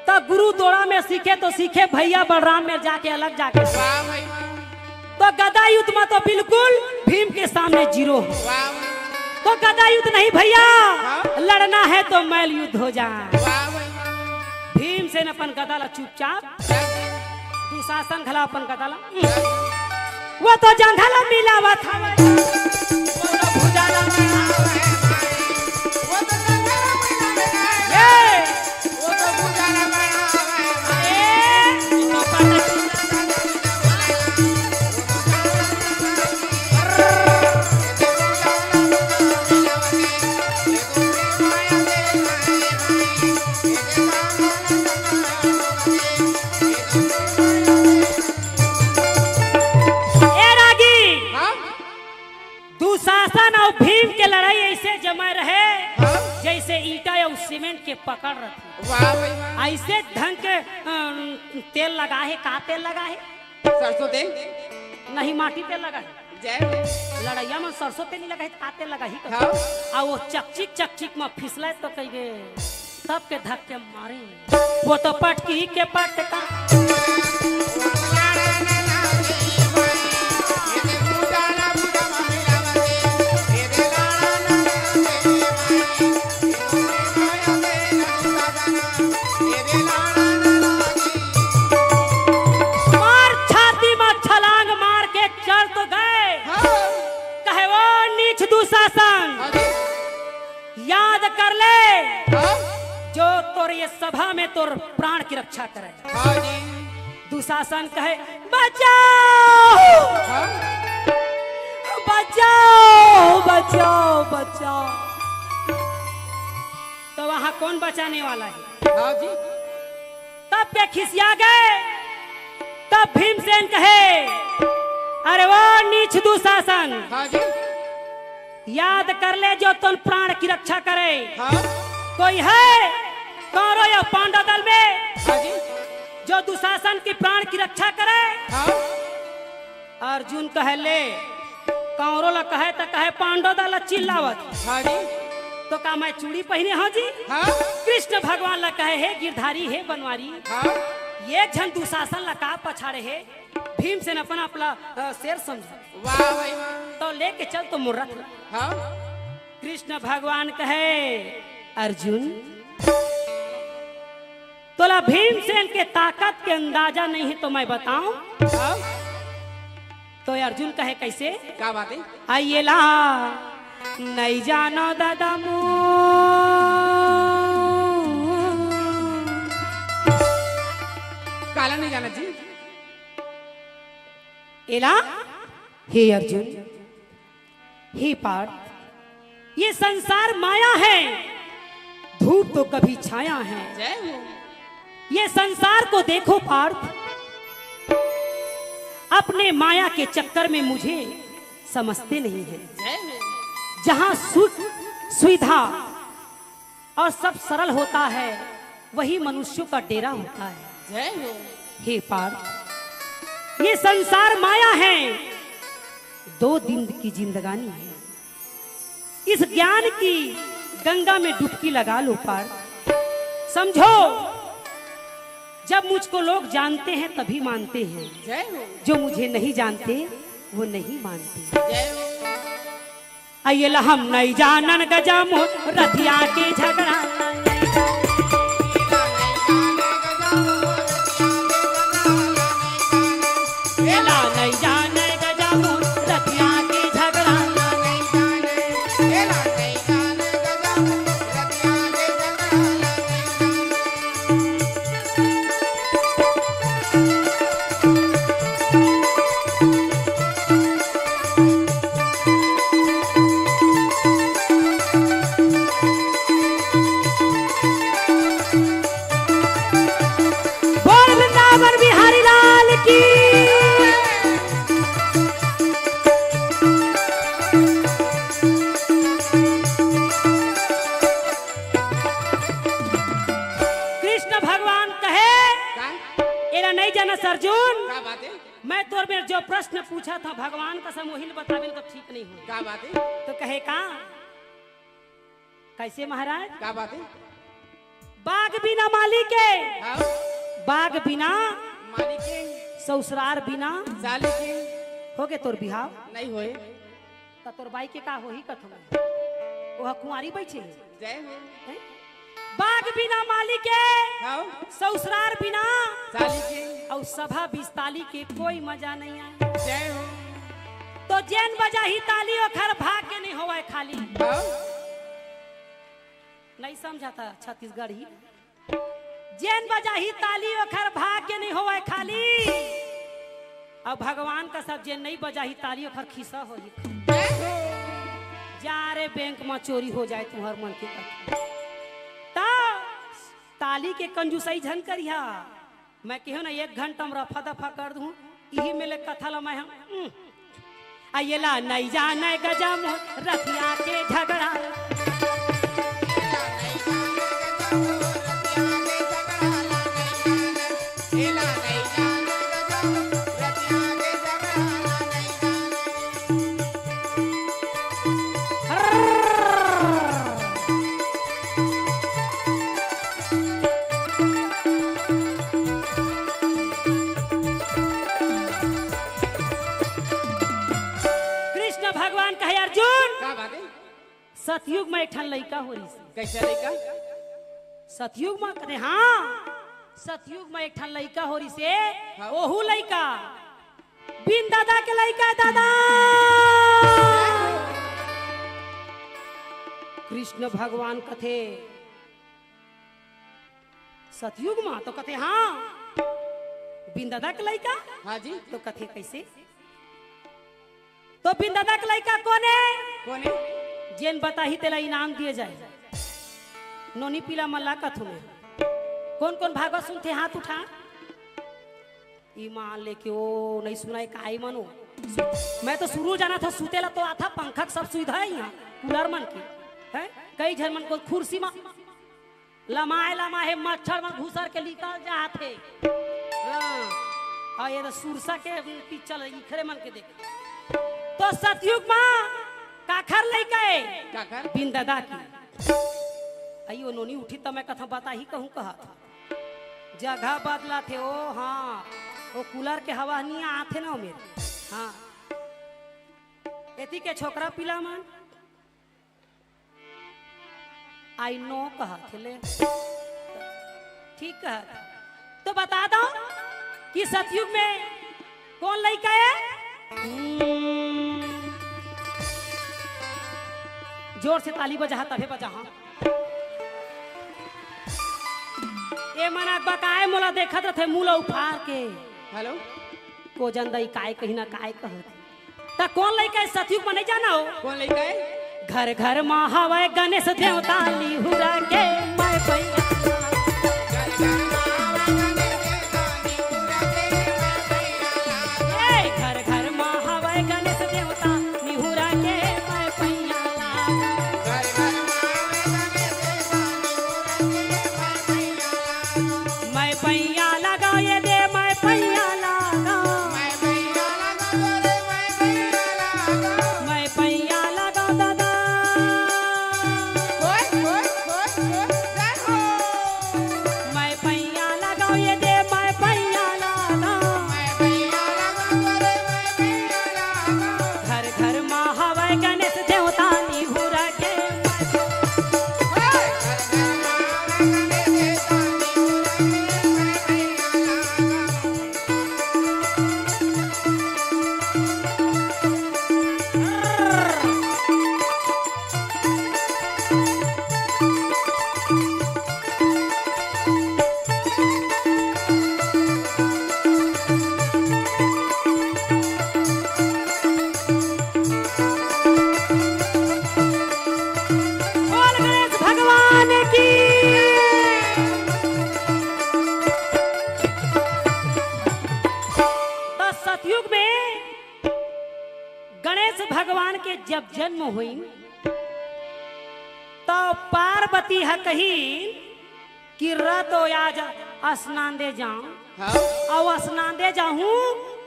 त गुरु दोड़ा में सीखे तो सीखे, भैया बलराम में जाके अलग जाके सीखे।" वाह भाई वाह। तो गदा युद्ध में तो बिल्कुल भीम के सामने जीरो हो। वाह। तो गदा युद्ध नहीं भैया, हाँ? लड़ना है तो मल्ल युद्ध हो जाए। वाह भाई वाह। भीमसेन अपन गदा ला चुपचाप, दुशासन घला अपन गदा ला, वो तो जंघा ला मिलावत हवे, वो तो भुजा ला मिलावत हवे, वो तो जंघा ला मिलावत हवे। ये ए रागी, हाँ? दुशासन अउ भीम के लड़ाई ऐसे जमे रहे, हाँ? जैसे ईंटा अउ सीमेंट के पकड़ रथे। वाह भाई वाह। ऐसे ढंग के, अम, तेल लगा हे, का तेल लगा हे? सरसों तेल। नहीं, माटी तेल लगा हे। जय हो। लड़ैया में सरसों तेल नहीं लगा हे, त का तेल लगा हे? हाँ। आ वो चकचिक, चकचिक में फिसले तो कहिगे, तब के धक्के मारे। वो तो पटकी के पटका। मार छाती में छलांग मार के चल तो गए। हाँ। कहे, "वो नीच दुशासन, हाँ जी। याद कर ले, हाँ। जो तोर ये सभा में तोर प्राण की रक्षा करे।" हाँ जी। दुशासन कहे, "बचाओ, हाँ। बचाओ, बचाओ, बचाओ।" तो वहां कौन बचाने वाला है? हाँ जी। तब के खिसिया गए, तब भीमसेन कहे, "अरे वो नीच दुशासन, हाँ जी। याद कर ले जो तोर प्राण की रक्षा करे। हाँ। कोई है कौरव या पांडव दल में, हाँ जी। जो दुशासन की प्राण की रक्षा करे?" हाँ। अर्जुन कहे, "ले, कांवरो ला कहे त कहे पांडो दा ला चिल्लावत। हाँ जी। तो का मैं चूड़ी पहिने हंव जी? हाँ। कृष्ण भगवान ला कहे, हे गिरधारी, हे बनवारी, हाँ। ये झन दुशासन ला का पछाड़े हे? भीमसेन अपन आप ला, अ, शेर समझे। वाह भाई वाह। तो लेके चल तो मोर रथ ला। हाँ। कृष्ण भगवान कहे, अर्जुन, तोला भीमसेन के ताकत के अंदाजा नहीं है तो मैं बताऊं? हाँ। तो अर्जुन कहे, कैसे? का बात है? आइए ला, नहीं जानो दादा मो। काला नहीं जाना जी। एला, हे अर्जुन, हे पार्थ, ये संसार माया है, धूप तो कभी छाया है। जय हो। ये संसार को देखो पार्थ, अपने माया के चक्कर में मुझे समझते नहीं है। जय हो। जहाँ सुख, सुविधा और सब सरल होता है, वही मनुष्यों का डेरा होता है। जय हो। हे पार्थ, ये संसार माया है, दो दिन की जिंदगानी है। इस ज्ञान की गंगा में डुबकी लगा लो पार्थ। समझो, जब मुझको लोग जानते हैं तभी मानते हैं, जय हो। जो मुझे नहीं जानते वो नहीं मानते। जय हो। अइला हम नहीं जानन गजा मोर रथिया के झगड़ा। एला नहीं जाने गजा मोर रथिया के झगड़ा। बोल वृंदावन बिहारी लाल की। कृष्ण भगवान कहे, का? एला नहीं जाना अर्जुन। का बात है? मैं तोर मेर जो प्रश्न पूछा था भगवान का समूहिल बताबिन तो ठीक नहीं हो। का बात है? तो कहे का? कैसे महाराज? का बात है? बाग बिना माली के, हाँ। बाग बिना माली के, ससुरार बिना साली के। होगे तोर बिहाव? नहीं होए। त तोर बाई के का होही कथों? ओह कुंवारी बइठे हे। जय हो। हैं? बाग बिना माली के, हाँ। ससुरार बिना साली के। अउ सभा बिस्ताली के कोई मजा नहीं आए। जय हो। तो जेन बजाही ताली ओखर भाग्य नहीं होवय खाली। हाँ। नहीं समझा था छत्तीसगढ़ी। जेन बजाही ताली ओखर भाग्य नहीं होवय खाली। अब भगवान का सब जेन नहीं बजाही ताली ओखर खिस्सा होही। जा रे बैंक में चोरी हो जाए तुहर मन के कथा। ता ताली के कंजूसई झन करिहा। मैं केहेंव ना, एक घंटा में रफा दफा कर दूं, इही में ले कथा ला मैं हम, उम। आ एला नहीं जाने गजा मोर रथिया के झगड़ा। कृष्ण भगवान कहे, अर्जुन, का बात है? सतयुग में एक ठन लइका हो रिहिस। कैसे लइका? सतयुग में कहे, हाँ, सतयुग में एक ठन लइका हो रिहिस हे, हाँ। ओहू लइका बिन दादा के लइका हे दादा। कृष्ण भगवान कथे, सतयुग मा? तो कथे, हाँ। बिन दादा के लइका? हाँ जी। तो कथे, कैसे? तो बिन दादा के लइका कोन हे? कोन हे? जेन बताही तेला इनाम दिए जाए। नोनी पीला मल्ला कथू में। कोन कोन भागवत सुनथे, हाथ उठा। ईमान लेके ओ नहीं सुनाय काई मनो। मैं तो सुरू जाना था, सुतेला तो आथा, पंखा के सब सुविधा हे इहाँ, कूलर मन के, हैं? कई झन मन के खुर्सी मा लमाय लमाय हे, मच्छर मन घुसर के निकल जात हे। हाँ, अउ ये तो सुरसा के पिक्चर इखरे मन के देख। तो सतयुग मा काखर लइका ए? काखर? बिंददा के। अई ओ नोनी उठी त मैं कथा बताही कहूँ कहत। जगह बदलत हे ओ, हाँ, ओ कूलर के हवा नी आथे ना ओ मेर। हाँ, एती के छोकरा पिला मन I know कहत हे ले। ठीक कहत। तो बता दो कि सतयुग में कौन लइका ए? हम्म। जोर से ताली बजाहा, तभे बजाहा। ए मन अक बकाए मोला देखत रथे मुंह ल उफार के। हेलो। को जन दई काय कही ना काय कहत। त कौन लइका ए सतयुग म नइ जाना हो? कौन लइका ए? घर घर मा हवय गणेश देवता निहुरा के मैं पैया। ए, घर घर मा हवय गणेश देवता निहुरा के मैं पैया। मैं पैया लगाओ ये दे, मैं पैया लगाओ। मैं पैया लगाओ दादा। मैं पैया लगाओ ये दे, मैं पैया लगाओ। घर घर मा हवय गणेश देवता निहुरा के। बोल गणेश भगवान की। तो सतयुग में गणेश भगवान के जब जन्म होइन, तो पार्वती ह कहिन कि र तो आज स्नान दे जाऊं, हाँ। अउ स्नान दे जाहूं,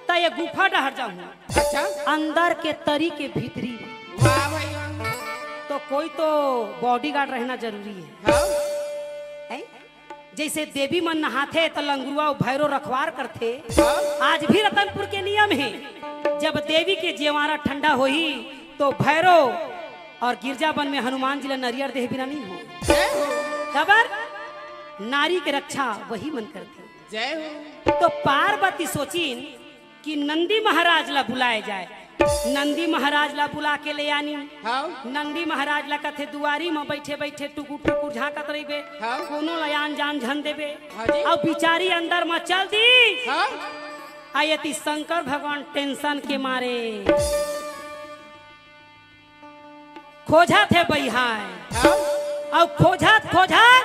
त ये गुफा डहर जाहूं। अच्छा। अंदर के तरी के भीतरी। वाह भाई वाह। तो कोई तो बॉडीगार्ड रहना जरूरी है। हाँ। हैं? जैसे देवी मन नहाथे त लंगुरुआ अउ भैरो रखवार करथे। हाँ। आज भी रतनपुर के नियम हे, जब देवी के जेवारा ठंडा होही तो भैरो अउ गिरजा बन में हनुमान जी ला नरियर देहे बिना नहीं हो। जय हो। काबर? नारी के रक्षा वही मन करथे। जय हो। तो पार्वती सोचिन कि नंदी महाराज ला बुलाए जाए। नंदी महाराज ला बुला के ले आनी। हाँ। नंदी महाराज ला कथे, "दुआरी म बइठे बइठे टुकुर टुकुर झांकत रहिबे, हाँ। कोनो ला आन जान झन देबे।" हाँ जी। अउ बिचारी अंदर म चल दी। हाँ। आ एती शंकर भगवान टेंशन के मारे खोजत हे बइहाय। हाँ। अउ खोजत खोजत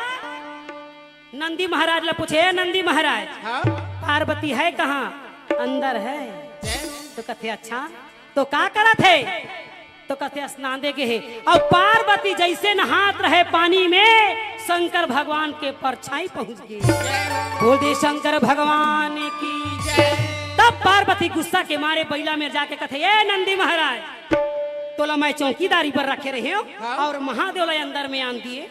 नंदी महाराज ला पूछे, "ए नंदी महाराज, हाँ। पार्वती है कहाँ?" "अंदर है।" जय हो। तो कथे, "अच्छा, तो का करत हे?" तो कथे, "स्नान दे गे हे।" अउ पार्वती जैसे नहात रहे पानी में, शंकर भगवान के परछाई पहुंच गे। बोल दे शंकर भगवान की। तब पार्वती गुस्सा के मारे बइला में जाके कथे, "ए नंदी महाराज, तोला मैं चौकीदारी पर रखे रहे हो हाँ। अउ महादेव ला अंदर में आन दिए।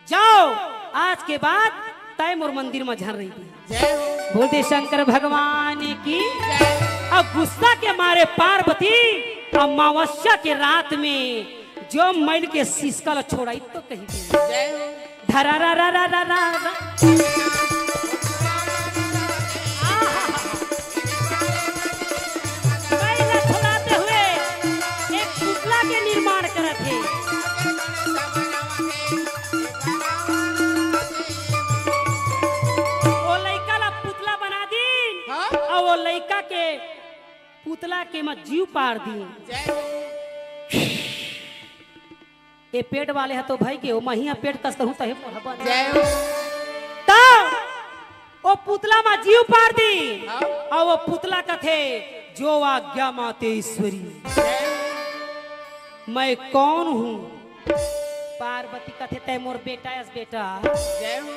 जाओ, आज के बाद तय मोर मंदिर म झन रहिबे।" जय हो। बोल दे शंकर भगवान की। जय। अब गुस्सा के मारे पार्वती अमावस्या के रात में जो मैल के सिसका ला छोड़ाई तो कही दे। जय हो। धरा रा रा रा रा रा रा। आहा। मैल ला छोड़ाते हुए एक पुतला के निर्माण करत हे। ओ लइका ला पुतला बना दीन, हाँ? अउ ओ लइका के पुतला के म जीव पार दीन। जय हो। ए पेट वाले ह तो भई के ओ महिया पेट कस कहूं तहे मोर बन। जय हो। त ओ पुतला म जीव पार दीन, हाँ। अउ ओ पुतला कथे, "जो आज्ञा माते ईश्वरी।" जय हो। मैं कौन हूँ? पार्वती कथे, "तय मोर बेटा अस बेटा।" जय हो।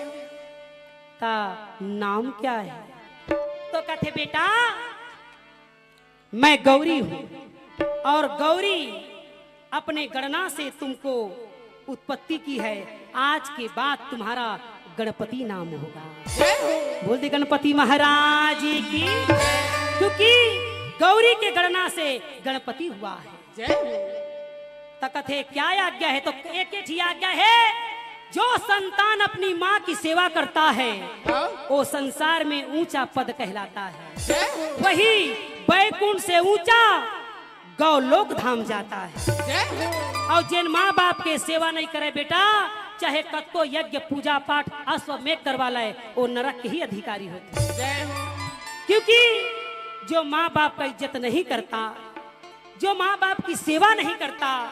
"ता नाम क्या है?" तो कथे, "बेटा, मैं गौरी हूँ।" और गौरी अपने गणना से तुमको उत्पत्ति की है। आज के बाद तुम्हारा गणपति नाम होगा। जय हो। बोल दे गणपति महाराज की। क्योंकि गौरी के गणना से गणपति हुआ है। जय हो। त कथे क्या आज्ञा है? तो एक ही आज्ञा है, जो संतान अपनी माँ की सेवा करता है, हाँ। वो संसार में ऊंचा पद कहलाता है। जय हो। वही बैकुंठ से ऊंचा गौ लोक धाम जाता है। जय हो। और जिन माँ बाप के सेवा नहीं करे बेटा, चाहे कतको यज्ञ पूजा पाठ अश्वमेध करवा ले, वो नरक के ही अधिकारी होते हैं। जय हो। क्योंकि जो माँ बाप का इज्जत नहीं करता, जो माँ बाप की सेवा नहीं करता,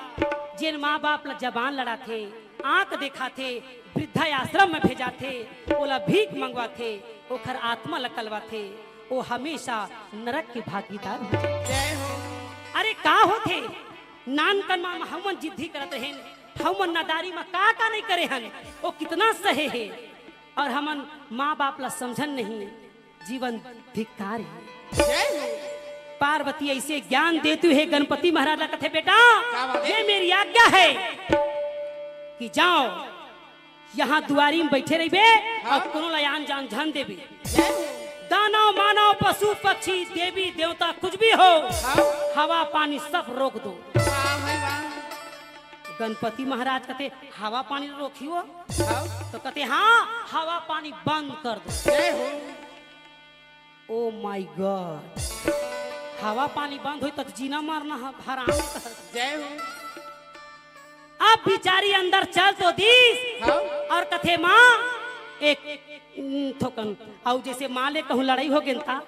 जिन माँ बाप ला जबान लड़ाथे, आंख देखाथे, वृद्धा आश्रम में भेजाथे, ओला भीख मंगवाथे, ओखर आत्मा ला कलवाथे, वो हमेशा नरक के भागीदार हो। जय हो। अरे का होथे? नानकन मा हमन जिद्दी करत रहेन, हमन नादारी मा का का नहीं करे हन, वो कितना सहे हे, और हमन माँ बाप ला समझन नहीं, जीवन धिक्कार है। जय हो। पार्वती ऐसे ज्ञान देती है गणपति महाराज ला, कथे बेटा, क्या बात है? ये मेरी आज्ञा है कि जाओ, यहाँ दुआरी में बैठे रहिबे हाँ। और कोनो ला आन जान झन देबे। जय हो। दानव मानव पशु पक्षी देवी देवता कुछ भी हो, हाँ। हवा पानी सब रोक दो। वाह भाई वाह। गणपति महाराज कथे हवा पानी रोकी हो, हाँ। तो कथे हाँ, हवा पानी बंद कर दो। जय हो। Oh my God, हवा पानी बंद होई त जीना मरना ह-, हराम है। जय हो। अब बिचारी अंदर चल तो दीस हाँ। और कथे माँ एक, उम, थोकन, अउ जैसे माँ ले कहूँ लड़ाई हो गेन ता,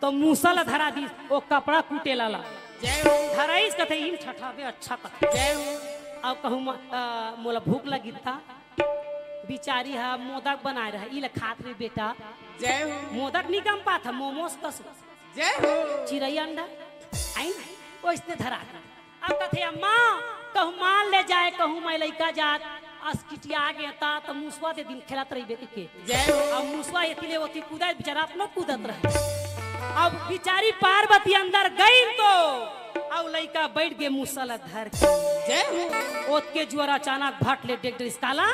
तो मूसा ला धरा दीस, वो कपड़ा कूटे लाला। जय हो। धराइस कथे ईम ठठाबे अच्छा कथे। जय हो। अउ कहूँ म-, अ, मोला भूख लगी ता, बिचारी हा मोदक बनाए रहा, ई ले खात रे बेटा। जय हो। मोदक नहीं गम पात हा, मोमोस कस। जय हो। चिरई अंडा, आई ना, ओइसने धरा दे। अब कथे अम्मा, कहूँ माल ले जाए, कहूँ मैं लइका जात, अस किटिया आगे ता, त मुसवा दे दिन खेलत रहिबे के। जय हो। अब मुसवा एती ले ओती कूदा, बिचारा अपनो कूदत रहे। अब बिचारी पार्वती अंदर गई तो अउ लइका बैठ गे मुसला धर के। जय हो। ओतके जुआर अचानक भट ले डेग डरिस काला।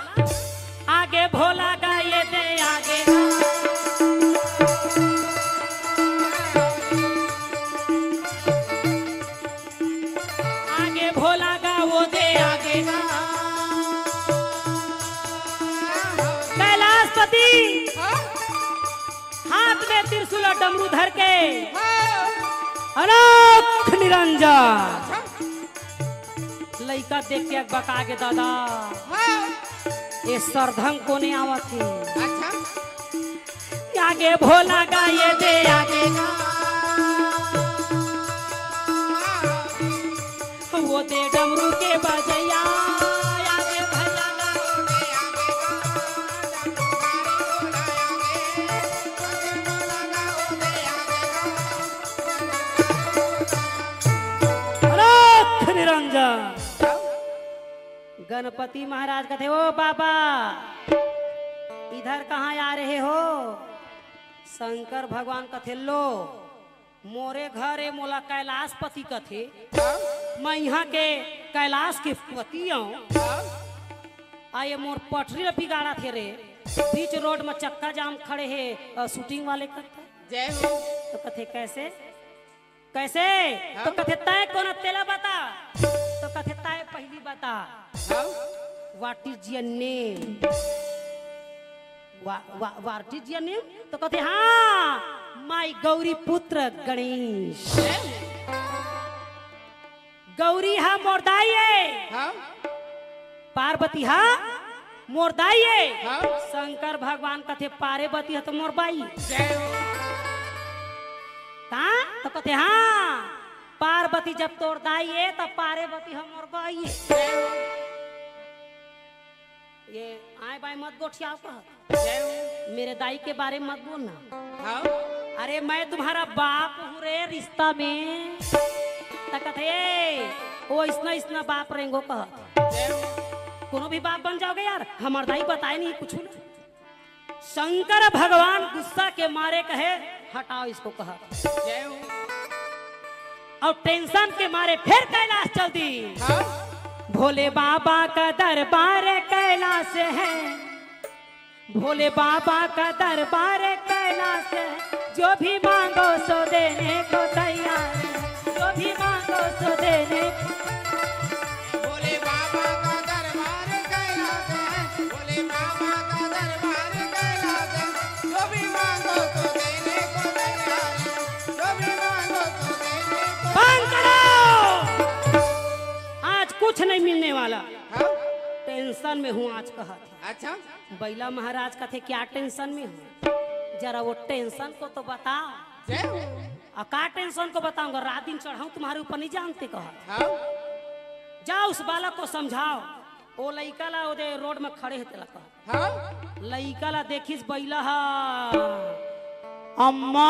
आगे भोला गा ये दे आगे गा। आगे भोला गा वो दे आगे गा। कैलाशपति हाँ? हाथ में त्रिशूल और डमरू धर के हाँ। अलख निरंजन। अच्छा। लइका देख के बका गे दादा। हाँ। ये सरधंग कोने आवत हे? अच्छा। आगे भोला गा ये दे आगे गा। वो दे डमरू के बजैया, आगे भैया गा। अलख निरंजन। गणपति महाराज कथे, "ओ बाबा, इधर कहाँ आ रहे हो?" शंकर भगवान कथे, "लो, मोरे घर ए, मोला कैलाशपति कथे। हाँ? मैं इहाँ के कैलाश के पति अँव। हाँ? आ ये मोर पटरी ल बिगाड़त हे रे, बीच रोड म चक्का जाम खड़े हे, अ, shooting वाले करता।" जय हो। तो कथे, "कैसे? कैसे?" हाँ? तो कथे, "तैं कोन तेला बता।" तो कथे, "तैं पहिली बता।" हाँ? What is your name? Wha-, wha-, what is your name? तो कथे, "हाँ, my गौरी पुत्र गणेश।" गौरी हा मोर दाई ए। हाँ? पार्वती हा मोर दाई ए। हाँ? शंकर भगवान कथे, "पार्वती हा तो मोर बाई।" जय हो। का? तो कथे, "हाँ, पार्वती जब तोर दाई ए, तब पार्वती हा मोर बाई ए।" जय हो। ये आए बाएं मत गोठियाव कहत। जय हो। मेरे दाई के बारे में मत बोलना। हाँ। अरे मैं तुम्हारा बाप हूँ रे रिश्ता में। त कथे, "ए, वो इसना, इसना बाप रेंगो," कहत। जय हो। कोनो भी बाप बन जाओगे यार, हमार दाई बताए नहीं कुछ ना। शंकर भगवान गुस्सा के मारे कहे, "हटाओ इसको," कहत। जय हो। और टेंशन के मारे फिर कैलाश चल दी। हाँ? भोले बाबा का दरबार कैलाश है, भोले बाबा का दरबार कैलाश है, जो भी मांगो सो देने को तैयार है, जो भी मांगो सो देने। भोले बाबा का दरबार कैलाश है, भोले बाबा का दरबार कैलाश है, जो भी मांगो तो देने को तैयार है, जो भी मांगो तो देने को। बंद करो, आज कुछ नहीं मिलने वाला। हाँ? टेंशन में हूँ आज, कहत हे। अच्छा। बैला महाराज कथे, क्या टेंशन में हो? जरा वो टेंशन को तो बता। जय हो। आ, का टेंशन को बताऊंगा, रात दिन चढ़ाऊं तुम्हारे ऊपर, नहीं जानते कहा। हाँ। जाओ उस बालक को समझाओ। वो लइका ला ओदे रोड में खड़े हे तेला कहा। हाँ। लइका ला देखिस बैला हा, अम्मा,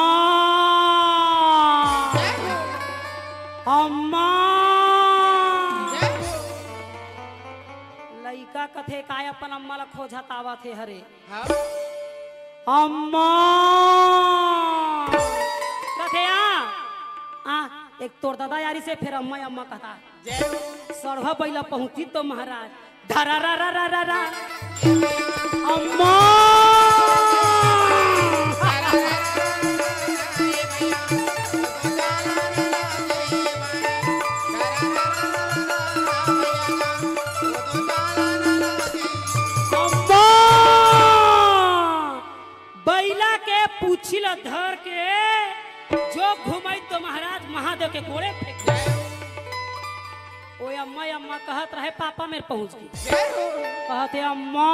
जय हो। अम्मा। जय हो। लइका कथे, काय अपन अम्मा ला खोजत आवत हे हरे? हाँ। अम्मा। कथे, आ, आ, एक तोर ददा आरिस हे, फेर अम्मा, अम्मा कहत हे। जय हो। सरहा बैला पहुंचिस तो महाराज, धरा रा रा रा रा रा। अम्मा। अम्मा। बैला के पूछी ल धर के जो घुमाई तो महाराज महादेव के गोड़े फेंक दे। ओ अम्मा, अम्मा कहत रहे, पापा मेर पहुंच गे। कहत हे, अम्मा,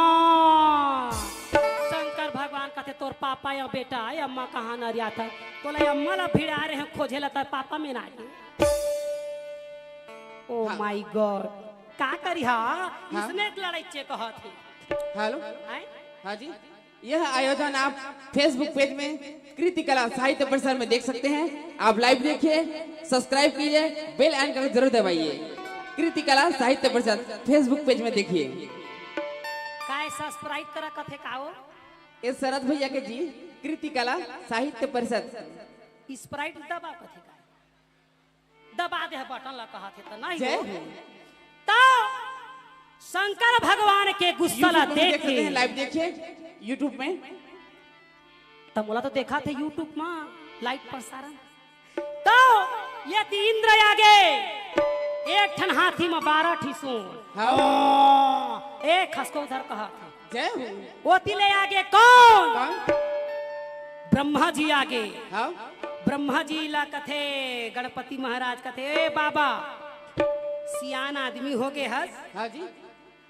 शंकर भगवान कहत हे, तोर पापा या बेटा, ए अम्मा कहाँ नरियात हे? तोला अम्मा ला भिड़ा रहे हैं खोजे ला, तोर पापा मेर आ गे। Oh my God, का करी हा? हाँ। इसने लड़ाई चे कहत हे। हेलो। हैं? हाँ जी। यह आयोजन आप Facebook पेज में कृति कला साहित्य परिषद में देख सकते हैं। आप लाइव देखिए, सब्सक्राइब कीजिए, बेल आइकन को जरूर दबाइए। कृति कला साहित्य परिषद Facebook पेज में देखिए। काय सब्सक्राइब करा कथे का हो? ए शरद भैया के जी, कृति कला साहित्य परिषद। स्प्राइट दबा कथे का? दबा दे बटन ला कहत हे त नहीं जय हो। हो। तो शंकर भगवान के गुस्सा ला YouTube में भी देख देख सकते के हैं, लाइव देखिए YouTube में। त मोला तो देखा थे YouTube में लाइव प्रसारण। तो यदि इंद्र आगे एक ठन हाथी में बारह ठी सूंड। हाँ। एक खसको उधर कहा। जय हो। ओती ले आगे कौन? कौन? ब्रह्मा जी आगे। हाँ। ब्रह्मा जी ला कथे गणपति महाराज कथे, ए बाबा, सियान आदमी हो गे हस। हाँ जी।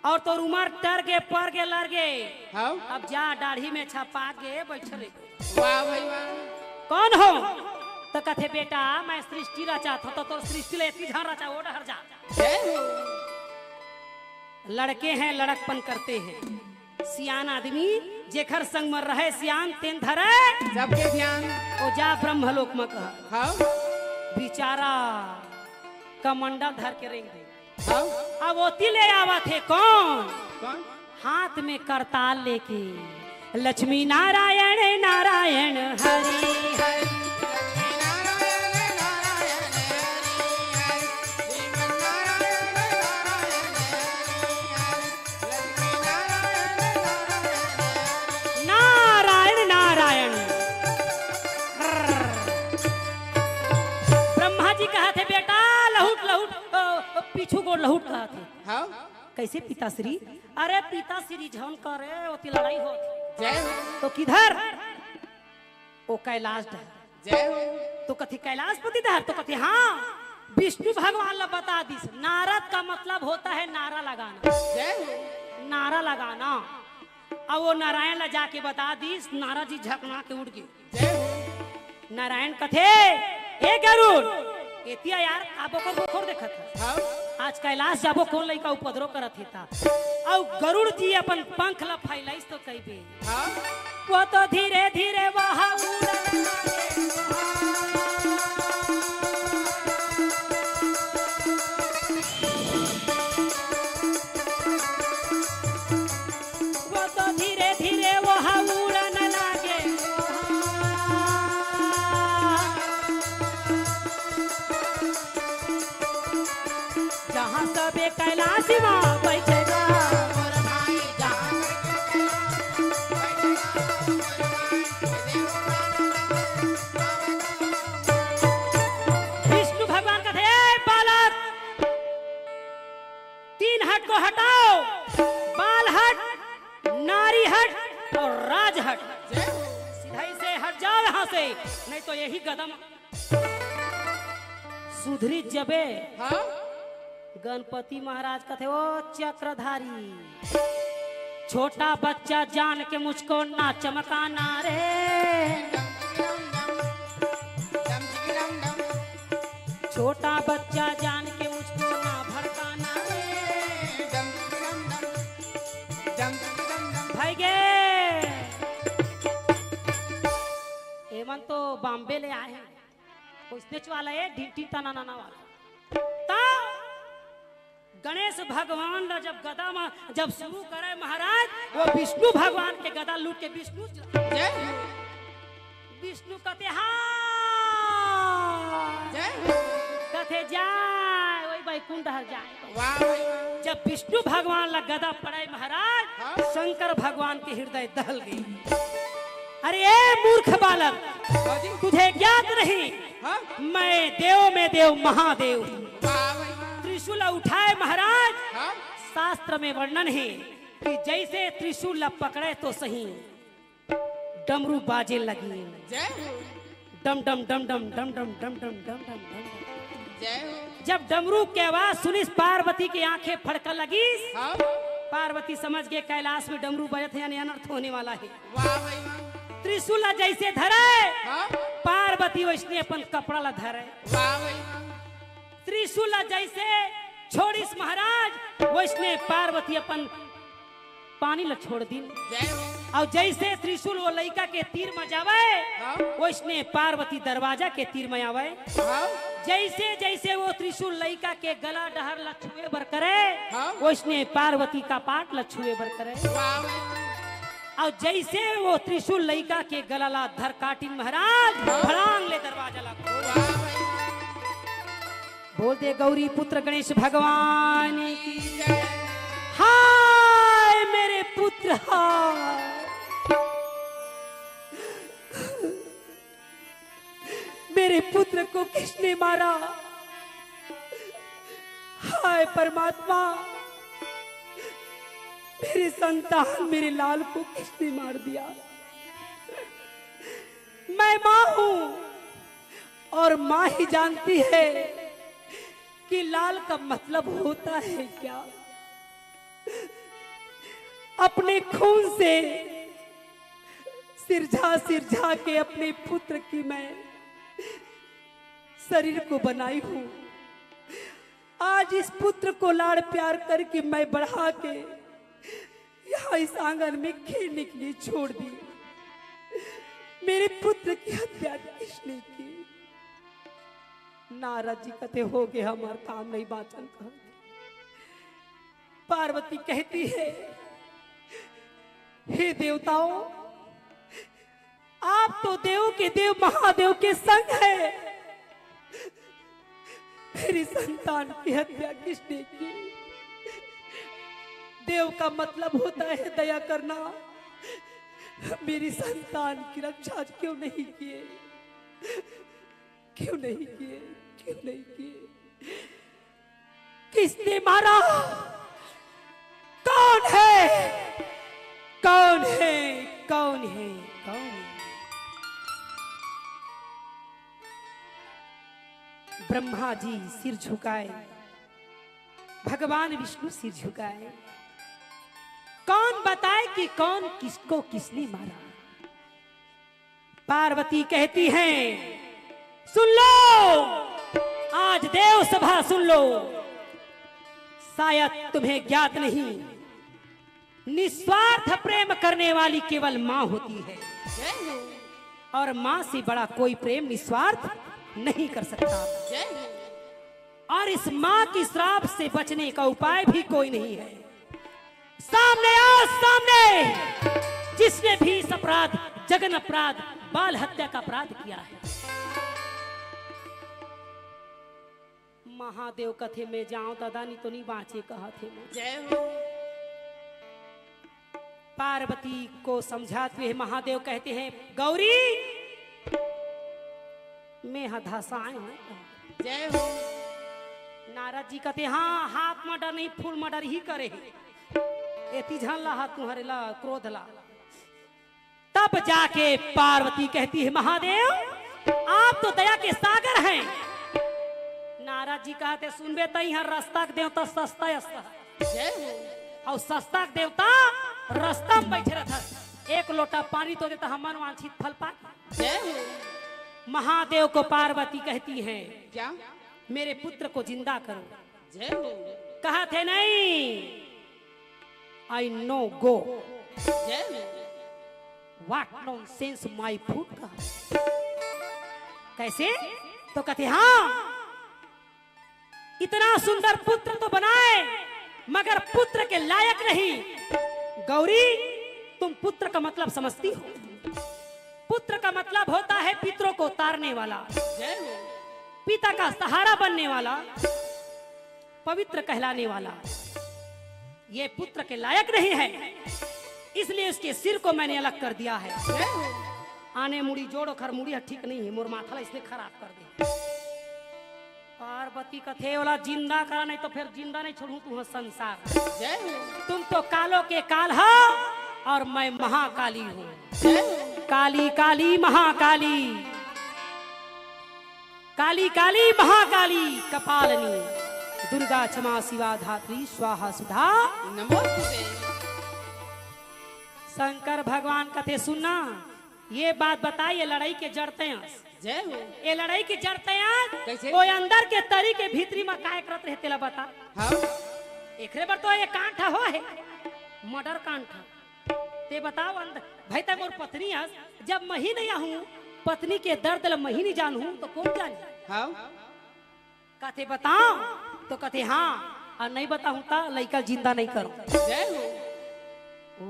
और तोर उमर टर गे, पर गे, लर गे। हाँ। अब जा डाढ़ी में छपा गे, बैठल रह। वाह भाई वाह। कौन हो? तो कथे, बेटा, मैं सृष्टि रचात हों, तो तोर सृष्टि ले एती झन रचा, ओ डहर जा। जय हो। लड़के हैं, लड़कपन करते हैं। सियान आदमी जेखर संग म रहे सियान, तेन धरे सबके ध्यान। ओ जा ब्रह्मलोक म कह। हाँ। बेचारा कमंडल धर के रेंग दे। हाँ। अब ओती ले आवत हे कौन? कौन? हाथ में करताल लेके, लक्ष्मी नारायण नारायण हरि हरि। नारायण नारायण। ब्रह्मा जी कहत हे, बेटा लहुट लहुट, अ, अ, पीछू गोड़ लहुट कहत हे। हाँ। कैसे पिताश्री? अरे पिताश्री झन करे, ओती लड़ाई होत हे। जय हो। तो किधर? ओ कैलाश डहर। जय हो। तो कथे कैलाशपति डहर, तो कथे हाँ, विष्णु भगवान ला बता दिस। नारद का मतलब होता है नारा लगाना। जय हो। नारा लगाना। अब वो नारायण ला जाके बता दिस, नारद जी झकना के उठ गे। जय हो। नारायण कथे, ए गरुड़, एतिया यार, का बोकर बोकर देखत हस? हाँ। आज कैलाश जाबो, कौन लइका उपद्रव करत हे ता। अउ गरुड़ जी अपन पंख ला फैलाइस तो कहिबे। हाँ। वो तो धीरे धीरे वहाँ उड़न लगे। वो तो धीरे धीरे वहाँ उड़न लगे। कैलाशी माँ बैठे गा। विष्णु भगवान कथे, "ए बालक, तीन हट को हटाओ, बाल हट, नारी हट और राज हट। जय हो। सीधा ही से हट जाओ यहाँ से, नहीं तो यही गदम सुधरी जबे।" हाँ? गणपति महाराज कथे, "ओ चक्रधारी, छोटा बच्चा जान के मुझको ना चमकाना रे। छोटा बच्चा जान के मुझको ना भड़काना रे।" भाई गे, एमन तो बॉम्बे ले आए हैं, कोई स्नेच वाला है, ढिंटिन तना नाना वाला। ता गणेश भगवान ला जब गदा में जब शुरू करे महाराज, वो विष्णु भगवान के गदा लूट के विष्णु जय हो। विष्णु कथे, "हाँ।" जय हो। कथे, "जाए, वही बैकुंठ हर जाए।" वाह भाई वाह। जब विष्णु भगवान ला गदा पड़े महाराज, हाँ। शंकर भगवान के हृदय दहल गई। "अरे ए मूर्ख बालक, हाँ जी। तुझे ज्ञात नहीं, हाँ। मैं देव में देव महादेव हूँ।" वाह भाई वाह। त्रिशूल उठाए महाराज, हाँ। शास्त्र में वर्णन है कि जैसे त्रिशूल ला पकड़े तो सही, डमरू बाजे लगी। जय हो। डम डम डम डम डम डम डम डम डम डम डम। जय हो। जब डमरू के आवाज सुनिस, पार्वती के आंखें फड़का लगिस। हाँ। पार्वती समझ गए कैलाश में डमरू बजत है, यानी अनर्थ होने वाला है। वाह भाई वाह। त्रिशूल ला जैसे धरे, हाँ। पार्वती वैसने अपन कपड़ा ला धरे। वाह भाई वाह। त्रिशूल ला जैसे छोड़िस महाराज, वैसने पार्वती अपन पानी ला छोड़ दिन। जय हो। और जैसे त्रिशूल वो लइका के तीर में जावे, हाँ। वैसने पार्वती दरवाजा के तीर में आवे। हाँ। जैसे जैसे वो त्रिशूल लइका के गला डहर ला छुए बर करे, हाँ। वैसने पार्वती कपाट ला छुए बर करे। वाह। और जैसे वो त्रिशूल लइका के गला ला धर काटिन महाराज, हाँ। फड़ांग ले दरवाजा ला खोल। वाह। बोल दे गौरी पुत्र गणेश भगवान की जय। हाय मेरे पुत्र, हाय। मेरे पुत्र को किसने मारा? हाय परमात्मा, मेरे संतान, मेरे लाल को किसने मार दिया? मैं माँ हूँ और माँ ही जानती है कि लाल का मतलब होता है क्या। अपने खून से सिरझा सिरझा के अपने पुत्र की मैं शरीर को बनाई हूँ। आज इस पुत्र को लाड़ प्यार करके मैं बढ़ा के यहाँ इस आंगन में खेलने के लिए छोड़ दी। मेरे पुत्र की हत्या किसने की? नारद जी कथे, "हो गे हमार काम नहीं बाचन," कहा। पार्वती कहती है, "हे देवताओं, आप तो देव के देव महादेव के संग है, मेरी संतान की हत्या किसने की? देव का मतलब होता है दया करना, मेरी संतान की रक्षा क्यों नहीं किए?" क्यों नहीं किए? क्यों नहीं किए? किसने मारा? कौन है? कौन है? कौन है? कौन है? ब्रह्मा जी सिर झुकाए, भगवान विष्णु सिर झुकाए। कौन बताए कि कौन किसको किसने मारा? पार्वती कहती हैं, "सुन लो, आज देव सभा सुन लो, शायद तुम्हें ज्ञात नहीं, निस्वार्थ प्रेम करने वाली केवल माँ होती है, और माँ से बड़ा कोई प्रेम निस्वार्थ नहीं कर सकता।" और इस माँ की श्राप से बचने का उपाय भी कोई नहीं है। सामने आओ, सामने, जिसने भी इस अपराध, जघन्य अपराध, बाल हत्या का अपराध किया है। महादेव कथे, "मैं जांव दादा, नी तो नी बांचे," कहत हे मोर। जय हो। पार्वती को समझाते हुए महादेव कहते हैं, "गौरी, मैं ह धसाए हूँ।" जय हो। नारद जी कहते, "हाँ, हाफ मर्डर नहीं, फुल मर्डर ही करे हे। एती झन ला हा तुम्हारे ला, क्रोध ला।" तब जाके पार्वती कहती है, "महादेव, आप तो दया के सागर हैं।" नारद जी कहते, "सुनबे, तई ह रस्ता के देवता सस्ता अस्ता।" जय हो। अउ सस्ता के देवता रस्ता में बैठे रहता। एक लोटा पानी तो देता, हमन वांछित फल पाए। जय हो। महादेव को पार्वती कहती है, क्या? "मेरे पुत्र को जिंदा करो।" जय हो। कहत हे, "नहीं, I no go।" जय हो। "What nonsense, my foot," कहा। "कैसे?" तो कहते, "हाँ, इतना सुंदर पुत्र तो बनाए, मगर पुत्र के लायक नहीं। गौरी, तुम पुत्र का मतलब समझती हो? पुत्र का मतलब होता है पितरों को तारने वाला, जय हो। पिता का सहारा बनने वाला, पवित्र कहलाने वाला। ये पुत्र के लायक नहीं है, इसलिए उसके सिर को मैंने अलग कर दिया है।" जय हो। आने मुड़ी जोड़, ओखर मुड़ी ह ठीक नहीं है, मोर माथा ला इसने खराब कर दे। पार्वती कथे, "ओला जिंदा करा, नहीं तो फिर जिंदा नहीं छोड़ूं तुंहर संसार।" जय हो। "तुम तो कालों के काल हो और मैं महाकाली हूँ।" जय हो। "काली, काली, महाकाली, काली, काली, महाकाली, कपालिनी, दुर्गा, क्षमा, शिवा, धात्री, स्वाहा, सुधा।" नमोस्तुते। शंकर भगवान कथे, "सुनना, ये बात बताई, ये लड़ाई के जड़ तैं अस।" जय हो। "ये लड़ाई के जड़ तैं अस।" कैसे? "वो अंदर के तरी के भीतरी म काय करत रहे, तेला बता।" हाँ। "एकरे बर तो ये कांड ह होहे, मर्डर कांड ह। ते बताव अंदर, भाई, तैं मोर पत्नी अस, जब मैं ही नहीं आहूँ, पत्नी के दर्द ल मैं ही नहीं जानहूँ, तो कौन जानी?" हाँ। कथे, "बताव?" तो कथे, "हाँ, अउ नहीं बताहूँ त लइका जिंदा नहीं करो।" जय हो। ओ।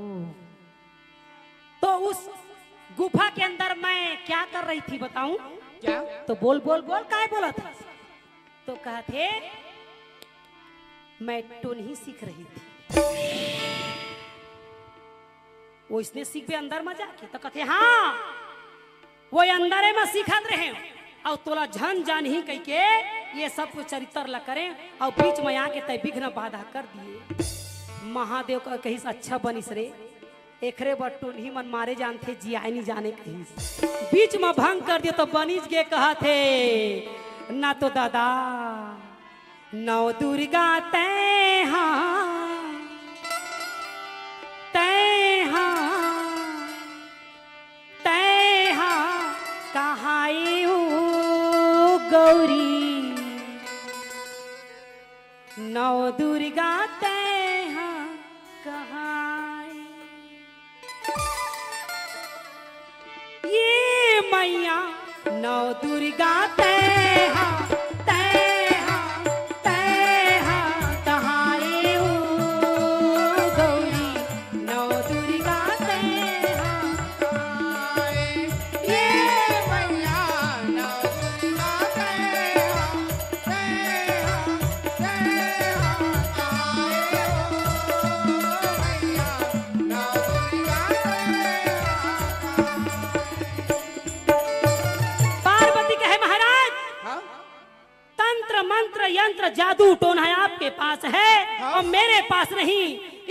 "तो उस गुफा के अंदर मैं क्या कर रही थी, बताऊं?" क्या? तो बोल, बोल, बोल, काय बोलत हे? तो कहत हे, "मैं टोनही सीख रही थी।" ओइसने सीखबे अंदर म जाके? तो कहत हे, "हाँ, वो अंदरे म सीखत रहे, अउ तोला झन जानही कहिके ये सब कुछ चरित्र ला करें, अउ बीच म आके तैं विघ्न बाधा कर दिए।" महादेव का कहिस, "अच्छा बनिस रे, एकरे बर टोनही मन मारे जानथे, जियाए नी जाने," कहिस। बीच म भंग कर दिए तो बनिस गे, कहत हे, "ना तो दादा, नौ दुर्गा तैं हा, तैं हा, तैं हा कहाए ओ गौरी, नौ दुर्गा तैं हा कहाए।" ये मैया नौ दुर्गा तैं हा, तैं हा, तैं हा कहाए ओ गौरी, नौ दुर्गा तैं हा कहाए। ये मैया नौ दुर्गा तैं हा, तैं हा, तैं हा कहाए ओ मैया नौ दुर्गा तैं हा कहाए। पार्वती कहे, "महाराज, हाँ? तंत्र, मंत्र, यंत्र, जादू, टोना आपके पास है हाँ? और मेरे पास नहीं,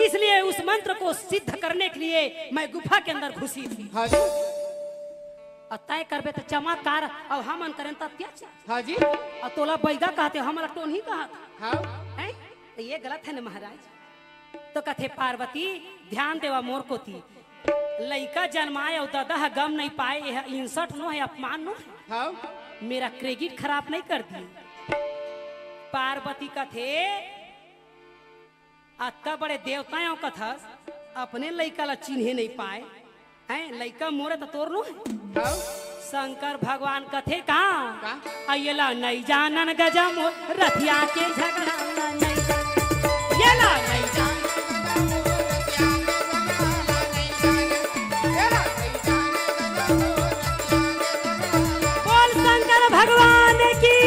इसलिए उस मंत्र को सिद्ध करने के लिए मैं गुफा के अंदर घुसी थी।" हाँ जी। "अउ तैं करबे त चमत्कार, अउ हमन करेन त अत्याचार।" हाँ जी। "अउ तोला बैगा कहथे, हमला टोनही कहत।" हाँ। हैं? त ये गलत हे न महाराज। तो कथे, "पार्वती, ध्यान देवा मोर कोती। लइका जनमाए अउ ददा ह गम नहीं पाए, यह insult नो हे, अपमान नो हे। हाँ। मेरा credit खराब नहीं कर दिए।" पार्वती कथे, "अतका बड़े देवता अउ कथस, अपने लइका ला चिन्हे नहीं पाए, हैं? लइका मोरे त तोर नो हे।" हाँ। शंकर भगवान कथे का? का? "अउ एला नहीं जानन गजम रथिया के झगड़ा नहीं।" एला नहीं जानन। बोल शंकर भगवान की।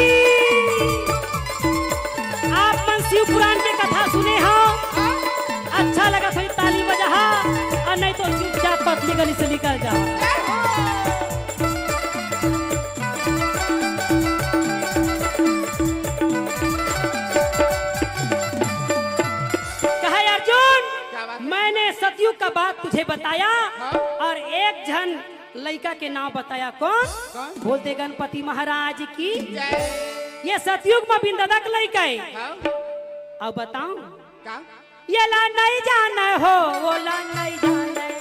ये गली से निकल जाओ। कहा, अर्जुन, क्या बात है? मैंने सतयुग का बात तुझे बताया हाँ। और एक झन लइका के नाम बताया। कौन? कौन? बोल दे गणपति महाराज की। जय। ये सतयुग में बिंददा के लइका है। हाँ। अब बताऊं? का? ये ला नहीं जाने हो, वो ला नहीं जाने।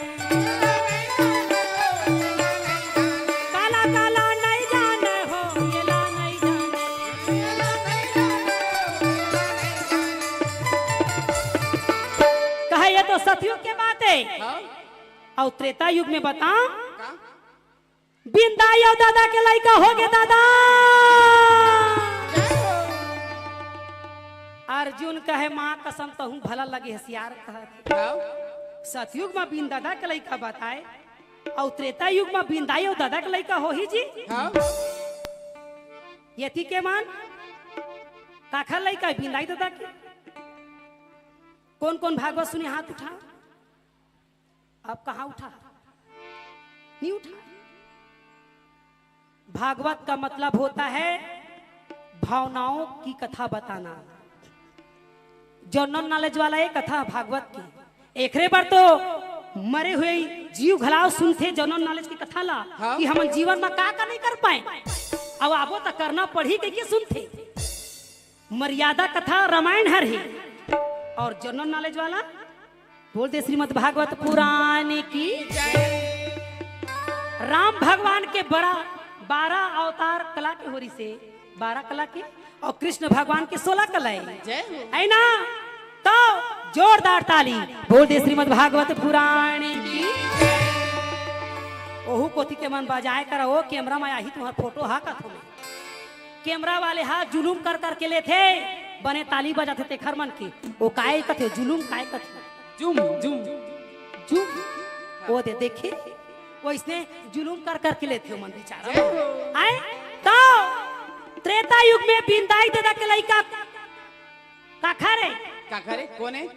काला काला नहीं जाने हो, ये ला नहीं जाने। कहे ये तो सतयुग के बात है। हाँ। और त्रेता युग में बताओ, का? बिंदाई अउ दादा के लइका होगे दादा। अर्जुन कहे, माँ कसम, तहूँ भला लगे हसियार कहत। हाँ। सतयुग में बिंदादा के लइका बताए, अउ त्रेता युग में बिंदाई अउ दादा के लइका होही जी। हाँ। यति के मन काखर लइका हे, बिंदाई दादा के? कौन कौन भागवत सुने, हाथ उठा। अब कहाँ उठा? नहीं उठा। भागवत का मतलब होता है भावनाओं की कथा बताना। जनरल नॉलेज वाला ये कथा भागवत की। एकरे बर तो मरे हुए जीव घलाव सुनथे जनरल नॉलेज की कथा ला, हाँ। कि हमन जीवन में का का नहीं कर पाए, अब आबो त करना पड़ही कहिके सुनथे। मर्यादा कथा रामायण हर हे। और जनरल नॉलेज वाला बोल दे श्रीमद् भागवत पुराण की। राम भगवान के बरा-, बारह अवतार कला के होरी से, बारह कला के, और कृष्ण भगवान के सोलह कला है। जय हो। है ना? तो जोरदार ताली बोल दे श्रीमद् भागवत पुराण की। ओहू कोती के मन बजाए कर, ओ कैमरा में आही तुम्हार फोटो हा कथो में। कैमरा वाले हा जुलूम कर कर के लेथे, बने ताली बजाथे तेखर मन के। ओ काय कथे, जुलूम काय कथे? जुम, जुम। जुम। ओ दे देखे, वो इसने जुलूम कर कर के लेथे मन बिचारा। जय हो। आए? तो त्रेता युग में बिंदाई दादा के लइका काखर हे? काखर हे? कोन हे?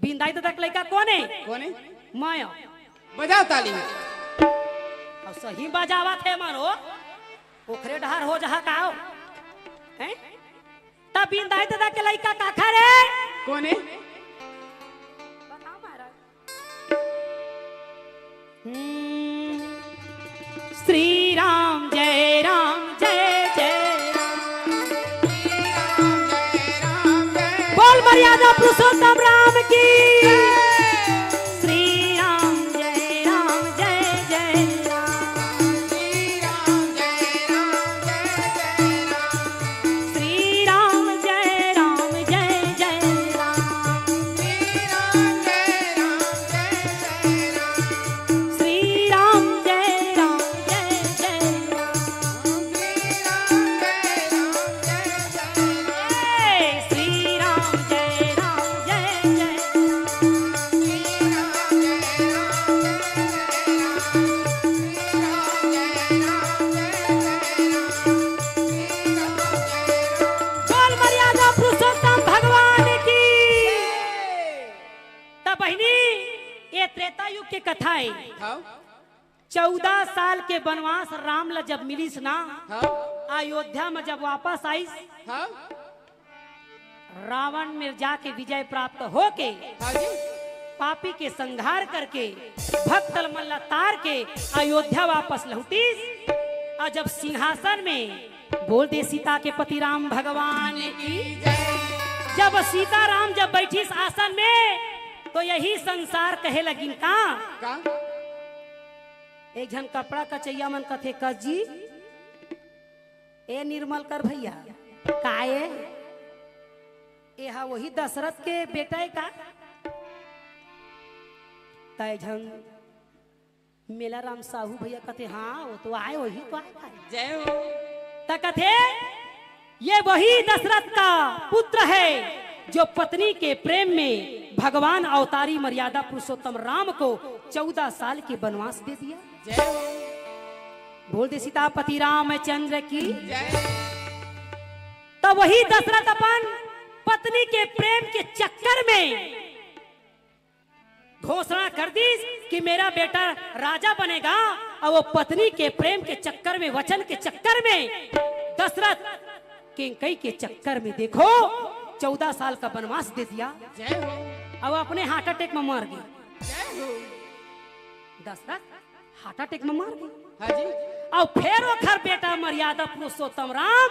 बिंदाई दादा के लइका कोन हे? कोन हे? मैं। बजाओ ताली। अउ सही बजावत हे मन हो। ओखरे डहर हो जहा का हो? हैं? तब बिंदाई दादा के लइका काखर हे? कोन हे? बताओ महाराज। हम्म। श्री राम जय राम जय जय राम। बोल मर्यादा पुरुषोत्तम राम की। श्री राम जय राम जय जय राम। श्री राम जय राम जय जय राम। श्री राम जय राम जय जय राम। श्री राम जय राम जय जय राम। श्री राम जय राम जय जय राम। श्री राम जय राम जय जय राम। श्री राम जय राम जय जय राम। श्री राम जय राम जय जय राम। श्री राम जय राम। बोल मर्यादा पुरुषोत्तम भगवान की। त बहिनी, ये त्रेता युग के कथा हे। हाँ। चौदह साल के बनवास राम ला जब मिलिस ना, हाँ। अयोध्या में जब वापस आइस, हाँ। रावण में जाके विजय प्राप्त होके, हाँ जी। पापी के संहार करके, भक्त मन ला तार के अयोध्या वापस लहुटिस। अउ जब सिंहासन में बोल दे सीता के पति राम भगवान की। जब सीता राम जब बैठिस आसन में, तो यही संसार कहे लगिन का? का? एक झन कपड़ा कचैया मन कथे, "कस जी, ए निर्मल कर भैया, का ए? ए हा वही दशरथ के बेटा हे का?" त एक झन मेला राम साहू भैया कथे, "हाँ, वो तो आए, वही तो आए, आए।" जय हो। त कथे, "ये वही दशरथ का पुत्र है जो पत्नी के प्रेम में भगवान अवतारी मर्यादा पुरुषोत्तम राम को चौदह साल के बनवास दे दिया।" जय हो। बोल दे सीतापति रामचंद्र की। जय। त वही दशरथ अपन पत्नी के प्रेम के चक्कर में कि मेरा बेटा राजा बनेगा, और वो पत्नी के प्रेम के चक्कर में, वचन के चक्कर में, दशरथ, कैकई के चक्कर में, देखो, चौदह साल का वनवास दे दिया। जय हो। अब अपने हार्ट अटैक में मर गए। जय हो। दशरथ हार्ट अटैक में मर गए। हाँ जी। और फिर ओखर बेटा मर्यादा पुरुषोत्तम राम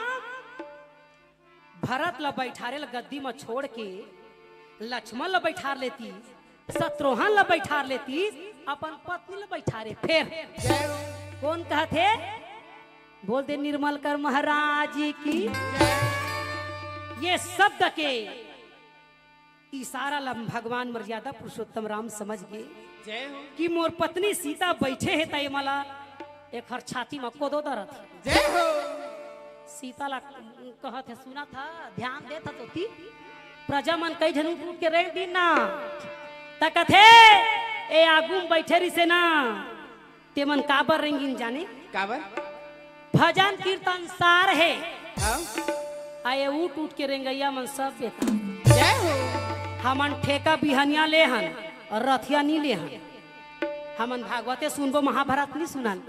भरत ला बैठारे ला गद्दी में छोड़ के लक्ष्मण ला बैठार लेती, शत्रुघ्न ला बैठार लेती, अपन पत्नी ला बैठारे। फिर जय हो। कौन कहत हे? बोल दे निर्मल कर महाराज की। जय। ये शब्द के इशारा ला भगवान मर्यादा पुरुषोत्तम राम समझ गए। जय हो। कि मोर पत्नी सीता बैठे हे, त ये मला एखर छाती में कोदो दरत हे। जय हो। सीता ला कहत हे, सुनत हा, ध्यान देत हा तो ती, प्रजा मन कई झन उठ उठ के रेंग दिन ना, त कथे, ए आगू में बैठे रिसे ना, ते मन काबर रेंगिन जाने? काबर? भजन कीर्तन सार हे। हाँ। आ ये उठ उठ के रेंगइया मन सब बेकार। जय हो। हमन ठेका बिहनिया ले हन और रथिया नी ले हन। हमन भागवते सुनबो, महाभारत नी सुनन।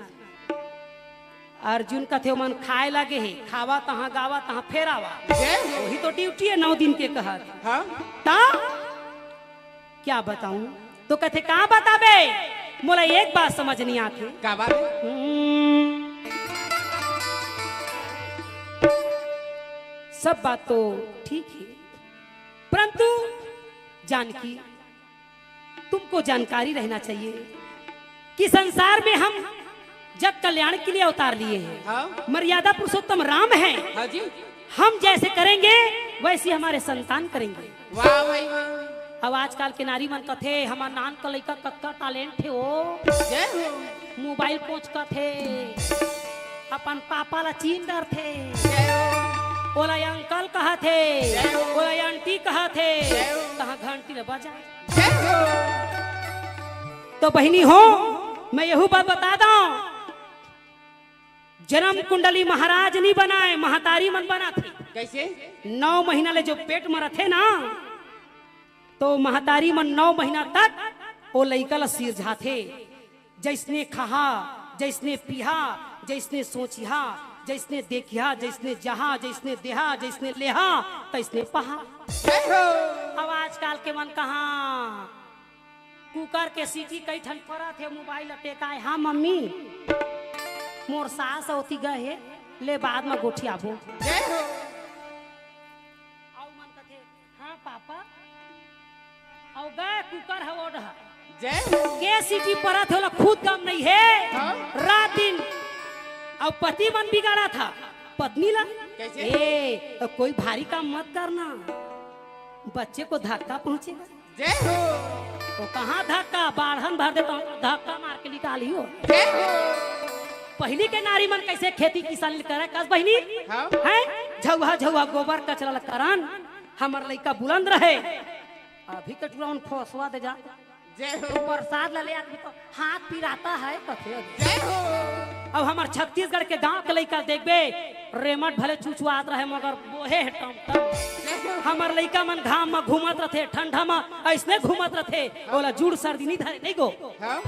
अर्जुन कथे, ओमन खाए लागे हे, खावा तहाँ, गावा तहाँ, फेर आवा। जय हो। वही तो ड्यूटी हे नौ दिन के कहत। हाँ। ता क्या बताऊं? तो कथे, "कहाँ बताबे? मोला एक बात समझ नहीं आथे।" का बात हे? हम्म, सब बात तो ठीक हे, परंतु जानकी, तुमको जानकारी रहना चाहिए कि संसार में हम जग कल्याण के लिए अवतार लिए हैं। हाँ। मर्यादा पुरुषोत्तम राम हैं। हाँ जी। हम जैसे करेंगे, वैसे हमारे संतान करेंगे। वाह भाई वाह। अब आजकल के नारी मन कथे, "हमर नान का लइका कतका टैलेंट हे ओ।" जय हो। मोबाइल कोचकथे, अपन पापा ला चीन डरथे। जय हो। ओला अंकल कहथे, जय हो। ओला आंटी कहथे। जय हो। तहाँ घंटी ला बजा। जय हो। तो बहिनी हो, मैं यहू बात बता दंव, जनम कुंडली महाराज नी बनाय, महतारी मन बनाथे। कैसे? नौ महीना ले जो पेट में रथे ना, तो महतारी मन नौ महीना तक ओ लइका ला सिरजाथे। जैसने खाहा, जैसने पीहा, जैसने सोचिहा, जैसने देखिहा, जैसने जहा, जैसने देहा, जैसने लेहा, तैसने पहा। जय हो। अब आजकल के मन कहाँ कुकर के सीटी कई ठन परत हे, मोबाइल ला टेकाय, "हाँ मम्मी, मोर सास ओती गए हे, ले बाद में गोठियाबो।" जय हो। अउ मन कथे, "हाँ पापा।" अउ गए कुकर ह ओढ़। जय हो। के सीटी परत हे, ओला खुद गम नहीं हे। हाँ। रात दिन अउ पति मन बिगाड़त हे पत्नी ला। कैसे? ए, तो कोई भारी काम मत करना, बच्चे को धक्का पहुंचेगा। जय हो। वो कहाँ धक्का, बाढ़न भर देता हूँ, धक्का मार के निकाली हो। जय हो। पहली के नारी मन कैसे खेती किसानी करे, कस बहिनी? हाँ। हैं? झउहा झउहा गोबर कचरा ल करन, हमर लइका बुलंद रहे। अभी के टुरा उन फोसवा दे जा। जय हो। प्रसाद ला ले आदमी तो हाथ पिराता है, कथे। जय हो। अब हमर छत्तीसगढ़ के गांव के लइका देखबे, रेमट भले चुचुआत रहे, मगर बोहे हे टम टम। जय हो। हमर लइका मन घाम म घूमत रथे, ठंडा म अइसने घूमत रथे, ओला जुड़ सर्दी नी धरे, नहीं गो। हाँ।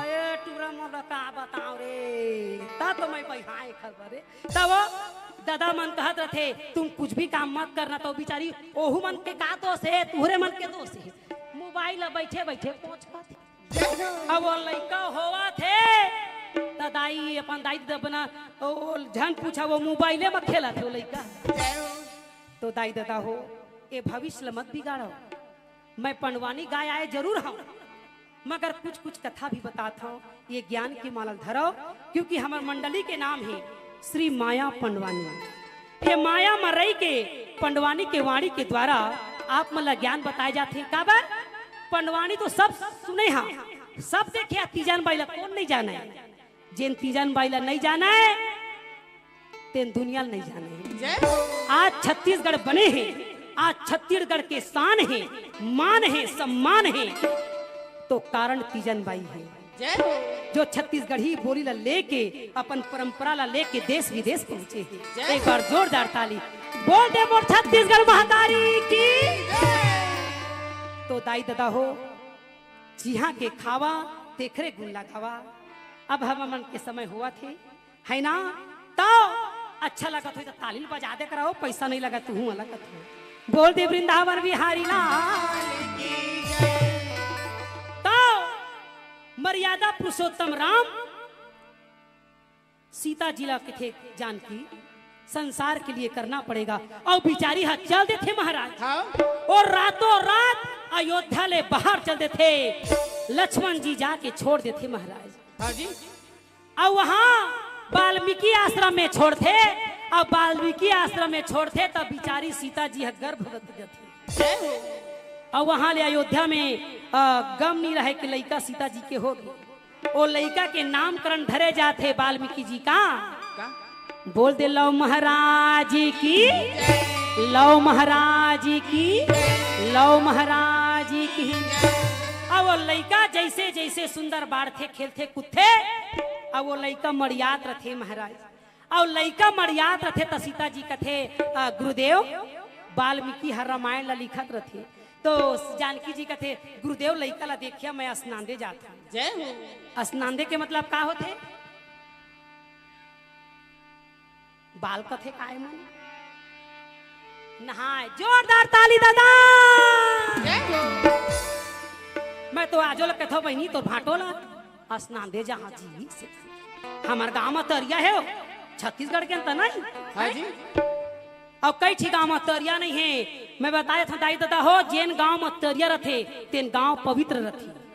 अरे टुरा मोला का बताओ रे, ता तो मैं बइहाए खबर रे। तब वो दादा मन कहत रथे, "तुम कुछ भी काम मत करना।" तो बिचारी ओहू मन के का दोष हे, तुहरे मन के दोष हे। मोबाइल ला बैठे बैठे पोंछ पाथे। अब वो लइका होवत हे, त दाई, अपन दाई ददा बना, ओ, ओ, झन पूछा, वो मोबाइले में खेलत हे वो लइका। तो दाई ददा हो, ए भविष्य ल मत बिगाड़ो। मैं पंडवानी गाय आए जरूर हूँ, मगर कुछ कुछ कथा भी बतात हूँ, ये ज्ञान के माला धरो, क्योंकि हमर मंडली के नाम हे श्री माया पंडवानी। ये माया म रही के पंडवानी के वाणी के द्वारा आप मन ला ज्ञान बताए जाथे। काबर? पंडवानी तो सब सुने हा, सब देखे हा, तीजन बाई ला कोन नहीं जाने? जेन तीजन बाई ला नहीं जाने, तेन दुनिया ल नहीं जाने। जय हो। आज छत्तीसगढ़ बने हे, आज छत्तीसगढ़ के शान हे, मान हे, सम्मान हे, तो कारण तीजन बाई हे। जय हो। जो छत्तीसगढ़ी बोली ला लेके, अपन परंपरा ला लेके देश विदेश पहुंचे हे। जय एक हो। बार जोरदार ताली बोल दे मोर छत्तीसगढ़ महतारी की। जय। तो दाई ददा हो, जिहाँ के खावा, तेखरे गुण ला गावा। अब हमन के समय होवत हे, है ना? तो अच्छा लगत होही त ताली ल बजा दे करव, पैसा नहीं लगत, तुहूं लगत हो। बोल दे वृंदावन बिहारी लाल की जय। तो मर्यादा पुरुषोत्तम राम सीता जी ला कथे, जानकी, संसार के लिए करना पड़ेगा। अउ बिचारी ह चल देथे महाराज। हाँ। अउ रातों रात अयोध्या ले बाहर चल देथे। लक्ष्मण जी जाके छोड़ देथे महाराज। हाँ जी। अउ वहां वाल्मीकि आश्रम में छोड़थे। अउ वाल्मीकि आश्रम में छोड़थे, तब बिचारी सीता जी ह गर्भवती रथे। जय हो। अउ वहां ले अयोध्या में, अ, गम नहीं रहे कि लइका सीता जी के होगे। ओ लइका के नामकरण धरे जाथे वाल्मीकि जी का। का? बोल दे, लव महाराज की, लव महाराज की, लव महाराज की। अब वो लइका जैसे जैसे सुंदर बाढ़थे, खेलथे, कूदथे, अब वो लइका मड़ियात रथे महाराज। अउ लइका मड़ियात रथे त सीता जी कथे, "अ, गुरुदेव, वाल्मीकि ह रामायण ला लिखत रथे।" तो जानकी जी कथे, "गुरुदेव, लइका ला देखिया, मैं स्नान दे जात हूं।" जय हो। स्नान दे के मतलब का होथे? बाल कथे काय मन? नहाय। जोरदार ताली दादा। जय हो। मैं तो आजो ल कथो बहिनी, तोर भांटो ला स्नान दे जहां जी। हमर गांव म तरिया हे, छत्तीसगढ़ के अंत नहीं। हाँ जी। अउ कई ठी गांव म तरिया नहीं हे। मैं बताय था दाई ददा हो, जेन गांव म तरिया रथे, तेन गांव पवित्र रथे।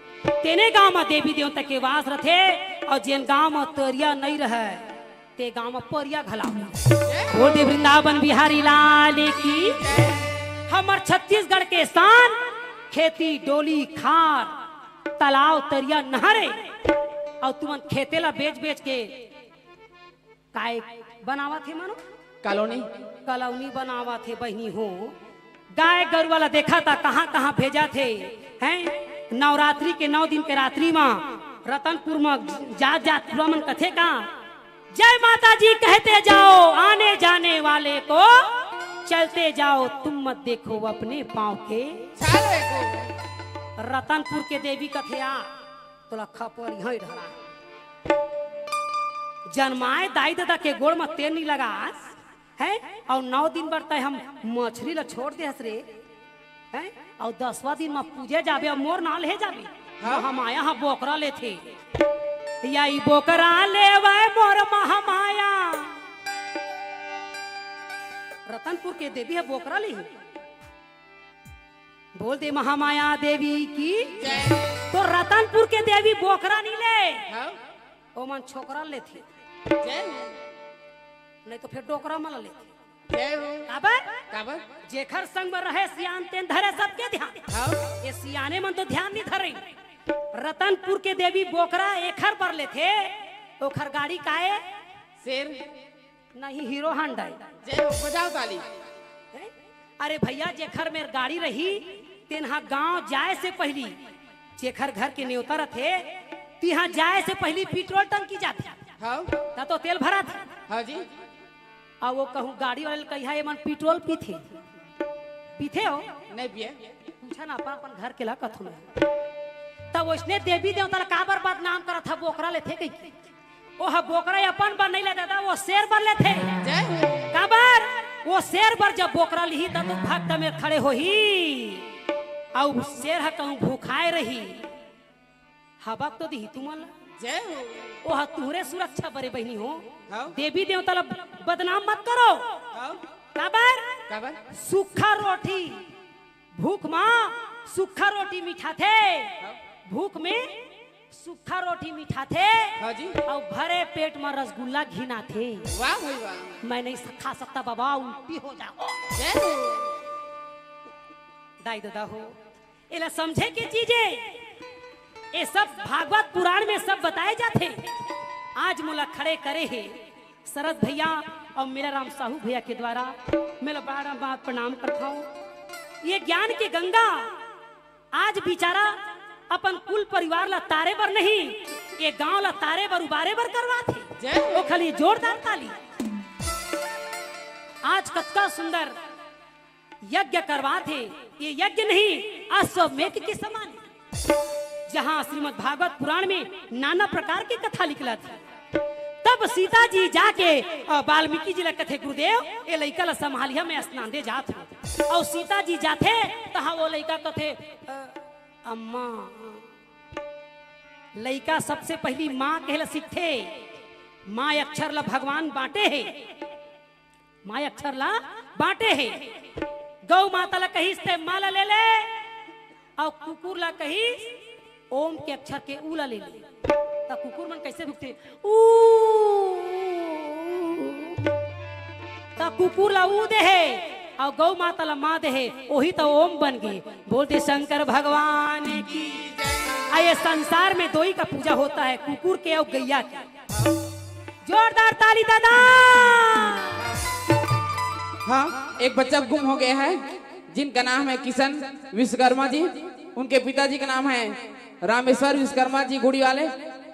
तेने गांव म देवी देवता के वास रथे, अउ जेन गांव म तरिया नहीं रहय, ते गांव म परिया घला। बोल दे वृंदावन बिहारी लाल की। हमर छत्तीसगढ़ के शान, खेती, डोली, खार, तालाब, तरिया, नहरे, अउ तुमन खेते ला बेच बेच के काय बनावत हे मानो? कॉलोनी। कॉलोनी बनावत हे बहिनी हो। गाय गरुवा ला देखा था कहाँ कहाँ भेजत हे, हैं? नवरात्रि के नौ दिन के रात्रि मा रतनपुर मा जात जात पूरा मन कथे का, जय माता जी कहते जाओ, आने जाने वाले को चलते जाओ, तुम मत देखो अपने पाँव के। चाले को। रतनपुर के देवी कथे आ, तोला खपरी हई ढरा। जनमाए दाई ददा के गोड़ म तेल नी लगास, हैं? अउ नौ दिन बर तय हम मछरी ला छोड़ दे हस रे, हैं? अउ दसवां दिन म पूजे जाबे अउ मोर नाल हे जाबे। हाँ। हम आया हा बोकरा लेथे। या ई बोकरा लेवे मोर महामाया। रतनपुर के देवी ह बोकरा लेही। बोल दे महामाया देवी की। जय। तो रतनपुर के देवी बोकरा नी ले। हाँ। ओमन छोकरा लेथे। जय हो। नहीं तो फिर डोकरा मन लेथे। जय हो। काबर? काबर? जेखर संग में रहे सियान तेन धरे सबके ध्यान। हाँ। ये सियाने मन तो ध्यान नहीं धरे। रतनपुर के देवी बोकरा एखर बर लेथे, ओखर गाड़ी काए? शेर। नहीं, हीरो हांडा। जय हो, बजाओ ताली। हैं? अरे भैया, जेखर मेर गाड़ी रही, तेन हा गांव जाए से पहिली, जेखर घर के नेवता रथे, तिहां जाए से पहिली पेट्रोल टंकी जाथे। हाँ। त तो तेल भराथे। हाँ जी। अउ वो कहूं गाड़ी वाले ल कहिहा, "एमन पेट्रोल पीथे?" पीथे हो? नहीं पिए। पूछा ना, अपन, अपन घर के ला कथू ना। त वइसने देवी देवता ला काबर बदनाम करत हा, बोकरा लेथे कहिके? ओह बोकरा अपन बर नहीं ले दादा, वो शेर बर लेथे। जय हो। काबर? वो शेर बर जब बोकरा लिही, तब तो भक्त में खड़े होही। अउ शेर ह कहूं भूखाए रही, हबक तो दिही तुमन ला। जय हो। ओह तुहरे सुरक्षा बरे बहिनी हो। हाँ। देवी देवता ला बदनाम मत करो। हाँ। काबर? काबर? सूखा रोटी भूख मा सूखा रोटी मिठाथे, हाँ। भूख में सूखा रोटी मिठाथे, हाँ जी। अउ भरे पेट मा रसगुल्ला घिनाथे। वाह भाई वाह। मैं नहीं स-, खा सकता बाबा, उल्टी हो जाओ। जय हो। दाई ददा हो, एला समझे के चीज हे। ये सब भागवत पुराण में सब बताए जाथे। आज मोला खड़े करे हे शरद भैया अउ मेलाराम साहू भैया के द्वारा मैं ला बार बार प्रणाम करत हंव। ये ज्ञान के गंगा आज बिचारा अपन कुल परिवार ला तारे बर नहीं, ये गांव ला तारे बर उबारे बर करवात हे। जय हो। ओखर लिए जोरदार ताली। आज कतका सुंदर यज्ञ करवात हे, ये यज्ञ नहीं, अश्वमेध के समान। जहाँ श्रीमद् भागवत पुराण में नाना प्रकार के कथा निकलत हे। तब सीता जी जाके, अ, वाल्मीकि जी ला कथे, "गुरुदेव, ए लइका ला संभालिहा, मैं स्नान दे जात हूँ।" अउ सीता जी जाथे, तहाँ वो लइका कथे, "अ, अम्मा।" लइका सबसे पहिली माँ कहे ला सीखथे। माँ अक्षर ला भगवान बांटे हे। माँ अक्षर ला बांटे हे। गौ माता ला कहिस, "ते माँ ला ले ले," अउ कुकुर ला कहिस, "ओम के अक्षर के ऊ ला ले ले।" त कुकुर मन कइसे भुकथे? "ऊ।" त कुकुर ला ऊ दे हे, अउ गौ माता ला माँ दे हे, ओही त ओम बन गे। बोल दे शंकर भगवान की। आ, ये संसार में दोई का पूजा होता है, कुकुर के अउ गैया के। जोरदार ताली दादा। हाँ, एक बच्चा गुम हो गया है, जिनका नाम है किशन विश्वकर्मा जी। उनके पिताजी का नाम है रामेश्वर विश्वकर्मा जी गुड़ी वाले।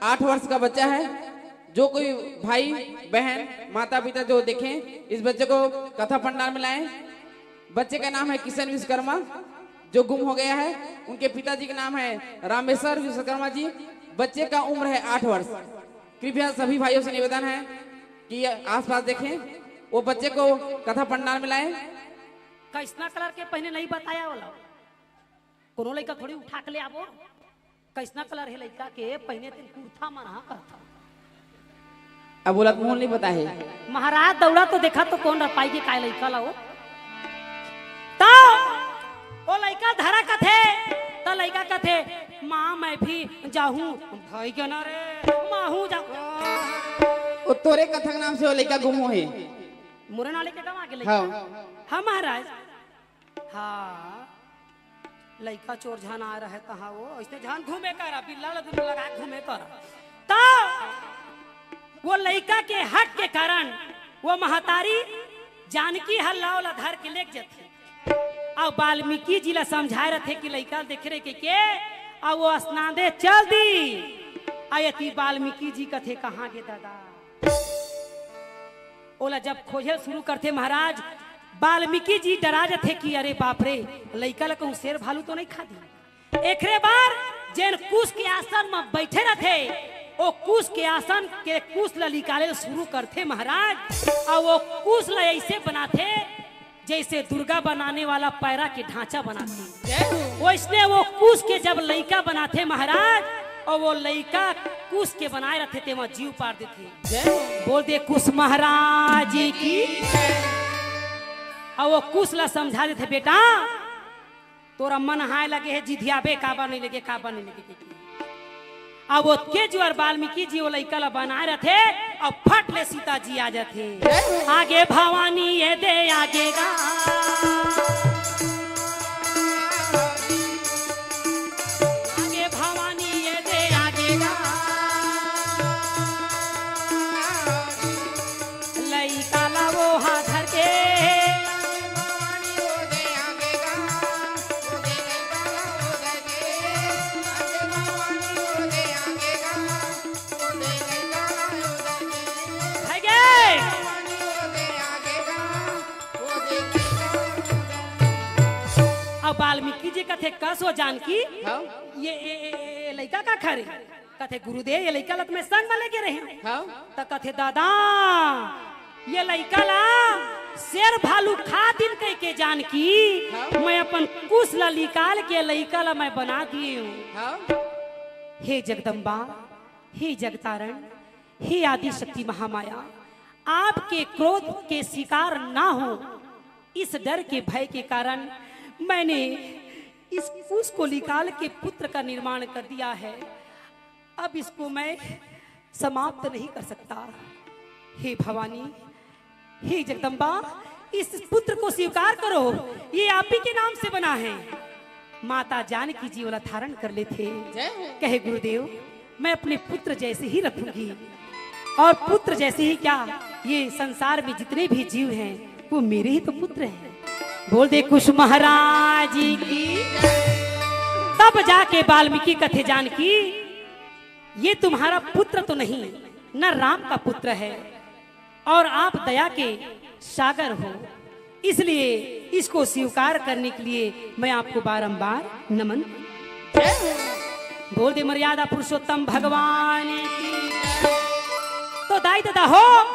आठ वर्ष का बच्चा है। जो कोई भाई, बहन, माता, पिता जो देखें, इस बच्चे को कथा पंडाल में लाएं। बच्चे का नाम है किशन विश्वकर्मा, जो गुम हो गया है। उनके पिताजी का नाम है रामेश्वर विश्वकर्मा जी। बच्चे का उम्र है आठ वर्ष। कृपया सभी भाइयों से निवेदन है कि ये आसपास देखें, वो बच्चे को कथा पंडाल में लाएं। कइसना कलर के पहिने नहीं बताया वाला, कोनो लइका थोड़ी उठा के ले आबो। कइसना कलर हे लइका के पहिने, तेन कुर्ता मन हा करथा। अब बोलत मुंह नहीं पता है। महाराज दौड़ा तो देखा तो कोन रपाई के काय लइका ला वो। त वो लइका धरा कथे, त लइका कथे, "माँ, मैं भी जाहूँ।" भाई के ना रे, माँ हूँ जा। वो तोरे कथा के नाम से वो लइका गुम होहे। मोरे नाले के गवा के लइका। हाँ। हाँ महाराज। हाँ, लइका चोर झन आ रहे तहाँ वो, अइसने झन घूमे करा, बिल्ला ला दुनू लगा घूमे करा। त वो लइका के हट के कारण वो महतारी जानकी ह लाव ला धर के लेग जथे। अउ वाल्मीकि जी ला समझाए रथे कि लइका देखे रहे के, के, अउ वो स्नान दे चल दी। अउ एती वाल्मीकि जी कथे, "कहाँ गे दादा?" ओला जब खोजे शुरू करथे महाराज, वाल्मीकि जी डरा जथे कि अरे बाप रे, लइका ला कहूँ शेर भालू तो नहीं खा दी। एकरे बर जेन कुश के आसन म बइठे रथे, ओ कुश के आसन के कुश ला निकाले शुरू करथे महाराज, अउ वो कुश ला अइसे बनाथे जइसे दुर्गा बनाने वाला पैरा के ढांचा बनाथे। जय हो। वइसने वो कुश के जब लइका बनाथे महाराज, अउ वो लइका कुश के बनाए रथे, तेमा जीव पार देथे। जय हो। बोल दे कुश महाराज की। अउ वो कुश ला समझा देथे, "बेटा, तोरा मन हाय लगे हे, जिधियाबे, काबर नहीं लगे, काबर नहीं लगे।" अउ ओतके जुआर वाल्मीकि जी वो लइका ला बनाए रथे, अउ फट ले सीता जी आ जाथे। आगे भवानी ये दे आगे गा, आगे भवानी ये दे आगे गा। लइका ला वो हा धर के। भगे। अब वाल्मीकि जी कथे, "कस वो जानकी, हाँ। ये, ये, ये, ये लइका का खा रे?" कथे, "गुरुदेव, ये लइका ला त मैं संग म लेगे रहेंव।" हाँ। त कथे, "दादा, ये लइका ला शेर भालू खा दिन कहिके जानकी, हाँ। मैं अपन कुश ला निकाल के लइका ला मैं बना दिए हूँ।" हाँ। हे जगदम्बा, हे जगतारण, हे आदि शक्ति महामाया, आपके क्रोध के शिकार ना हो, इस डर के भय के कारण मैंने इस कुश को निकाल के पुत्र का निर्माण कर दिया है। अब इसको मैं समाप्त नहीं कर सकता। हे भवानी, हे जगदम्बा, इस पुत्र को स्वीकार करो, ये आप ही के नाम से बना है। माता जानकी जी ओला धारण कर लेथे। जय हो। कहे, "गुरुदेव, मैं अपने पुत्र जैसे ही रखूंगी, और पुत्र जैसे ही क्या, ये संसार में जितने भी जीव हैं, वो मेरे ही तो पुत्र हैं।" बोल दे कुश महाराज की। तब जाके वाल्मीकि कथे, "जानकी, ये तुम्हारा पुत्र तो नहीं, न राम का पुत्र है, और आप दया के सागर हो, इसलिए इसको स्वीकार करने के लिए मैं आपको बारंबार नमन।" जय हो। बोल दे मर्यादा पुरुषोत्तम भगवान की। तो दाई ददा हो,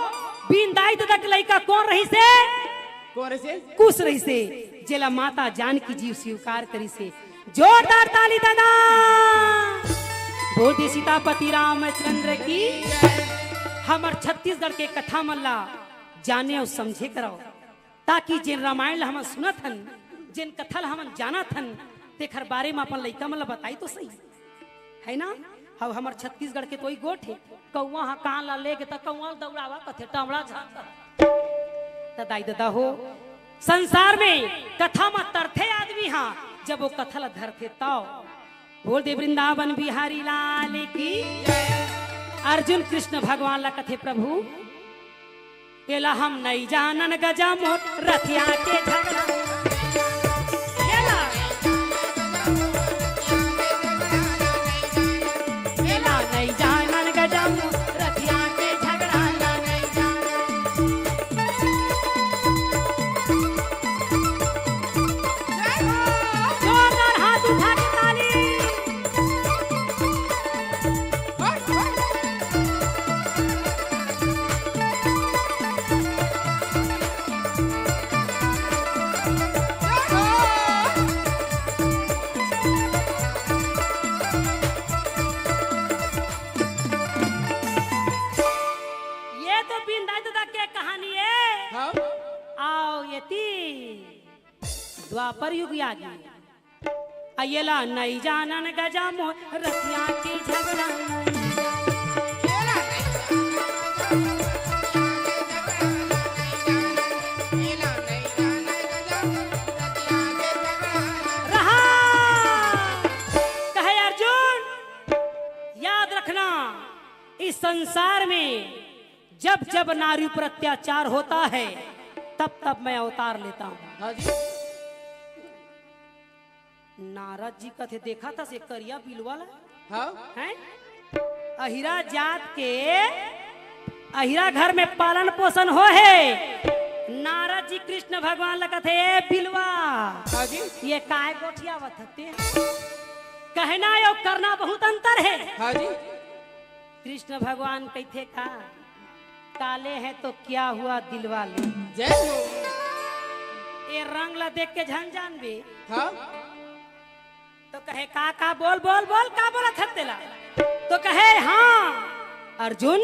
बिन दाई ददा के लइका कोन रहिसे? कोन रहिसे? कुश रहिसे, जेला माता जानकी जी स्वीकार करिसे। जोरदार ताली ददा। बोल दे सीतापति रामचंद्र की। हमर छत्तीसगढ़ के कथा मन ला जाने अउ समझे करव, ताकि जेन रामायण ला हमन सुनत हन, जेन कथा ला हमन जानत हन, तेखर बारे म अपन लइका मन ला बताई तो सही, है ना? अब हमर छत्तीसगढ़ के तो ई गोठ हे, कौवा ह कान ला लेगे त कौवा ल दौड़ावा कथे, टमड़ा झांसा। त दाई ददा हो, संसार में कथा म तरथे आदमी ह, जब वो कथा ला धरथे तव। बोल दे वृंदावन बिहारी लाल की। अर्जुन कृष्ण भगवान ला कथे, प्रभु, एला हम नइ जानन गजा मोर रथिया के झगड़ा। एला, एला नइ जानन गजा मोर रथिया के झगड़ा ला नइ जानन। जोरदार हाथ उठा के ताली। ये तो बिंदा ददा के कहानी है। हाँ। आओ ये ती द्वापर युग आ गई। अयला नइ जानन गजा मोर रतिया के झगड़ा। रहा। कहे अर्जुन, याद रखना, इस संसार में जब जब नारी पर अत्याचार होता है, तब तब मैं अवतार लेता हूँ। हाँ जी। नारद जी कथे, "देखा था से करिया बिलवा ला?" हाँ। हैं? अहिरा जात के, अहिरा घर में पालन पोषण हो है। नारद जी कृष्ण भगवान ला कथे, "ए बिलवा, हाँ जी। ये काय गोठियावत हते?" कहना अउ करना बहुत अंतर है। हाँ जी। कृष्ण भगवान कहिथे का, "काले हैं तो क्या हुआ दिलवा ले।" जय हो। ए रंग ला देख के झन जानबे। हाँ। तो कहे, "का, का, बोल, बोल, बोल, का बोलत हस तेला?" तो कहे, "हाँ, अर्जुन,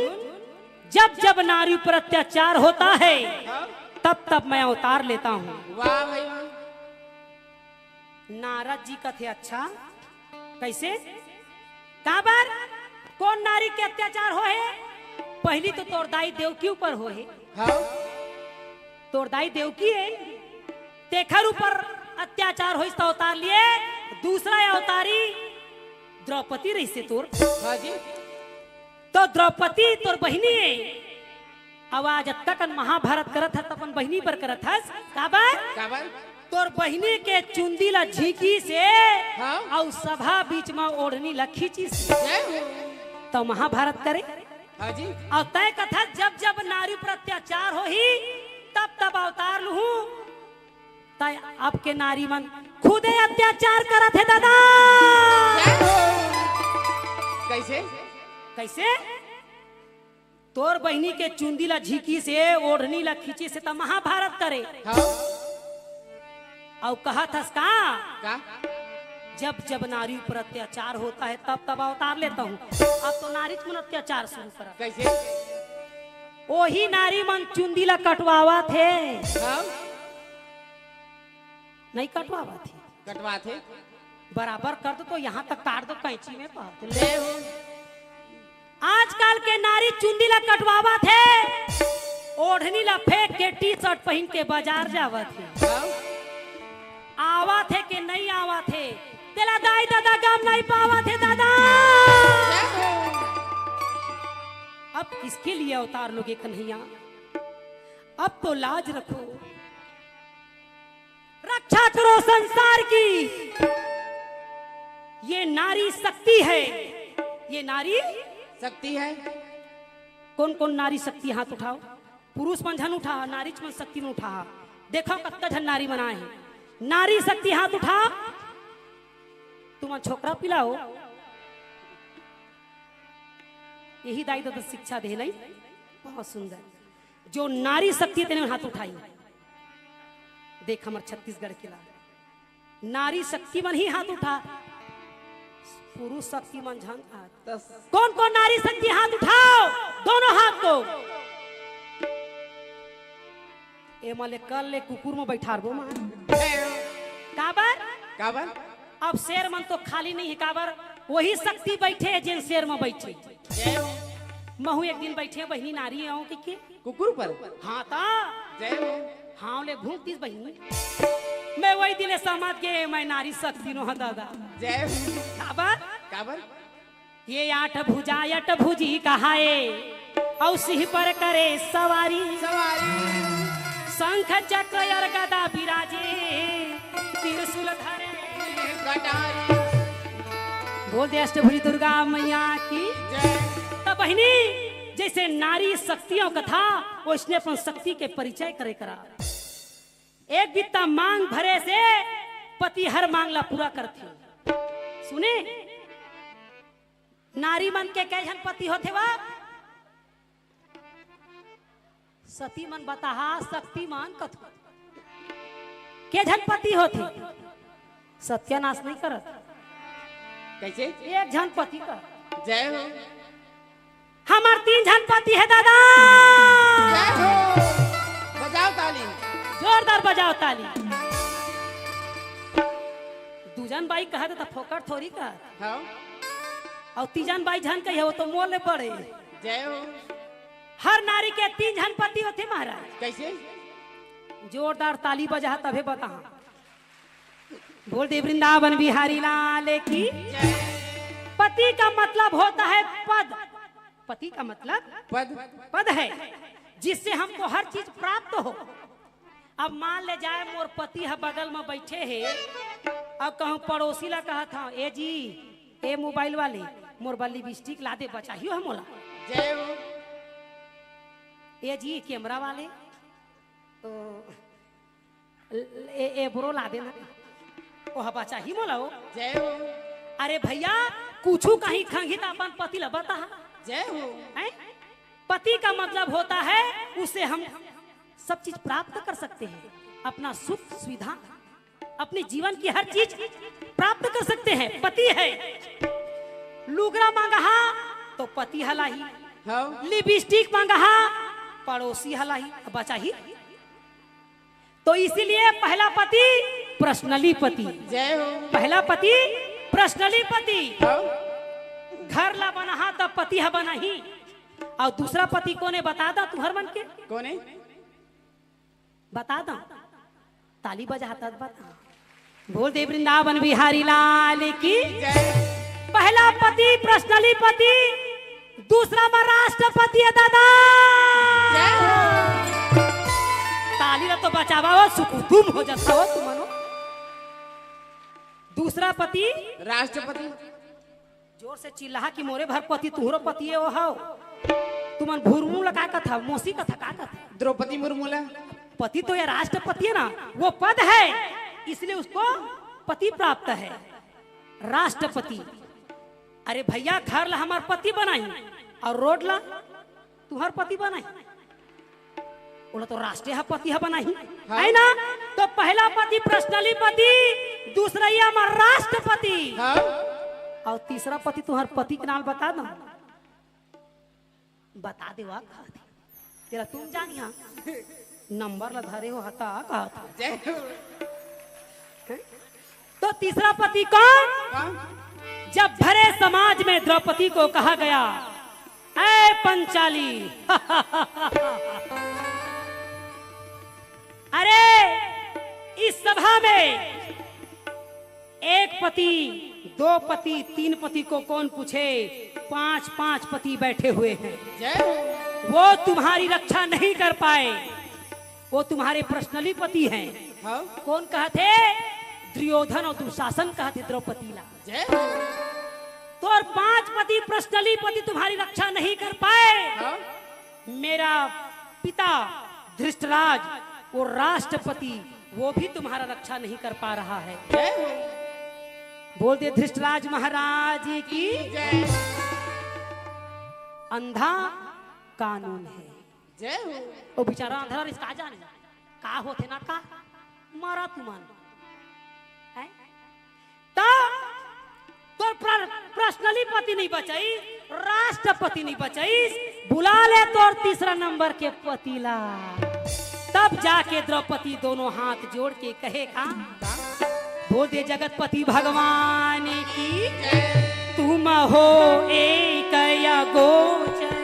जब जब नारी पर अत्याचार होता है, हाँ। तब तब मैं अवतार लेता हूँ।" वाह भाई वाह। नारद जी कथे, "अच्छा, कैसे? काबर? कोन नारी के अत्याचार हो हे? पहली तो तोर दाई देवकी ऊपर हो हे।" हाँ। तोर दाई देवकी हे, तेखर ऊपर अत्याचार होइस त अवतार लिए। दूसरा अवतारी द्रौपदी रहिसे तोर। हाँ जी। तो द्रौपदी तोर बहिनी हे। अउ आज अतका कन महाभारत करत हस, त अपन बहिनी पर करत हस। काबर? काबर? तोर बहिनी के चुंदी ला झींकिस हे, हाँ? अउ सभा बीच म ओढ़नी ला खींचिस हे। जय हो। त महाभारत करे। हाँ जी। अउ तैं कथस, "जब जब नारी पर अत्याचार होही, तब तब अवतार लूहूँ।" तैं अब के नारी मन खुदे अत्याचार करत हे दादा। जय हो। कैसे? कैसे? तोर बहिनी के चुंदी ला झींकिस हे, ओढ़नी ला खींचिस हे, त महाभारत करे। हाँ। अउ कहत हस का? का? "जब जब नारी पर अत्याचार होता है, तब तब अवतार लेता हूँ।" अब तो नारी मन अत्याचार शुरू करत। कैसे? ओही नारी मन चुंदी ला कटवावत हे। हाँ। नहीं कटवावत हे। कटवात हे। बराबर कर दो तो यहाँ तक काट दो कैंची में, बात ले। ले हो। आजकल के नारी चुंदी ला कटवावत हे, ओढ़नी ला फेंक के टी शर्ट पहिन के बाजार जावत हे। हाँ। आवत हे के नहीं आवत हे, तेला दाई ददा गम नहीं पावत हे दादा। जय हो। अब किसके लिए अवतार लोगे कन्हैया? अब तो लाज रखो। रक्षा करो संसार की। ये नारी शक्ति है, ये नारी शक्ति है। कौन कौन नारी शक्ति, हाथ उठाओ। पुरुष मन झन उठा, नारी मन शक्ति मन उठा। देखो कतका झन नारी मन आए हे। नारी शक्ति हाथ उठा। तुमन छोकरा पिला हो। यही दाई ददा शिक्षा दे नहीं। बहुत सुंदर। जो नारी शक्ति तेने हाथ उठाई। देख हमर छत्तीसगढ़ के ला, नारी शक्ति मन ही हाथ उठा, पुरुष शक्ति मन झन हाथ। कौन कौन नारी शक्ति हाथ उठाओ, दोनों हाथ को। ए मले कल ले कुकुर में बैठारबो मां। काबर? काबर? अब शेर मन तो खाली नहीं है, काबर? वही शक्ति बैठे है जेन शेर में बैठे। महू एक दिन बैठे बहिनी नारी आऊं के, के? कुकुर पर? हाँ ता। जय हो। हाँ ले भूख दिस बहिनी। मैं वही दिन समझ के मैं नारी शक्ति नो हूं दादा। जय हो। काबर? काबर? ये आठ भुजा अट भुजी कहाए, औ सिंह पर करे सवारी। सवारी। शंख चक्र और गदा विराजे, त्रिशूल धरे कटारी। बोल दे अष्टभुजी दुर्गा मैया की। जय। त बहिनी, जैसे नारी शक्तियों कथा, वैसने अपन शक्ति के परिचय करे करा। एक बित्ता मांग भरे से पति हर मांग ला पूरा करथे। सुने, नारी मन के कै झन पति होथे वा? सती मन बताहा, शक्ति मन कथो। के झन पति होथे? सत्यानाश नहीं करत। कैसे? एक झन पति का। जय हो। हमर तीन झन पति है दादा। जय हो। बजाओ ताली। जोरदार बजाओ ताली। दू झन बाई कहत त फोकट थोरी कहत। हाँ। अउ तीजन बाई झन कहिए, वो तो मोर ले बड़े। जय हो। हर नारी के तीन झन पति होथे महाराज। कैसे? जोरदार ताली बजा तभे बता। बोल दे वृंदावन बिहारी लाल की। जय। पति का मतलब होता है पद। पति का मतलब पद। पद है, जिससे हमको हर चीज प्राप्त हो। अब मान ले जाए मोर पति ह बगल में बैठे हे, अब कहूँ पड़ोसी ला कहत हूँ, ए जी, ए मोबाइल वाले, मोर बर लिपस्टिक ला दे, बचाही हो मोला। जय हो। ए जी, कैमरा वाले, तो ए, ए ब्रो ला देना, ओह बचाही मोला हो। जय हो। अरे भैया, कुछु कहीं खंगी त अपन पति ला बता। जय हो। हैं? पति का मतलब होता है, उससे हम सब चीज प्राप्त कर सकते हैं, अपना सुख सुविधा, अपने जीवन की हर चीज प्राप्त कर सकते हैं। पति है, लुगरा मांगहा तो पति ह लाही, हाँ। लिपस्टिक मांगहा पड़ोसी ह लाही, बचाही। तो इसीलिए पहला पति पर्सनली पति। जय हो। पहला पति पर्सनली पति। हाँ। घर ला बनाहा तब पति ह बनाही। अउ दूसरा पति कोने बता दा तुहर मन के? कोने? बता दा। ताली बजा तब बता। बोल दे वृंदावन बिहारी लाल की। जय। पहला पति पर्सनली पति, दूसरा में राष्ट्रपति है दादा। जय हो। ताली ला तो बजावा हो, सुकुतुम हो जाता हो तुमनो। दूसरा पति राष्ट्रपति। जोर से चिल्लाहा कि मोरे भर पति तुहरो पति हो हव। तुमन भुरमू ला का कथा, मौसी कथा का कथा? द्रौपदी मुर्मू ला। पति तो ये राष्ट्रपति है ना, वो पद है, इसलिए उसको पति प्राप्त है। राष्ट्रपति। अरे भैया, घर ला हमार पति बनाही अउ रोड ला तुहर पति बनाही। ओला तो राष्ट्र ह पति ह बनाही, हाँ। है ना? तो पहला पति पर्सनली पति, दूसरा ये हमार राष्ट्रपति। हाँ। अउ तीसरा पति तुहर पति के नाम बता दो। बता दे वा कहत हे। तेरा तुम जानिया। नंबर ला धरे हो हता कहत हे। जय हो। हैं? तो तीसरा पति कौन? हाँ। जब भरे समाज में द्रौपदी को कहा गया, "ऐ पंचाली।" अरे, इस सभा में एक पति, दो पति, तीन पति को कौन पूछे? पांच पांच पति बैठे हुए हैं। जय हो। वो तुम्हारी रक्षा नहीं कर पाए, वो तुम्हारे पर्सनली पति हैं। हाँ। कौन कहत हे? दुर्योधन अउ दुशासन कहत हे द्रौपदी ला। जय हो। तो और पांच पति पर्सनली पति तुम्हारी रक्षा नहीं कर पाए। हाँ। मेरा पिता धृष्टराज, वो राष्ट्रपति, वो भी तुम्हारा रक्षा नहीं कर पा रहा है। जय हो। बोल दे धृष्टराज महाराज की। जय। अंधा कानून है। जय हो। वो बेचारा अंधा रिस का जाने का होथे ना का, मरा तुमन। हैं? त तोर प्र-, पर्सनली पति नहीं बचाई, राष्ट्रपति नहीं बचाई, बुला ले तोर तीसरा नंबर के पति ला। तब जाके द्रौपदी दोनों हाथ जोड़ के कहे का, बोल दे जगतपति भगवान की, तुम हो एक अगोचर,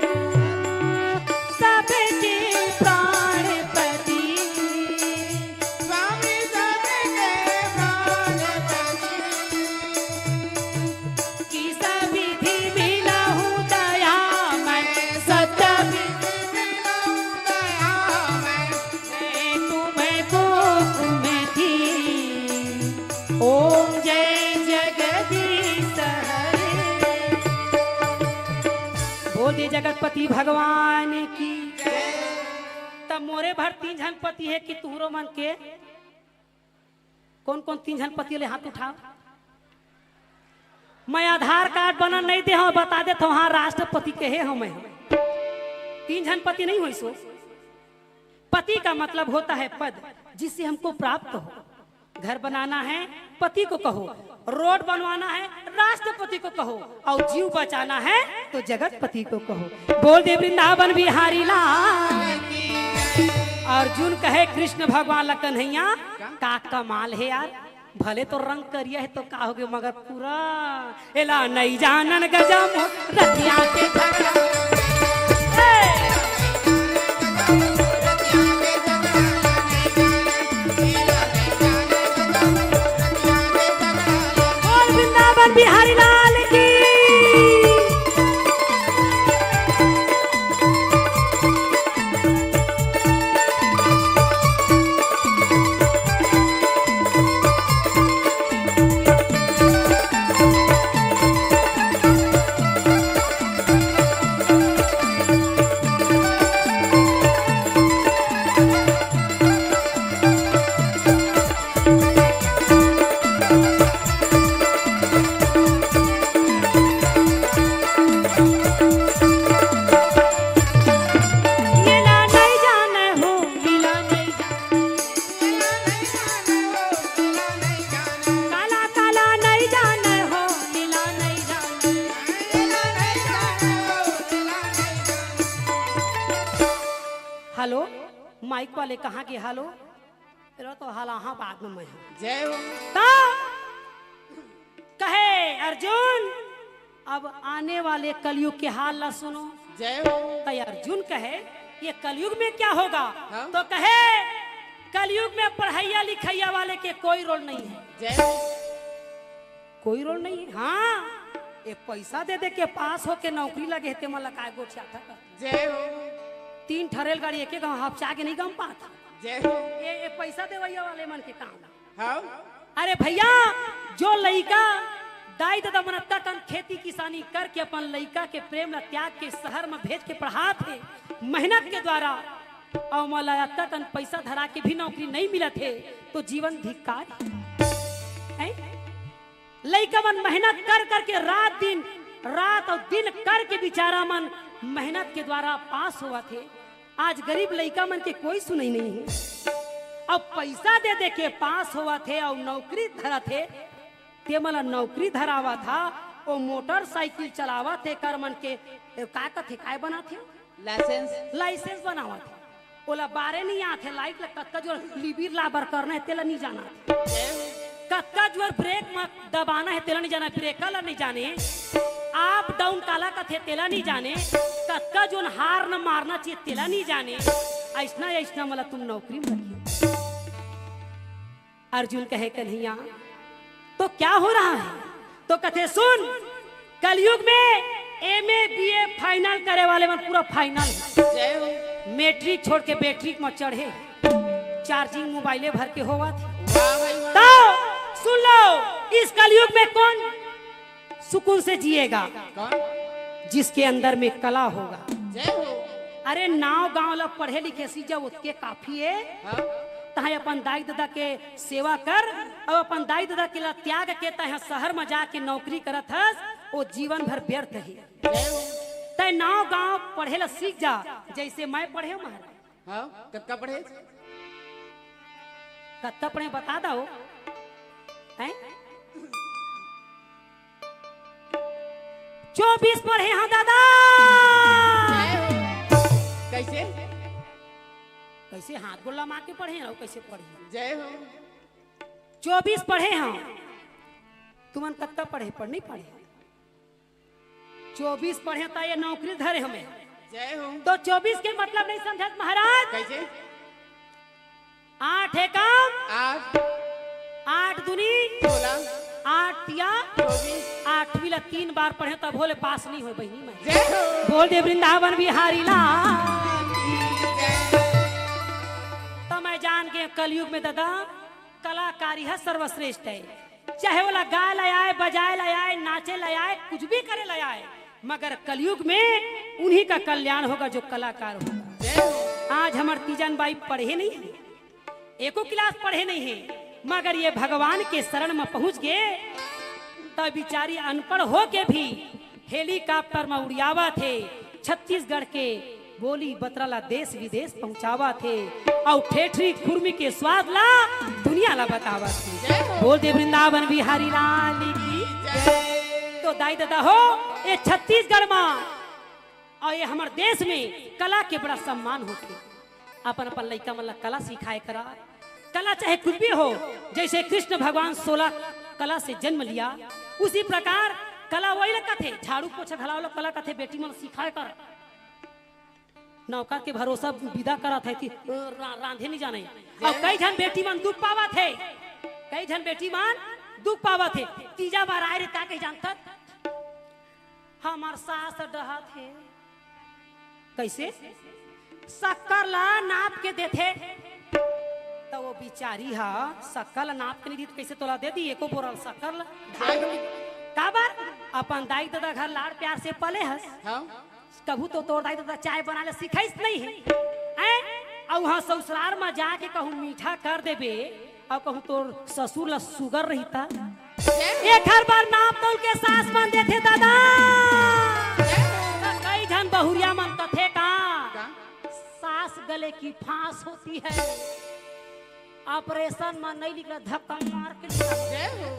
सबके प्राणपति। स्वामी सबके प्राणपति। किस विधि मिलहु दयामय, सत्य विधि मिलहु दयामय। मैं तुमको कुमति। ओम जय जगदीश हरे। बोल दे जगतपति भगवान की। तब मोरे भर तीन झन पति हे कि तुहरो मन के? कौन कौन तीन झन पति ले हाथ उठाओ। मैं आधार कार्ड बना नहीं दे हूं, बता देता हूं, हाँ, राष्ट्रपति के हे हूं मैं। तीन झन पति नहीं होइस हो। पति का मतलब होता है पद, जिससे हमको प्राप्त हो। घर बनाना है, पति को कहो। रोड बनवाना है, राष्ट्रपति को कहो। और जीव बचाना है, तो जगतपति को कहो। बोल दे वृंदावन बिहारी लाल। अर्जुन कहे कृष्ण भगवान ला, कन्हैया, का कमाल है यार, भले तो रंग करिया है तो का हो गयो, मगर पूरा एला नहीं जानन गजम रतिया के झगड़ा। ए! बोल वृंदावन बिहारी लाल की। ये ला नहीं जाने हो, मिला नहीं जाने। काला काला नहीं जाने हो, मिला नहीं जाने। हेलो, माइक वाले कहाँ के? हेलो, तेरा तो हाल आहा बाद में मैं हूँ। जय हो। तो कहे अर्जुन, अब आने वाले कलयुग के हाल ला सुनो। जय हो। तो अर्जुन कहे, ये कलयुग में क्या होगा? हाँ। तो कहे, कलयुग में पढ़ैया लिखैया वाले के कोई रोल नहीं है। जय हो। कोई रोल नहीं है। हाँ, ये पैसा दे दे के पास होके नौकरी लगे हे, ते मन ला काय गोठियाथा का? जय हो। तीन ठा रेलगाड़ी एक एक गाँव हपचा के नहीं गम पात। जय हो। ये, ये पैसा देवैया वाले मन के काम। हाँ। अरे भैया, जो लइका दाई ददा मन अतका कन खेती किसानी करके अपन लइका के प्रेम ला त्याग के शहर में भेज के पढ़ात हे मेहनत के द्वारा, अउ मोला अतका कन पैसा धरा के भी नौकरी नहीं मिलत हे, तो जीवन धिक्कार है। लइका मन मेहनत कर करके रात दिन, रात अउ दिन करके बेचारा मन मेहनत के द्वारा पास होवत हे। आज गरीब लइका मन के कोई सुनई नहीं है। अब पैसा दे दे के पास होवत हे अउ नौकरी धरत हे, ते मन ला नौकरी धरावत हा, ओ मोटरसाइकिल चलावत हे, कर मन के, ए, का कथे, काय बनात हे? लाइसेंस। लाइसेंस बनावत हे। ओला बारे नहीं आत हे, लाइट ला कतका जोर लिबिर लाबर करना हे, तेला नहीं जाना। कतका जोर ब्रेक म दबाना हे, तेला नहीं जाना, ब्रेक ला नहीं जाने, अप डाउन काला कथे, तेला नहीं जाने, कतका जोन हार्न मारना चाहिए, तेला नहीं जाने। ऐसना, ऐसना मला तुम नौकरी में रखिए। अर्जुन कहे, कन्हैया, तो क्या हो रहा है? तो कथे, सुन, कलयुग में एमए बीए फाइनल करे वाले मन पूरा फाइनल है। जय हो। मैट्रिक छोड़ के बैट्रिक में चढ़े, चार्जिंग मोबाइले भर के होवत हे। वाह भाई वाह। तो सुन लो, इस कलयुग में कौन सुकून से जिएगा? कौन? जिसके अंदर में कला होगा। जय हो। अरे नाव गांव ला पढ़े लिखे सीजा ओतके काफी है। हाँ। तहां अपन दाई ददा के सेवा कर, अउ अपन दाई ददा के ला त्याग के तहां शहर में जाके नौकरी करत हस, वो जीवन भर व्यर्थ है। जय हो। तै नाव गांव पढ़े ला सीख जा, जैसे मैं पढ़े हंव महाराज। हाँ, कतका पढ़े? कतका पढ़े बता दो। हैं? चौबीस पढ़े हंव दादा। जय हो। कैसे? कैसे हाथ गोला मार के पढ़े हंव, कैसे पढ़े? जय हो। चौबीस पढ़े हंव। तुमन कतका पढ़े? पढ़ नहीं पढ़े? चौबीस पढ़े त ये नौकरी धरे हमें। जय हो। तो चौबीस के मतलब नहीं समझत महाराज। कैसे? आठ एकम आठ। आठ दूनी सोलह। आठ तिया चौबीस। आठवीं ला तीन बार पढ़े तब होले पास नहीं हो बहिनी मैं। जय हो। बोल दे वृंदावन बिहारी लाल। तो मैं जान के कलयुग में दादा कलाकारी है सर्वश्रेष्ठ है। चाहे ओला गाय ला आए, बजाए ला आए, नाचे ला आए, कुछ भी करे ला आए, मगर कलयुग में उन्हीं का कल्याण होगा जो कलाकार होगा। आज हमर तीजन बाई पढ़े नहीं है, एको क्लास पढ़े नहीं है, मगर ये भगवान के शरण में पहुंच गए, तब बिचारी अनपढ़ हो के भी हेलीकॉप्टर में उड़ियावत हे, छत्तीसगढ़ के बोली बतरा ला देश विदेश पहुंचावत हे, अउ ठेठरी खुरमी के स्वाद ला दुनिया ला बतावत हे। जय हो। बोल दे वृंदावन बिहारी लाल की जय। तो दाई ददा हो, ये छत्तीसगढ़ मा अउ ये हमर देश में कला के बड़ा सम्मान होथे। अपन अपन लइका मन ला कला सिखाए करा, कला चाहे कुछ भी हो, जैसे कृष्ण भगवान सोलह कला से जन्म लिया, उसी प्रकार कला वही ला कथे, झाड़ू पोछा घलाव ला कला कथे, बेटी मन सिखाए कर। नौकर के भरोसा विदा करत है कि रा-, रांधे नहीं जाने। अउ कई झन बेटी मन दुख पावत है, कई झन बेटी मन दुख पावत है। तीजा बार आए रे का कही जानथस? हमर सास डहत हे। कैसे? शक्कर ला नाप के देथे। त वो बिचारी हा शक्कर ला नाप के नहीं दी, त कैसे तोला दे दी? एको बोरल शक्कर ला। काबर? अपन दाई ददा घर लाड़ प्यार से पले हस। हाँ। कभू तो तोर दाई ददा चाय बनाए ला सिखाइस नहीं हे। हैं? अउ उहाँ ससुरार मा जाके कहूँ मीठा कर देबे, अउ कहूँ तोर ससुर ला सुगर रहिता। एखर बर नाप तौल के सास मन देथे दादा। त कई झन बहुरिया मन कथे का, का? सास गले की फांस होती है, ऑपरेशन में नहीं निकला, धक्का मार के निकला। जय हो।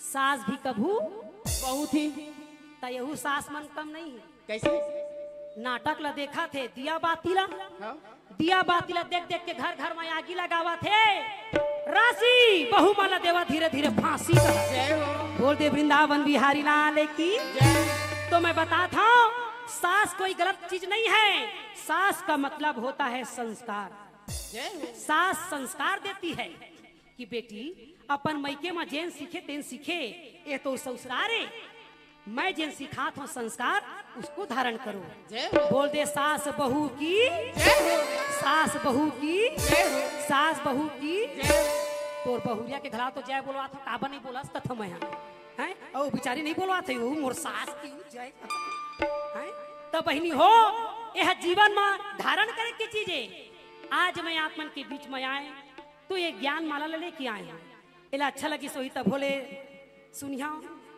सास भी कभू बहुत ही। त यहू सास मन कम नहीं है। कैसे? नाटक ला देखा थे, दिया बाती ला। हाँ। दिया बाती ला देख देख के घर घर में आगी लगावत हे। राशि बहू मन ला देवा धीरे धीरे फांसी का। जय हो। बोल दे वृंदावन बिहारी लाल की। जय। तो मैं बताता हूँ, सास कोई गलत चीज नहीं है। सास का मतलब होता है संस्कार। जय हो। सास संस्कार देती है। कि बेटी, अपन मइके म जेन सीखे तेन सीखे, ये तो ससुरार ए। मैं जेन सिखात हूँ संस्कार, उसको धारण करो। जय हो। बोल दे सास बहू की, जय हो। सास बहू की, जय हो। सास बहू की। जय हो। तोर बहुरिया के घला तो जय बोलवात हूँ, काबर नहीं बोलस कथों मैं हा। हैं? अउ बिचारी नहीं बोलवात हे, वो मोर सास की जय। हैं? त बहिनी हो, यह जीवन म धारण करे के चीज ए। आज मैं आप मन के बीच में आए, तो ये ज्ञान माला ला लेके आए हंव। एला अच्छा लगिस होही तभो ले सुनिहा,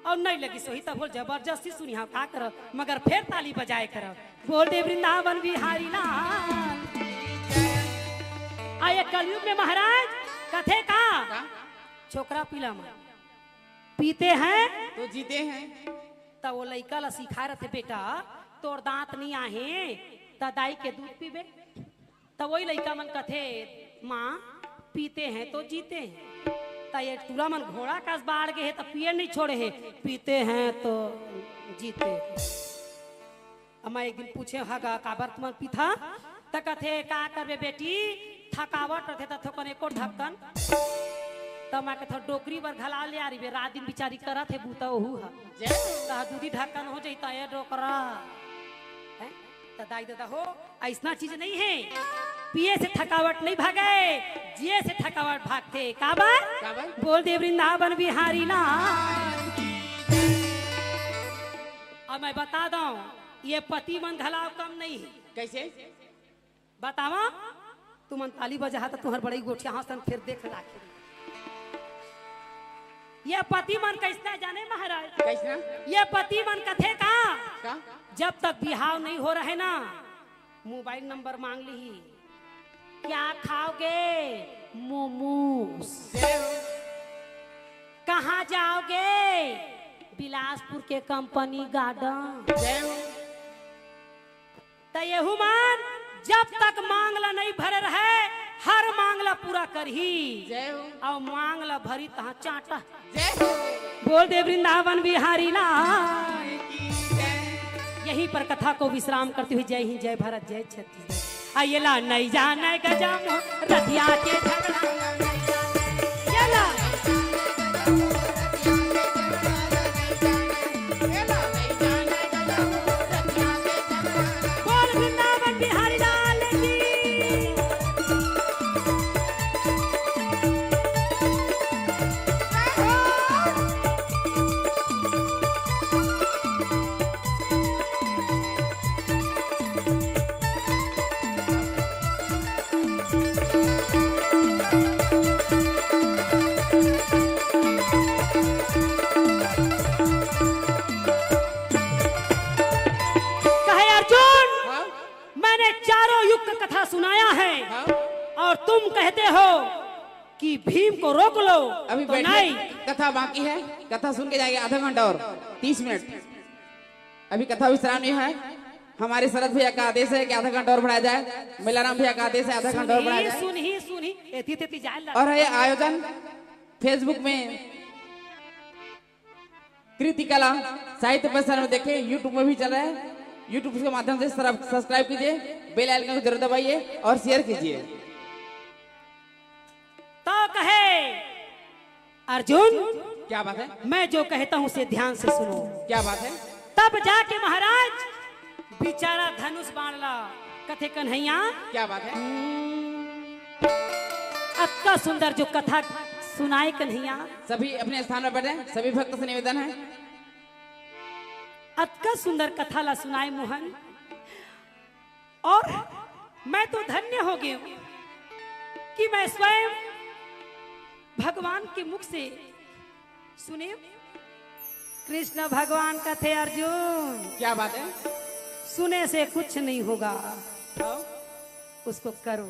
अउ नहीं लगिस होही तभो ले जबरदस्ती सुनिहा, का करव, मगर फेर ताली बजाए करव। बोल दे वृंदावन बिहारी लाल। आ ये कलयुग में महाराज कथे का? का? छोकरा पिला मन पीते हैं तो जीते हैं। त वो लइका ला सिखाए रथे, बेटा, तोर दांत नहीं आहे, त दाई के दूध पीबे। त वही लइका मन कथे, माँ, पीते हैं तो जीते हैं। त ये टूरा मन घोड़ा कस बाढ़ गे हे, त पिए नहीं छोड़े हे, पीते हैं तो जीते हैं। अब मैं एक दिन पूछे, हगा, काबर तुमन पीथा? त कथे, का करबे बेटी, थकावट रथे त थोकन एको ढक्कन। त मैं कथे, डोकरी बर घला ले आ रही बे, रात दिन बिचारी करत हे बूता ओहू ह। जय हो। त दूधी ढक्कन हो जाई त ए डोकरा। हैं? त दाई ददा हो, अइसना चीज नहीं हे। पिए से थकावट नहीं भागे, जिए से थकावट भागथे। काबर? काबर? बोल दे वृंदावन बिहारी लाल। अब मैं बता दंव, ये पति मन घलाव कम नहीं हे। कैसे? बतावा, तुमन ताली बजाहा त तुहर बड़ई गोठिया हंसन फेर देख लाखे। ये पति मन कइसना जाने महाराज? कइसना? ये पति मन कथे का? का? जब तक बिहाव नहीं हो रहे ना, मोबाइल नंबर मांग लिही। क्या खाओगे? मोमोज। जय हो। कहाँ जाओगे? बिलासपुर के कंपनी गार्डन। जय हो। त एहू मन जब तक मांग ला नहीं भरे रहे, हर मांग ला पूरा करही। जय हो। अउ मांग ला भरी तहाँ चाटा। जय हो। बोल दे वृंदावन बिहारी लाल। की जय। यहीं पर कथा को विश्राम करते हुए जय हिंद, जय भारत, जय छत्तीसगढ़। आ ये ला नहीं जाने गजम रतिया के झगड़ा। ये ला। बोल वृंदावन बिहारी लाल की। कहे अर्जुन, हाँ? मैंने चारों युग का कथा सुनाया है, हाँ? और तुम कहते हो कि भीम को रोक लो, अभी तो बैठिए, नहीं। कथा बाकी है, कथा सुन के जाएगी आधा घंटा और तीस मिनट। अभी कथा विश्राम नहीं है। हमारे शरद भैया का आदेश है कि आधा घंटा और बढ़ाया जाए। मेलाराम भैया का आदेश है आधा घंटा और बढ़ाया जाए। सुनही, सुनही, एती तेती जाए ला। और ये आयोजन Facebook में कृति कला साहित्य प्रसारण में देखें, YouTube में भी चल रहा है। YouTube के माध्यम से सब्सक्राइब कीजिए, बेल आइकन को जरूर दबाइए और शेयर कीजिए। तो कहे अर्जुन, क्या बात है? मैं जो कहता हूँ उसे ध्यान से सुनो। क्या बात है? तब जाके महाराज बिचारा धनुष बाण ला कथे कन्हैया। क्या बात है? हम्म, अतका सुंदर जो कथा सुनाए कन्हैया। सभी अपने स्थान पर बैठे, सभी भक्त से निवेदन है। अतका सुंदर कथा ला सुनाए मोहन। और मैं तो धन्य हो गई हूँ कि मैं स्वयं भगवान के मुख से सुने। कृष्ण भगवान कथे अर्जुन, क्या बात है? सुने से कुछ नहीं होगा, हाँ? उसको करो।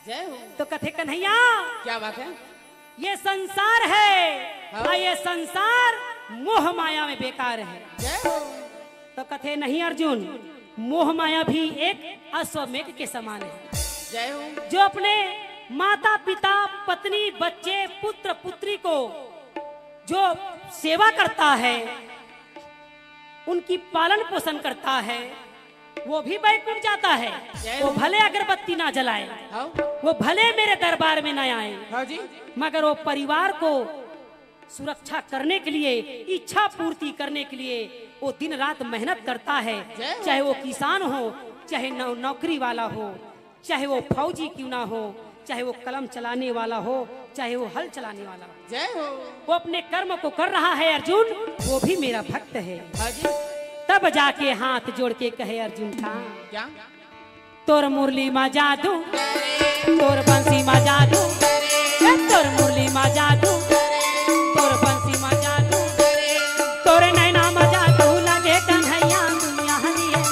जय हो। तो कथे कन्हैया, क्या बात है? ये संसार है, हाँ। और ये संसार मोह माया में बेकार है। जय हो। तो कथे नहीं अर्जुन, मोह माया भी एक अश्वमेघ के समान है। जय हो। जो अपने माता पिता, पत्नी, बच्चे, पुत्र पुत्री को जो सेवा करता है, उनकी पालन पोषण करता है, वो भी बैकुंठ जाता है। जय हो। वो भले अगरबत्ती ना जलाए, हाँ। वो भले मेरे दरबार में ना आए, हाँ जी। मगर वो परिवार को सुरक्षा करने के लिए, इच्छा पूर्ति करने के लिए वो दिन रात मेहनत करता है। जय हो। चाहे वो किसान हो, चाहे नौ-, नौकरी वाला हो, चाहे वो फौजी क्यों ना हो, चाहे वो कलम चलाने वाला हो, चाहे वो हल चलाने वाला हो। जय हो। वो अपने कर्म को कर रहा है अर्जुन, वो भी मेरा भक्त है। हाँ जी। तब जाके हाथ जोड़ के कहे अर्जुन का, क्या? तोर मुरली मा जादू, तोर बंसी मा जादू, ए, तोर मुरली मा जादू, तोर बंसी मा जादू, तोर नैना मा जादू लगे कन्हैया दुनिया हरी है।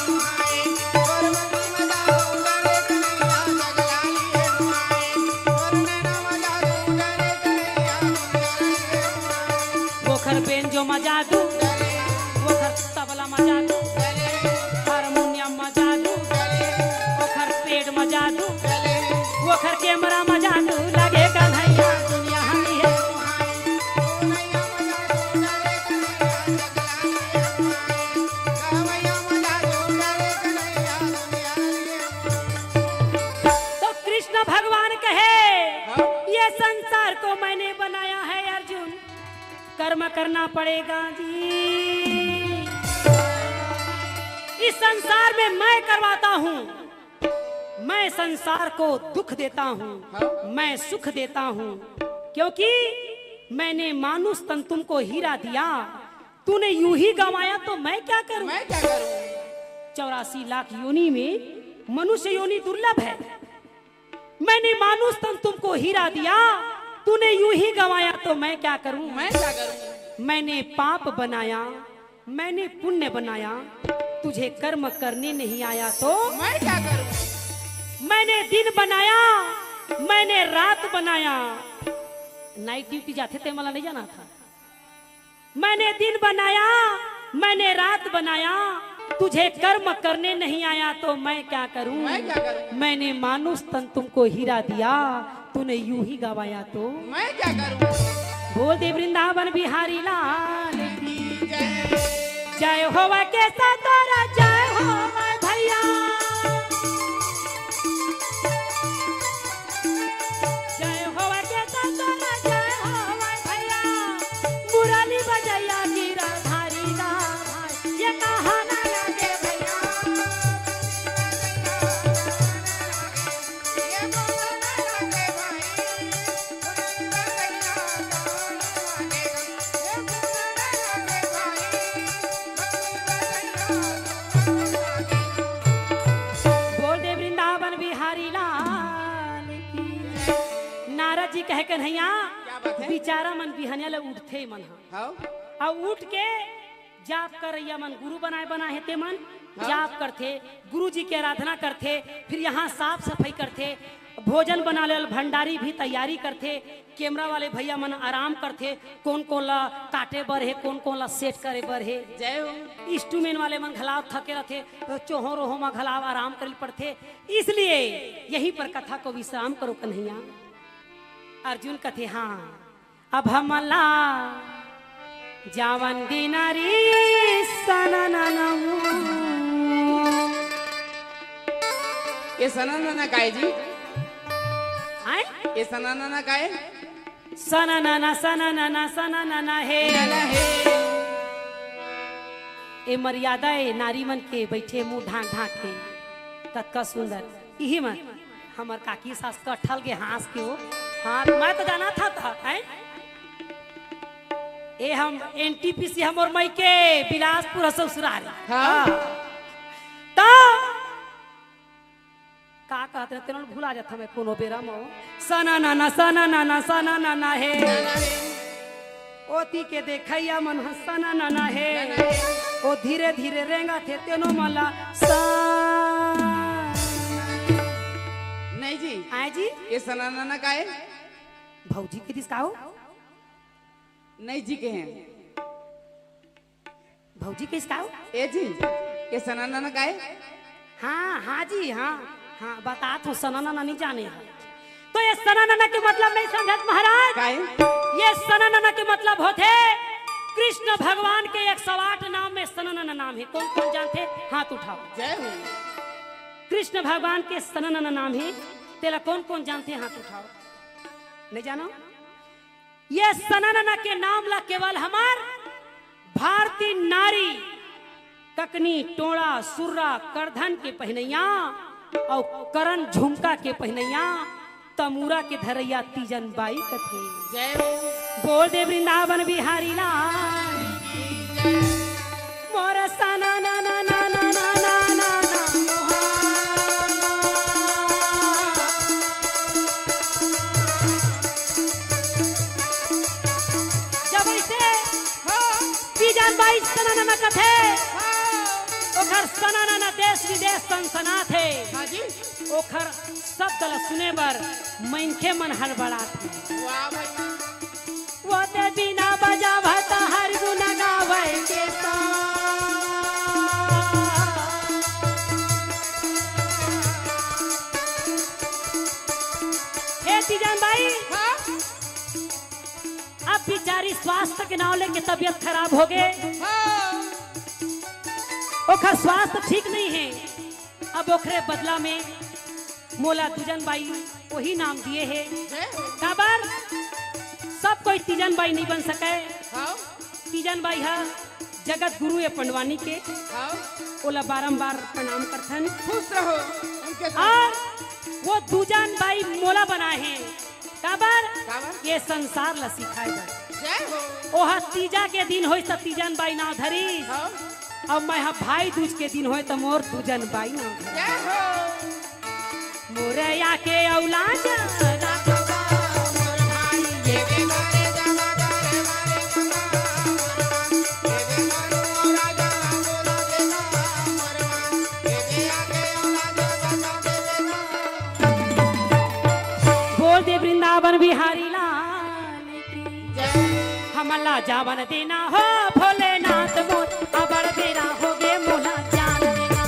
ओखर बेंजो मा जादू, ओखर तबला मा जादू, हारमोनियम मा जादू, ओखर पेट मा जादू, ओखर कैमरा मा जादू, लगे कन्हैया दुनिया हरी है। तो कृष्ण भगवान कहे, हाँ? ये संसार को मैंने बनाया है अर्जुन, कर्म करना पड़ेगा जी। इस संसार में मैं करवाता हूँ, मैं संसार को दुख देता हूँ, हाँ? मैं सुख देता हूँ, क्योंकि मैंने मानुष तन तुमको हीरा दिया, तूने यूं ही गंवाया तो मैं क्या करूं? मैं क्या करूं? चौरासी लाख योनि में मनुष्य योनि दुर्लभ है। मैंने मानुष तन तुमको हीरा दिया, तूने यूं ही गंवाया तो मैं क्या करूं? मैं क्या करूं? मैंने पाप बनाया, मैंने पुण्य बनाया, तुझे कर्म करने नहीं आया तो मैं क्या करूं? मैंने दिन बनाया, मैंने रात बनाया। नाइट ड्यूटी जाथे ते मला नहीं जाना था। मैंने दिन बनाया, मैंने रात बनाया, तुझे कर्म करने नहीं आया तो मैं क्या करूं? मैं क्या करूं? मैंने मानुष तन तुमको हीरा दिया, तूने यूं ही गंवाया तो मैं क्या करूं? बोल दे वृंदावन बिहारी लाल की जय। जय हो वै केसा तोरा, जय हो वै भैया। जय हो वै केसा तोरा, जय हो वै भैया। मुरली बजैया गिरधारी दा भाई, ये कहा ना लगे भैया। बोल दे वृंदावन बिहारी लाल की। नारद जी कहे, कन्हैया, क्या बात है? बिचारा मन बिहनिया ले उठथे मन ह। हाँ। अउ उठ के जाप करइया मन, गुरु बनाए बना हे ते मन हाँ। जाप करथे, गुरु जी के आराधना करथे, फिर यहाँ साफ सफाई करथे, भोजन बना ले, भंडारी भी तैयारी करथे, कैमरा वाले भैया मन आराम करथे, कोन कोन ला काटे बर हे, कोन कोन ला सेट करे बर हे। जय हो। इंस्ट्रूमेंट वाले मन घलाव थके रथे, तो चोहो रोहो मा घलाव आराम करे पड़थे। इसलिए यहीं पर कथा को विश्राम करो कन्हैया। अर्जुन कथे, हाँ, अब हमला जावन दिनारी सनननमू। ये सननना काय जी? आय? ये सननना काय? सननना, सननना, सननना हे। नना हे। ए मर्यादा ए नारी मन के बइठे मुंह ढांक ढांक के। कतका सुंदर। इही मन हमर काकी सास कटहल के हाँस के हो। हाँ, मैं तो जाना था, था, हैं? ए हम एनटीपीसी हमर मइके बिलासपुर ह ससुरारी। हाँ। हाँ। तो का कहत रहे, तेनो भुला जात हमें कोनो बेरा म। सना नाना, सना नाना, सना नाना हे। ओती के देखइया मन ह सना नाना हे। ओ धीरे धीरे रेंगा थे तेनो मला सा। नहीं जी। आय जी? ये सना नाना का है? भौजी के दिस का हो? नहीं जी के हैं। भौजी के इसका हो? ए जी, ये सना नाना का है? हाँ, हाँ जी, हाँ, हाँ, बतात हूँ, सना नाना नहीं जाने हैं। तो ये सना नाना के मतलब नहीं समझत महाराज? का है? ये सना नाना के मतलब होथे कृष्ण भगवान के एक सौ आठ नाम में सना नाना नाम है। कौन कौन जानथे? हाथ उठाओ। जय हो। कृष्ण भगवान के सना नाना नाम है, तेला कौन कौन जानथे? हाथ उठाओ। नहीं जानो? ये सना नाना के नाम ला केवल हमर भारतीय नारी ककनी, टोड़ा, सुर्रा, करधन के पहिनइया अउ करन झुमका के पहिनइया तमूरा के धरइया तीजन बाई कथे। जय हो। बोल दे वृंदावन बिहारी लाल। मोर सना ना ना ना ना ना ना ना ना। जब ऐसे हाँ। तीजन बाई सना ना ना कथे, हाँ। ओखर सना ना ना देश विदेश सनसनाथे। हाँ जी। ओखर शब्द ल सुने बर मनखे मन हड़बड़ाथे। वाह भाई। वो ते बीना बजावत हर गुण गावै के सा। हे तीजन बाई, हाँ? अब बिचारी स्वास्थ्य के नाव लेके तबियत खराब हो गे। हाँ। ओखर स्वास्थ्य ठीक नहीं है। अब ओखरे बदला में मोला दूजन बाई वही नाम दिए हे। जय हो। काबर? सब कोई तीजन बाई नहीं बन सके। हाँ। तीजन बाई हा जगत गुरु ए पंडवानी के। हाँ। ओला बारंबार प्रणाम करथन। खुश रहो। उनके साथ। और वो दूजन बाई मोला बनाए हे। काबर? काबर? ये संसार ला सिखाए बर। जय हो। ओहा तीजा के दिन होइस त तीजन बाई नाव धरिस। हाँ। अब मैं हा भाई दूज के दिन होए त मोर दूजन बाई नाव धरिस। जय हो। मोरया के औलाद राखबा मोर भाई। जावन देना हो भोलेनाथ मोर, अबड़ बेरा होगे मोला जान देना।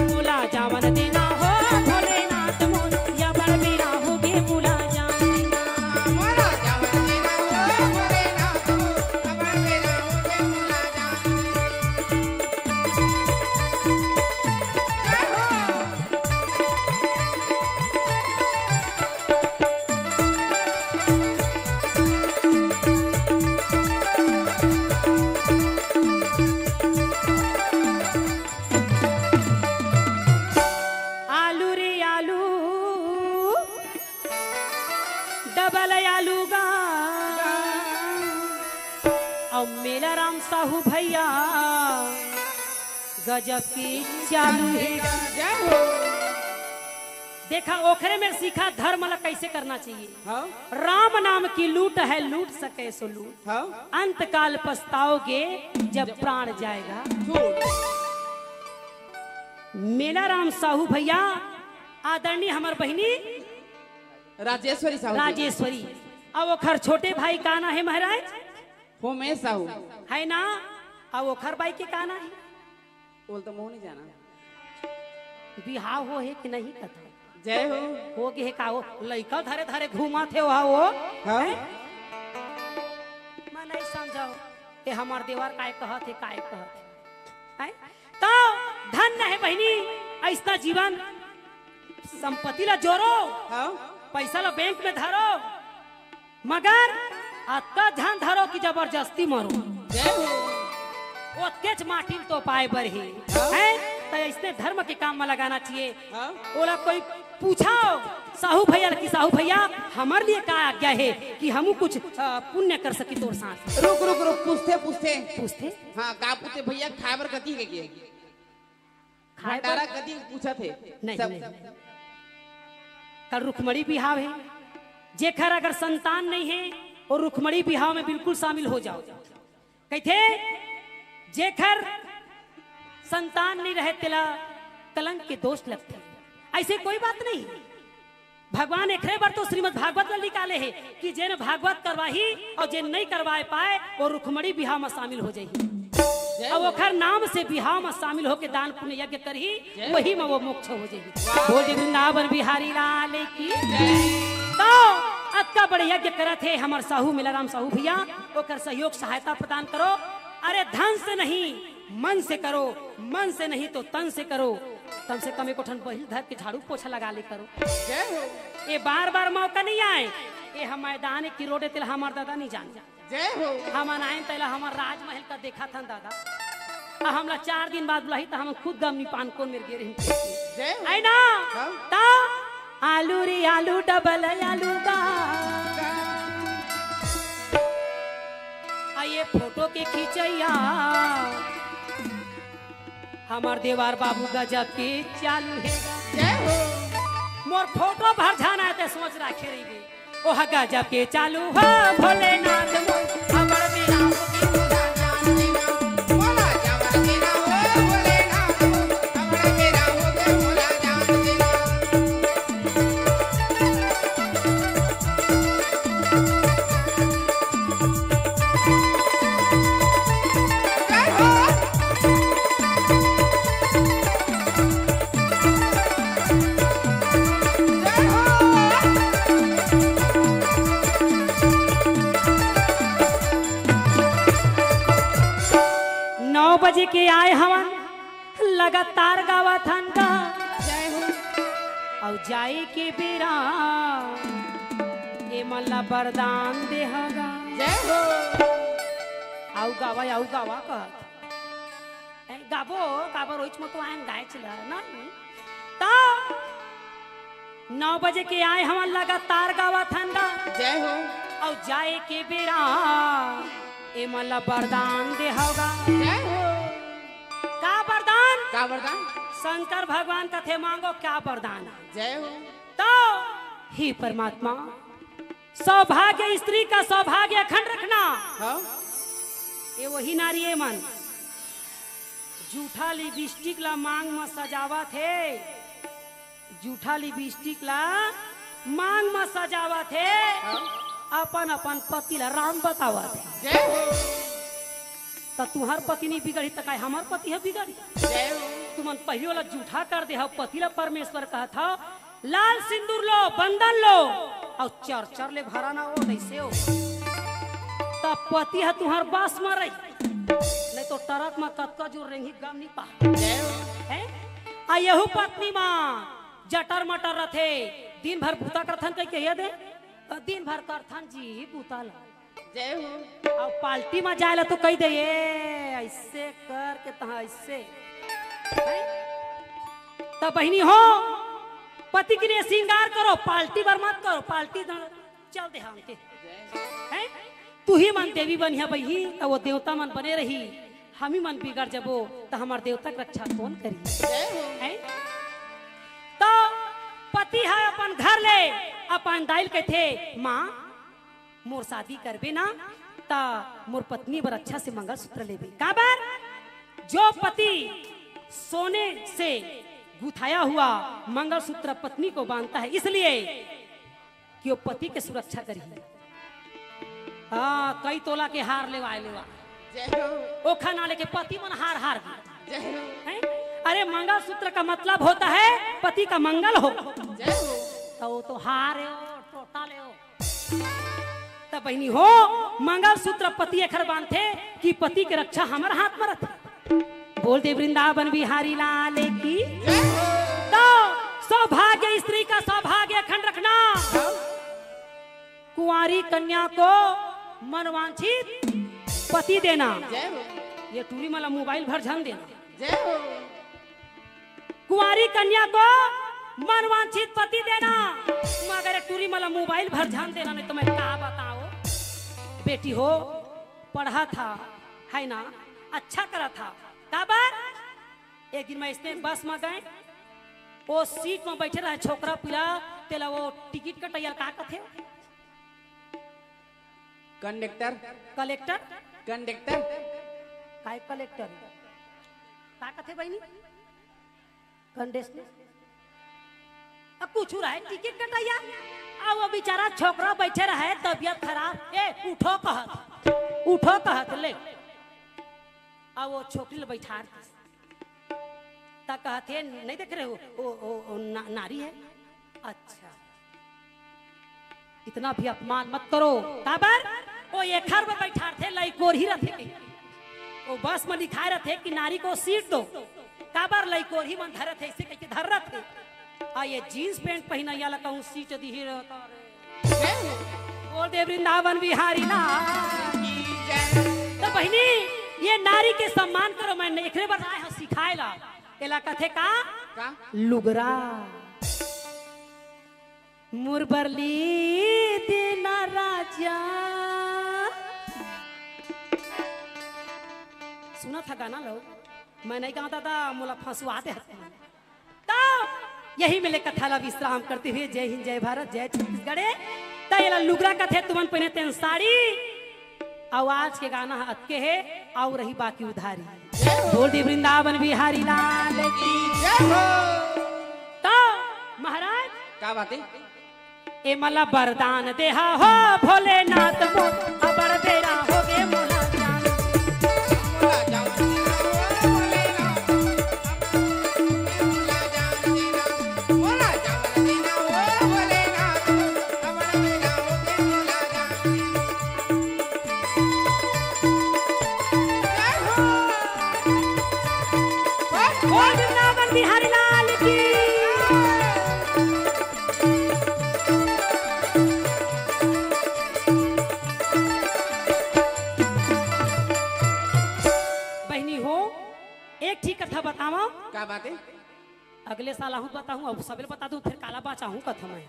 मोला जावन देना हो भोलेनाथ मोर, अबड़ बेरा होगे मोला जान देना। आलू रे आलू, डबल आलू गा। अउ मेला राम साहू भैया गजब के चालू हे। जय हो। देखा, ओखरे में सीखा धर्म ला कैसे करना चाहिए। हाँ। राम नाम की लूट है, लूट सके सो लूट। हाँ। अंत काल पछताओगे जब प्राण जाएगा। झूठ। मेला राम साहू भैया, आदरणीय हमर बहिनी राजेश्वरी साहू जी। राजेश्वरी। अब ओखर छोटे भाई का ना हे महाराज? होमेश साहू। है ना? अब ओखर बाई के का ना हे? बोल तो मुंह नहीं जाना। बिहाव हो हे कि नहीं कथा? जय हो। हो गे हे का हो? लइका धरे धरे घूमत हे वहा वो। हाँ? हैं? मैं नहीं समझाओ। ये हमार देवर काय कहत हे, काय कहत हे? हैं? तो धन्य हे बहिनी, ऐसना जीवन। संपत्ति ला जोरो, हाँ। पैसा ला बैंक में धरो, मगर अतका झन धरो कि जबरदस्ती मरो। जय हो। ओतकेच माटी ल तो पाए बर हे, हाँ। हैं? त अइसने धर्म के काम म लगाना चाहिए। हाँ। ओला कोई पूछो साहू भैया ल कि साहू भैया, हमर लिए का आज्ञा हे कि हमू कुछ, अ, पुण्य कर सकी तोर साथ। रुक, रुक, रुक, पूछथे, पूछथे। पूछथे? हाँ, का पूछथे भैया, खाए बर कथी हे के? खाए बर भंडारा कथी पूछत हे? नहीं, सब नहीं। कल रुक्मणी बिहाव हे, जेखर अगर संतान नहीं हे, वो रुक्मणी बिहाव में बिल्कुल शामिल हो जाओ। कहिथे, जेखर संतान नहीं रहे, तेला कलंक के दोष लगथे। ऐसे कोई बात नहीं। भगवान एखरे बर तो श्रीमद् भागवत ल निकाले हे कि जेन भागवत करवाही अउ जेन नइ करवाए पाए, वो रुक्मणी बिहाव म शामिल हो जाही। जय अउ हो। ओखर नाम से बिहाव म शामिल होके दान पुण्य यज्ञ करही, जय हो। वही म वो मोक्ष हो जाही। वाह। बोल दे वृंदावन बिहारी लाल की। जय। तो अतका बड़े यज्ञ करत हे हमर साहू मेलाराम साहू भैया, ओकर सहयोग सहायता प्रदान करो। अरे धन से नहीं, मन से करो, मन से नहीं तो तन से करो। कम से कम एको ठन बहिल धर के झाड़ू पोछा लगा ले करो। जय हो। ये बार बार मौका नहीं आए। ये हम मैदान की रोड हे, तेला हमर दादा नहीं जाने। जय हो। हमन आएन तेला हमर राजमहल का देखत हन दादा। आ हमला चार दिन बाद बुलाही त हमन खुद गमनी पान कोन मेर गे रही। जय हो। है ना? हाँ। त आलू रे आलू, डबल आलू बा। आ ये फोटो के खींचैया हमर देवार बाबू गजब के चालू हे। जय हो। मोर फोटो भर झन आए ते सोच राखे रहिबे। ओह गजब के चालू हो भोलेनाथ मोर, अबड़ बेरा हो गे मोला जान देना। मोला जान देना हो भोलेनाथ मोर, अबड़ बेरा हो गे मोला जान देना। नौ बजे के आए हवन, लगातार गावत हन गा। जय हो। अउ जाए के बेरा एमन ला वरदान देहा गा। जय हो। अउ गावा, अउ गावा कहत। ए, गाबो, काबर ओइच म तो आयन गायच ल, नहीं? त नौ बजे के आए हवन लगातार गावत हन गा। जय हो। अउ जाए के बेरा एमन ला वरदान देहा गा। जय हो। का वरदान? का वरदान? शंकर भगवान कथे मांगो क्या वरदान? जय हो। तो हे परमात्मा, सौभाग्य, स्त्री का सौभाग्य अखंड रखना। हाँ। ये वही नारी एमन जूठा लिपस्टिक ला मांग म सजावत हे। जूठा लिपस्टिक ला मांग म सजावत हे, हाँ। अपन अपन पति ला राम बतावत हे। जय हो। त तुंहर पति नइ बिगड़ही त काय हमर पति ह बिगड़ही? जय हो। तुमन पहिली ओला जूठा कर दे हव, पति ला परमेश्वर कहत हव, लाल सिंदूर लो, बंदन लो, अउ चर चर ले भरा ना ओ, कइसे ओ? त पति ह तुंहर बस म रही, नइ तो ट्रक म कतका जोर रेंगही गम नइ पा। जय हो। हैं? आ यहू पत्नी म जटर मटर रथे, दिन भर बूता करथन कहि कहिया दे, त दिन भर करथन जी बूता ल। जय हो। अउ पार्टी म जाय ल तो कहि दे, "ए, अइसे करके तहां अइसे।" हैं? त बहिनी हो, पति के लिए श्रृंगार करो, पार्टी बर मत करो, पार्टी द-, चल दे हमके। जय हो। हैं? तुही मन देवी बनिहा बहिनी, त वो देवता मन बने रही, हमी मन बिगड़ जबो, त हमर देवता के रक्षा कोन करी? जय हो। हैं? त पति ह अपन घर ले अपन दाई ल कहिथे, "माँ, मोर शादी करबे ना, त मोर पत्नी बर अच्छा से मंगलसूत्र लेबे।" काबर? जो पति सोने से गुथाया हुआ मंगलसूत्र पत्नी को बांधता है, इसलिए कि वो पति के सुरक्षा करही। हाँ, कई तोला के हार लेवाय लेवा। जय हो। ओखर ना लेके पति मन हार हार गे। जय हो। हैं? अरे, मंगलसूत्र का मतलब होता है पति का मंगल हो। जय हो। त वो तो हार हे, टोटा ले हो। त बहिनी हो, मंगलसूत्र पति एखर बांधथे कि पति के रक्षा हमर हाथ म रथे। बोल दे वृंदावन बिहारी लाल की। जय हो। तो सौभाग्य, स्त्री का सौभाग्य अखंड रखना। हाँ। कुंवारी कन्या को मनवांछित पति देना। जय हो। ये टूरी मला मोबाइल भर झन देना। जय हो। कुंवारी कन्या को मनवांछित पति देना, मगर ये टूरी मला मोबाइल भर झन देना, नहीं तो मैं का बताओ। बेटी हो, पढ़ा था, है ना, अच्छा करा था। काबर? एक दिन मैं इसने बस में गए, वो सीट में बैठे रहे छोकरा पीला, तेला वो टिकट कटैया का कथे? कंडक्टर। कलेक्टर? कंडक्टर। काय कलेक्टर? का कथे बहिनी? कंडक्टर? अब कुछ रहे, टिकट कटैया। अब वो बेचारा छोकरा बैठे रहे, तबियत खराब, "ए, उठो," कहत, "उठो," कहत, ले। अब वो छोकरी ल बैठार दिस। त कहत हे, "नहीं देख रहे हो? ओ, ओ, ओ, ना-, नारी है।" अच्छा, इतना भी अपमान मत करो। काबर? ओ एखर में बैठारथे, लइकोरही रथे। ओ बस में लिखाय रथे कि नारी को सीट दो। काबर? लइकोरही मन धरत हे, इसे कहिके धर रथे। आ ये जींस पैंट पहिना, या ला कहूँ सीट दिही रहता रे। बोल दे वृंदावन बिहारी लाल की जय। तो बहिनी, ये नारी के सम्मान करो, मैं एकरे बर आय हंव सिखाय ला। एला कथे का? का? लुगरा। मुरबरली देना राजा। सुना था गाना लो, मैं नहीं गाता था, मोला फंसवा दे। तो यही मेले कथा ला विश्राम करते हुए जय हिंद, जय भारत, जय छत्तीसगढ़। त एला लुगरा कथे, तुमन पहिने तेन साड़ी। अउ आज के गाना ह अतके हे, अउ रही बाकी उधारी। बोल दे वृंदावन बिहारी लाल की। जय हो। तो महाराज का बात हे? ए मला वरदान देहा हो भोलेनाथ मोर, अबड़ बेरा होगे मोला जान। बोल वृंदावन बिहारी लाल की। बहिनी हो, एक ठीक कथा बतावंव। का बात हे? अगले साल आहूं बताहूं, अब सबेले बता दूं, फेर काला बाचाहूं कथा मैं।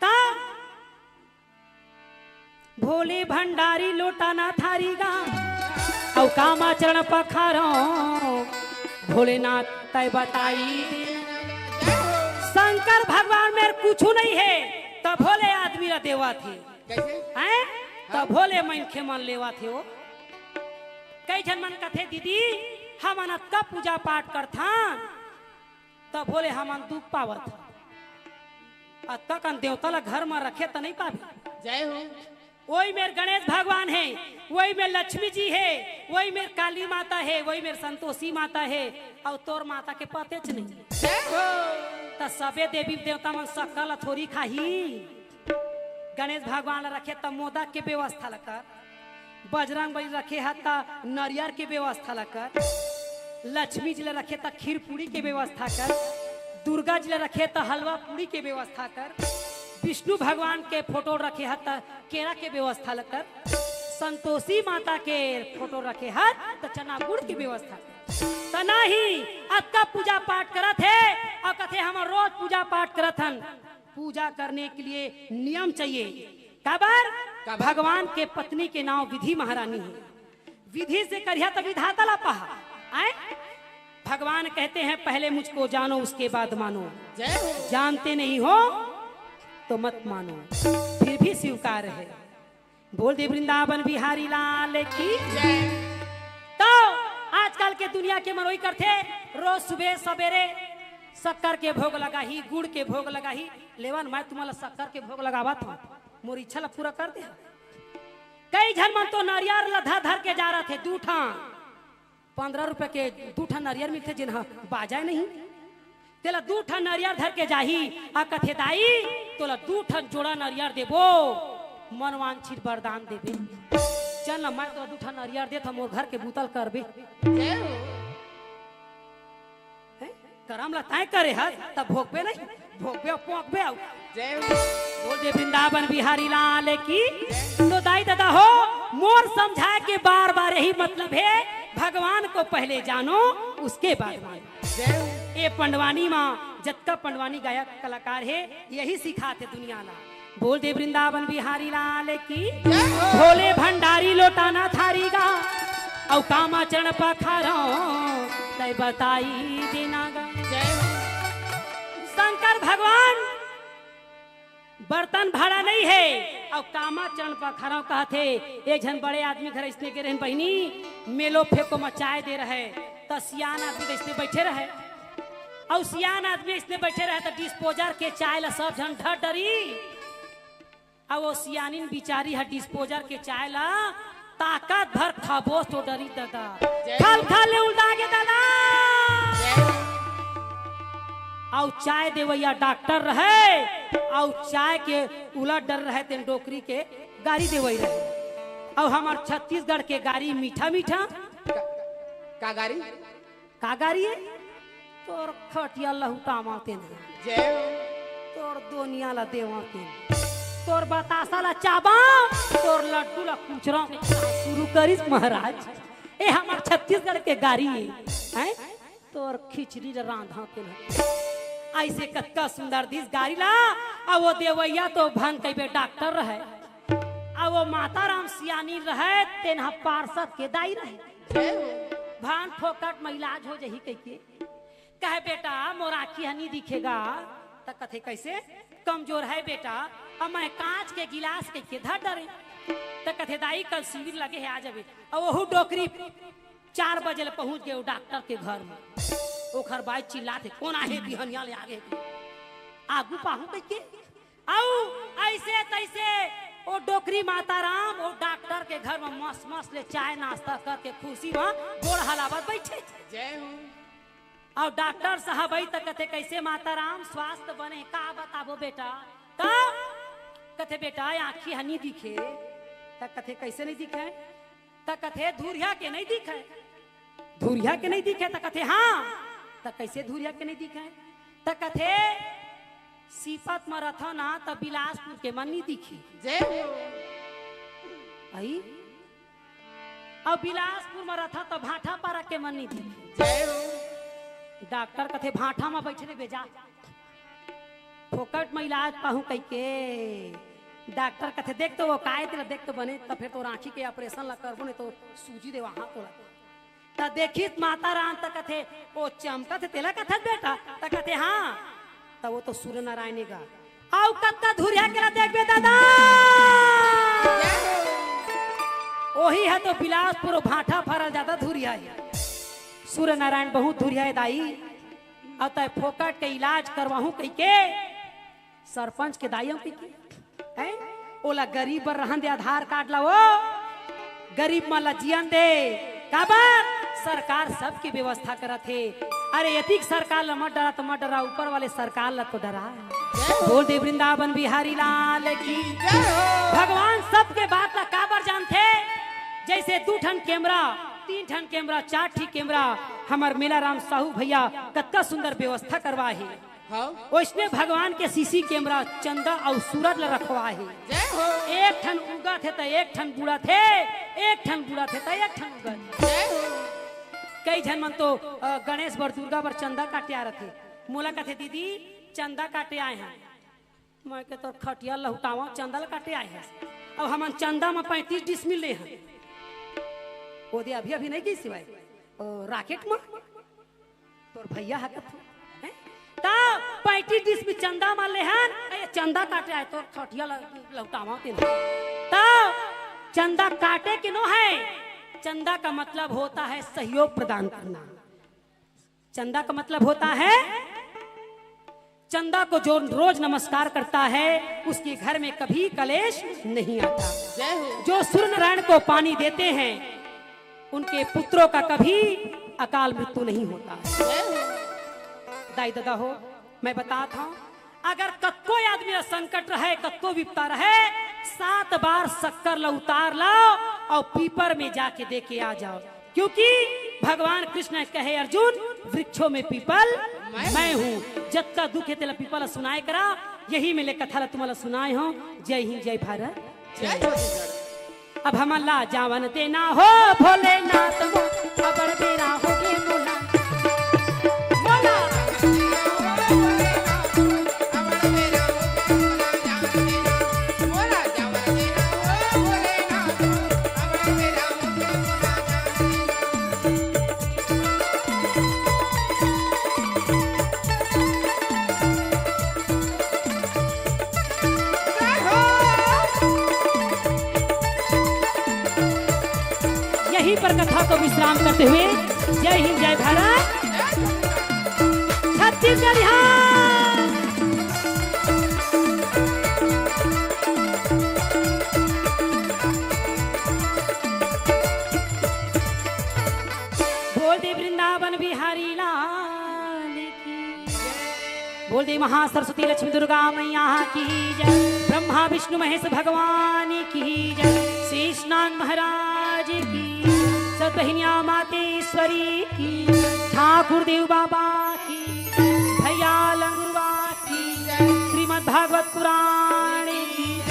त भोले भंडारी लोटा ना थारी गा, अउ कामाचरण पखारो, भोलेनाथ तय बताई दे। शंकर भगवान मेर कुछु नहीं हे, त भोले आदमी ला देवत हे। कैसे? हैं? त हाँ। भोले मनखे मन लेवत हे वो। कई झन मन कथे, "दीदी, हमन अतका पूजा पाठ करथन, त भोले हमन दुख पावत हन।" अतका कन देवता ला घर म रखे त नहीं पाबे। जय हो। वही मेर गणेश भगवान हे, वही मेर लक्ष्मी जी हे, वही मेर काली माता हे, वही मेर संतोषी माता हे, अउ तोर माता के पतेच नहीं। जय हो। त सबे देवी देवता मन सक्कर ला थोरी खाही। गणेश भगवान ला रखे त मोदक के व्यवस्था ला कर, बजरंग बली रखे ह त नरियर के व्यवस्था ला कर, लक्ष्मी जी ला रखे त खीर पूरी के व्यवस्था कर, दुर्गा जी ला रखे त हलवा पूरी के व्यवस्था कर, विष्णु भगवान के फोटो रखे ह त केरा के व्यवस्था ला कर, संतोषी माता के फोटो रखे ह त चना गुड़ के व्यवस्था कर। त नाही, अतका पूजा पाठ करत हे अउ कथे हमर रोज पूजा पाठ करत हन। पूजा करने के लिए नियम चाहिए। काबर? काबर? भगवान के पत्नी के नाम विधि महारानी है। विधि से करिहा त विधाता ला पाहा। आए? भगवान कहते हैं, "पहले मुझको जानो, उसके बाद मानो।" जय हो। जानते नहीं हो तो मत मानो, फिर भी स्वीकार है। बोल दे वृंदावन बिहारी लाल की। जय। तो आजकल के दुनिया के मन ओही करथे, रोज सुबह सवेरे शक्कर के भोग लगाही, गुड़ के भोग लगाही। लेवन, मैं तुम्हारा शक्कर के भोग लगावत हूँ, मोर इच्छा ला पूरा कर दे। कई झन मन तो नरियर ला धर धर के जा रहे थे, दू ठा, पंद्रह रुपए के दू ठा नरियर मिलथे, जेन ह बाजाए नहीं, तेला दू ठा नरियर धर के जाही, आ कथे, "दाई, तोला दू ठा जोड़ा नरियर देबो, मनवांछित वरदान देबे।" चल ना, मैं तोला दू ठा नरियर देत हूँ, मोर घर के बूता ल करबे। जय हो। हैं? करम ला तैं करे हस, तब भोगबे नहीं, भोगबे अउ पोंकबे अउ। जय हो। बोल दे वृंदावन बिहारी लाल की। तो दाई ददा हो, मोर समझाए के बार बार यही मतलब है, भगवान को पहले जानो, उसके बाद मानो। जय हो। ए पंडवानी मा जतका पंडवानी गायक कलाकार हे, यही सिखाथे दुनिया ला। बोल दे वृंदावन बिहारी लाल की। जय हो। भोले भंडारी लोटाना थारी गा, अउ कामा चरण पखारो, तै बताई देना गा। जय हो। शंकर भगवान बर्तन भाड़ा नहीं हे, अउ कामा चरण पखारो कहथे। एक झन बड़े आदमी घर इसने गे रहन बहिनी, मेलो फेंको म चाय दे रहे, त सियान आदमी इसने बैठे रहे, अउ सियान आदमी इसने बैठे रहे, त डिस्पोजर के चाय ला सब झन ढर डरी। अउ वो सियानिन बिचारी ह डिस्पोजर के चाय ला ताकत भर खबोस तो डरी ददा। जय खल खल ले उल्दा गे ददा। जय। अउ चाय देवैया डॉक्टर रहे, अउ चाय के उलट डर रहे, तेन डोकरी के गारी देवई रहे। अउ हमर छत्तीसगढ़ के गारी मीठा मीठा। का, का गारी? का गारी हे? तोर खटिया लहुटामा तेन ह। जय हो। तोर दोनिया ला देवा तेन। तोर बतासा ला चाबा, तोर लड्डू ला कुचरा। शुरू करिस महाराज। ए हमर छत्तीसगढ़ के गारी हे। हैं? तोर खिचड़ी ला रांधा तेन ह। ऐसे कतका सुंदर दिस गारी ला। अउ वो देवैया तो भन कहिबे डॉक्टर रहे। अउ वो माता राम सियानी रहे, तेन ह पार्षद के दाई रहे। जय हो। भान फोकट म इलाज हो जही कहिके। कहे, "बेटा, मोर आँखी ह नी दिखे गा।" त कथे, "कइसे?" "कमजोर हे बेटा, अब मैं कांच के गिलास कहिके धर डरे।" त कथे, "दाई, कल शिविर लगे हे, आ जाबे।" अउ ओहू डोकरी चार बजे ले पहुंच गे ओ डॉक्टर के घर म। ओखर बाई चिल्लाथे, "कोन आहे बिहनिया ले आगे?" आगू पाहूं कहिके। अउ ऐसे तैसे ओ डोकरी माता राम ओ डॉक्टर के घर म मस मस ले चाय नाश्ता करके खुशी म गोड़ हलावत बैठे। जय हो। अउ डॉक्टर साहब आई त कथे, "कइसे माता राम, स्वास्थ्य बने हे?" "का बताबो बेटा?" "का?" कथे, "बेटा, आँखी ह नी दिखे।" त कथे, "कइसे नहीं दिखे?" त कथे, "धुरिया के नहीं दिखे।" "धुरिया के नहीं दिखे?" त कथे, "हाँ।" "त कइसे धुरिया के नहीं दिखे?" त कथे, "सीपत म रथव ना, त बिलासपुर के मन नहीं दिखे।" जय हो। अई? अउ बिलासपुर म रथव, त भाटापारा के मन नहीं दिखे। जय हो। डॉक्टर कथे, "भाटा म बैठे रहिबे जा।" फोकट म इलाज पाहूं कहिके। डॉक्टर कथे, "देख तो वो काय तेला देख तो बने, त फेर तोर आँखी के ऑपरेशन ला करबो, नहीं तो सूजी देवाहूं तोला।" त देखिस माता राम त कथे, "ओ चमकत हे तेला कथस बेटा?" त कथे, "हाँ।" त वो तो सूर्य नारायण हे गा। अउ कतका धुरिया के ला देखबे ददा। ओही ह तो बिलासपुर भाटापारा जादा धुरिया हे। सूर्य नारायण बहुत धुरिया हे दाई। अउ तैं फोकट के इलाज करवाहूं कहिके सरपंच के दाई अउ कहिके, हैं? ओला गरीब बर रहन दे आधार कार्ड ला, ओ गरीब मन ला जियन दे। काबर? सरकार सबके व्यवस्था करत हे। अरे, एतिक सरकार ला मत डरा तो मत डरा, ऊपर वाले सरकार ला तो डरा। जय हो। बोल दे वृंदावन बिहारी लाल की। जय हो। भगवान सबके बात ला काबर जानथे? जैसे दू ठन कैमरा, तीन ठन कैमरा, चार ठी कैमरा, हमर मेला राम साहू भैया कतका सुंदर व्यवस्था करवाए हे। हाँ। ओइसने भगवान के सीसी कैमरा चंदा अउ सूरज ल रखवाए हे। जय हो। एक ठन उगत हे त एक ठन बुड़त हे, एक ठन बुड़त हे त एक ठन उगत हे। जय हो। कई झन मन तो, अ, गणेश बर, दुर्गा बर चंदा काटे आ रथे। मोला कथे, "दीदी, चंदा काटे आए हन।" मैं के, "तोर खटिया लहुटावा, चंदा ल काटे आए हस।" अब हमन चंदा म पैंतीस डिसमिल ले हन। ओदे अभी, अभी नहीं गई सिवाय, ओ, राकेट म। तोर भैया ह कथू, हैं? त पैंतीस डिसमिल चंदा म लेहन, ए, चंदा काटे आए, तोर खटिया ल-, लहुटावा तेन। त चंदा काटे के नो है, चंदा का मतलब होता है सहयोग प्रदान करना। चंदा का मतलब होता है, चंदा को जो रोज नमस्कार करता है, उसके घर में कभी कलेश नहीं आता। जय हो। जो सूर्य नारायण को पानी देते हैं, उनके पुत्रों का कभी अकाल मृत्यु नहीं होता। जय हो। दाई ददा हो, मैं बतात हूँ, अगर कतको आदमी ला संकट रहे, कतको विपता रहे, सात बार शक्कर ला उतार लाओ अउ पीपर में जाके दे के आ जाओ, क्योंकि भगवान कृष्ण कहे, "अर्जुन, वृक्षों में पीपल मैं मैं हूँ।" जतका दुख हे तेला पीपल ला सुनाए करा, यही में ले कथा ला तुमला सुनाए हूँ। जय हिंद, जय भारत। जय छत्तीसगढ़। अब हमन ला जावन देना हो भोलेनाथ मो, अबड़ बेरा होगे मोला। मोला। यहीं पर कथा को विश्राम करते हुए जय हिंद, जय भारत, छत्तीसगढ़, यहाँ। बोल दे वृंदावन बिहारी लाल की। बोल दे महासरस्वती लक्ष्मी दुर्गा मैया की जय। ब्रह्मा विष्णु महेश भगवान की जय। शेषनाग महाराज की, सतबहिनिया मातेश्वरी की, ठाकुर देव बाबा की, भैया लंगुरवा की, श्रीमद् भागवत पुराण की,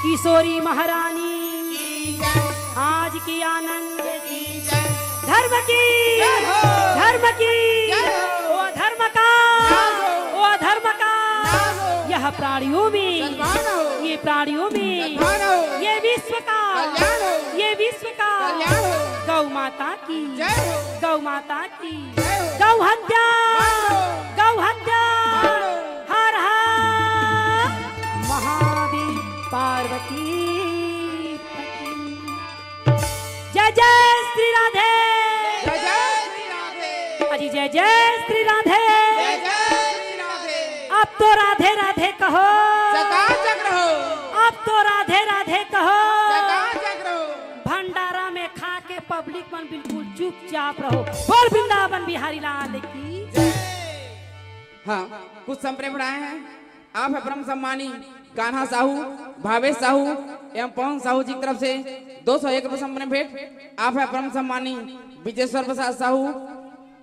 किशोरी महारानी की, आज के आनंद की, धर्म की, जय हो। धर्म की, जय हो। ओ धर्म का, नाश हो। ओ धर्म का, नाश हो। यह प्राणियों में, सद्भावना हो। ये प्राणियों में, सद्भावना हो। ये विश्व का, कल्याण हो। ये विश्व का, कल्याण हो। गौ माता की, जय हो। गौ माता की, जय हो। गौ हत्या, बंद हो। गौ हत्या, बंद हो। हर हर महादेव पार्वती पति। जय जय श्री राधे। जय जय श्री राधे। अजी जय जय श्री राधे। जय जय श्री राधे। अब तो राधे राधे कहो। चकाचक रहो। अब तो राधे राधे कहो। चकाचक रहो। भंडारा में खा के पब्लिक मन बिल्कुल चुपचाप रहो। बोल वृंदावन बिहारी लाल की। हाँ, कुछ संप्रेम बढ़ाए हैं। आप है परम सम्मानी कान्हा साहू, भावेश साहू एवं पवन साहू जी की तरफ से दो सौ एक रुपये संप्रेम भेंट। आप है परम सम्मानी विजेश्वर प्रसाद साहू,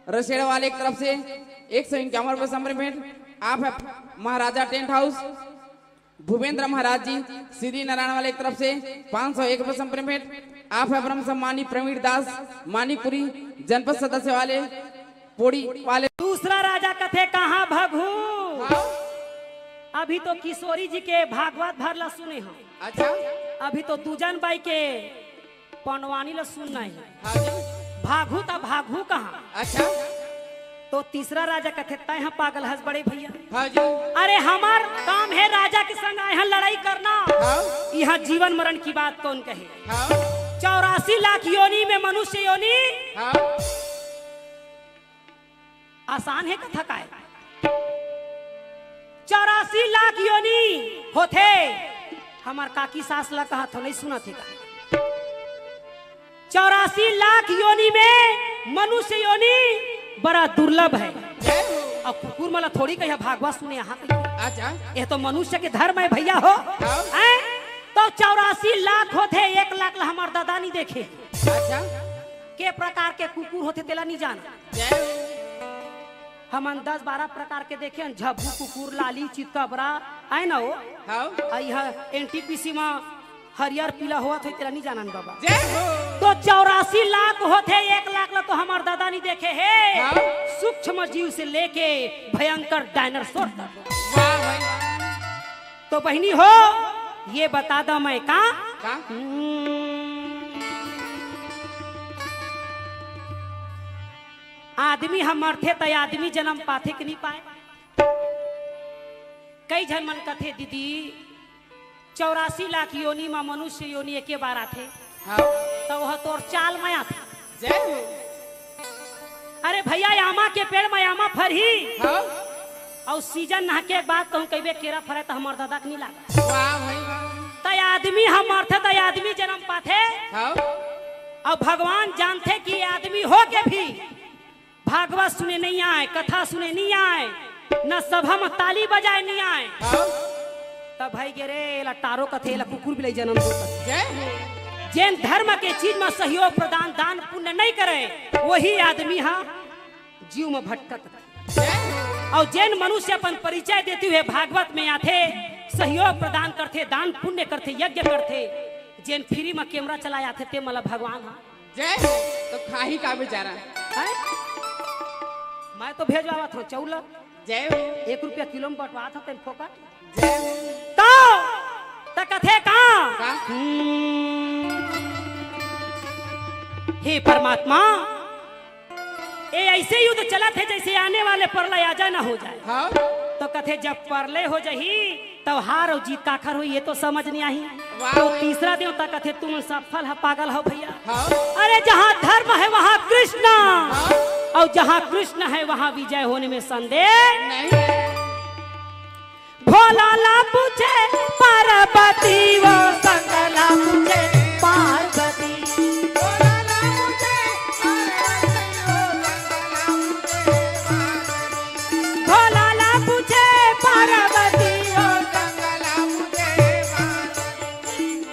रसेड़ वाले की तरफ से एक सौ इक्यावन रुपये संप्रेम भेंट। आप है महाराजा टेंट हाउस, भूपेंद्र महाराज जी, श्री नारायण वाले की तरफ से पाँच सौ एक रुपये संप्रेम भेंट। आप है परम सम्मानी प्रवीण दास, मानिकपुरी, जनपद सदस्य वाले, पोड़ी वाले। दूसरा राजा कथे कहाँ भगू? हाँ। अभी तो किशोरी जी के भागवत भर ला सुने हो। अच्छा। अभी तो दूजन बाई के पंडवानी ला सुनना है। हाँ जी। भागू त भागू कहाँ? अच्छा। तो तीसरा राजा कथे, "तय ह पागल हस बड़े भैया।" हाँ जी। अरे हमार काम है राजा के संग आए हैं लड़ाई करना। हाँ। यहाँ जीवन मरण की बात कौन कहे? हाँ। चौरासी लाख योनि में मनुष्य योनि। हाँ। आसान है कथा काय? चौरासी लाख योनि होथे। हमर काकी सास ला कहत हो, नहीं सुनत हे का? चौरासी लाख योनि में मनुष्य योनि बड़ा दुर्लभ है। जय हो। अब कुकुर मन ला थोड़ी कहिया भागवत सुने यहाँ कहिया। अच्छा। ये तो मनुष्य के धर्म है भैया हो। हाँ। हैं? तो चौरासी लाख होथे, एक लाख ला हमर दादा नहीं देखे। अच्छा। के प्रकार के कुकुर होथे तेला नहीं जाना। जय हो। हमन दस बारह प्रकार के देखे हन, झब्बू कुकुर, लाली, चितकबरा, आय ना हो? हाँ। आ इहाँ एनटीपीसी में हरियर पीला होवत होही, तेला नहीं जानन बाबा। जय हो। तो चौरासी लाख होथे, एक लाख ला तो हमर दादा नहीं देखे हे। हाँ। सूक्ष्म जीव से लेके भयंकर डायनासोर तक। वाह भाई। तो बहिनी हो, ये बता दा मैं का? का? हम्म। आदमी ह मरथे त आदमी जन्म पाथे कि नहीं पाए? कई झन मन कथे, "दीदी, चौरासी लाख योनि म मनुष्य योनि एके बार आथे, हाँ। त वह तोर चाल म आथे।" जय हो। अरे भैया, आमा के पेड़ म आमा फरही। हाँ। अउ सीजन नहके के बाद कहूँ कहिबे केरा फरे त हमर दादा के नहीं लागा। वाह भाई वाह। त आदमी ह मरथे त आदमी जन्म पाथे। हाँ। अउ भगवान जानथे कि आदमी हो के भी भागवत सुने नहीं आए, कथा सुने नहीं आए, न सभा म ताली बजाए नहीं आए। हाँ। त भाई गे रे, एला टारो कथे, एला कुकुर बिलाई जन्म दो कथे। जय हो। जेन धर्म के चीज म सहयोग प्रदान, दान पुण्य नहीं करे, वही आदमी ह जीव म भटकत। जय हो। अउ जेन मनुष्य अपन परिचय देते हुए भागवत में आथे, सहयोग प्रदान करथे, दान पुण्य करथे, यज्ञ करथे, जेन फ्री म कैमरा चलाए आथे, ते मला भगवान ह। जय हो। तो खाही का बेचारा? हैं? मैं तो भेजवावत हूँ चौला। जय हो। एक रुपया किलो में बंटवात हूँ तेन फोकट। जय हो। तो, त कथे का? का? हम्म। हे परमात्मा, ए ऐसे युद्ध चलत हे जैसे आने वाले प्रलय आ जाए ना हो जाए। हाँ। तो कथे जब प्रलय हो जाही, तब हार अउ जीत काखर होही, ये तो समझ नहीं आही। वाह। तो तीसरा देवता कथे, "तुम सफल ह, पागल हो भैया।" हाँ। अरे, जहाँ धर्म है, वहाँ कृष्ण, हाँ। अउ जहाँ कृष्ण है, वहाँ विजय होने में संदेह नहीं। भोला ला पूछे पार्वती, वो शंकर ला पूछे पार्वती। भोला ला पूछे पार्वती, वो शंकर ला पूछे पार्वती। भोला ला पूछे पार्वती, वो शंकर ला पूछे पार्वती।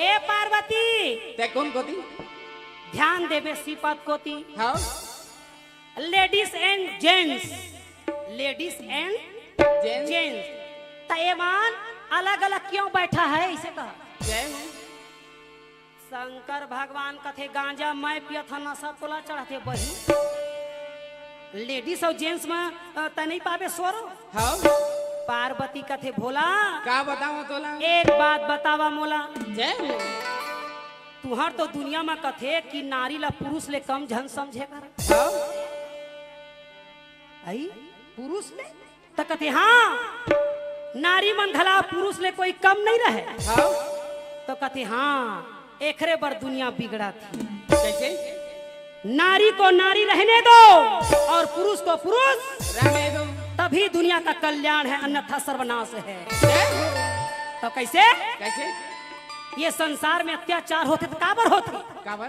ए पार्वती, ते कोन कोती? ध्यान देबे श्रीपद कोती। हाँ। Ladies and gents, ladies and gents। Gents। त एमन अलग-अलग क्यों बैठा है, इसे कहा। जय हो। शंकर भगवान कथे, "गांजा मैं पियत हंव, नशा तोला चढ़थे बही।" Ladies अउ gents में, अ, त नहीं पाबे सोरो। हाँ। पार्वती कथे, "भोला।" का बतावं तोला? "एक बात बतावा मोला।" जय हो। तुहर तो दुनिया म कथे कि नारी ला पुरुष ले कम झन समझे कर। हाँ। आई? पुरुष ले? त कथे, "हाँ, नारी मन घला पुरुष ले कोई कम नहीं रहे।" हाँ। तो कथे, "हाँ, एखरे बर दुनिया बिगड़त हे।" कैसे? नारी को नारी रहने दो और पुरुष को पुरुष रहने दो। तभी दुनिया का कल्याण है, अन्यथा सर्वनाश है। जय हो। तो कैसे? कैसे? ये संसार में अत्याचार होथे त काबर होथे? काबर?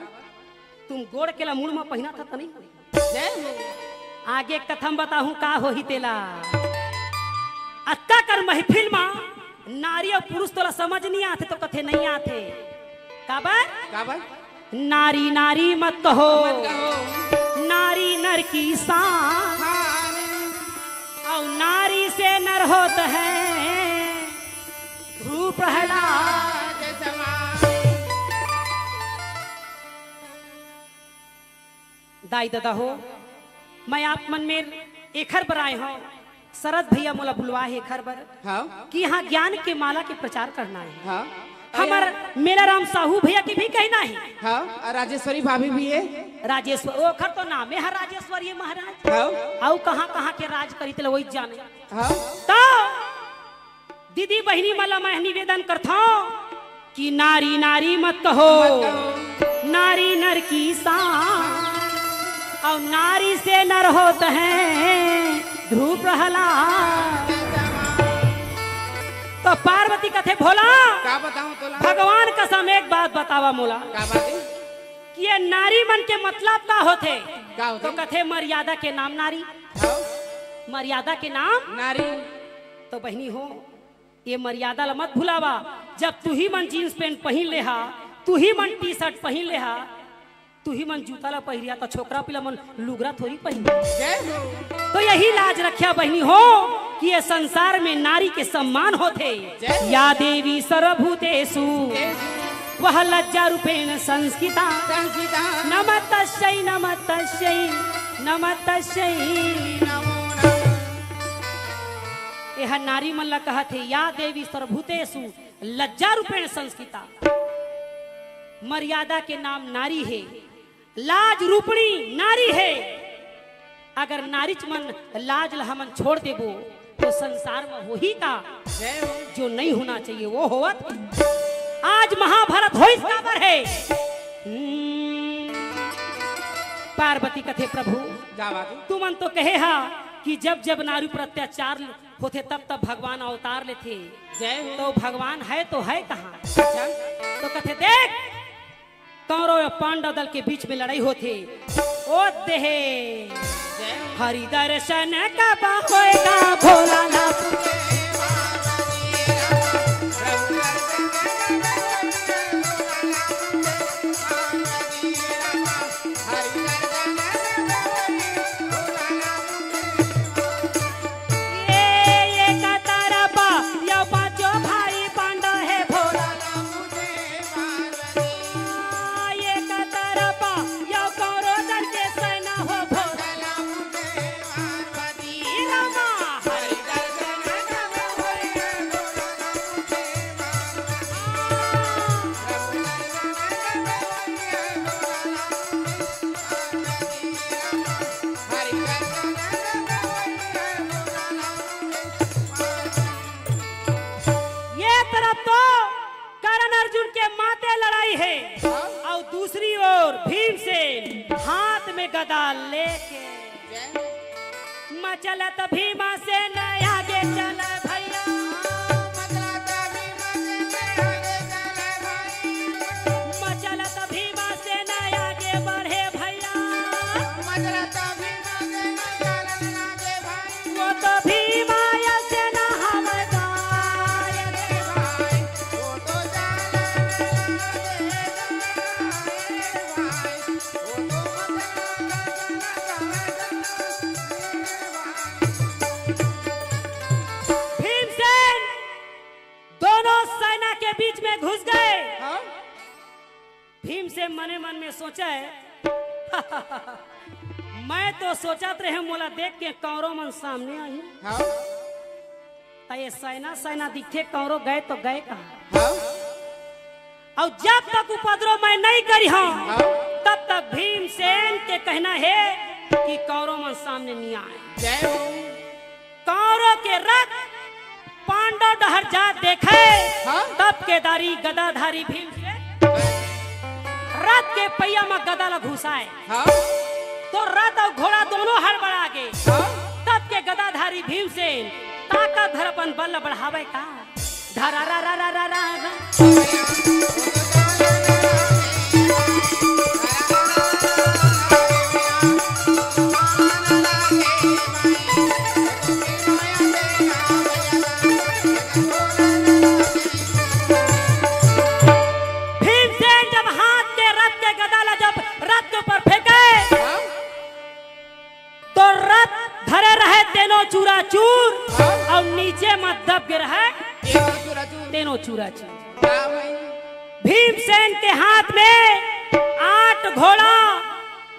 तुम गोड़ के ला मुड़ म पहिनथव त नहीं होही। जय हो। आगे कथा म बताहूँ का होही तेला। अतका कर महफिल म नारी अउ पुरुष तोला समझ नहीं आथे तो कथे नहीं आथे। काबर? काबर? नारी नारी मत कहो, मत कहो। नारी नर की शान। हाँ। अउ नारी से नर होत है ध्रुव प्रहलाद। जय समान। दाई ददा हो, मैं आप मन मेर एखर बर आए हंव, शरद भैया मोला बुलवा हे एखर बर हाँ। कि इहाँ ज्ञान के माला के प्रचार करना हे। हाँ। हमर मेलाराम साहू भैया के भी कहना हे। हाँ, अउ राजेश्वरी भाभी भी हे। राजेश्वर, ओखर तो नामे हे राजेश्वरी महाराज। हाँ। अउ कहाँ-कहाँ के राज करी तेला वही जाने। हाँ। तो दीदी बहिनी मन ला मैं निवेदन करथंव कि नारी नारी मत कहो, मत कहो। नारी नर की शान, अउ नारी से नर होत है रूप रहला। तो पार्वती कथे, भोला, का बताऊं तोला? भगवान कसम एक बात बतावा मोला, का बात है? कि ये नारी मन के मतलब का होथे? का होथे? तो कथे, मर्यादा के नाम नारी। हाँ। मर्यादा के नाम नारी। तो बहिनी हो, ये मर्यादा ला मत भुलावा। जब तुही मन जींस पैंट पहिन ले हा, तुही मन टी शर्ट पहिन ले हा, तुही मन जूता ला पहिरिया, त छोकरा पिला मन लुगरा थोड़ी पहिन। जय हो। तो यही लाज रख्या बहिनी हो कि ये संसार में नारी के सम्मान होथे। जय हो। या देवी सर्वभूतेषु, जय हो। वह लज्जा रूपेण संस्थिता। संस्थिता। नमस्तस्यै, नमस्तस्यै, नमस्तस्यै। नमो नमः। एह नारी मन ला कहत हे, या देवी सर्वभूतेषु लज्जा रूपेण संस्थिता। मर्यादा के नाम नारी हे, लाज रूपणी नारी हे। अगर नारीच मन लाज ला हमन छोड़ देबो, तो संसार में होही का? जय हो। जो नहीं होना चाहिए, वो होवत। आज महाभारत होइस काबर हे? हम्म, पार्वती कथे, प्रभु, का बात है? तुमन तो कहे हा कि जब जब नारी पर अत्याचार होथे, तब तब भगवान अवतार लेथे। जय हो। तो भगवान है तो है कहाँ? अच्छा। तो कथे, देख, कौरव अउ पांडव दल के बीच में लड़ाई होथे। ओ देहे। जय हो। हरि दर्शन कब होएगा भोलानाथ? ये, ये कतरपा, यो पांचो भाई पांडव हे भोला। ये कतरपा, यो कौरव दल के सेना हो भोला। ये तरफ तो कर्ण अर्जुन के माते लड़ाई हे, हाँ। अउ दूसरी ओर भीमसेन हाथ में गदा लेके। मचलत भीमसेन आगे चल भैया। मचलत भीमसेन आगे बढ़े भैया। वो तो भीमा अइसे ना हवय गा। भीमसेन दोनों सेना के बीच में घुस गए। हाँ? भीमसेन मने मन में सोचे, मैं तो सोचत रहे मोला देख के कौरव मन सामने आही। हाँ। त ये सेना, सेना दिखथे, कौरव गए तो गए कहाँ? हाँ। अउ जब तक उपद्रव मैं नहीं करिहंव, हाँ। तब तक भीमसेन के कहना हे कि कौरव मन सामने नहीं आए। जय हो। कौरव के रथ पांडव डहर जात देखे, हाँ? तब केदारी गदाधारी भीमसेन रथ के पहिया म गदा ल घुसाए। हाँ? तो रथ अउ घोड़ा दोनों हड़बड़ा गे। हाँ? तब के गदाधारी भीमसेन ताकत धर अपन बल ल बढ़ावे का। धरा रा रा रा रा रा रा। भीमसेन जब हाथ के रथ के गदा ला जब रथ के ऊपर फेंके, तो रथ धरे रहे तेनो चूरा चूर, हाँ। अउ नीचे म दब गे रहे तेनो चूरा चूर। तेनो चूरा चूर। वाह भाई। भीमसेन के हाथ में आठ घोड़ा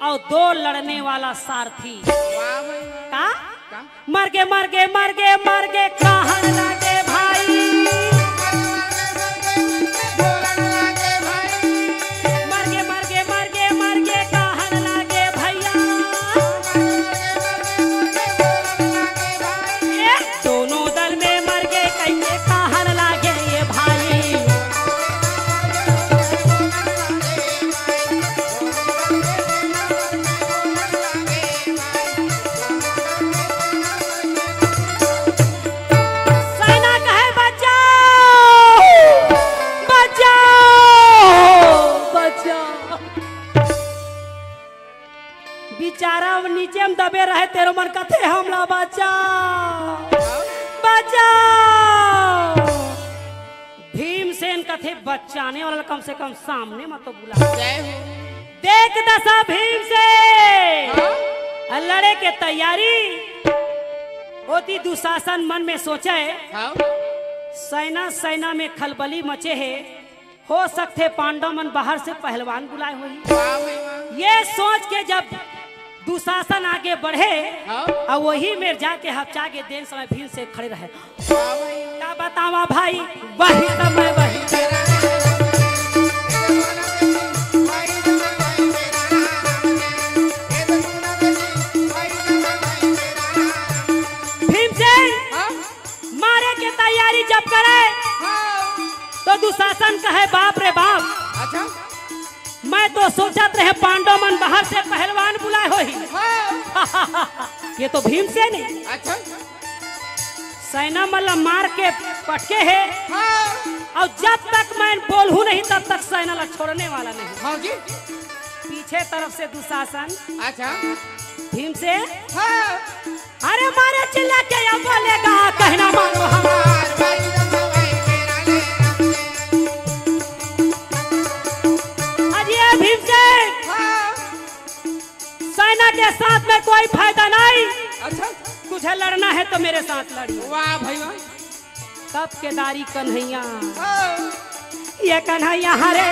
अउ दो लड़ने वाला सारथी। वाह भाई, वाह। का? का? मर गे, मर गे, मर गे, मर गे, कहन लागे भाई। मर गे, मर गे, मर गे, मर गे, कहन लागे भैया। ये दोनों दल में मर गे, कहिके कहन लागे ये भाई। अबे रहे तेरो मन कथे हमला बचाव, बचाव। भीमसेन कथे बचाने वाला कम से कम सामने म तो बुला। जय हो। देख दसा भीमसेन हाँ? लड़े के तैयारी। ओती दुशासन मन में सोचे, हाँ? सेना सेना में खलबली मचे हे, हो सकथे पांडव मन बाहर से पहलवान बुलाए होही। वाह भाई वाह। ये सोच के जब दुशासन आगे बढ़े हाँ। और वही मेर जाके हपचा के देन समय भीमसेन खड़े रहे। वाह भाई। का बतावा भाई, वही समय वही। भीमसेन हाँ? मारे के तैयारी जब करे हाँ। तो दुशासन कहे, बाप रे बाप, अच्छा। मैं तो सोचत रहे पांडव मन बाहर से पहलवान बुलाए होही। हाँ। ये तो भीमसेन हे। अच्छा। सेना मन ला मार के पटके हे हाँ। और जब तक मैं बोलहूं नहीं तब तक सेना ला छोड़ने वाला नहीं। हाँ जी। पीछे तरफ से दुशासन अच्छा। भीमसेन हाँ। अरे मारे चिल्ला के या बोलेगा कहना मानो हमार। आज ये भीमसेन हाँ। सेना के साथ में कोई फायदा नहीं। अच्छा। तुझे लड़ना है तो मेरे साथ लड़िए। वाह भाई वाह। तब केदारी कन्हैया हाँ। ये कन्हैया हरे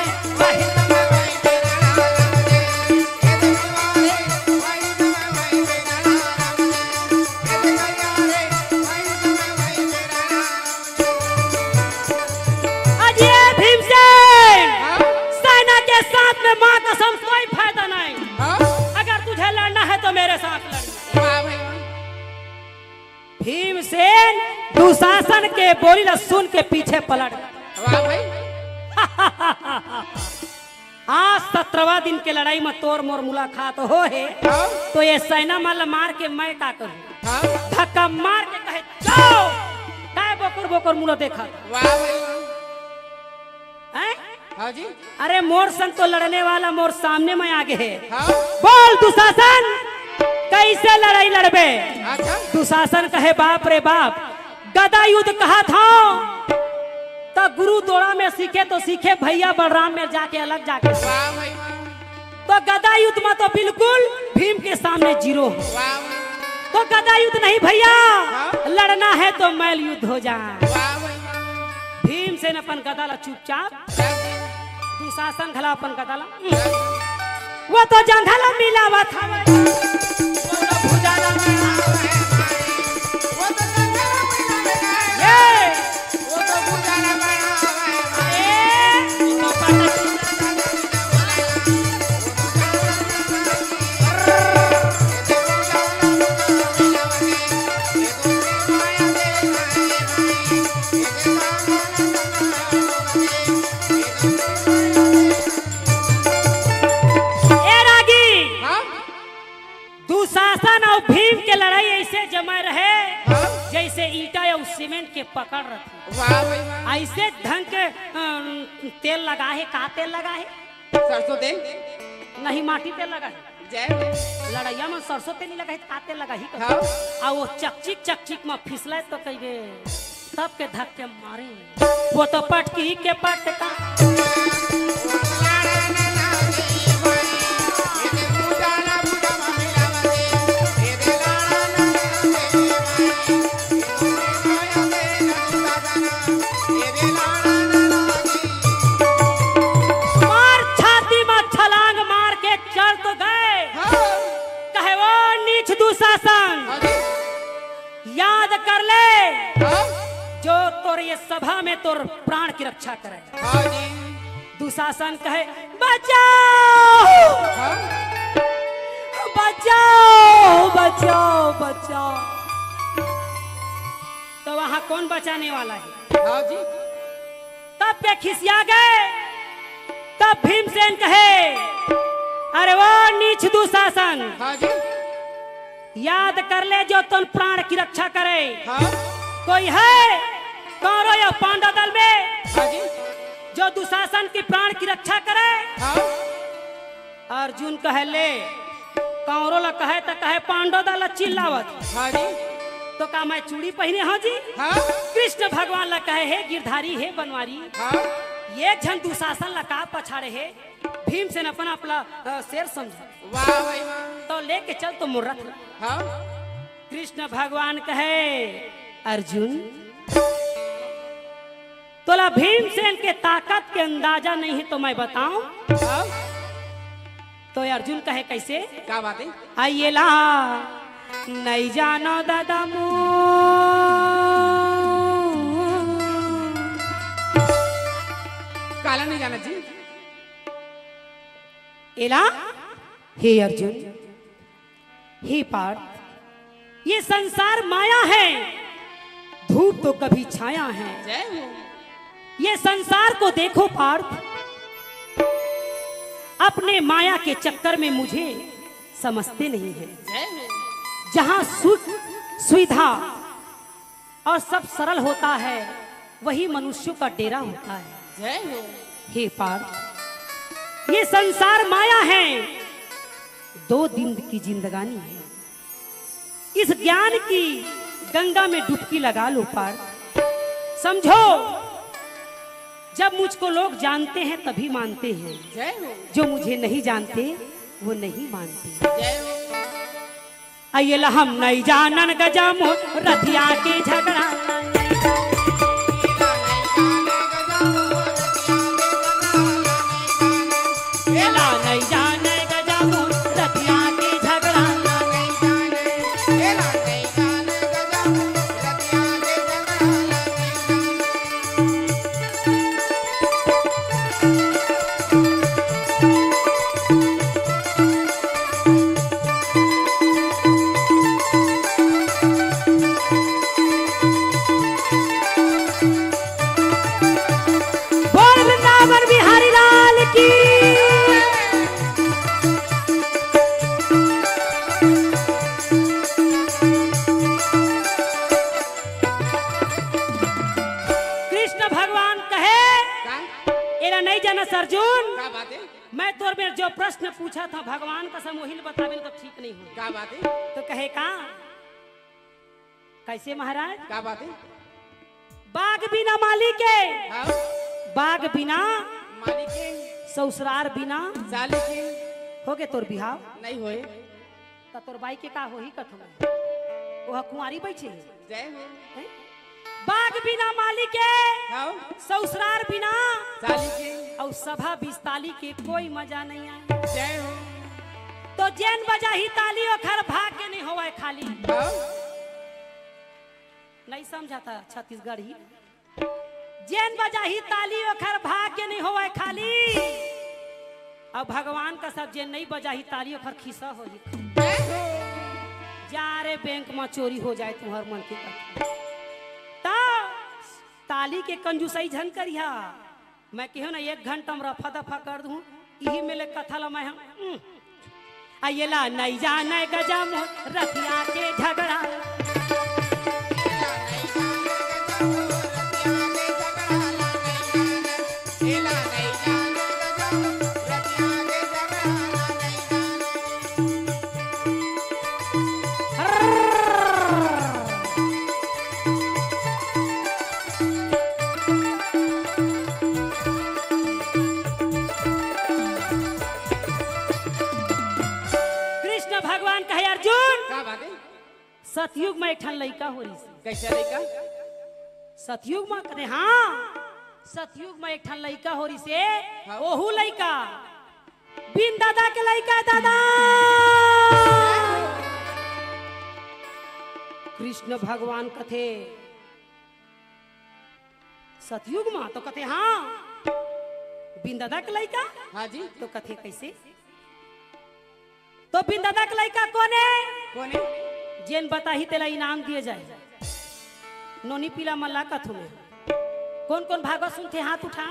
आज ये भीमसेन हाँ? सेना के साथ में माँ कसम कोई फायदा नहीं। हाँ? अगर तुझे लड़ना है तो मेरे साथ लड़। वाह भाई वाह। भीमसेन दुशासन के बोली ला सुन के पीछे पलट गए। वाह भाई। आज सत्रहवाँ दिन के लड़ाई में तोर मोर मुलाकात हो हे हाँ? तो ये सेना मन ला मार के मैं का करूं? हाँ? धक्का मार के कहे जाओ, काय बोकुर बोकुर मुलो देखा वाह भाई वाह। हैं? हाँ जी। अरे मोर संग तो लड़ने वाला मोर सामने में आगे हे। हाँ। बोल दुशासन, कैसे लड़ाई लड़बे? अच्छा। दुशासन कहे बाप रे बाप, गदा युद्ध कहा था तो गुरु दोड़ा में सीखे तो सीखे भैया बलराम में जाके अलग जाके सीखे। वाह भाई वाह। तो गदा युद्ध में तो बिल्कुल भीम के सामने जीरो हो। वाह वाह। तो गदा युद्ध नहीं भैया, हाँ? लड़ना है तो मैल युद्ध हो जाए। वाह भाई वाह। भीमसेन अपन गदा ला चुपचाप दुशासन घला अपन गदा ला। वो तो जंघा ला मिलावत हवे। वो तो भुजा ला मिलावत हवे। ये। ए रागी, हाँ? दुशासन अउ भीम के लड़ाई ऐसे जमे रहे, हाँ? जैसे ईंटा अउ सीमेंट के पकड़ रथे। वाह भाई वाह। ऐसे ढंग के, अम, तेल लगा हे, का तेल लगा हे? सरसों तेल। नहीं, माटी तेल लगा हे। जय हो। लड़ैया में सरसों तेल नहीं लगा हे, त का तेल लगा ही? हाँ। आ वो चकचिक, चकचिक में फिसले तो कहिबे। तब के धक्के मारे। वो तो पटकी के पटका। मार छाती में छलांग मार के चल तो गए। हाँ। कहे वो नीच दुशासन। हाँ जी। याद कर ले, हाँ? जो तोर ये सभा में तोर प्राण की रक्षा करे। हाँ जी। दुशासन कहे, "बचाओ, हाँ? बचाओ, बचाओ, बचाओ।" तो वहां कौन बचाने वाला है? हाँ जी। तब के खिसिया गए। तब भीमसेन कहे, "अरे वो नीच दुशासन, हाँ जी। याद कर ले जो तोर प्राण की रक्षा करे। हाँ। कोई है कौरव या पांडव दल में हाँ जी। जो दुशासन की प्राण की रक्षा करे?" हाँ। अर्जुन कहे, "ले, कंवरो ला कहे त कहे पांडो दा ला चिल्लावत। हाँ जी। तो का मैं चूड़ी पहिने हंव जी? हाँ। कृष्ण भगवान ला कहे, हे गिरधारी, हे बनवारी, हाँ। ये झन दुशासन ला का पछाड़े हे? भीमसेन अपन आप ला, अ, शेर समझे। वाह भाई वाह। तो लेके चल तो मोर रथ ला। हाँ। कृष्ण भगवान कहे, अर्जुन, तोला भीमसेन के ताकत के अंदाजा नहीं है तो मैं बताऊं? हाँ। तो अर्जुन कहे, कैसे? का बात है? आइए ला, नहीं जानो दादा मो। काला नहीं जाना जी। एला, हे अर्जुन, हे पार्थ, ये संसार माया है, धूप तो कभी छाया है। जय हो। ये संसार को देखो पार्थ, अपने माया के चक्कर में मुझे समझते नहीं है। जय हो। जहाँ सुख, सुविधा और सब सरल होता है, वही मनुष्यों का डेरा होता है। जय हो। हे पार्थ, ये संसार माया है, दो दिन की जिंदगानी है। इस ज्ञान की गंगा में डुबकी लगा लो पार्थ। समझो, जब मुझको लोग जानते हैं तभी मानते हैं, जय हो। जो मुझे नहीं जानते वो नहीं मानते। जय हो। अइला हम नहीं जानन गजम रथिया के झगड़ा। एला नहीं जाने गजम रथिया के झगड़ा। बोल वृंदावन बिहारी लाल की। कृष्ण भगवान कहे, का? एला नहीं जानस अर्जुन। का बात है? मैं तोर मेर जो प्रश्न पूछत हंव भगवान कसम, वही ल बताबे, तो ठीक नहीं हो। का बात है? तो कहे का? कैसे महाराज? का बात है? बाग बिना माली के, हाँ। बाग बिना माली के, ससुरार बिना साली के। होगे तोर बिहाव? नहीं होए। त तोर बाई के का होही कथों? ओह कुंवारी बइठे हे। जय हो। हैं? बाग बिना माली के, हाँ। ससुरार बिना साली के। अउ सभा बिस्ताली के कोई मजा नहीं आए। जय हो। तो जेन बजाही ताली ओखर भाग्य नहीं होवय खाली। हाँ। नहीं समझा था छत्तीसगढ़ी। जेन बजाही ताली ओखर भाग्य नहीं होवय खाली। अब भगवान कसम जेन नहीं बजाही ताली ओखर खिस्सा होही। जा रे बैंक म चोरी हो जाए तुंहर मन के कथे। त ताली के कंजूसई झन करिहा। मैं केहेंव ना एक घंटा म रफा दफा कर दूं। इही मेर ले कथा ल मैं ह, उम। अइला नहीं जाने गजम रथिया के झगड़ा। कृष्ण भगवान कहे, अर्जुन, का बात है? सतयुग म एक ठन लइका हो रिहिस हे। कैसे लइका? सतयुग म कहे, हाँ, सतयुग म एक ठन लइका हो रिहिस हे। हाँ। ओहू लइका बिन दादा के लइका हे दादा। कृष्ण भगवान कथे, सतयुग म तो कथे, हाँ, बिन दादा के लइका। हाँ जी। तो कथे, कैसे? तो बिन दादा के लइका कोन हे? कोन हे? जेन बताही तेला इनाम दिए जाए। नोनी पीला मल्ला कथू में। कोन कोन भागवत सुनथे हाथ उठा।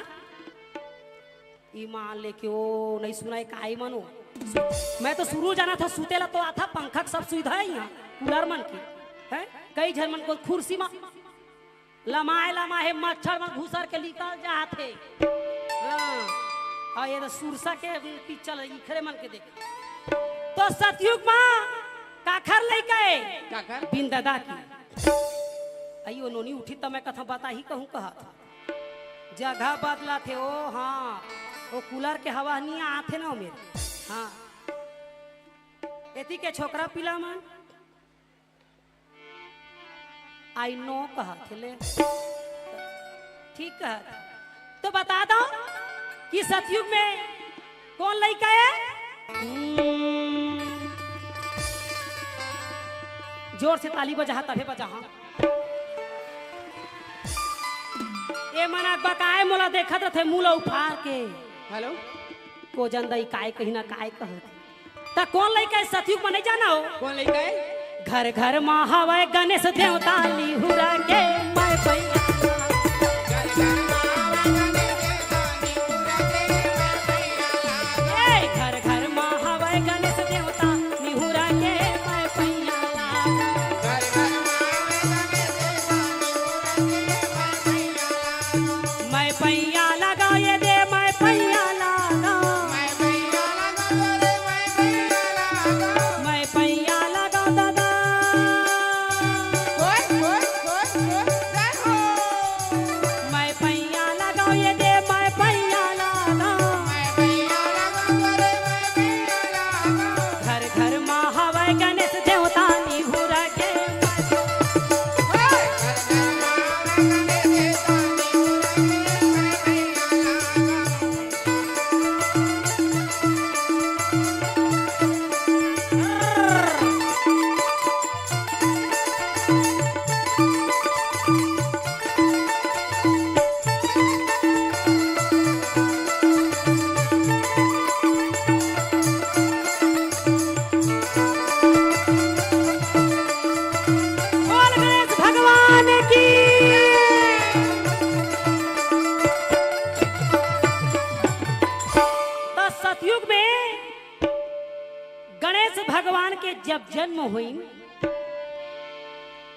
ईमान लेके ओ नहीं सुनाय काई मनो। मैं तो शुरू जाना था सुतेला तो आथा पंखा के सब सुविधा हे इहाँ कूलर मन के। हैं? कई झन मन को खुर्सी म लमाए लमाए मच्छर म घुसर के निकल जात हे। हाँ। अउ ये तो सुरसा के पिक्चर इखरे मन के देख। तो सतयुग मा काखर लइका ए? काखर? बिन ददा के। अई ओ नोनी उठी त मैं कथा बताही कहूँ कहत। जगह बदलत हे ओ, हाँ। ओ कूलर के हवा नी आथे ना ओ मेर। हाँ। एती के छोकरा पिला मन। I know कहत हे ले। ठीक कहत। तो बता दो कि सतयुग में कौन लइका ए? हम्म। जोर से ताली बजाहा, तभे बजाहा। ए मन अकबकाए मोला देखत रथे, मुंह ला उफार के। हेलो। को जन दई काय कही ना काय कहत। त कौन लइका ए सतयुग म नइ जाना हो? कौन लइका ए? घर घर मा हवय गणेश देवता निहुरा के मैं पैया। ए, घर घर मा हवय गणेश देवता निहुरा के मैं पैया। मैं पैया लगा ये दे, मैं पैया लगा। मैं पैया लगा दादा। मैं पैया लगा ये दे, मैं पैया लगा। घर घर मा हवय गणेश देवता निहुरा के। बोल गणेश भगवान की। तो सतयुग में गणेश भगवान के जब जन्म होइन,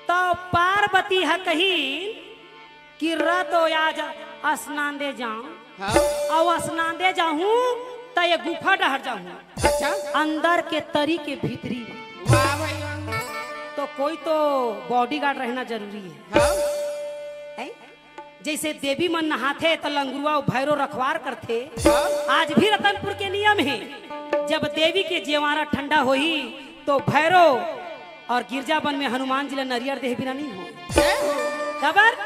तो पार्वती ह कहिन कि "रतो आज स्नान दे जाऊं।" हाँ। अउ स्नान दे जाहूं, त ये गुफा डहर जाहूं। अच्छा। अंदर के तरी के भीतरी। वाह भाई वाह। तो कोई तो बॉडीगार्ड रहना जरूरी है। हाँ। हैं? जैसे देवी मन नहाथे त लंगुरुआ अउ भैरो रखवार करथे। हाँ। आज भी रतनपुर के नियम हे, जब देवी के जेवारा ठंडा होही तो भैरो अउ गिरजा बन में हनुमान जी ला नरियर देह बिना नहीं हो। जय हो। काबर?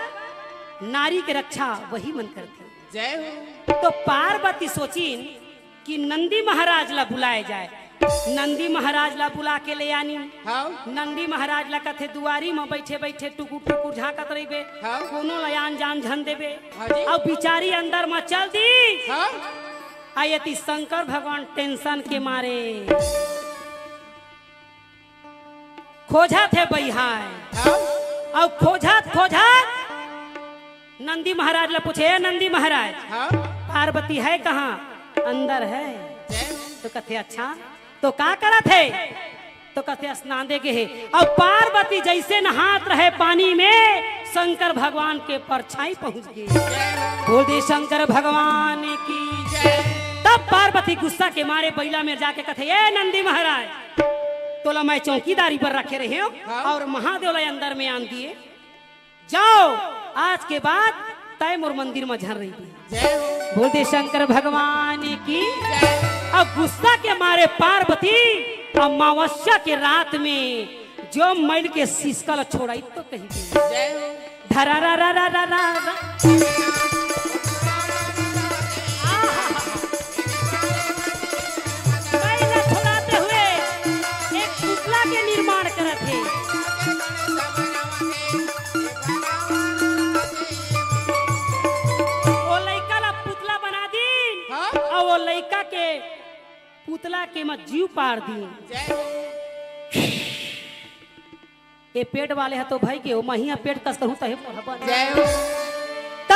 नारी के रक्षा वही मन करथे। जय हो। तो पार्वती सोचिन कि नंदी महाराज ला बुलाए जाए। नंदी महाराज ला बुला के ले आनी। हाँ। नंदी महाराज ला कथे दुआरी म बैठे बैठे टुकुर टुकुर झांकत रहिबे। हाँ। कोनो ला आन जान झन देबे। हाँ जी। अब बिचारी अंदर म चल दी। हाँ। आ एती शंकर भगवान टेंशन के मारे खोजत हे बइहाय। हाँ। अउ खोजत खोजत नंदी महाराज ला पूछे, "ए नंदी महाराज, हाँ। पार्वती है कहाँ?" "अंदर है।" जय हो। तो कथे, "अच्छा, तो का करत हे?" तो कथे, "स्नान दे गे हे।" अब पार्वती जैसे नहात रहे पानी में, शंकर भगवान के परछाई पहुंच गे। बोल दे शंकर भगवान की। तब पार्वती गुस्सा के मारे बइला में जाके कथे, "ए नंदी महाराज, तोला मैं चौकीदारी पर रखे रहे हो हाँ। अउ महादेव ला अंदर में आन दिए। जाओ, आज के बाद तय मोर मंदिर म झन रहिबे।" जय हो। बोल दे शंकर भगवान की। जय। अब गुस्सा के मारे पार्वती अमावस्या के रात में जो मइल के सिसका ला छोड़ाई तो कही दे। जय हो। धरा रा रा रा रा रा रा। आहा। मइल ला छोड़ाते हुए एक पुतला के निर्माण करत हे। ओ लइका ला पुतला बना दीन, हाँ? अउ ओ लइका के पुतला के म जीव पार दीन। जय हो। ए पेट वाले ह तो भई के, ओ महिया पेट कस कहूं तहे मोर ह बन। जय हो। त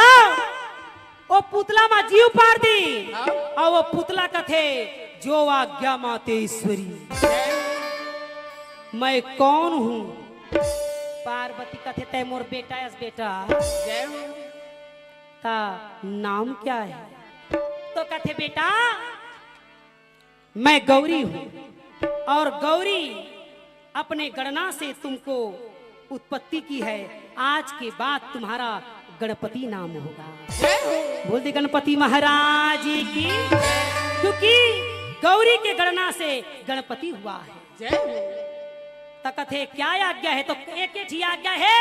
ओ पुतला म जीव पार दीन। हाँ। अउ ओ पुतला कथे, "जो आज्ञा मातेश्वरी।" जय हो। "मैं कौन हूँ?" पार्वती कथे, "तय मोर बेटा अस बेटा।" जय हो। "का नाम क्या है?" तो कथे, "बेटा, मैं गौरी हूँ, और गौरी अपने गणना से तुमको उत्पत्ति की है। आज के बाद तुम्हारा गणपति नाम होगा। बोल दे गणपति महाराज की। क्योंकि गौरी के गणना से गणपति हुआ है। त कथे क्या आज्ञा है? तो एक ही आज्ञा है,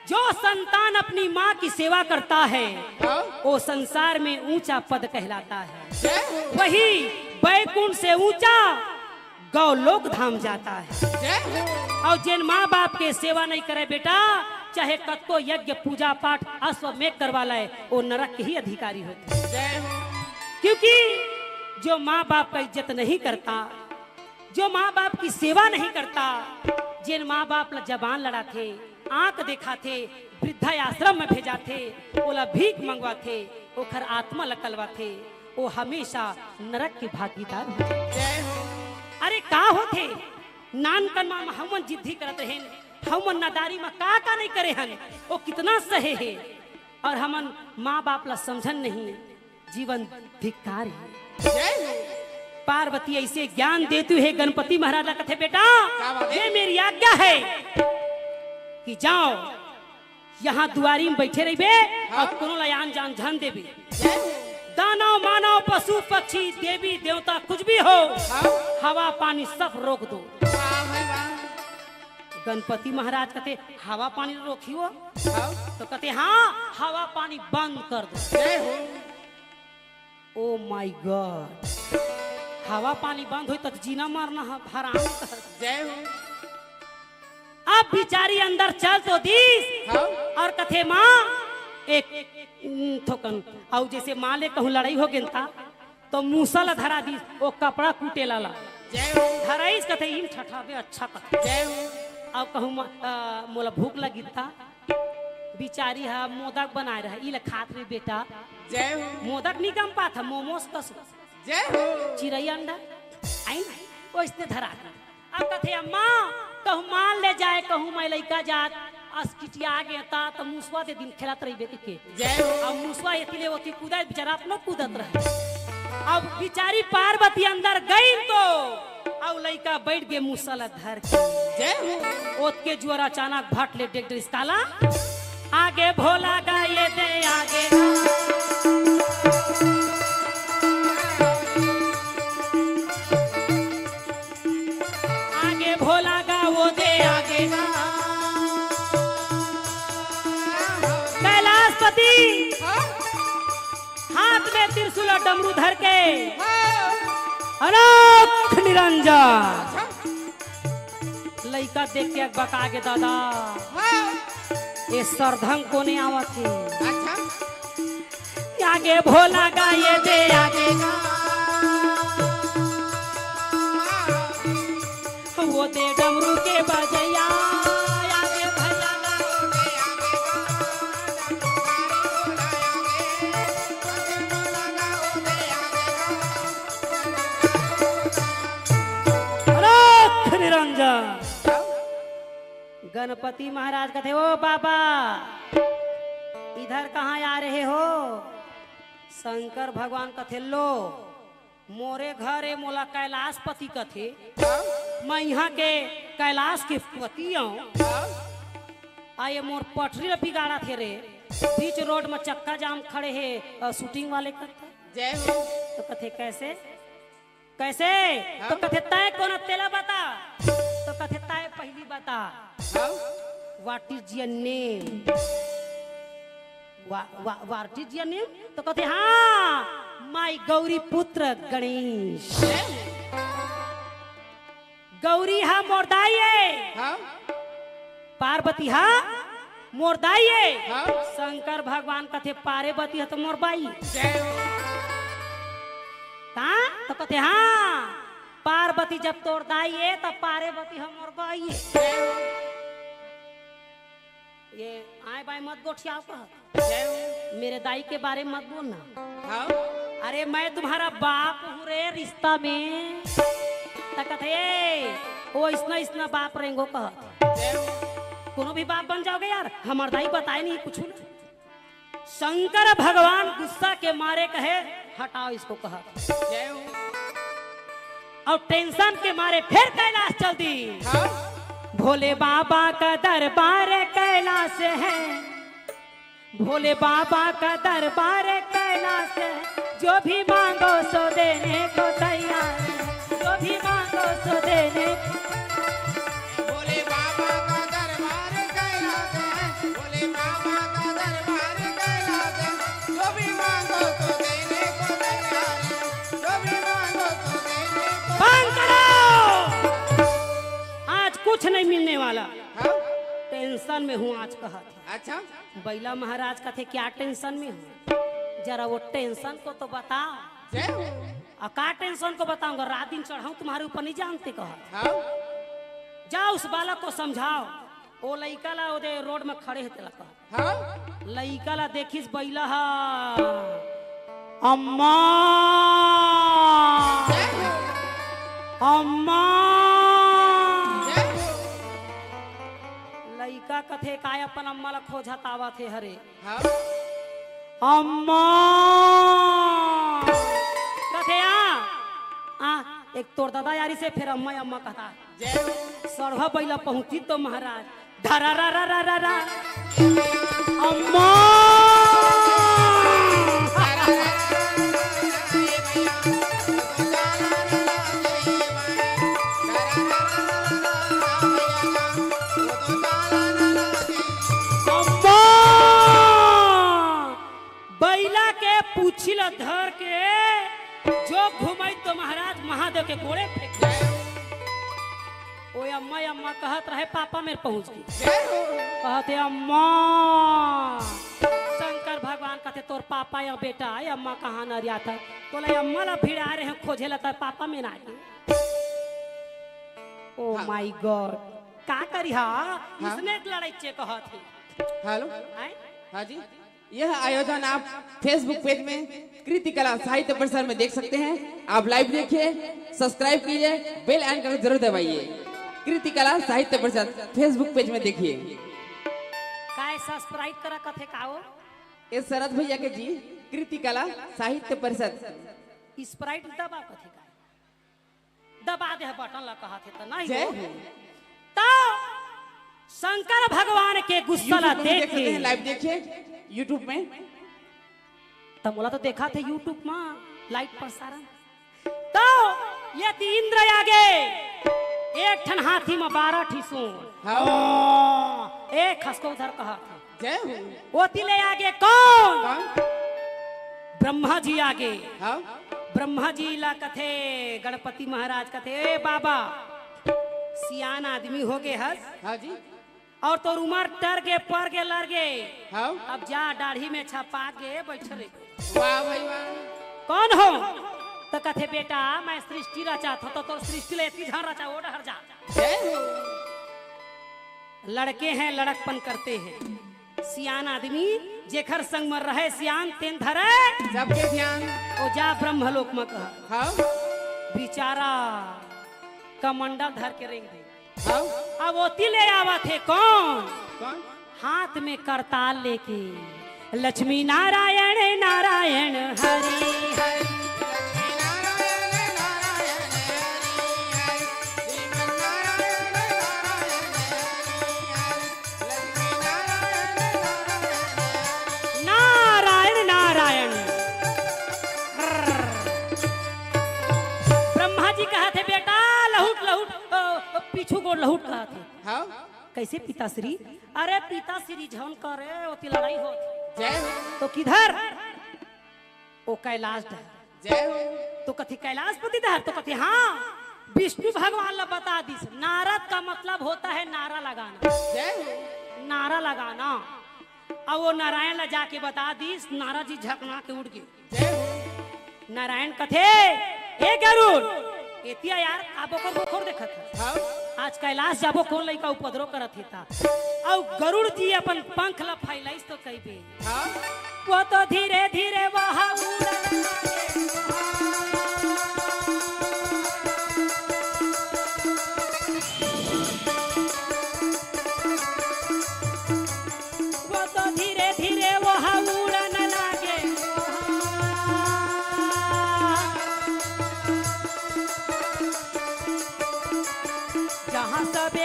जो संतान अपनी माँ की सेवा करता है, वो संसार में ऊंचा पद कहलाता है। वही बैकुंठ से ऊंचा गौलोक धाम जाता है। और जिन माँ बाप के सेवा नहीं करे बेटा, चाहे कतको यज्ञ पूजा पाठ अश्वमेघ करवा लाए, वो नरक के ही अधिकारी होते हैं। क्योंकि जो माँ बाप का इज्जत नहीं करता, जो माँ बाप की सेवा नहीं करता, जिन माँ बाप ला जबान लड़ाथे, आंख देखाथे, वृद्धा आश्रम में भेजाथे, ओला भीख मंगवाथे, ओखर आत्मा ला कलवाथे, वो हमेशा नरक के भागीदार हो। अरे का होथे, नानकन मा हमन जिद्दी करत रहेन, हमन नादारी मा का का नहीं करे हन, वो कितना सहे हे, और हमन माँ बाप ला समझन नहीं, जीवन धिक्कार है। पार्वती ऐसे ज्ञान देती है गणपति महाराज ला, कथे बेटा, ये मेरी आज्ञा है कि जाओ, यहाँ दुआरी में बैठे रहिबे और कोनो ला आन जान झन देबे। दानव मानव पशु पक्षी देवी देवता कुछ भी हो, हवा पानी सब रोक दो। गणपति महाराज कथे हवा पानी रोकियो, तो कथे हाँ, हवा पानी बंद कर दो। ओ माय गॉड, हवा पानी बंद होई त जीना मरना ह हराम। अब बिचारी अंदर चल तो दीस और कथे माँ एक थोकन, अउ जैसे माँ ले कहूँ लड़ाई हो गेन ता तो मूसा ला धरा दीस, ओ कपड़ा कूटे ला ला। धराइस कथे इन ठठाबे अच्छा कथे। अब कहूँ मोला भूख लगी ता, बिचारी हा मोदक बनाए रहा, ई ला खात रे बेटा। मोदक नहीं गम पात हा, मोमोस कस। चिरई अंडा, आइन, ओइसने धरा दे। अब कथे अम्मा, कहूँ मान ले जाए, कहूँ मैं लइका जात, असकिटिया गे ता, त मुसवा दे दिन खेलत रहिबे के। अब मुसवा एती ले ओती कूदत, बेचारा अपनो कूदत रहे। अब बिचारी पार्वती अंदर गई तो अउ लइका बैठ गे मुसला धर के। ओतके जुअर अचानक भट ले डेग डरिस काला। आगे भोला गा ये दे आगे। आगे भोला गा वो दे आगे। कैलाशपति हाथ में त्रिशूल और डमरू धर के अनोख निरंजन। लइका देख के बका गे दादा। ये सरधंग कोने आवत हे? आगे भोला गा ये दे आगे। वो दे डमरू के बजैया। आगे भैया गा वो दे आगे। अनोख निरंजन। गणपति महाराज कथे, "ओ बाबा, इधर कहाँ आ रहे हो?" शंकर भगवान कथे, "लो, मोरे घर ए, मोला कैलाशपति कथे। मैं यहाँ के कैलाश के पति आऊँ। आ ये मोर पटरी ल बिगाड़त हे रे, बीच रोड में चक्का जाम खड़े हे, अ, शूटिंग वाले कथे।" तो कथे, "कैसे?" कैसे? तो कथे, "तय कोन तेला बता।" तो कथे, "तय पहली बता। What is your name? What is your name?" तो कथे, "हाँ, my गौरी पुत्र गणेश।" गौरी हा मोर दाई हे। पार्वती हा मोर दाई हे। शंकर भगवान कथे, "पार्वती हा तो मोर बाई।" का? तो कथे, "हाँ, पार्वती जब तोर दाई हे, तब पार्वती हा मोर बाई हे।" ये आए बाएं मत गोठियाव कहत। मेरे दाई के बारे में मत बोलना। अरे, मैं तुम्हारा बाप हूँ रे रिश्ता में। त कथे, "ए, वो इसना, इसना बाप रेंगो," कहत। कोनो भी बाप बन जाओगे यार, हमार दाई बताए नहीं कुछ ना। शंकर भगवान गुस्सा के मारे कहे, "हटाओ इसको," कहत। अउ टेंशन के मारे फेर कैलाश चल दी। हाँ। भोले बाबा का दरबार कैलाश है, भोले बाबा का दरबार कैलाश है, जो भी मांगो सो देने को तैयार है, जो भी मांगो सो देने को। भोले बाबा का दरबार कैलाश है, भोले बाबा का दरबार कैलाश है, जो भी मांगो सो देने को तैयार है, जो भी मांगो सो देने को। बंद करो, आज कुछ नहीं मिलने वाला। हाँ? टेंशन में हूँ आज, कहत हे। अच्छा। बैला महाराज कथे, क्या टेंशन में हो? जरा वो टेंशन को तो बता। जय हो। आ, का टेंशन को बताऊंगा, रात दिन चढ़ाऊं तुम्हारे ऊपर, नहीं जानते, कहा। हाँ। जाओ, उस बालक को समझाओ। वो लइका ला ओदे रोड में खड़े हे, तेला कहा। हाँ। लइका ला देखिस बैला हा, अम्मा, जय हो। अम्मा। जय हो। लइका कथे, काय अपन अम्मा ला खोजत आवत हे हरे? हाँ। अम्मा। कथे, आ, आ, एक तोर ददा आरिस हे, फेर अम्मा, अम्मा कहत हे। जय हो। सड़वा बैला पहुंचिस तो महाराज, धरा रा रा रा रा रा। अम्मा। अम्मा। बैला के पूछी ला धर के जो घुमाई तो महाराज महादेव के गोड़े फेंक दे। ओ अम्मा, अम्मा कहत रहे, पापा मेर पहुंच गे। जय हो। कहत हे, अम्मा, शंकर भगवान कहत हे, तोर पापा या बेटा, ये अम्मा कहाँ न रिया था? तोला अम्मा ला भिड़ा रहे हैं खोजे ला, तर पापा मेर आ गे। Oh हाँ। My God, का करी हा? हाँ। इसने लड़ाई चे कहत हे। हेलो। आए? हाँ जी। यह आयोजन आप Facebook पेज में कृति कला साहित्य परिषद में देख सकते हैं। आप लाइव देखिए, सब्सक्राइब कीजिए, बेल आइकन को जरूर दबाइए। कृति कला साहित्य परिषद Facebook पेज में देखिए। काय सब्सक्राइब करा कथे का हो? ये शरद भैया के जी, कृति कला साहित्य परिषद। स्प्राइट दबा कथे का? दबा दे बटन ला कहत हे त नहीं जय हो। हो। तो शंकर भगवान के गुस्सा ला YouTube में भी देख देख सकते के हैं, लाइव देखिए YouTube में। त मोला तो देखत हे YouTube में लाइव प्रसारण। तो ये ती इंद्र आगे एक ठन हाथी में बारह ठी सूंड। हाँ। एक हंस को उधर कहत हे। जय हो। ओती ले आगे कौन? कौन? ब्रह्मा जी आगे। हाँ। ब्रह्मा जी ला कथे गणपति महाराज कथे, ए बाबा, सियान आदमी हो गे हस। हाँ जी। और तोर उमर टर गे, पर गे, लर गे। हाँ। अब जा, दाढ़ी में छपा गे, बैठ रे। वाह भाई वाह। कौन हो? त कथे, बेटा, मैं सृष्टि रचाथंव, त तोर सृष्टि ले एती झन रचा, ओ डहर जा। जय हो। लड़के हैं, लड़कपन करते हैं। सियान आदमी जेखर संग म रहय सियान, तेन धरय सबके ध्यान। ओ जा ब्रह्मलोक म कह। हाँ। बिचारा कमंडल धर के रेंग दे। हाँ। अब ओती ले आवत हे कौन? कौन? हाथ में करताल लेके, लक्ष्मी नारायण नारायण हरि हरि। नारायण नारायण। ब्रह्मा जी कहत हे, बेटा लहुट लहुट, अ, अ, पीछू गोड़ लहुट कहत हे। हाँ। कैसे पिताश्री? अरे पिताश्री झन करे, ओती लड़ाई होत हे। जय हो। तो किधर? ओ कैलाश डहर। जय हो। तो कथे कैलाशपति डहर, तो कथे हाँ, विष्णु भगवान ला बता दिस, नारद का मतलब होता है नारा लगाना। जय हो। नारा लगाना। अब ओ नारायण ला जाके बता दिस, नारद जी झकना के उठ गे। जय हो। नारायण कथे, ए गरुड़, एती आ यार, का बोकर बोकर देखत हस? हाँ। आज कैलाश जाबो, कोन लइका उपद्रव करत हे ता। अउ गरुड़ जी अपन पंख ला फैलाइस तो कहिबे, हाँ। वो तो धीरे धीरे वहाँ उड़न लगे। वो तो धीरे धीरे वहाँ उड़न लगे।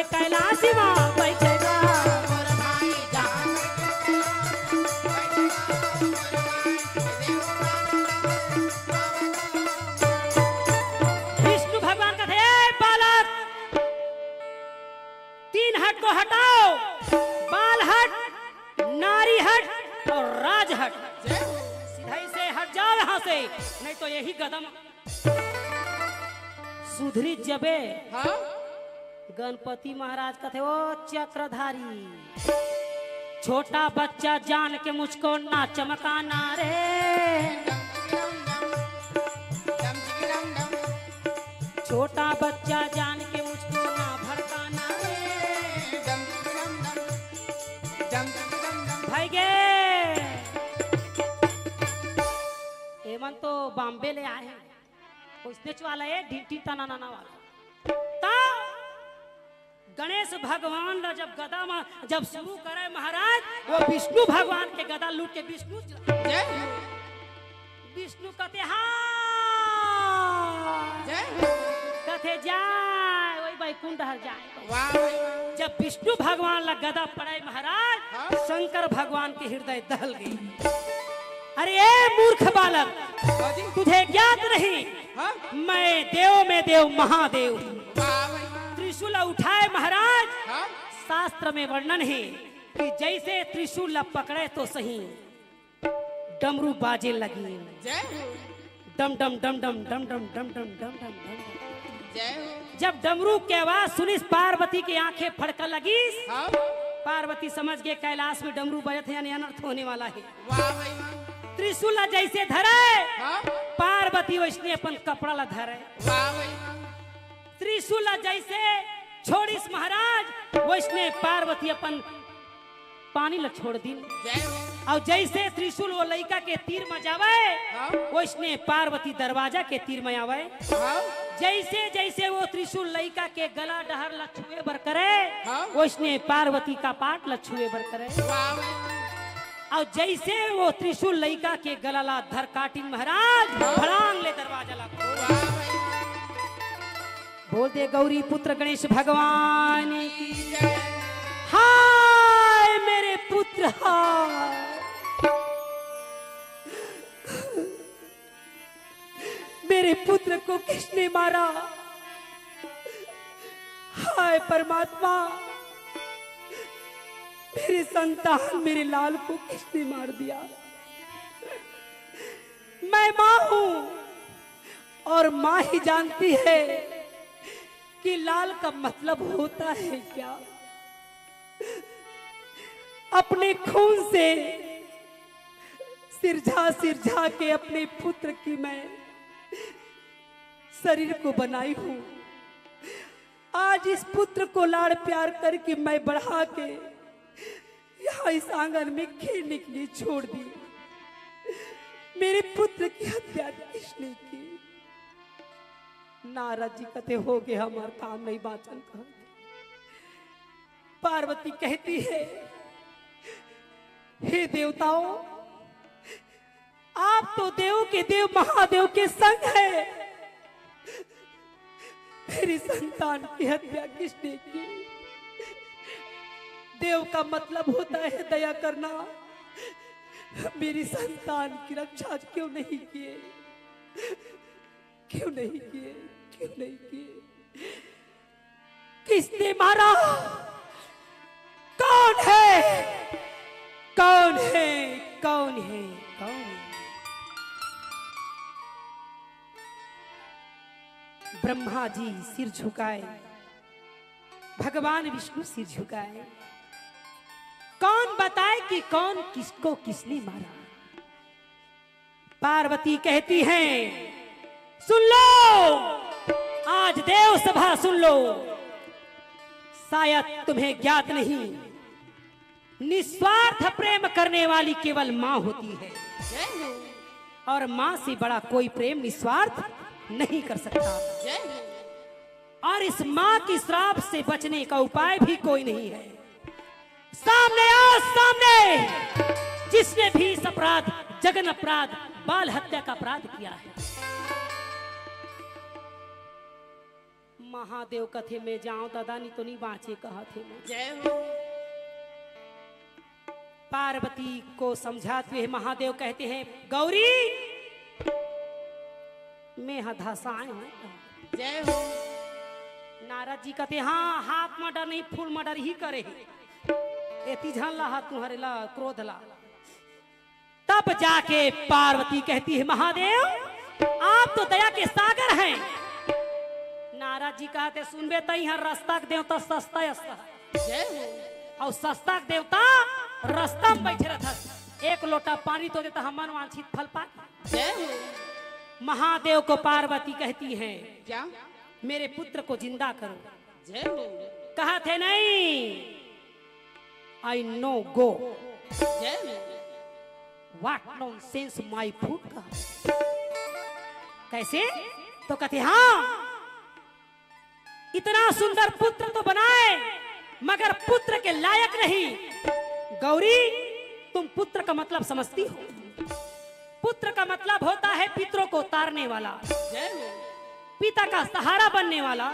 कैलाशी माँ बैठेगा। विष्णु भगवान कथे, "ए बालक, तीन हट को हटाओ, बाल हट, नारी हट और राज हट। सीधा ही से हट जाओ यहाँ से, नहीं तो यही गदम सुधरी जबे।" हाँ? गणपति महाराज कथे, "ओ चक्रधारी, छोटा बच्चा जान के मुझको ना चमकाना रे। छोटा बच्चा जान के मुझको ना भड़काना रे।" भाई गे, एमन तो बॉम्बे ले आए हैं, वैसनेच वाला है, ढिंटी तना नाना वाला। ता गणेश भगवान ला जब गदा में जब शुरू करे महाराज, वो विष्णु भगवान के गदा लूट के विष्णु जय हो। विष्णु कथे, "हाँ।" जय हो। कथे, "जाय, वही बैकुंठ हर जाय।" वाह भाई वाह। जब विष्णु भगवान ला गदा पड़े महाराज, हाँ। शंकर भगवान के हृदय दहल गई। "अरे ए मूर्ख बालक, हाँ जी। तुझे ज्ञात नहीं, हाँ। मैं देव में देव महादेव हूँ।" वाह भाई वाह। त्रिशूल उठाए महाराज, हाँ। शास्त्र में वर्णन है कि जैसे त्रिशूल ला पकड़े तो सही, डमरू बाजे लगी। जय हो। डम डम डम डम डम डम डम डम डम डम डम डम। जय हो। जब डमरू के आवाज सुनिस, पार्वती के आंखें फड़का लगिस। हाँ। पार्वती समझ गए कैलाश में डमरू बजत है, यानी अनर्थ होने वाला है। वाह भाई वाह। त्रिशूल ला जैसे धरे, हाँ। पार्वती वैसने अपन कपड़ा ला धरे। वाह भाई वाह। त्रिशूल ला जैसे छोड़िस महाराज, वैसने पार्वती अपन पानी ला छोड़ दिन। जय हो। और जैसे त्रिशूल वो लइका के तीर में जावे, हाँ। वैसने पार्वती दरवाजा के तीर में आवे। हाँ। जैसे जैसे वो त्रिशूल लइका के गला डहर ला छुए बर करे, हाँ। वैसने पार्वती कपाट ला छुए बर करे। वाह। और जैसे वो त्रिशूल लइका के गला ला धर काटिन महाराज, हाँ। फड़ांग ले दरवाजा ला खोल। वाह। बोल दे गौरी पुत्र गणेश भगवान की। हाय मेरे पुत्र, हाय। मेरे पुत्र को किसने मारा? हाय परमात्मा, मेरे संतान, मेरे लाल को किसने मार दिया? मैं माँ हूँ और माँ ही जानती है कि लाल का मतलब होता है क्या। अपने खून से सिरझा सिरझा के अपने पुत्र की मैं शरीर को बनाई हूँ। आज इस पुत्र को लाड़ प्यार करके मैं बढ़ा के यहाँ इस आंगन में खेलने के लिए छोड़ दी। मेरे पुत्र की हत्या किसने की? नारद जी कथे, "हो गए, हमार काम नहीं बाचन।" कहा पार्वती कहती है, "हे देवताओं, आप तो देव के देव महादेव के संग है, मेरी संतान की हत्या किसने की?" देव का मतलब होता है दया करना। मेरी संतान की रक्षा क्यों नहीं किए, क्यों नहीं किए, क्यों नहीं किए? किसने मारा? कौन है? कौन है? कौन है? कौन है? ब्रह्मा जी सिर झुकाए, भगवान विष्णु सिर झुकाए। कौन बताए कि कौन किसको किसने मारा? पार्वती कहती हैं, "सुन लो, आज देव सभा सुन लो, शायद तुम्हें ज्ञात नहीं, निस्वार्थ प्रेम करने वाली केवल माँ होती है, और माँ से बड़ा कोई प्रेम निस्वार्थ नहीं कर सकता।" और इस माँ की श्राप से बचने का उपाय भी कोई नहीं है। सामने आओ, सामने, जिसने भी इस अपराध, जघन्य अपराध, बाल हत्या का अपराध किया है। महादेव कथे, "मैं जांव ददा, नी तो नी बांचे," कहत हे मैं। जय हो। पार्वती को समझाते हुए महादेव कहते हैं, "गौरी, मैं ह धसाए हूँ।" जय हो। नारद जी कहते, "हाँ, हाफ मर्डर नहीं, फुल मर्डर ही करे हे। एती झन ला, तुंहर ला, क्रोध ला।" तब जाके पार्वती कहती है, "महादेव, आप तो दया के सागर हैं।" नारद जी कहते, "सुनबे, तई ह रस्ता के देवता सस्ता अस।" जय हो। अउ सस्ता के देवता रस्ता में बैठे रहत हे। एक लोटा पानी तो देता, हमन वांछित फल पाते। जय हो। महादेव को पार्वती कहती है, क्या? "मेरे पुत्र को जिंदा करो।" जय हो। कहत हे, "नहीं, I no go।" जय हो। "What nonsense, my foot," कहा। "कैसे?" तो कहते, "हाँ, इतना सुंदर पुत्र तो बनाए, मगर पुत्र के लायक नहीं। गौरी, तुम पुत्र का मतलब समझती हो? पुत्र का मतलब होता है पितरों को तारने वाला, जय हो। पिता का सहारा बनने वाला,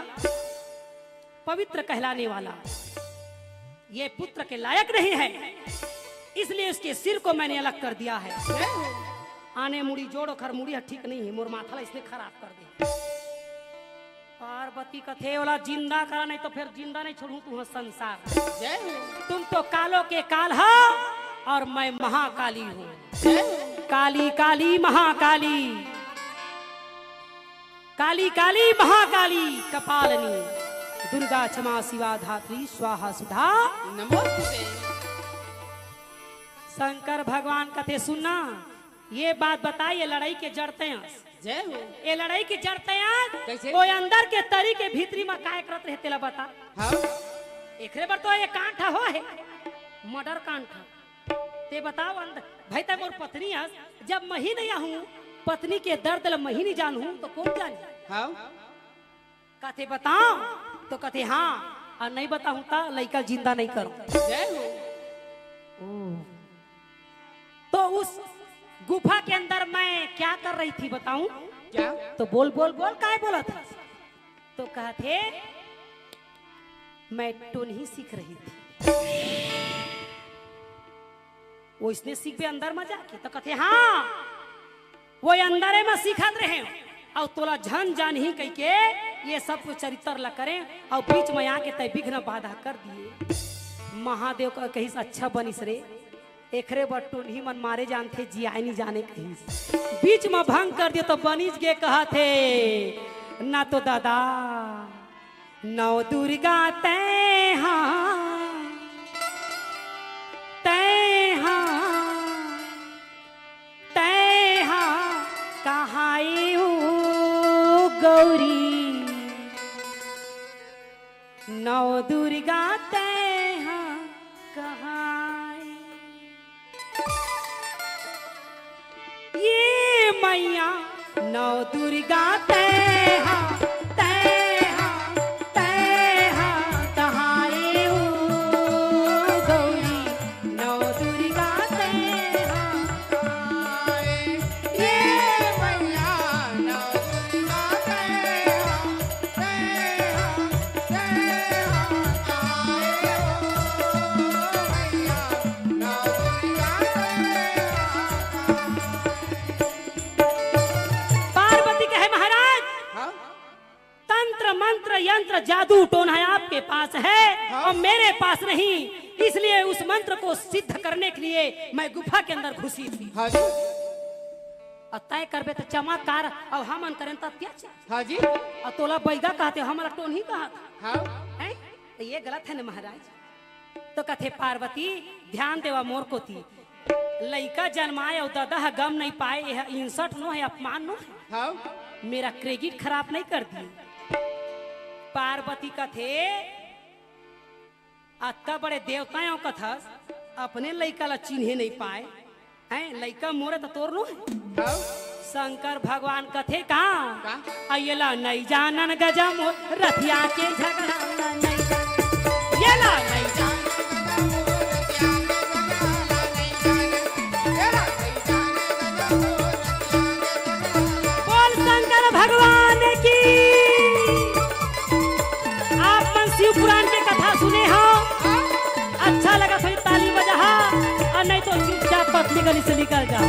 पवित्र कहलाने वाला। ये पुत्र के लायक नहीं है, इसलिए उसके सिर को मैंने अलग कर दिया है।" जय हो। आने मुड़ी जोड़, ओखर मुड़ी ह ठीक नहीं है, मोर माथा ला इसने खराब कर दे। पार्वती कथे, "ओला जिंदा करा, नहीं तो फिर जिंदा नहीं छोड़ूं तुंहर संसार।" जय हो। "तुम तो कालों के काल हो और मैं महाकाली हूँ।" जय हो। "काली, काली, महाकाली, काली, काली, महाकाली, कपालनी, दुर्गा, क्षमा, शिवा, धात्री, स्वाहा, सुधा।" नमोस्तुते। शंकर भगवान कथे, "सुनना, ये बात बताई, ये लड़ई के जड़ तैं अस।" जय हो। ये लड़ई के जड़ तैं अस, कैसे? वो अंदर के तरी के भीतरी म काय करत रहे, तेला बता। हाँ। एकरे बर तो ये कांड हो हे, मर्डर कांड। तैं बताव अंदर, भाई, तैं मोर पत्नी अस, जब मैं ही नहीं आहूं, पत्नी के दर्द ल मैं ही नहीं जानहूं, तो कौन जानही? हाँ। कथे, "बताव?" तो कथे, "हाँ, अउ नहीं बताहूं त लइका जिंदा नहीं करूं।" जय हो। ओ। तो उस गुफा के अंदर मैं क्या कर रही थी बताऊं? क्या? तो बोल, बोल, बोल, काय बोलत हस? तो कहत हे, "मैं टोनही सीख रही थी।" वो इसने सीखबे अंदर म जाके, तो कहत हे, "हाँ।" वो अंदरे म सीखत रहे, अउ तोला झन जानही कहिके ये सब कुछ चरित्र ला करे, अउ बीच म आके तैं विघ्न बाधा कर दिए। महादेव का कहिस, "अच्छा बनिस रे, एकरे बर टोनही मन मारे जानथे, जियाए नी जाने," कहिस। बीच म भंग कर दिए तो बनिस गे कहत हे, "ना तो दादा, नौ दुर्गा तैं हा, तैं हा, तैं हा कहाए ओ गौरी, नौ दुर्गा तैं हा कहाए।" ये मैया नौ दुर्गा तैं हा, तैं हा, तैं हा कहाए ओ गौरी, नौ दुर्गा तैं हा कहाए। ये मैया नौ दुर्गा तैं हा, तैं हा, तैं हा कहाए ओ मैया नौ दुर्गा तैं हा कहाए। पार्वती कहे, "महाराज, हाँ? तंत्र, मंत्र, यंत्र, जादू, टोना आपके पास है हाँ। और मेरे पास नहीं, इसलिए उस मंत्र को सिद्ध करने के लिए मैं गुफा के अंदर घुसी थी।" हाँ जी। "अउ तैं करबे त चमत्कार, अउ हमन करेन त अत्याचार।" हाँ जी। "अउ तोला बैगा कहथे, हमला टोनही कहत।" हाँ। हैं? तो ये गलत है ना महाराज? तो कथे, "पार्वती, ध्यान देवा मोर कोती। लइका जन्माए अउ ददा ह गम नहीं पाए, यह insult नो है, अपमान नो है। हाँ। मेरा credit खराब नहीं कर दिए।" पार्वती कथे, "अतका बड़े देवता हो कथस, अपने लइका ला चिन्हे नहीं पाए।" हैं, लइका मोरे त तोर नो हे। हाँ। शंकर भगवान कथे का? का? अउ ये ला नइ जानन गजा मोर रथिया के झगड़ा ला नइ जानन। ये ला नइ जानन। बोल शंकर भगवान की। नहीं तो चुपचाप पतली गली से निकल जा।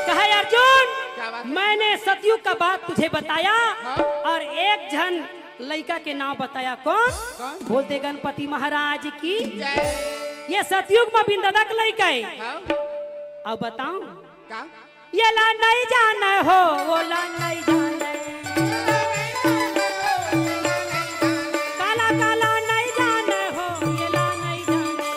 कहे अर्जुन, क्या बात है? मैंने सतयुग का बात तुझे बताया हाँ। और एक झन लइका के नाम बताया। कौन? कौन? बोल दे गणपति महाराज की। जय। ये सतयुग में बिंददा के लइका है। हाँ। अब बताऊं? का? ये ला नहीं जाने हो, वो ला नहीं जाने। काला काला नहीं जाने हो, ये ला नहीं जाने।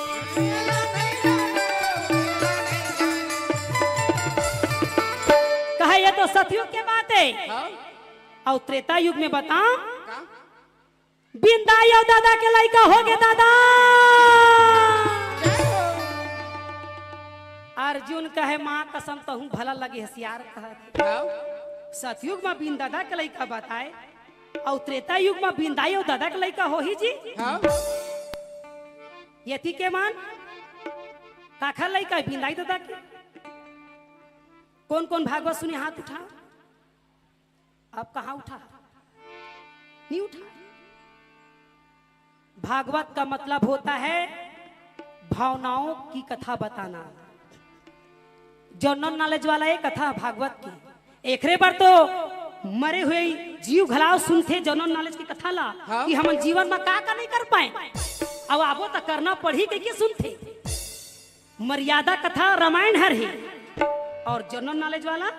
कहे ये तो सतयुग के बात है। हाँ। और त्रेता युग में बताओ, का? बिंदाई अउ दादा के लइका होगे दादा। अर्जुन कहे, "माँ कसम, तहूँ भला लगे हसियार कहत।" हाँ। सतयुग म बिंदादा के लइका बताए, अउ त्रेता युग म बिंदाई अउ दादा के लइका होही जी। हाँ। यति के मन काखर लइका हे? बिंदाई दादा के। कोन कोन भागवत सुने, हाथ उठा। अब कहाँ उठा? नहीं उठा। भागवत का मतलब होता है भावनाओं की कथा बताना। जनरल नॉलेज वाला ये कथा भागवत की। एकरे बर तो मरे हुए जीव घलाव सुनथे जनरल नॉलेज की कथा ला, हाँ। कि हमन जीवन में का का नहीं कर पाए, अब आबो त करना पड़ही कहिके सुनथे। मर्यादा कथा रामायण हर हे। और जनरल नॉलेज वाला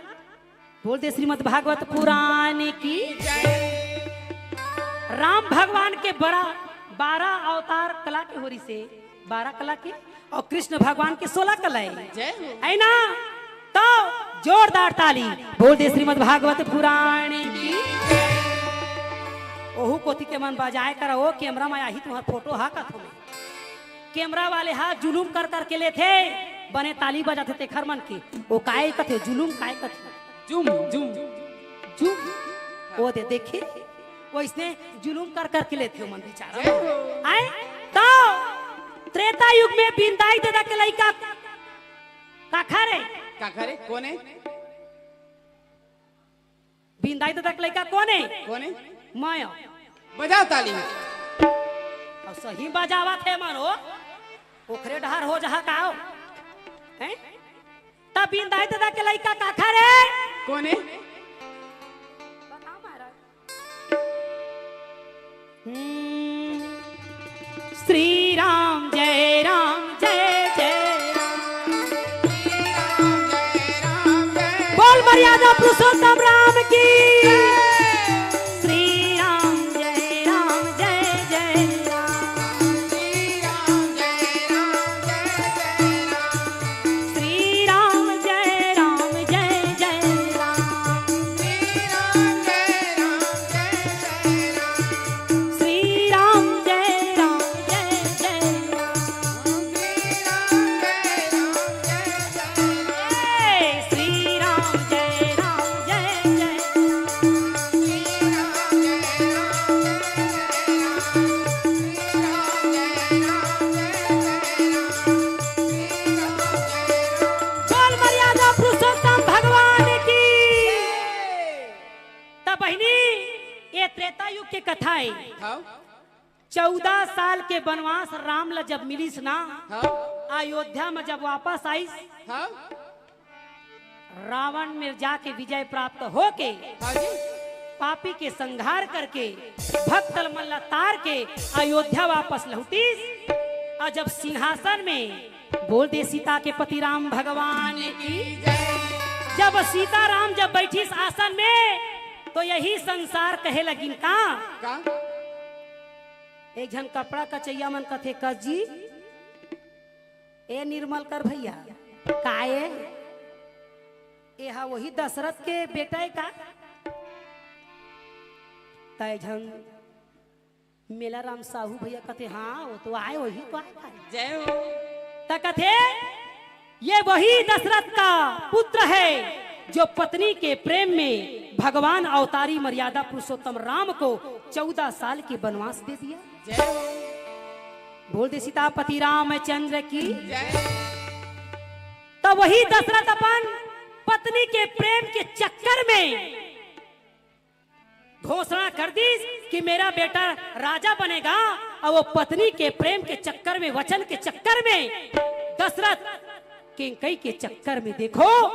बोल दे श्रीमद् भागवत पुराण की। राम भगवान के बड़ा बारह अवतार कला के होरी से, बारह कला के, और कृष्ण भगवान के सोलह कला है। जय हो। है ना? तो जोरदार ताली बोल दे श्रीमद् भागवत पुराण की। ओहू कोती के मन बजाए कर, ओ कैमरा में आही तुम्हार फोटो हा कथो में। कैमरा वाले हा जुलूम कर करके लेथे, बने ताली बजाथे तेखर मन के। ओ काय कथे, जुलूम काय कथे? Zoom, zoom. जूम। ओ दे, देखे? ओइसने जुलूम कर करके लेथे ओ मन बिचारा। जय हो। आए? तो त्रेता युग में बिंदाई दादा के लइका काखर हे? काखर हे? कोन हे? बिंदाई दादा के लइका कोन हे? कोन हे? मैं। बजाओ ताली। अउ सही बजावत हे मानो, ओखरे डहर हो जहा का हो? हैं? त बिंदाई दादा के लइका काखर हे? कोन हे? बताओ महाराज। हम्म। श्री राम जय राम जय जय राम। बोल मर्यादा पुरुषोत्तम राम की। श्री राम जय राम जय जय राम। श्री राम जय राम जय जय राम। श्री राम जय राम जय जय राम। श्री राम जय राम जय जय राम। श्री राम जय राम जय जय राम। श्री राम जय राम जय जय राम। श्री राम जय राम जय जय राम। श्री राम जय राम जय जय राम। श्री राम जय राम जय जय राम। बोल मर्यादा पुरुषोत्तम भगवान की। त बहिनी, ये त्रेता युग के कथा हे। हाँ। चौदह साल के बनवास राम ला जब मिलिस ना, हाँ। अयोध्या में जब वापस आइस, हाँ। रावण मेर जाके विजय प्राप्त होके, हाँ जी। पापी के संहार करके, भक्त मन ला तार के अयोध्या वापस लौटिस। अउ जब सिंहासन में बोल दे सीता के पति राम भगवान की। जब सीता राम जब बैठिस आसन में, तो यही संसार कहे लगिन का? का? एक झन कपड़ा कचैया मन कथे, "कस जी, ए निर्मल कर भैया, का ए? ए हा वही दशरथ के बेटा हे का?" त एक झन मेला राम साहू भैया कथे, "हाँ, वो तो आए, वही तो आए।" जय हो। त कथे, "ये वही दशरथ का पुत्र है जो पत्नी के प्रेम में भगवान अवतारी मर्यादा पुरुषोत्तम राम को चौदह साल के बनवास दे दिया।" जय हो। बोल दे सीतापति रामचंद्र की। जय। त वही दशरथ अपन पत्नी के प्रेम के चक्कर में घोषणा कर दीस कि मेरा बेटा राजा बनेगा, और वो पत्नी के प्रेम के चक्कर में, वचन के चक्कर में, दशरथ, कैकई के चक्कर में, देखो,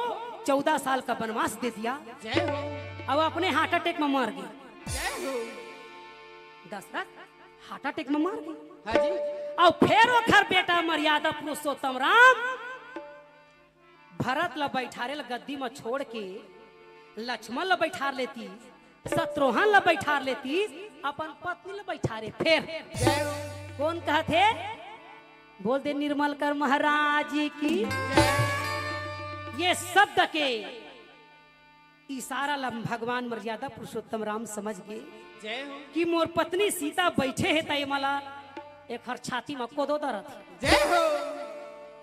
चौदह साल का वनवास दे दिया। जय हो। अब अपने हार्ट अटैक में मर गए। जय हो। दशरथ हार्ट अटैक में मर गए। हाँ जी। और फिर ओखर बेटा मर्यादा पुरुषोत्तम राम भरत ला बैठारे ला गद्दी में छोड़ के लक्ष्मण ला बैठार लेती, शत्रुघ्न ला बैठार लेती, अपन पत्नी ला बैठारे। फिर जय हो। कौन कहत हे? बोल दे निर्मल कर महाराज की। ये शब्द के इशारा ला भगवान मर्यादा पुरुषोत्तम राम समझ गे जय हो। कि मोर पत्नी सीता बैठे हे, त ये मला एखर छाती में कोदो दरत हे। जय हो।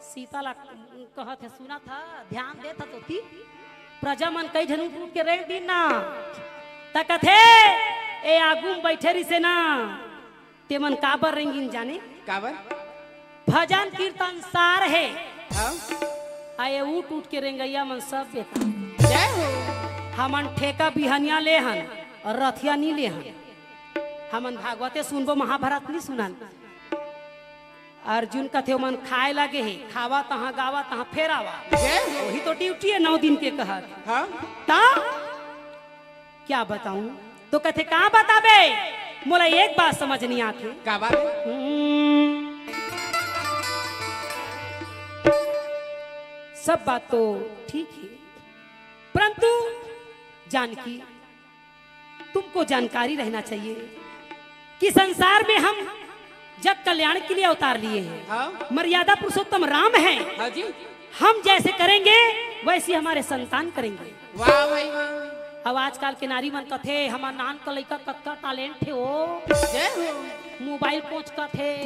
सीता ला कहत हे, सुनत हा, ध्यान देत हा तोती। प्रजा मन कई झन उठ उठ के रेंग दिन ना, त कथे, ए आगू में बैठे रिसे ना, तेमन काबर रेंगिन जाने? काबर? भजन कीर्तन सार हे। हाँ। आए उठ उठ के रेंगइया मन सब बेकार। जय हो। हमन ठेका बिहनिया ले हन और रथिया नी ले हन। हमन भागवते सुनबो, महाभारत नी सुनन। अर्जुन कथे ओमन खाए लागे हे, खावा तहाँ, गावा तहाँ, फेर आवा। जय हो। वही तो ड्यूटी हे नौ दिन के कहत। हाँ। ता क्या बताऊं? तो कथे, "का बताबे? मोला एक बात समझ नहीं आथे।" का बात? हम्म, सब बात तो ठीक है, परंतु जानकी, तुमको जानकारी रहना चाहिए कि संसार में हम जग कल्याण के लिए अवतार लिए हैं। हाँ। मर्यादा पुरुषोत्तम राम हैं। हाँ जी। हम जैसे करेंगे, वैसी हमारे संतान करेंगे। वाह भाई वाह। अब आजकल के नारी मन कथे, "हमर नान का लइका कतका टैलेंट हे ओ।" जय हो। मोबाइल पोंछ कथे,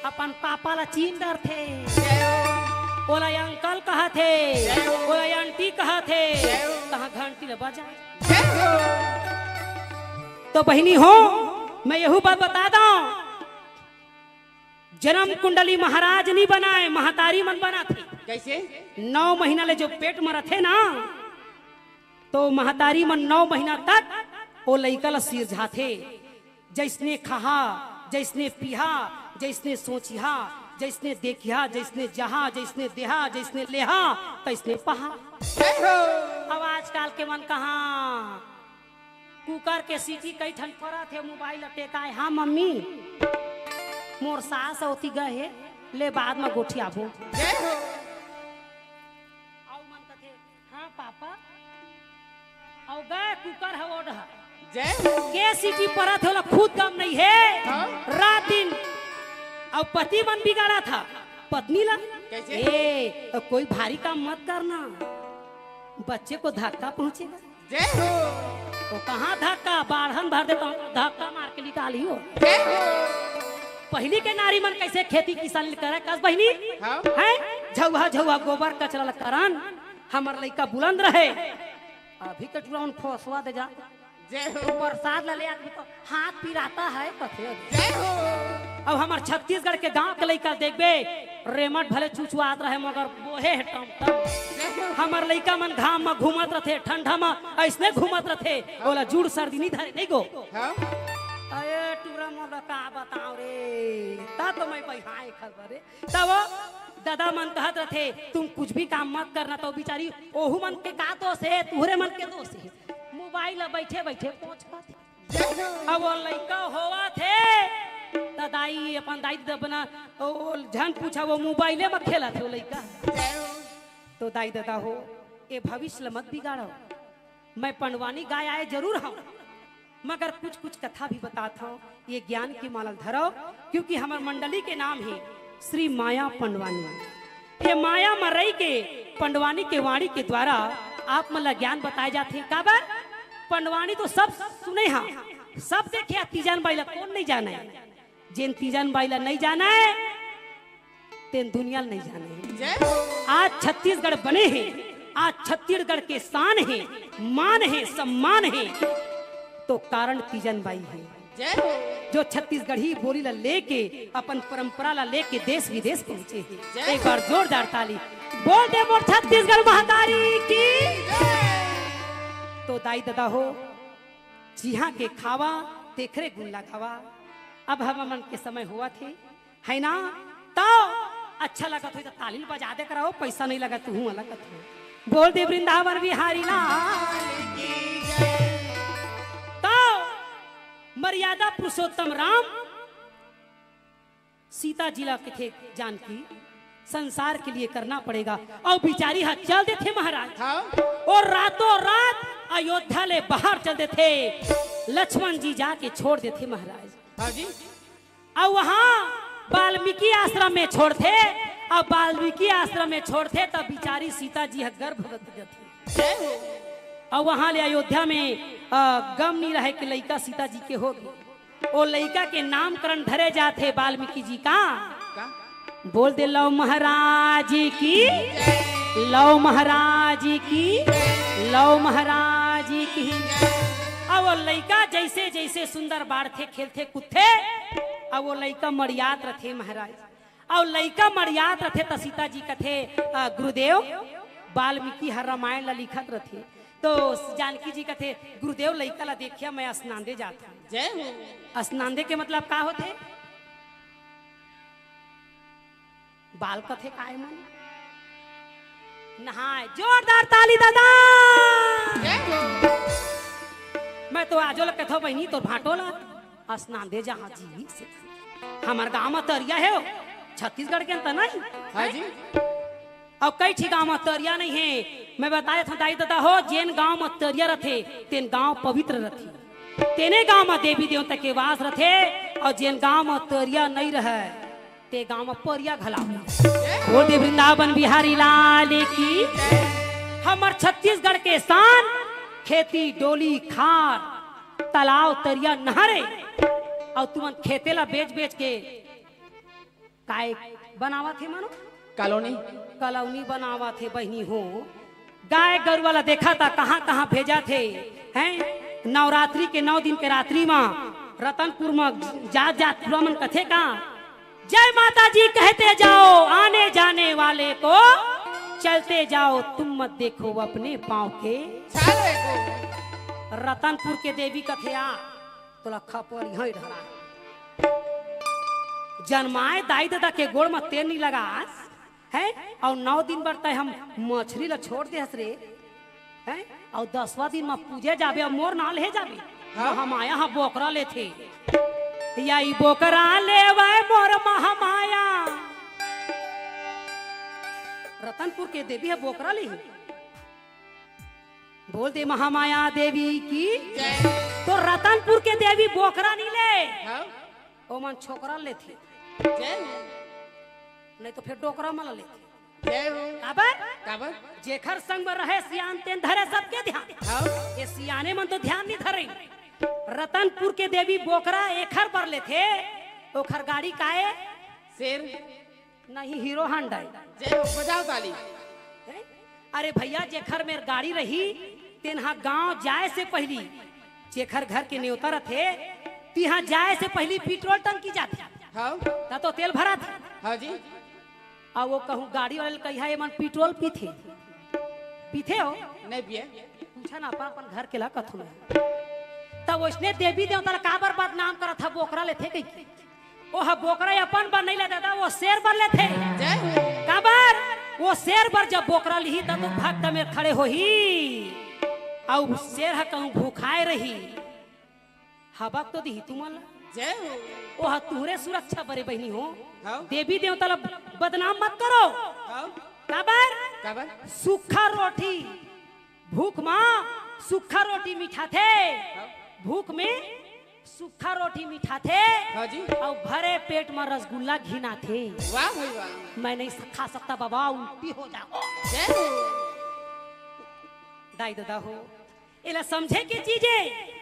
अपन पापा ला चीन डरथे। जय हो। ओला अंकल कहथे, जय हो। ओला आंटी कहथे। जय हो। तहाँ घंटी ला बजा। जय हो। तो बहिनी हो, मैं यहू बात बता दंव, जन्म कुंडली महाराज नी बनाय, महतारी मन बनाथे। कैसे? नौ महीना ले जो पेट में रथे ना, तो महतारी मन नौ महीना तक ओ लइका ला सिरजाथे। जैसने खाहा, जैसने पीहा, जैसने सोचिहा, जैसने देखिहा, जैसने जहा, जैसने देहा, जैसने लेहा, तैसने पहा। जय हो। अब आजकल के मन कहाँ कुकर के सीटी कई ठन परत हे, मोबाइल ला टेकाय, "हाँ मम्मी, मोर सास ओती गए हे, ले बाद में गोठियाबो।" जय हो। अउ मन कथे, "हाँ पापा।" अउ गए कुकर ह ओढ़ ह। जय हो। के सीटी परत हे, ओला खुद गम नहीं हे। हाँ। रात दिन अउ पति मन बिगाड़त हे पत्नी ला। कैसे? ए, कोई भारी काम मत करना, बच्चे को धक्का पहुंचेगा। जय हो। वो कहाँ धक्का, बाढ़न भर देता हूँ, धक्का मार के निकाली हो। जय हो। पहली के नारी मन कैसे खेती किसानी करे, कस बहिनी? हाँ। हैं? झउहा झउहा गोबर कचरा ल करन, हमर लइका बुलंद रहे। अभी के टुरा उन फोसवा दे जा। जय हो। प्रसाद ला ले आदमी तो हाथ पिराता है, कथे। जय हो। अब हमर छत्तीसगढ़ के गांव के लइका देखबे, रेमट भले चुचुआत रहे, मगर बोहे हे टम टम। जय हो। हमर लइका मन घाम म घूमत रथे, ठंडा म अइसने घूमत रथे, ओला जूड़ सर्दी नी धरे, नहीं गो। हाँ। अरे टुरा मोला का बताओ रे, ता तो मैं बहियाए खबर रे। तब वो दादा मन कहत रथे, "तुम कुछ भी काम मत करना।" तो बिचारी ओहू मन के का दोष हे, तुहरे मन के दोष हे। मोबाइल ला बैठे बैठे पोंछ पाथे। अब वो लइका होवत हे, त दाई, अपन दाई ददा बना, ओ, झन पूछा, वो मोबाइले म खेलत हे वो लइका। तो दाई ददा हो, ए भविष्य ल मत बिगाड़ो। मैं पंडवानी गाय आए जरूर हूँ, मगर कुछ कुछ कथा भी बतात हूँ, ये ज्ञान की माला धरो, क्योंकि हमर मंडली के नाम है श्री माया पंडवानी। ये माया म रहि के पंडवानी के वाणी के द्वारा आप मन ला ज्ञान बताए जाथे। काबर? पंडवानी तो सब सुने हा, सब देखे हा, तीजन बाई ला कौन नहीं जाने? जेन तीजन बाई ला नहीं जाने, तेन दुनिया ल नहीं जाने। जय हो। आज छत्तीसगढ़ बने हे, आज छत्तीसगढ़ के शान हे, मान हे, सम्मान हे, तो कारण तीजन बाई हे। जय हो। जो छत्तीसगढ़ी बोली ला लेके अपन परंपरा ला लेके देश विदेश पहुंचे हे। जय एक हो। बार जोरदार ताली बोल दे मोर छत्तीसगढ़ महतारी की। जय। तो दाई ददा हो, जिहाँ के खावा, तेखरे गुण लगावा। अब हमन के समय होवत हे, है ना? तो अच्छा लगत होही त ताली ल बजा दे करव, पैसा नहीं लगत, तुहूँ अलग कथो। बोल दे वृंदावन बिहारी लाल की जय। तो मर्यादा पुरुषोत्तम राम सीता जी ला कथे, जानकी, संसार के लिए करना पड़ेगा। अउ बिचारी ह चल देथे महाराज। हाँ। अउ रातों रात अयोध्या ले बाहर चल देथे। लक्ष्मण जी जाके छोड़ देथे महाराज। हाँ जी। अउ वहाँ वाल्मीकि आश्रम में छोड़थे। अउ वाल्मीकि आश्रम में छोड़थे, तब बिचारी सीता जी ह गर्भवती रथे। जय हो। अउ वहाँ ले अयोध्या में, अ, गम नहीं रहे कि लइका सीता जी के होगे। ओ लइका के नामकरण धरे जाथे वाल्मीकि जी का। का? बोल दे, लव महाराज की, लव महाराज की, लव महाराज की। अब वो लइका जैसे जैसे सुंदर बाढ़थे, खेलथे, कूदथे, अब वो लइका मड़ियात रथे महाराज। अउ लइका मड़ियात रथे त सीता जी कथे, "अ, गुरुदेव, वाल्मीकि ह रामायण ला लिखत रथे।" तो जानकी जी कथे, "गुरुदेव, लइका ला देखिया, मैं स्नान दे जात हूँ।" जय हो। स्नान दे के मतलब का होथे? बाल कथे काय मन? नहाए। जोरदार ताली दादा। जय हो। मैं तो आजो ल कथो बहिनी, तोर भांटो ला स्नान दे जहाँ जी से। हमर गांव म तरिया हे, छत्तीसगढ़ के अंत नहीं। हाँ जी। अउ कई ठी गांव म तरिया नहीं हे। मैं बताए था दाई ददा हो, जेन गांव म तरिया रथे, तेन गांव पवित्र रथे। तेने गांव म देवी देवता के वास रथे, अउ जेन गांव म तरिया नहीं रहे, ते गांव म परिया घला। बोल दे वृंदावन बिहारी लाल की। हमर छत्तीसगढ़ के शान, खेती, डोली, खार, तालाब, तरिया, नहरे, अउ तुमन खेते ला बेच बेच के काय बनावत हे मानो? कॉलोनी। कॉलोनी बनावत हे बहिनी हो। गाय गरुवा ला देखा ता कहाँ कहाँ भेजा थे, हैं? नवरात्रि के नौ दिन के रात्रि मा रतनपुर मा जात जात पूरा मन कथे का, "जय माता जी कहते जाओ, आने जाने वाले को चलते जाओ, तुम मत देखो अपने पाँव के।" चाले को। रतनपुर के देवी कथे आ, तोला खपरी है ढला। जनमाए दाई ददा के गोड़ म तेल नहीं लगास, हैं? अउ नौ दिन बर तय हम मछरी ला छोड़ दे हस रे, हैं? अउ दसवां दिन म पूजे जाबे, अउ मोर नाल हे जाबे। हाँ। महामाया ह बोकरा लेथे। या ई बोकरा लेवे मोर महामाया। रतनपुर के देवी ह बोकरा लेही। बोल दे महामाया देवी की। जय। तो रतनपुर के देवी बोकरा नहीं ले। हाँ। ओमन छोकरा लेथे। जय हो। नहीं तो फिर डोकरा मन लेथे। जय हो। काबर? काबर? जेखर संग में रहे सियान तेन धरे सबके ध्यान। हाँ। ये सियाने मन तो ध्यान नहीं धरे। रतनपुर के देवी बोकरा एखर बर लेथे, ओखर गाड़ी काए? शेर। नहीं, हीरो हांडा है। जय हो, बजाओ ताली। हैं? अरे भैया, जेखर मेर गाड़ी रही, तेन हा गांव जाए से पहली, जेखर घर के नेवता रथे, तिहा जाए से पहली पेट्रोल टंकी जाथे। हाँ। त तो तेल भराथे। हाँ जी। अउ वो कहूँ गाड़ी वाले ल कहिहा, "एमन पेट्रोल पीथे?" पीथे हो? नहीं पिए। पूछा ना, अपन, अपन घर के ला कथू ना। तब उसने देवी देवता ला काबर बदनाम करत हा, बोकरा लेथे कहिके? ओह बोकरा अपन बर नहीं ले दादा, वो शेर बर लेथे। जय हो। काबर? वो शेर बर जब बोकरा लिही, तब तो भक्त में खड़े होही। अउ शेर ह कहूँ भूखाए रही, हबक तो दिही तुमन ला। जय हो। ओह तुहरे सुरक्षा बरे बहिनी हो। हाँ। देवी देवता ला बदनाम मत करो। हाँ। काबर? काबर? सूखा रोटी, भूख मा सूखा रोटी मिठाथे। हाँ। भूख में सूखा रोटी मिठाथे। हाँ जी। अउ भरे पेट म रसगुल्ला घिनाथे। वाह भाई वाह। मैं नहीं खा सकता बाबा, उल्टी हो जाओ। जय हो। दाई ददा हो, एला समझे के चीज हे।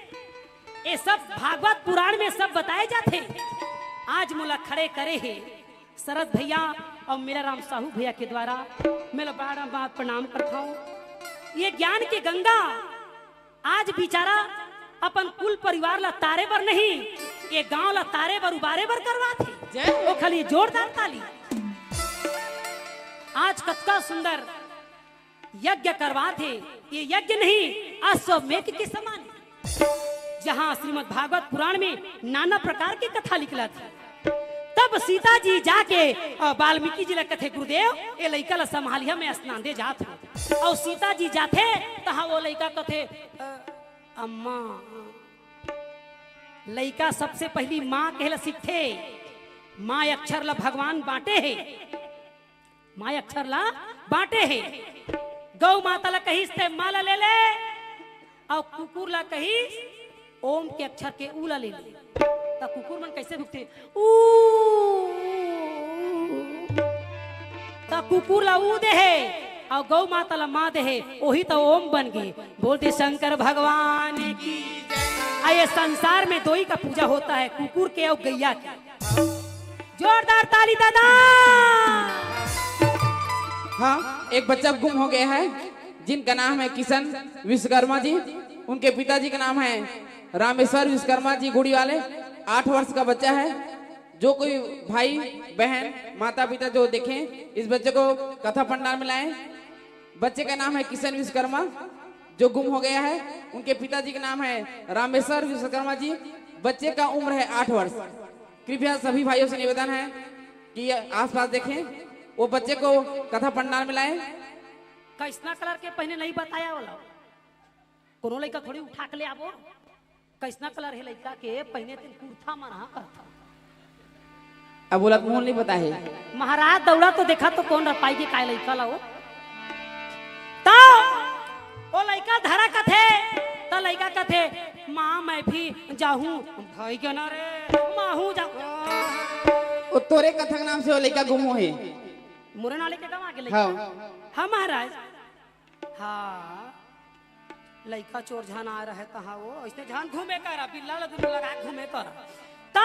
ये सब भागवत पुराण में सब बताए जाथे। आज मोला खड़े करे हे शरद भैया अउ मेरा राम साहू भैया के द्वारा मैं ला बार बार प्रणाम करता हूँ। ये ज्ञान के गंगा आज बिचारा अपन कुल परिवार ला तारे बर नहीं, ये गांव ला तारे बर उबारे बर करवाथे। जय हो। ओखर लिए जोरदार ताली। आज कतका सुंदर यज्ञ करवाथे, ये यज्ञ नहीं, अश्वमेध के समान हे। जहाँ श्रीमद् भागवत पुराण में नाना प्रकार के कथा निकलत हे। तब सीता जी जाके अउ वाल्मीकि जी ला कथे, "गुरुदेव, ए लइका ला संभालिहा, मैं स्नान दे जात हूँ।" अउ सीता जी जाथे, तहाँ वो लइका कथे, "अ, अम्मा।" लइका सबसे पहिली माँ कहे ला सीखथे। माँ अक्षर ला भगवान बांटे हे। माँ अक्षर ला बांटे हे। गौ माता ला कहिस ते माँ ला ले ले, अउ कुकुर ला कहिस ओम के अक्षर के ऊ ला ले ले। त कुकुर मन कइसे भुकथे? ऊ। त कुकुर ला ऊ दे हे, अउ गौ माता ला माँ दे हे, ओही त ओम बन गे। बोल दे शंकर भगवान की। आ ये संसार में दोई का पूजा होता है, कुकुर के अउ गैया के। जोरदार ताली दादा। हाँ, एक बच्चा गुम हो गया है, जिनका नाम है किशन विश्वकर्मा जी। उनके पिताजी का नाम है रामेश्वर विश्वकर्मा जी गुड़ी वाले। आठ वर्ष का बच्चा है। जो कोई भाई, बहन, माता, पिता जो देखें, इस बच्चे को कथा पंडाल में लाएं। बच्चे का नाम है किशन विश्वकर्मा, जो गुम हो गया है। उनके पिताजी का नाम है रामेश्वर विश्वकर्मा जी। बच्चे का उम्र है आठ वर्ष। कृपया सभी भाइयों से निवेदन है कि ये आसपास देखें, वो बच्चे को कथा पंडाल में लाएं। कइसना कलर के पहिने नहीं बताया वाला। कोनो लइका थोड़ी उठा के ले आबो। कइसना कलर हे लइका के पहिने, तेन कुर्ता मन हा करता। अब बोला, मोहन नहीं पता है। महाराज दौड़ा तो देखा तो कोन रपाई के काय लइका ला वो। त वो लइका धरा कथे, त लइका कथे, "माँ, मैं भी जाहूँ।" भाई के ना रे, माँ हूँ जा। वो तोरे कथा के नाम से वो लइका गुम हो हे। मोरे नाले के गवा के लइका। हाँ। हाँ महाराज। हाँ। लइका चोर झन आ रहे तहाँ वो, अइसने झन घूमे करा, बिल्ला ला दुनू लगा के घूमे करा। त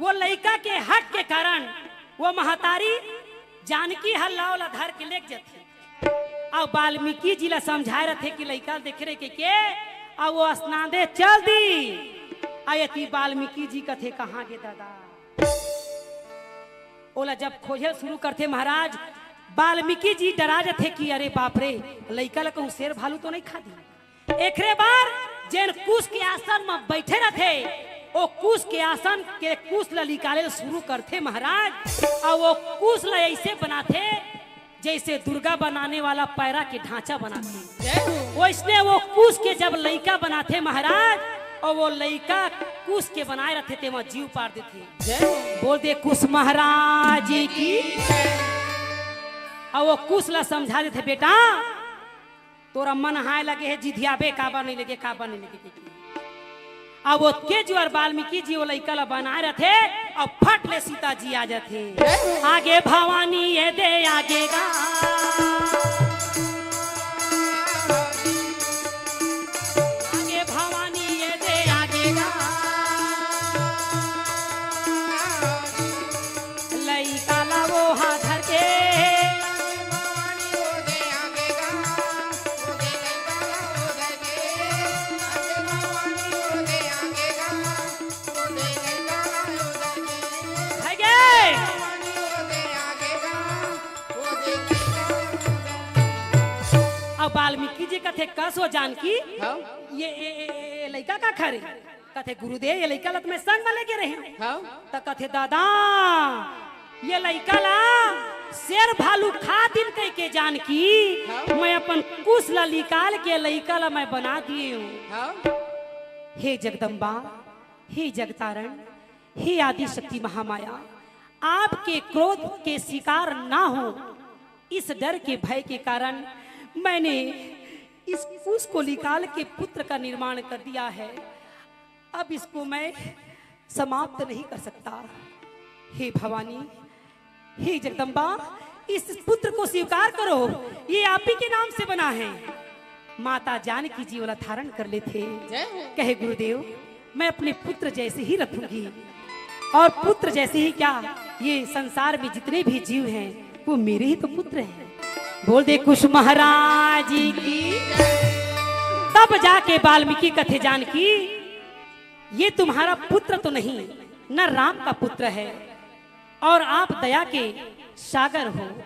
वो लइका के हट के कारण वो महतारी जानकी ह लाव ला धर के लेग जथे। अउ वाल्मीकि जी ला समझाए रथे कि लइका देखे रहे के, के, अउ वो स्नान दे चल दी। अउ एती वाल्मीकि जी कथे, "कहाँ गे दादा?" ओला जब खोजे शुरू करथे महाराज, वाल्मीकि जी डरा जथे कि अरे बाप रे, लइका ला कहूँ शेर भालू तो नहीं खा दी। एकरे बर जेन कुश के आसन म बइठे रथे, ओ कुश के आसन के कुश ला निकाले ल शुरू करथे महाराज। अउ वो कुश ला अइसे बनाथे, जइसे दुर्गा बनाने वाला पैरा के ढांचा बनाथे, जय हो। वइसने वो कुश के जब लइका बनाथे महाराज, अउ वो लइका कुश के बनाए रथे, तेमा जीव पार देथे। जय हो। बोल दे कुश महाराज की। अउ वो कुश ला समझा देथे, "बेटा, तोरा मन हाय लगे हे, जिधियाबे काबर नहीं लगे, काबर नहीं लगे।" अउ ओतके जुआर वाल्मीकि जी वो लइका ला बनाए रथे, अउ फट ले सीता जी आ जाथे। आगे भवानी ये दे आगे गा। आगे भवानी ये दे आगे गा। लइका ला वो हा धर के। भाई गे। अब वाल्मीकि जी कथे, "कस वो जानकी, हाँ? ये, ये, ये, ये लइका का खा रे?" कथे, "गुरुदेव, ये लइका ला त मैं संग म लेगे रहेंव।" हाँ। त कथे, "दादा, ये लइका ला शेर भालू खा दिन कहिके जानकी, हाँ। मैं अपन कुश ला निकाल के लइका ला मैं बना दिए हूँ।" हाँ। हे जगदम्बा, हे जगतारण, हे आदि शक्ति महामाया, आपके क्रोध के शिकार ना हो, इस डर के, भय के कारण मैंने इस कुश को निकाल के पुत्र का निर्माण कर दिया है। अब इसको मैं समाप्त नहीं कर सकता। हे भवानी, हे जगदम्बा, इस पुत्र को स्वीकार करो, ये आप ही के नाम से बना है। माता जानकी जी ओला धारण कर लेथे। जय हो। कहे, "गुरुदेव, मैं अपने पुत्र जैसे ही रखूंगी, और पुत्र जैसे ही क्या, ये संसार में जितने भी जीव हैं, वो मेरे ही तो पुत्र हैं।" बोल दे कुश महाराज की। तब जाके वाल्मीकि कथे, "जानकी, ये तुम्हारा पुत्र तो नहीं, न राम का पुत्र है, और आप दया के सागर हो,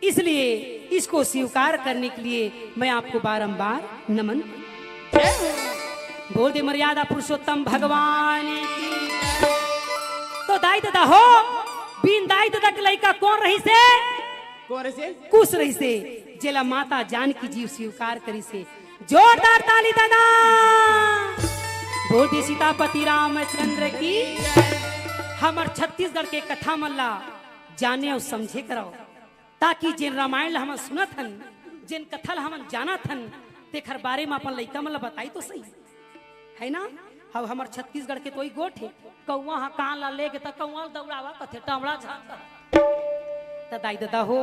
इसलिए इसको स्वीकार करने के लिए मैं आपको बारंबार नमन।" जय हो। बोल दे मर्यादा पुरुषोत्तम भगवान की। तो दाई ददा हो, बिन दाई ददा के लइका कोन रहिसे? कोन रहिसे? कुश रहिसे, जेला माता जानकी जी स्वीकार करिसे। जोरदार ताली ददा। बोल दे सीतापति रामचंद्र की। हमर छत्तीसगढ़ के कथा मन ला जाने अउ समझे करव, ताकि जेन रामायण ला हमन सुनत हन, जेन कथा ला हमन जानत हन, तेखर बारे म अपन लइका मन ला बताई तो सही, है ना? अब हमर छत्तीसगढ़ के तो ई गोठ हे, कौवा ह कान ला लेगे त कौवा ल दौड़ावा कथे, टमड़ा झांक। त दाई ददा हो,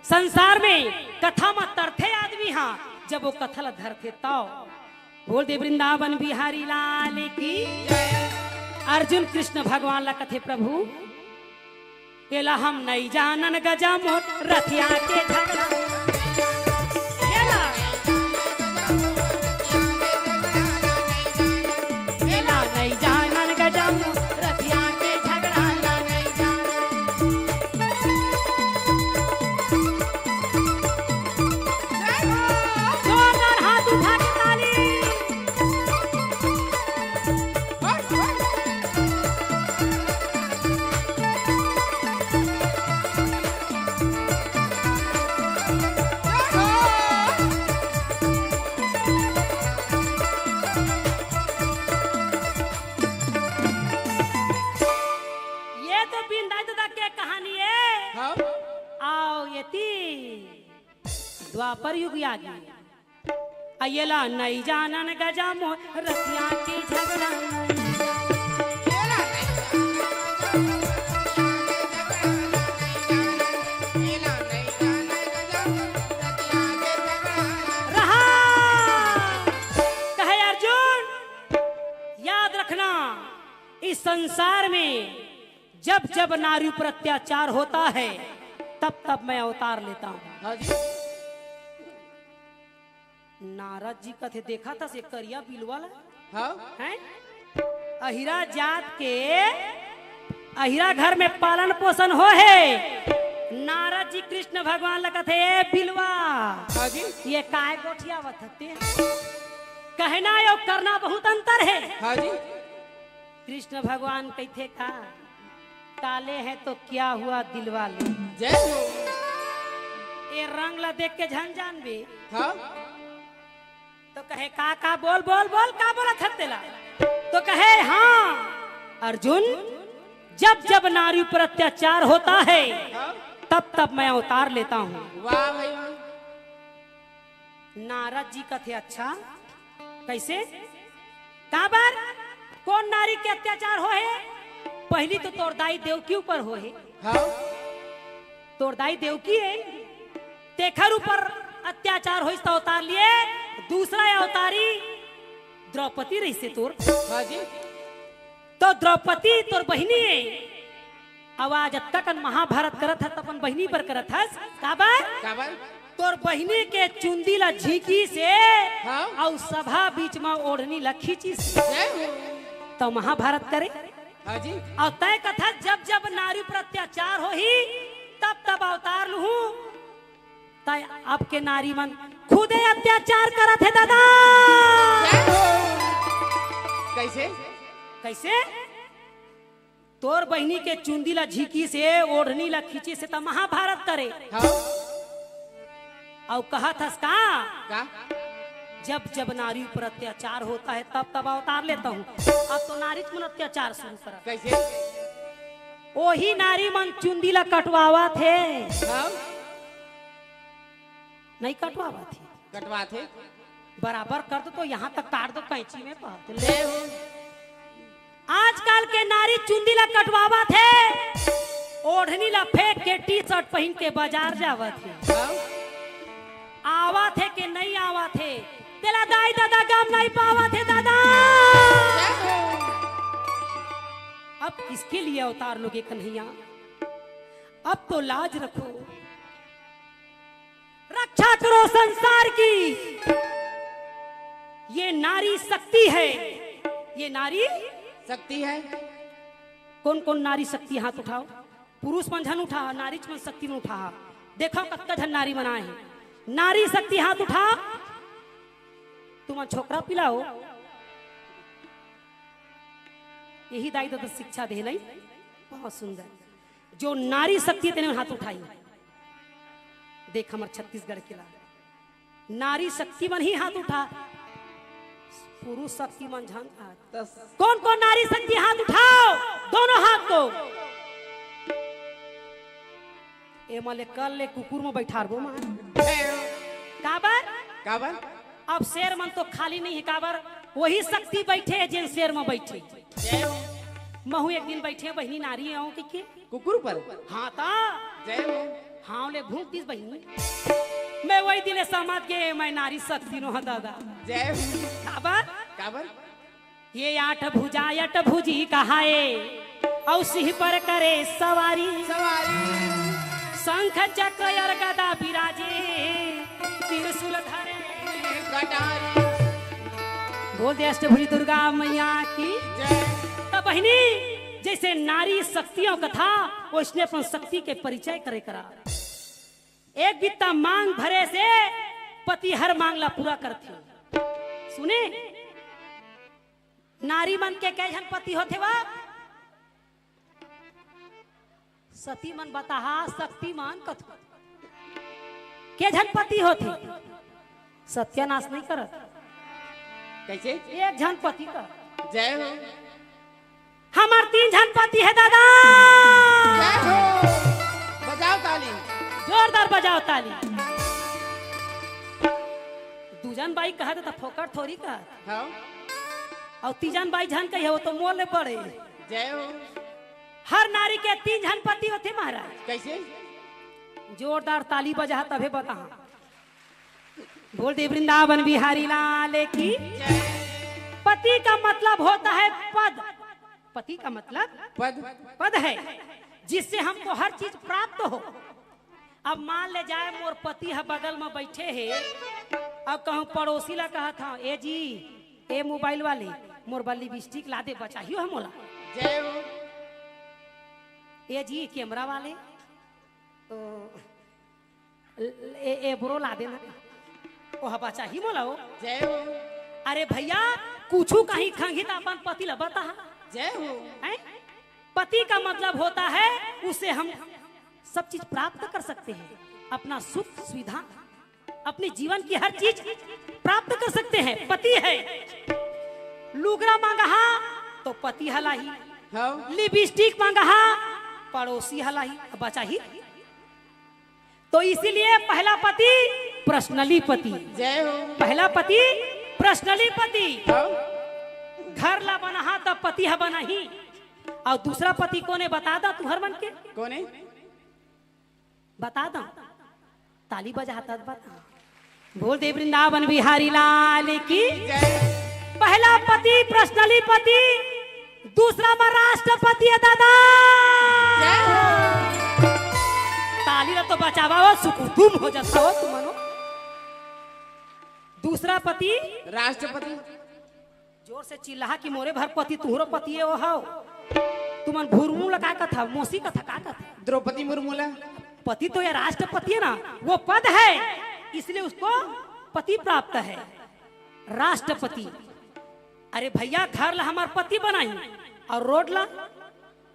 संसार में कथा म तरथे आदमी ह, जब वो कथा ला धरथे तव। बोल दे वृंदावन बिहारी लाल की। अर्जुन कृष्ण भगवान ला कथे, प्रभु, एला हम नइ जानन गजा मोर रथिया के झगड़ा। एला, एला नइ जानन गजा मोर रथिया के झगड़ा ला नइ जानन। जोरदार हाथ उठा के ताली। ये तो बिंदा ददा के कहानी है। हाँ। आओ ये ती द्वापर युग आ गई। अयला नइ जानन गजा मोर रतिया के झगड़ा। रहा। कहे अर्जुन, याद रखना, इस संसार में जब जब नारी पर अत्याचार होता है, तब तब मैं अवतार लेता हूँ। हाँ जी। नारद जी कथे, देखा था से करिया बिलवा ला? हाँ। हैं? अहिरा जात के, अहिरा घर में पालन पोषण हो है। नारद जी कृष्ण भगवान ला कथे, "ए बिलवा, हाँ जी। ये काय गोठियावत हते?" कहना अउ करना बहुत अंतर है। हाँ जी। कृष्ण भगवान कहिथे का, "काले हैं तो क्या हुआ दिलवाले।" जय हो। ए रंग ला देख के झन जानबे। हाँ। तो कहे, "का, का, बोल, बोल, बोल, का बोलत हस तेला?" तो कहे, "हाँ, अर्जुन, जब जब नारी पर अत्याचार होता है, हाँ। तब तब मैं अवतार लेता हूँ।" वाह भाई वाह। नारद जी कथे, "अच्छा, कैसे? काबर? कोन नारी के अत्याचार हो हे? पहली तो तोर दाई देवकी ऊपर हो हे।" हाँ। तोर दाई देवकी हे, तेखर ऊपर अत्याचार होइस त अवतार लिए। दूसरा अवतारी द्रौपदी रहिसे तोर। हाँ जी। तो द्रौपदी तोर बहिनी हे, अउ आज अतका कन महाभारत करत हस, त अपन बहिनी पर करत हस। काबर? काबर? तोर बहिनी के चुंदी ला झींकिसे, हाँ। अउ सभा बीच म ओढ़नी ला खींचिसे। जय हो। त महाभारत करे। हाँ जी। अउ तैं कथस, जब जब नारी पर अत्याचार होही, तब तब अवतार लूहूं। तैं अब के नारी मन खुदे अत्याचार करत हे दादा। जय हो। कैसे? कैसे? तोर बहिनी के चुंदी ला झींकिसे, ओढ़नी ला खींचिसे त महाभारत करे। हाँ। अउ कहत हस का? का? जब जब नारी पर अत्याचार होता है, तब तब अवतार लेता हूँ। अब तो नारीच मन अत्याचार शुरू करत। कैसे? ओही नारी मन चुंदी ला कटवावत हे। हाँ। नहीं कटवावत हे। कटवात हे। बराबर कर दो तो यहाँ तक काट दो कैंची में, बात ले। ले हो। आजकल के नारी चुंदी ला कटवावत हे, ओढ़नी ला फेंक के टी शर्ट पहिन के बाजार जावत हे। हाँ। आवत हे के नहीं आवत हे, तेला दाई ददा गम नहीं पावत हे दादा। जय हो। अब किसके लिए अवतार लोगे कन्हैया? अब तो लाज रखो। रक्षा करो संसार की। ये नारी शक्ति है, ये नारी शक्ति है। कौन कौन नारी शक्ति, हाथ उठाओ। पुरुष मन झन उठा, नारीच मन शक्ति मन उठा। देखो कतका झन नारी मन आए हे। नारी शक्ति हाथ उठा। तुमन छोकरा पिला हो। यही दाई ददा शिक्षा दे नहीं। बहुत सुंदर। जो नारी शक्ति तेने हाथ उठाई। देख हमर छत्तीसगढ़ के ला, नारी शक्ति मन ही हाथ उठा, पुरुष शक्ति मन झन हाथ। कौन कौन नारी शक्ति हाथ उठाओ? दोनों हाथ को। ए मले कल ले कुकुर में बैठारबो मां। काबर? काबर? अब शेर मन तो खाली नहीं है, काबर? वही शक्ति बैठे है जेन शेर में बैठे। महू एक दिन बैठे बहिनी नारी आऊं के, के? कुकुर पर? हाँ ता। जय हो। हाँ ले भूख दिस बहिनी। मैं वही दिले समझ के मैं नारी शक्ति नो हा दादा। जय हो। काबर? काबर? ये आठ भुजा अट भुजी कहाए, औ सिंह पर करे सवारी। सवारी। शंख चक्र और गदा विराजे, त्रिशूल धरे कटारी। बोल दे अष्टभुजी दुर्गा मैया की। जय। त बहिनी, जैसे नारी शक्तियों का था, वैसने अपन शक्ति के परिचय करे करा। एक बित्ता मांग भरे से पति हर मांग ला पूरा करथे। सुने, नारी मन के कई झन पति होथे वा? सती मन बताहा, शक्ति मन कथो। के झन पति होथे? सत्यानाश नहीं करत। कैसे? एक झन पति कर। जय हो। हमर तीन झन पति है दादा। जय हो। बजाओ ताली। जोरदार बजाओ ताली। दू झन बाई कहत त फोकट थोड़ी कहत। हाँ। अउ तीन झन बाई झन कही हो तो मोर ले पड़े। जय हो। हर नारी के तीन झन पति होथे महाराज। कैसे? जोरदार ताली बजा तभे बता। बोल दे वृंदावन बिहारी लाल की। पति का मतलब होता है पद। पति का मतलब पद। पद है, जिससे हमको हर चीज प्राप्त हो। अब मान ले जाए मोर पति ह बगल में बैठे हे, अब कहूँ पड़ोसी ला कहत हूँ, ए जी, ए मोबाइल वाले, मोर बर लिपस्टिक ला दे, बचाही हो मोला। जय हो। ए जी, कैमरा वाले, तो ए, ए ब्रो ला देना। ओ हबा चाही मोला ओ। जय हो। अरे भैया, कुछु कहीं खंगी त अपन पति ल बता। जय हो। हैं? पति का मतलब होता है, उसे हम सब चीज प्राप्त कर सकते हैं, अपना सुख सुविधा, अपने जीवन की हर चीज प्राप्त कर सकते हैं। पति है, लुगरा मांगहा तो पति हलाही, हाँ। लिपस्टिक मांगहा पड़ोसी हलाही, बचाही। तो इसीलिए पहला पति पर्सनली पति। जय हो। पहला पति पर्सनली पति। हाँ। घर ला बनाहा तब पति ह बनाही। और दूसरा पति कोने बता दा तुहर मन के? कोने? बता दा। ताली बजा तब बता। बोल दे वृंदावन बिहारी लाल की। जय। पहला पति पर्सनली पति, दूसरा में राष्ट्रपति है दादा। जय हो। ताली ला तो बचावा हो, सुकुतुम हो जाता हो तुमनो। दूसरा पति राष्ट्रपति। जोर से चिल्ला कि मोरे भर पति तुहरो पति है वो हो। तुमन भुरमू ला का कथा, मौसी कथा का कथा? द्रौपदी मुर्मू ला। पति तो ये राष्ट्रपति है ना, वो पद है, इसलिए उसको पति प्राप्त है। राष्ट्रपति। अरे भैया, घर ला हमार पति बनाही और रोड ला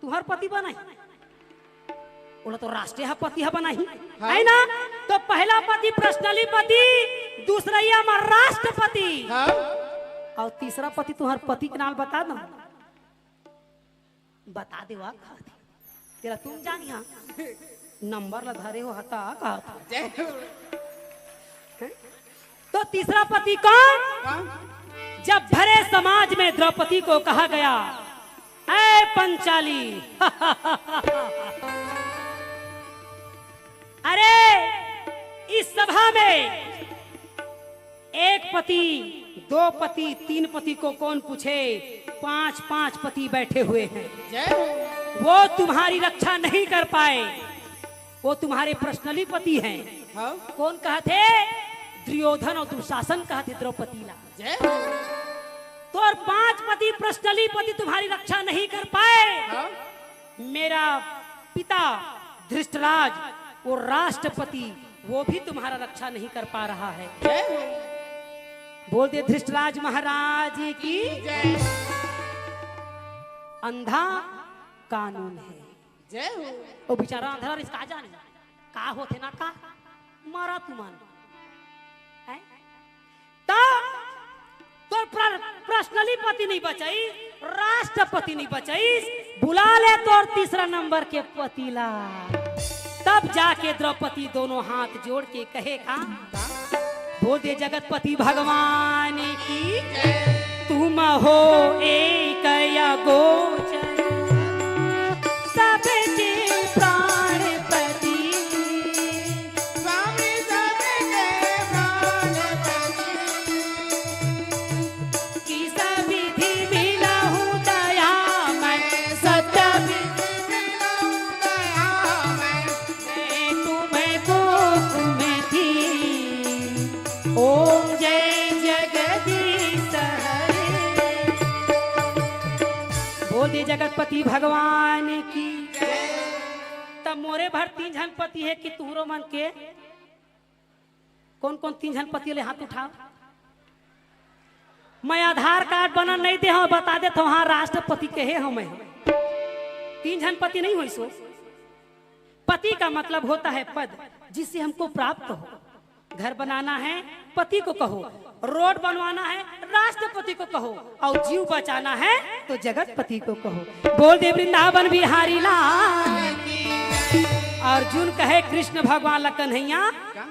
तुहर पति बनाही। ओला तो राष्ट्रीय ह पति ह बनाही, हाँ। है ना? तो पहला पति पर्सनली पति, दूसरा ये हमार राष्ट्रपति। हाँ। और तीसरा पति तुहर पति के नाम बता दो। बता दे वा कहत हे। तेरा तुम जानिया। नंबर ला धरे हो हता कहत हे। जय हो। तो तीसरा पति कौन? कौन? जब भरे समाज में द्रौपदी को कहा गया, "ऐ पंचाली, अरे इस सभा में एक पति, दो पति, तीन पति को कौन पूछे? पांच पांच पति बैठे हुए हैं। जय हो। वो तुम्हारी रक्षा नहीं कर पाए, वो तुम्हारे पर्सनली पति हैं।" हाँ। कौन कहत हे? दुर्योधन और दुशासन कहत हे द्रौपदी ला। जय हो। तो और पांच पति पर्सनली पति तुम्हारी रक्षा नहीं कर पाए। हाँ। मेरा पिता धृष्टराज, वो राष्ट्रपति, वो भी तुम्हारा रक्षा नहीं कर पा रहा है। जय हो। बोल दे धृष्टराज महाराज की। जय। अंधा कानून है। जय हो। वो बेचारा अंधरा रिस का जाने का होथे ना का, मरा तुमन। हैं? तब तोर पर्सनली पति नहीं बचाई, राष्ट्रपति नहीं बचाई, बुला ले तोर तीसरा नंबर के पति ला। तब जाके द्रौपदी दोनों हाथ जोड़ के कहे का, बोल दे जगतपति भगवान की, तुम हो एक अगोचर, सबके प्राणपति। स्वामी सबके प्राणपति। किस विधि मिलहु दयामय, सत्य विधि मिलहु दयामय। मैं तुम्हें कोख में थी। ओम जय जगदीश हरे। बोल दे जगतपति भगवान की। तब मोरे भर तीन झन पति है कि तुहरो मन के? कौन कौन तीन झन पति ले हाथ उठाओ। मैं आधार कार्ड बना नहीं दे हूं, बता देत हूं, हाँ, राष्ट्रपति कहे हूं मैं। तीन झन पति नहीं होइस हो। पति का मतलब होता है पद, जिससे हमको प्राप्त हो। घर बनाना है, पति को कहो। रोड बनवाना है, राष्ट्रपति को कहो। और जीव बचाना है, तो जगतपति को कहो। बोल दे वृंदावन बिहारी लाल। अर्जुन कहे कृष्ण भगवान ला, कन्हैया,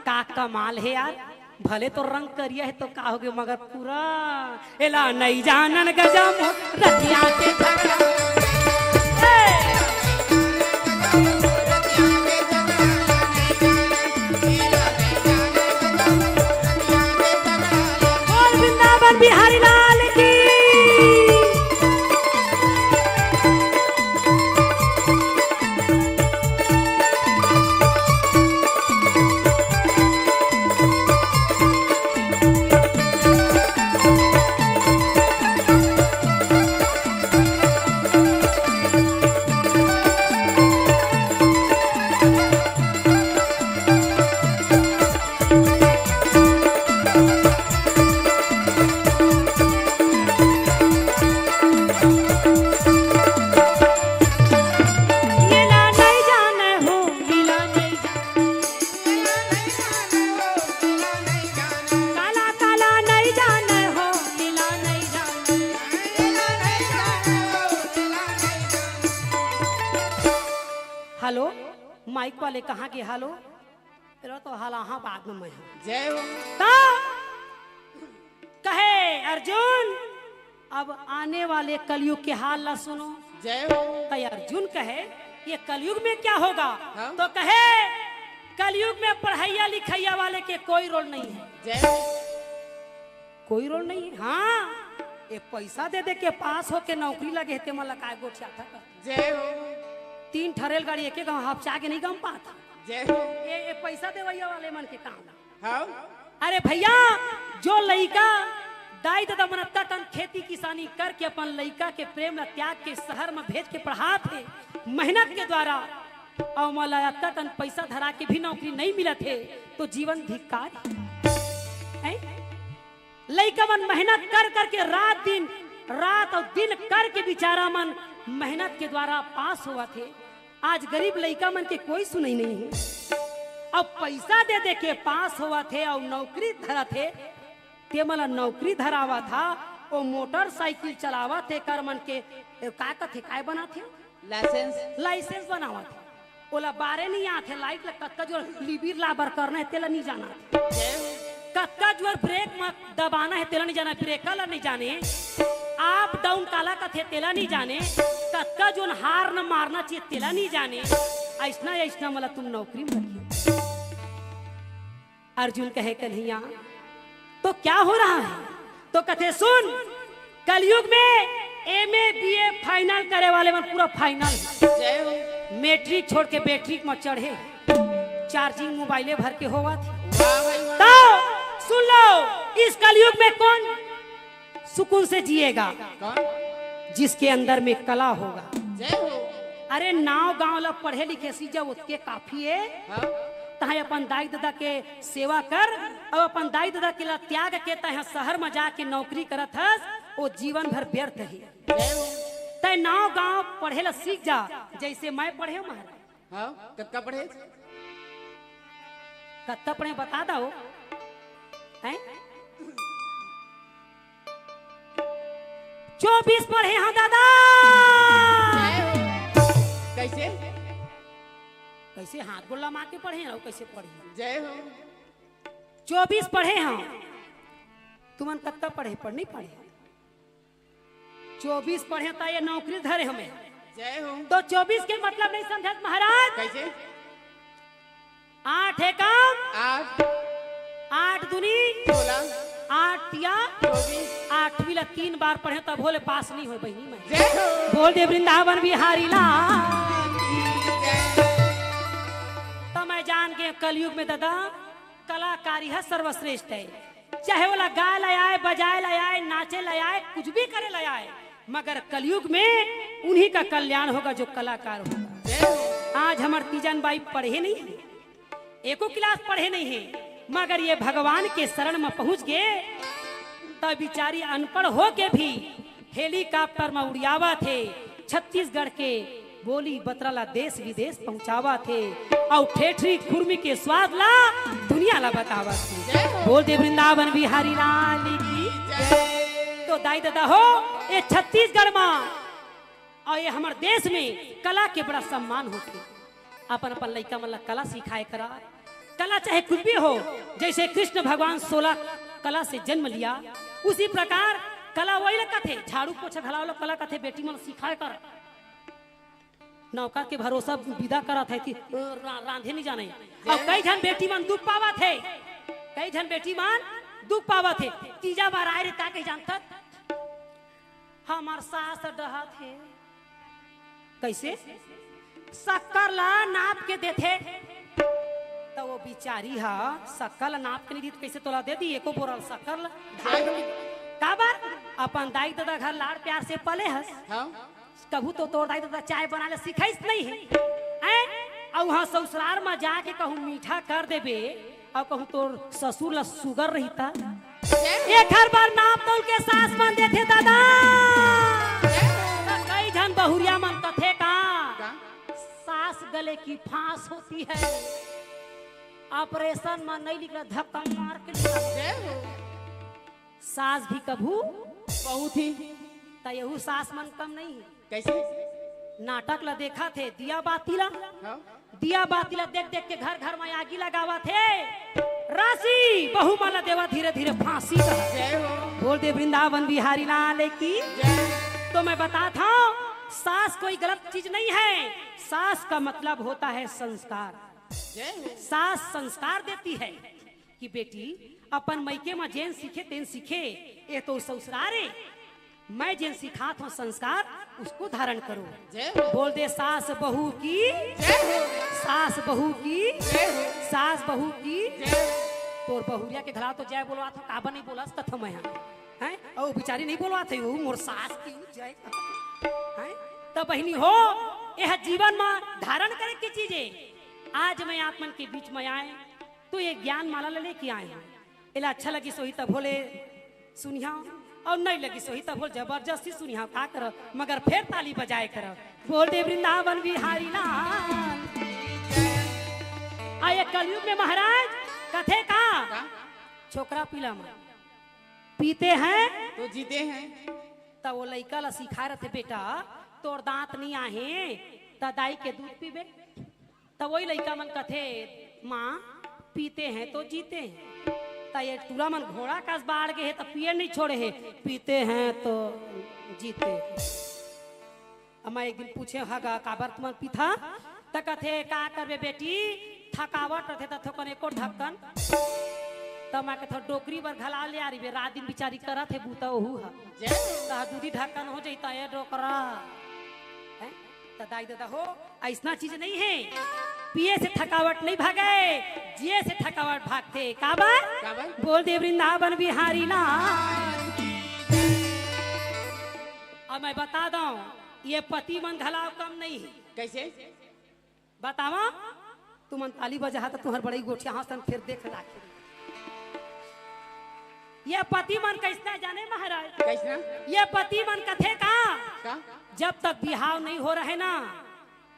का कमाल है यार, भले तो रंग करिया है तो का होगे, मगर पूरा एला नइ जानन गजम रतिया के झगड़ा। ए! बोल वृंदावन बिहारी लाल की। काला काला नहीं जाने हो, लीला नहीं जाने। हेलो, माइक वाले कहाँ के? हेलो, चलो तो हाल आहा बाद में मैं हूँ। जय हो। तो कहे अर्जुन, अब आने वाले कलयुग के हाल ला सुनो। जय हो। तो अर्जुन कहे, ये कलयुग में क्या होगा? हाँ। तो कहे, कलयुग में पढ़ैया लिखैया वाले के कोई रोल नहीं है। जय हो। कोई रोल नहीं है। हाँ, ये पैसा दे दे के पास होके नौकरी लगे हे, ते मन ला काय गोठियाथा? जय हो। तीन ठा रेलगाड़ी एक एक गाँव हपचा के नहीं गम पात। जय हो। ये, ये पैसा देवैया वाले मन के काम। हाँ। अरे भैया, जो लइका, दाई ददा मन अतका कन खेती किसानी करके अपन लइका के प्रेम ला त्याग के शहर में भेज के पढ़ात हे, मेहनत के द्वारा, अउ मोला अतका कन पैसा धरा के भी नौकरी नहीं मिलत हे, तो जीवन धिक्कार हे। हैं? लइका मन मेहनत कर करके रात दिन, रात अउ दिन करके बेचारा मन मेहनत के द्वारा पास होवत हे। आज गरीब लइका मन के कोई सुनई नहीं हे। अब पैसा दे दे के पास होवत हे अउ नौकरी धरत हे, ते मन ला नौकरी धरावत हा, ओ मोटरसाइकिल चलावत हे, कर मन के, ए, का कथे, काय बनात हे? लाइसेंस। लाइसेंस बनावत हे। ओला बारे नहीं आत हे, लाइट ला कतका जोर लिबिर लाबर करना हे, तेला नहीं जाना हे। जय हो। कतका जोर ब्रेक म दबाना हे, तेला नहीं जाना हे, ब्रेक ला नहीं जाने। अप डाउन काला कथे, तेला नहीं जाने। कतका जोन हार्न मारना चाहिए, तेला नहीं जाने। अइसना, अइसना मला तुम नौकरी में रखिए। अर्जुन कहे, कन्हैया, तो क्या हो रहा है? तो कथे, सुन, कलयुग में एमए बीए फाइनल करे वाले मन पूरा फाइनल हे। जय हो। मैट्रिक छोड़ के बैट्रिक में चढ़े, चार्जिंग मोबाइले भर के होवत हे। वाह भाई वाह। तो सुन लो, इस कलयुग में कौन सुकून से जिएगा? कौन? जिसके अंदर में कला होगा। जय हो। अरे, नाव गांव ला पढ़े लिखे सीजा, ओतके काफी हे। हाँ। तहां अपन दाई ददा के सेवा कर, अउ अपन दाई ददा के ला त्याग के तहां शहर में जाके नौकरी करत हस, वो जीवन भर व्यर्थ हे। जय हो। त नाव गांव पढ़े ला सीख जा, जैसे मैं पढ़े हूँ महाराज। हाँ, कतका पढ़े? कतका पढ़े बता दो। हैं? चौबीस पढ़े हाँ दादा। कैसे? कैसे हाथ गोड़ लमा के पढ़े हैं और कैसे पढ़े? जय हो। चौबीस पढ़े हाँ। तुमन कत्ता पढ़े, पढ़ नहीं पढ़े? चौबीस पढ़े ता ये नौकरी धरे हमें। जय हो। तो चौबीस के मतलब नहीं समझत महाराज? कैसे? आठ एकम आठ। आठ दूनी सोलह। आठ तिया चौबीस। आठवीं ला तीन बार पढ़े तब होले पास नहीं हो बहिनी मैं। जय हो। बोल दे वृंदावन बिहारी लाल। तो मैं जान के कलयुग में दादा कलाकारी है सर्वश्रेष्ठ है, चाहे वाला गाय ला आए, बजाए ला आए, नाचे ला आए, कुछ भी करे ला आए, मगर कलयुग में उन्हीं का कल्याण होगा जो कलाकार होगा। आज हमार तीजन बाई पढ़े नहीं है, एको क्लास पढ़े नहीं है, मगर ये भगवान के शरण में पहुंच गए, तब बिचारी अनपढ़ हो के भी हेलीकॉप्टर में उड़ियावत हे, छत्तीसगढ़ के बोली बतरा ला देश विदेश पहुंचावत हे, अउ ठेठरी खुरमी के स्वाद ला दुनिया ला बतावत हे। बोल दे वृंदावन बिहारी लाल की। तो दाई दादा हो, ये छत्तीसगढ़ मा अउ ये हमर देश में कला के बड़ा सम्मान होथे। अपन अपन लइका मन ला कला सिखाए करा, कला चाहे कुछ भी हो, जैसे कृष्ण भगवान सोलह कला से जन्म लिया, उसी प्रकार कला वही ला कथे, झाड़ू पोछा घलाव ला कला कथे, बेटी मन सिखाए कर। नौकर के भरोसा विदा करत हे कि रा-, रांधे नहीं जाने। अउ कई झन बेटी मन दुख पावत हे, कई झन बेटी मन दुख पावत हे। तीजा बार आए रे का कही जानत? हमर सास डहत हे। कैसे? शक्कर ला नाप के देथे। त वो बिचारी ह शक्कर ला नाप के नहीं दी त कैसे तोला दे दी एको बोरल शक्कर ला? काबर? अपन दाई ददा घर लाड़ प्यार से पले हस। हाँ। कभू तो तोर दाई ददा चाय बनाए ला सिखाइस नहीं हे। हैं? अउ वहाँ ससुरार मा जाके कहूँ मीठा कर देबे, अउ कहूँ तोर ससुर ला सुगर रहिता। एखर बर नाप तौल के सास मन देथे दादा। त कई झन बहुरिया मन कथे का? का? सास गले की फांस होती है, ऑपरेशन में नहीं निकला, धक्का मार के निकला। सास भी कभू बहुत ही। त यहू सास मन कम नहीं है। कैसे? नाटक ला देखा थे, दिया बाती ला। हाँ। दिया बाती ला देख देख के घर घर में आगी लगावा थे। राशि बहू मन ला देवा धीरे धीरे फांसी का। जय हो। बोल दे वृंदावन बिहारी लाल की। जय। तो मैं बतात हूँ, सास कोई गलत चीज नहीं है। सास का मतलब होता है संस्कार। जय हो। सास संस्कार देती है। कि बेटी, अपन मइके म जेन सीखे, तेन सीखे। ये तो ससुरार हे। मैं जेन सिखात हूँ संस्कार, उसको धारण करो। जय हो। बोल दे, सास बहू की। जय हो। सास बहू की। जय हो। सास बहू की। जय हो। तोर बहुरिया के घला तो जय बोलवात हूँ, काबर नहीं बोलस कथों मैं हा। हैं? अउ बिचारी नहीं बोलवात हे, वो मोर सास की जय। हैं? त बहिनी हो, यह जीवन म धारण करे के चीज हे। आज मैं आप मन के बीच में आए, तो ये ज्ञान माला ला लेके आए हंव। एला अच्छा लगिस होही तभो ले सुनिहा, अउ नइ लगिस होही तभो ले जबरदस्ती सुनिहा, का करव, मगर फेर ताली बजाए करव। बोल दे वृंदावन बिहारी लाल। आ ये कलयुग में महाराज कथे का? का? छोकरा पिला मन पीते हैं तो जीते हैं। त वो लइका ला सिखाए रथे, बेटा, तोर दांत नइ आहे, त दाई के दूध पीबे। त वही लइका मन कथे, माँ, पीते हैं तो जीते हैं। त ये टूरा मन घोड़ा कस बाढ़ गे हे, त पिए नहीं छोड़े हे, पीते हैं तो जीते हैं। अम्मा एक दिन पूछे, हगा, काबर तुमन पीथा? त कथे, का करबे बेटी, थकावट रथे त थोकन एको ढक्कन। त मैं कथे, डोकरी बर घला ले आ रही बे, रात दिन बिचारी करत हे बूता ओहू ह। जय हो। त दूधी ढक्कन हो जाई त ये डोकरा। हैं? त दाई ददा हो, अइसना चीज नहीं हे। पिए से थकावट नहीं भागे, जिए से थकावट भागथे। काबर? काबर? बोल दे वृंदावन बिहारी लाल। अब मैं बता दंव, ये पति मन घलाव कम नहीं हे। कैसे? बतावा, तुमन ताली बजाहा त तुहर बड़ई गोठिया हंसन फेर देख लाखे। ये पति मन कइसना जाने महाराज? कइसना? ये पति मन कथे का? का? जब तक बिहाव नहीं हो रहे ना,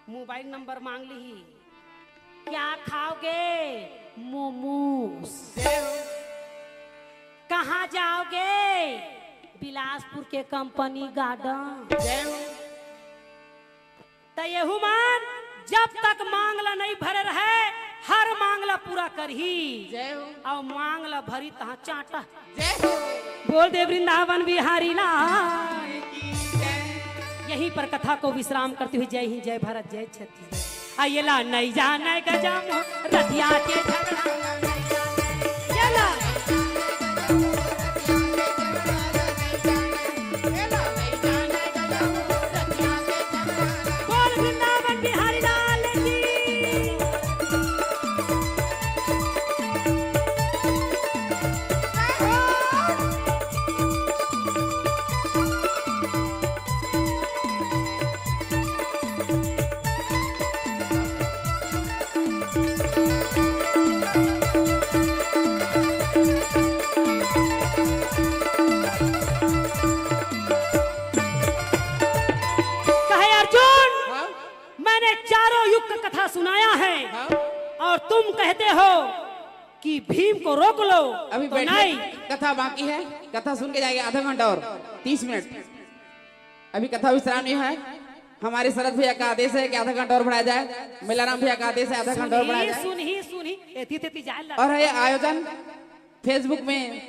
मोबाइल नंबर मांग ली। क्या खाओगे? मोमोज। जय हो। कहाँ जाओगे? बिलासपुर के कंपनी गार्डन। जय हो। त एहू मन जब तक मांग ला नहीं भरे रहे, हर मांग ला पूरा करही। जय हो। अउ मांग ला भरी तहाँ चांटा। जय हो। बोल दे वृंदावन बिहारी लाल। यहीं पर कथा को विश्राम करते हुए जय हिंद, जय भारत, जय छत्तीसगढ़। आ ये ला नहीं जाने गजम रतिया के झगड़ा। ये ला। बोल वृंदावन बिहारी लाल की। कहे अर्जुन, हाँ? मैंने चारों युग का कथा सुनाया है, हाँ? और तुम कहते हो कि भीम को रोक लो, अभी तो बैठिए, नहीं। कथा बाकी है, कथा सुन के जाएंगे आधा घंटा और तीस मिनट। अभी कथा विश्राम नहीं है, हमारे शरद भैया का आदेश है कि आधा घंटा और बढ़ाया जाए, मिलाराम भैया का आदेश है आधा घंटा और बढ़ाया जाए। सुनही, सुनही, एती तेती जाए ला। और ये आयोजन Facebook में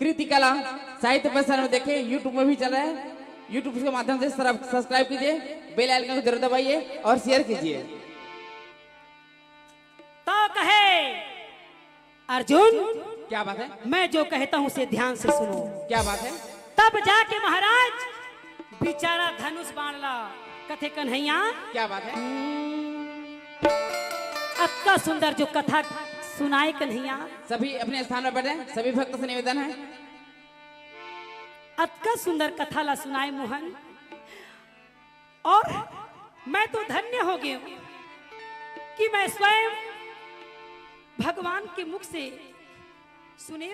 कृति कला साहित्य परिसर में देखे, YouTube में भी चल रहा है। YouTube के माध्यम से सब्सक्राइब कीजिए, बेल आइकन को जरूर दबाइए और शेयर कीजिए। तो कहे अर्जुन, क्या बात है? मैं जो कहता हूँ उसे ध्यान से सुनो। क्या बात है? तब जाके महाराज बेचारा धनुष बाण ला कथे कन्हैया। क्या बात है? हम्म, अतका सुंदर जो कथा सुनाए कन्हैया। सभी अपने स्थान पर बैठे, सभी भक्त से निवेदन है। अतका सुंदर कथा ला सुनाए मोहन, और मैं तो धन्य हो गई हूँ कि मैं स्वयं भगवान के मुख से सुने।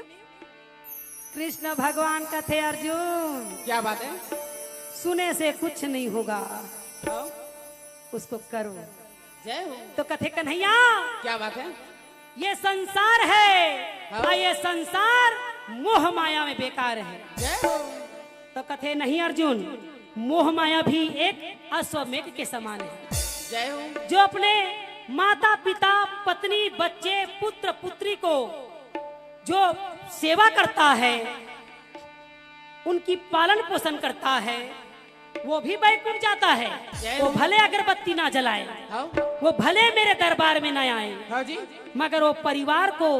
कृष्ण भगवान कथे अर्जुन, क्या बात है? सुने से कुछ नहीं होगा, हाँ? उसको करो। जय हो। तो कथे कन्हैया, क्या बात है? ये संसार है, हाँ। और ये संसार मोह माया में बेकार है। जय हो। तो कथे नहीं अर्जुन, मोह माया भी एक अश्वमेघ के समान है। जय हो। जो अपने माता पिता, पत्नी, बच्चे, पुत्र पुत्री को जो सेवा करता है, उनकी पालन पोषण करता है, वो भी बैकुंठ जाता है। जय हो। वो भले अगरबत्ती ना जलाए, हाँ। वो भले मेरे दरबार में ना आए, हाँ जी। मगर वो परिवार को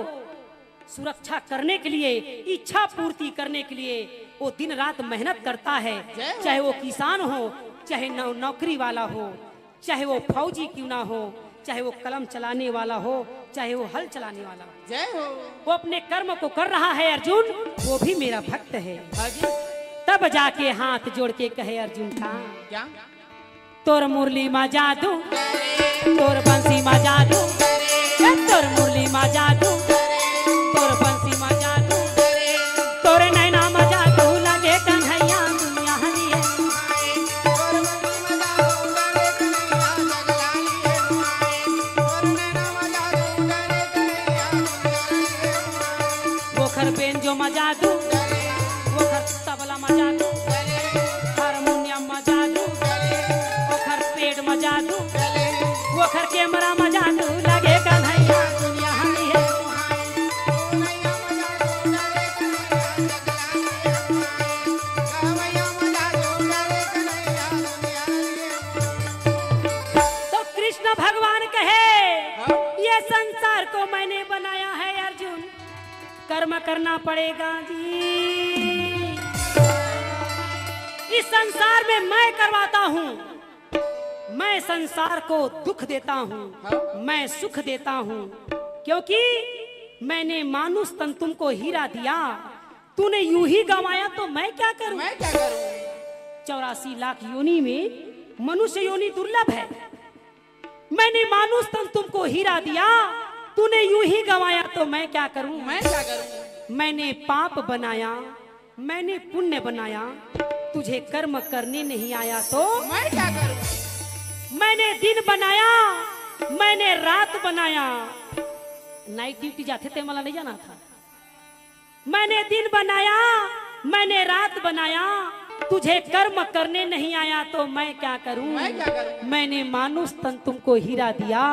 सुरक्षा करने के लिए, इच्छा पूर्ति करने के लिए वो दिन रात मेहनत करता है। जय हो। चाहे वो किसान हो, चाहे नौ-, नौकरी वाला हो, चाहे वो फौजी क्यों ना हो, चाहे वो कलम चलाने वाला हो, चाहे वो हल चलाने वाला हो। जय हो। वो अपने कर्म को कर रहा है अर्जुन, वो भी मेरा भक्त है। हाँ जी। तब जाके हाथ जोड़ के कहे अर्जुन का, क्या? तोर मुरली मा जादू, तोर बंसी मा जादू, ए, तोर मुरली मा जादू, तोर बंसी मा जादू, तोर नैना मा जादू लगे कन्हैया दुनिया हरी है। ओखर बेंजो मा जादू, ओखर तबला मा जादू, हारमोनियम मा जादू, ओखर पेट मा जादू, ओखर कैमरा मा जादू लगे कन्हैया दुनिया हरी है। तो कृष्ण भगवान कहे, हाँ? ये संसार को मैंने बनाया है अर्जुन, कर्म करना पड़ेगा जी। इस संसार में मैं करवाता हूँ, मैं संसार को दुख देता हूँ, हाँ? मैं सुख देता हूँ, क्योंकि मैंने मानुष तन तुमको हीरा दिया, तूने यूं ही गंवाया तो मैं क्या करूं? मैं क्या करूं? चौरासी लाख योनि में मनुष्य योनि दुर्लभ है। मैंने मानुष तन तुमको हीरा दिया, तूने यूं ही गंवाया तो मैं क्या करूं? मैं क्या करूं? मैंने पाप बनाया, मैंने पुण्य बनाया, तुझे कर्म करने नहीं आया तो मैं क्या करूं? मैंने दिन बनाया, मैंने रात बनाया। नाइट ड्यूटी जाथे ते मला नहीं जाना था। मैंने दिन बनाया, मैंने रात बनाया, तुझे कर्म करने नहीं आया तो मैं क्या करूं? मैं क्या करूं? मैंने मानुष तन तुमको हीरा दिया,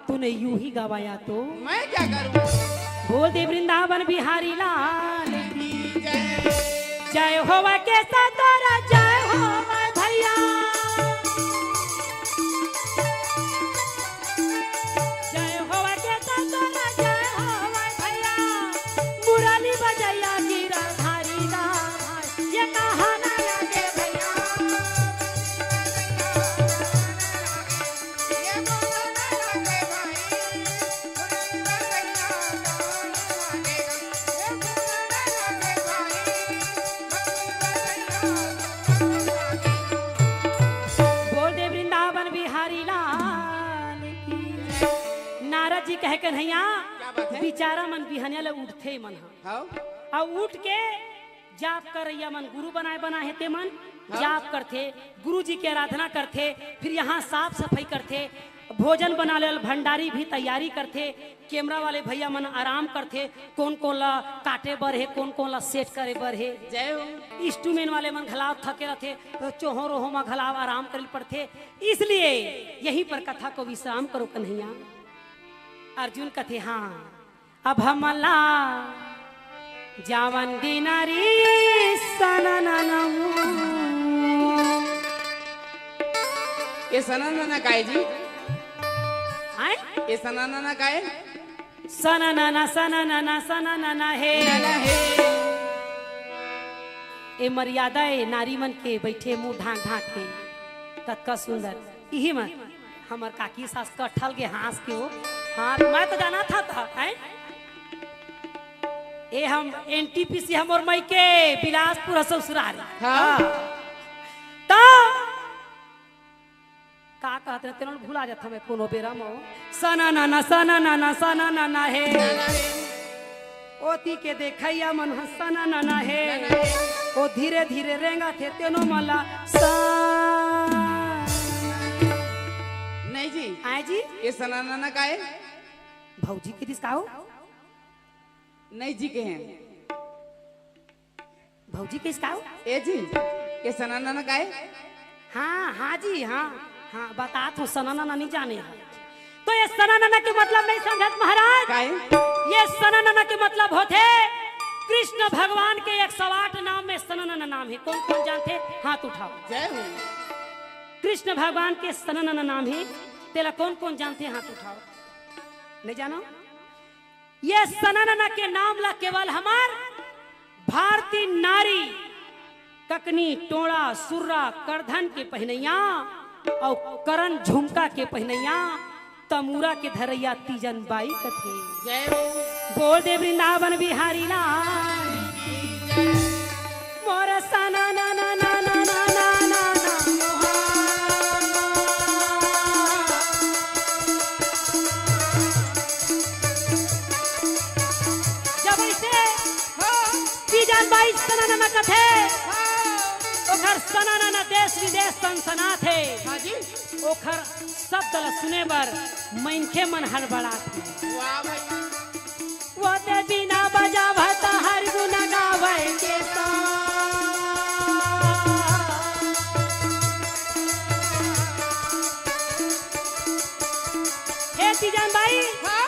तूने यूं ही गवाया तो मैं क्या करूं? बोल दे वृंदावन बिहारी लाल की जय। जय होवा के सतोरा, जय होवा भैया। जय होवा के सतोरा, जय होवा भैया। मुरली बजैया गिरधारी दा भाई, ये कहा ना लगे भैया। बोल दे वृंदावन बिहारी लाल की। नारद जी कहे, कन्हैया, क्या बात है? बिचारा मन बिहनिया ले उठथे मन ह। हाँ। अउ उठ के जाप करइया मन गुरु बनाए बना हे ते मन हाँ। जाप करथे, गुरु जी के आराधना करथे, फिर यहाँ साफ सफाई करथे, भोजन बना ले, भंडारी भी तैयारी करथे, कैमरा वाले भैया मन आराम करथे, कोन कोन ला काटे बर हे, कोन कोन ला सेट करे बर हे। जय हो। इंस्ट्रूमेंट वाले मन घलाव थके रथे, तो चोहो रोहो मा घलाव आराम करे पड़थे। इसलिए यहीं पर कथा को विश्राम करो कन्हैया। अर्जुन कथे, हाँ, अब हमला जावन दिनारी सनननम। ये सननन काय जी? आय? ये सननन काय? सननन, सननन, सननन हे। नन हे। ए मर्यादा ए नारी मन के बइठे मुंह ढांक ढांक के। कतका सुंदर। इही मन हमर काकी सास कटहल के हाँस के हो। हाँ, मैं तो जाना था, था, हैं? ए हम एनटीपीसी हमर मइके बिलासपुर ह ससुरारी। हाँ। हाँ। तो का कहत रहे, तेनो भुला जात हमें कोनो बेरा म। सना ना ना, सना ना ना, सना ना ना हे। ओती के देखइया मन ह सना ना ना हे। ओ धीरे धीरे रेंगत हे, तेनो मला सा। नहीं जी। आय जी? ये सना ना ना का हे? भौजी के दिस का हो? नहीं जी के हैं। भौजी के इसका हो? ए जी, ये सना ना ना का हे? हाँ, हाँ जी, हाँ। हाँ, बतात हूँ, सना ना ना नहीं जाने हे। तो ये सना ना ना के मतलब नहीं समझत महाराज। का हे? ये सना ना ना के मतलब होथे कृष्ण भगवान के एक सौ आठ नाम में सना ना ना नाम हे। कोन कोन जानथे? हाथ उठाओ। जय हो। कृष्ण भगवान के सना ना ना नाम हे, तेला कोन कोन जानथे? हाथ उठाओ। नहीं जानो? ये सना ना ना के नाम ला केवल हमर भारतीय नारी ककनी, टोड़ा, सुर्रा, करधन के पहिनइया अउ करन झुमका के पहिनइया तमूरा के धरइया तीजन बाई कथे। जय हो। बोल दे वृंदावन बिहारी लाल। मोर सना ना ना ना। जब ऐसे हाँ। तीजन बाई सना ना ना कथे, हाँ। ओखर सना ना ना देश विदेश सनसनाथे। हाँ जी। ओखर शब्द ल सुने बर मनखे मन हड़बड़ाथे। वाह भाई। वो ते बीना बजावत हर गुन गावै के सा। हे तीजन बाई, हाँ?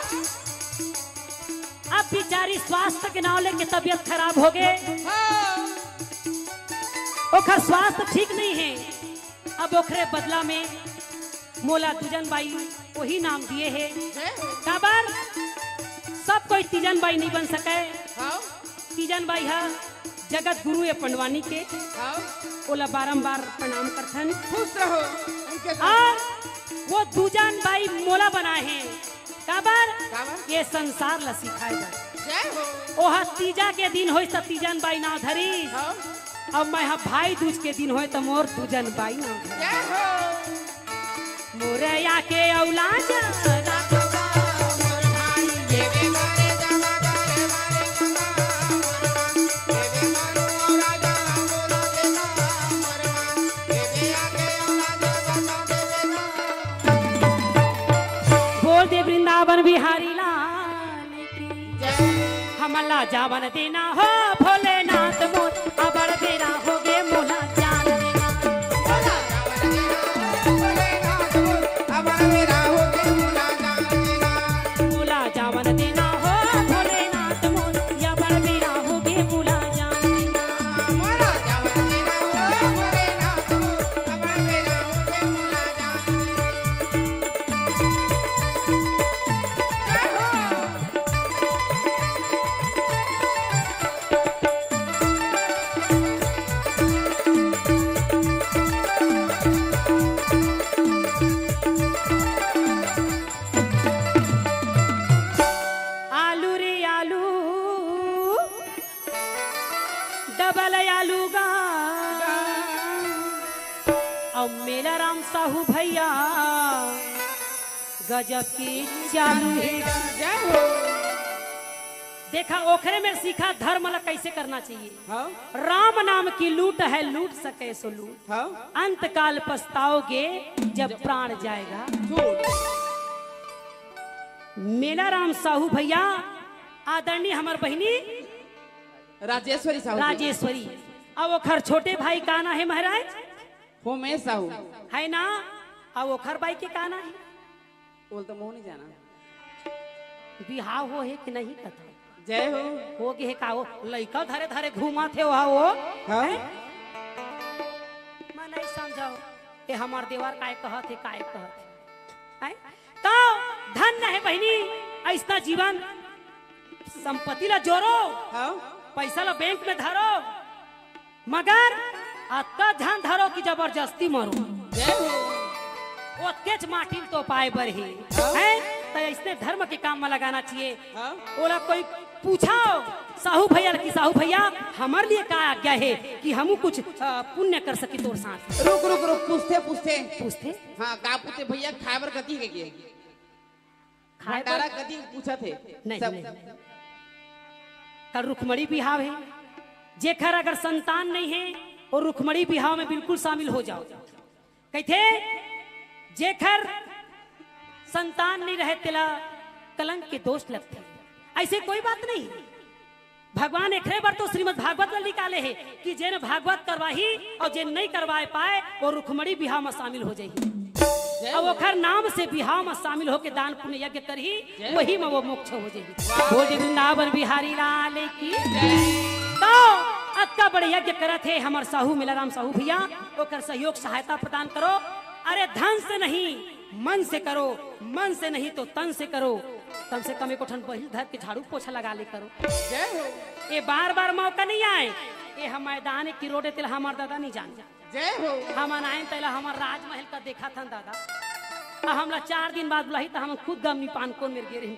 अब बिचारी स्वास्थ्य के नाव लेके तबियत खराब हो गे। हाँ। ओखर स्वास्थ्य ठीक नहीं हे। अब ओखरे बदला में मोला तीजन बाई वही नाम दिए हे। जय हो। काबर सब कोई तीजन बाई नहीं बन सके। हाँ। तीजन बाई ह जगत गुरु ए पंडवानी के। हाँ। ओला बारंबार प्रणाम करथन। खुश रहो। उनके साथ। अउ वो तीजन बाई मोला बनाए हे। काबर? काबर? ये संसार ला सिखाए बर। जय हो। ओह तीजा के दिन होइस त तीजन बाई नाव धरिस। हाँ। अउ मैं ह भाई दूज के दिन होय त मोर तीजन बाई नाव धरिस। जय हो। मोरे आके अउ लाज। बिहारी लाल की। हमला जावन देना हो भोलेनाथ मोर, अबड़ बेरा होगे मोला जान देना। मोला जावन देना हो भोलेनाथ मोर, अबड़ बेरा होगे मोला जान देना। आलू रे आलू, डबल आलू गा। अउ मेला राम साहू भैया गजब के चालू हे। जय हो। देखा, ओखरे में सीखा धर्म ला कैसे करना चाहिए। हाँ। राम नाम की लूट है, लूट सके सो लूट। हाँ। अंत काल पछताओगे जब प्राण जाएगा। झूठ। मेला राम साहू भैया, आदरणीय हमर बहिनी राजेश्वरी साहू जी। राजेश्वरी। अउ ओखर छोटे भाई का ना हे महाराज? होमेश साहू। है ना? अउ ओखर बाई के का ना हे? बोल तो मोह नहीं जाना। बिहाव हो हे कि नहीं कथा? जय हो। हो गे हे का हो? लइका धरे धरे घूमत हे वहा वो। हाँ। हैं? मैं नहीं समझव। ये हमार देवर काय कहत हे, काय कहत हे? हैं? तो धन्य हे बहिनी, ऐसना जीवन। संपत्ति ला जोरो, हाँ। पैसा ला बैंक में धरो, मगर अतका झन धरो कि जबरदस्ती मरो। जय हो। ओतकेच माटी ल तो पाए बर हे, हाँ। हैं? त ऐसने धर्म के काम में लगाना चाहिए। हाँ। ओला कोई पूछो साहू भैया ल कि साहू भैया, हमर लिए का आज्ञा हे कि हमू कुछ, अ, पुण्य कर सकी तोर साथ। रुक, रुक, रुक, पूछथे, पूछथे। पूछथे? हाँ, का पूछथे भैया, खाए बर कथी हे के? खाए बर भंडारा कथी पूछत हे? नहीं, सब नहीं। कल रुक्मणी बिहाव हे, जेखर अगर संतान नहीं हे, वो रुक्मणी बिहाव में बिल्कुल शामिल हो जाव। कहिथे, जेखर संतान नहीं रहे, तेला कलंक के दोष लगथे। ऐसे कोई बात नहीं। भगवान एकरे बर तो श्रीमद् भागवत ल निकाले हे कि जेन भागवत करवाही अउ जेन नहीं करवाए पाए, वो रुक्मणी बिहाव में शामिल हो जाही। जय अउ हो। ओखर नाम से बिहाव में शामिल होके दान पुण्य यज्ञ करही, जय हो। वही में वो मोक्ष हो जाही। वाह। बोल दे वृंदावन बिहारी लाल की। जय। तो अतका बड़े यज्ञ करत हे हमर साहू मेलाराम साहू भैया, ओकर सहयोग सहायता प्रदान करो। अरे धन से नहीं, मन से करो, मन से नहीं तो तन से करो। कम से कम एको ठन बहिल धर के झाड़ू पोछा लगा ले करो। जय हो। ये बार बार मौका नहीं आए। ये हम मैदान की रोड हे, तेला हमर दादा नहीं जाने। जय हो। हमन आएन तेला हमर राजमहल का देखाथन दादा। अब हमला चार दिन बाद बुलाही त हमन खुद गमनी पान कोन मेर गे रही।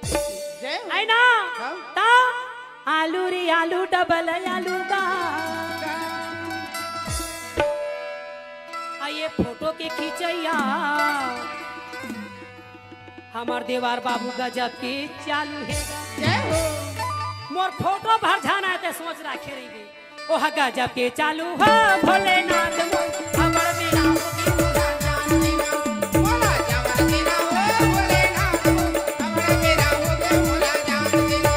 जय हो। है ना? हाँ। त आलू रे आलू, डबल आलू का। आ ये फोटो के खींचैया हमर देवार बाबू गजब के चालू हे। जय हो। मोर फोटो भर झन आए ते सोच राखे रहिबे। ओह गजब के चालू हो भोलेनाथ मोर, अबड़ बेरा होगे मोला जान देना। मोला जावन देना हो भोलेनाथ मोर, अबड़ बेरा होगे मोला जान देना।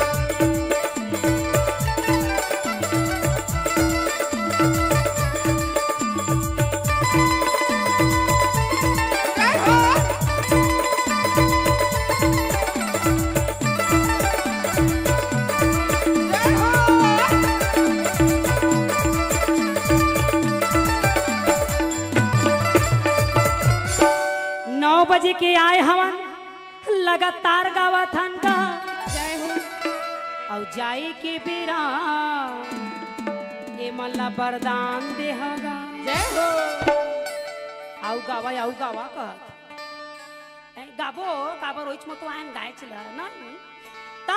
नौ बजे के आए हवन, लगातार गावत हन गा। जय हो। अउ जाए के बेरा एमन ला वरदान देहा गा। जय हो। अउ गावा, अउ गावा कहत। ए, गाबो, काबर ओइच म तो आयन गायच ल, ना? त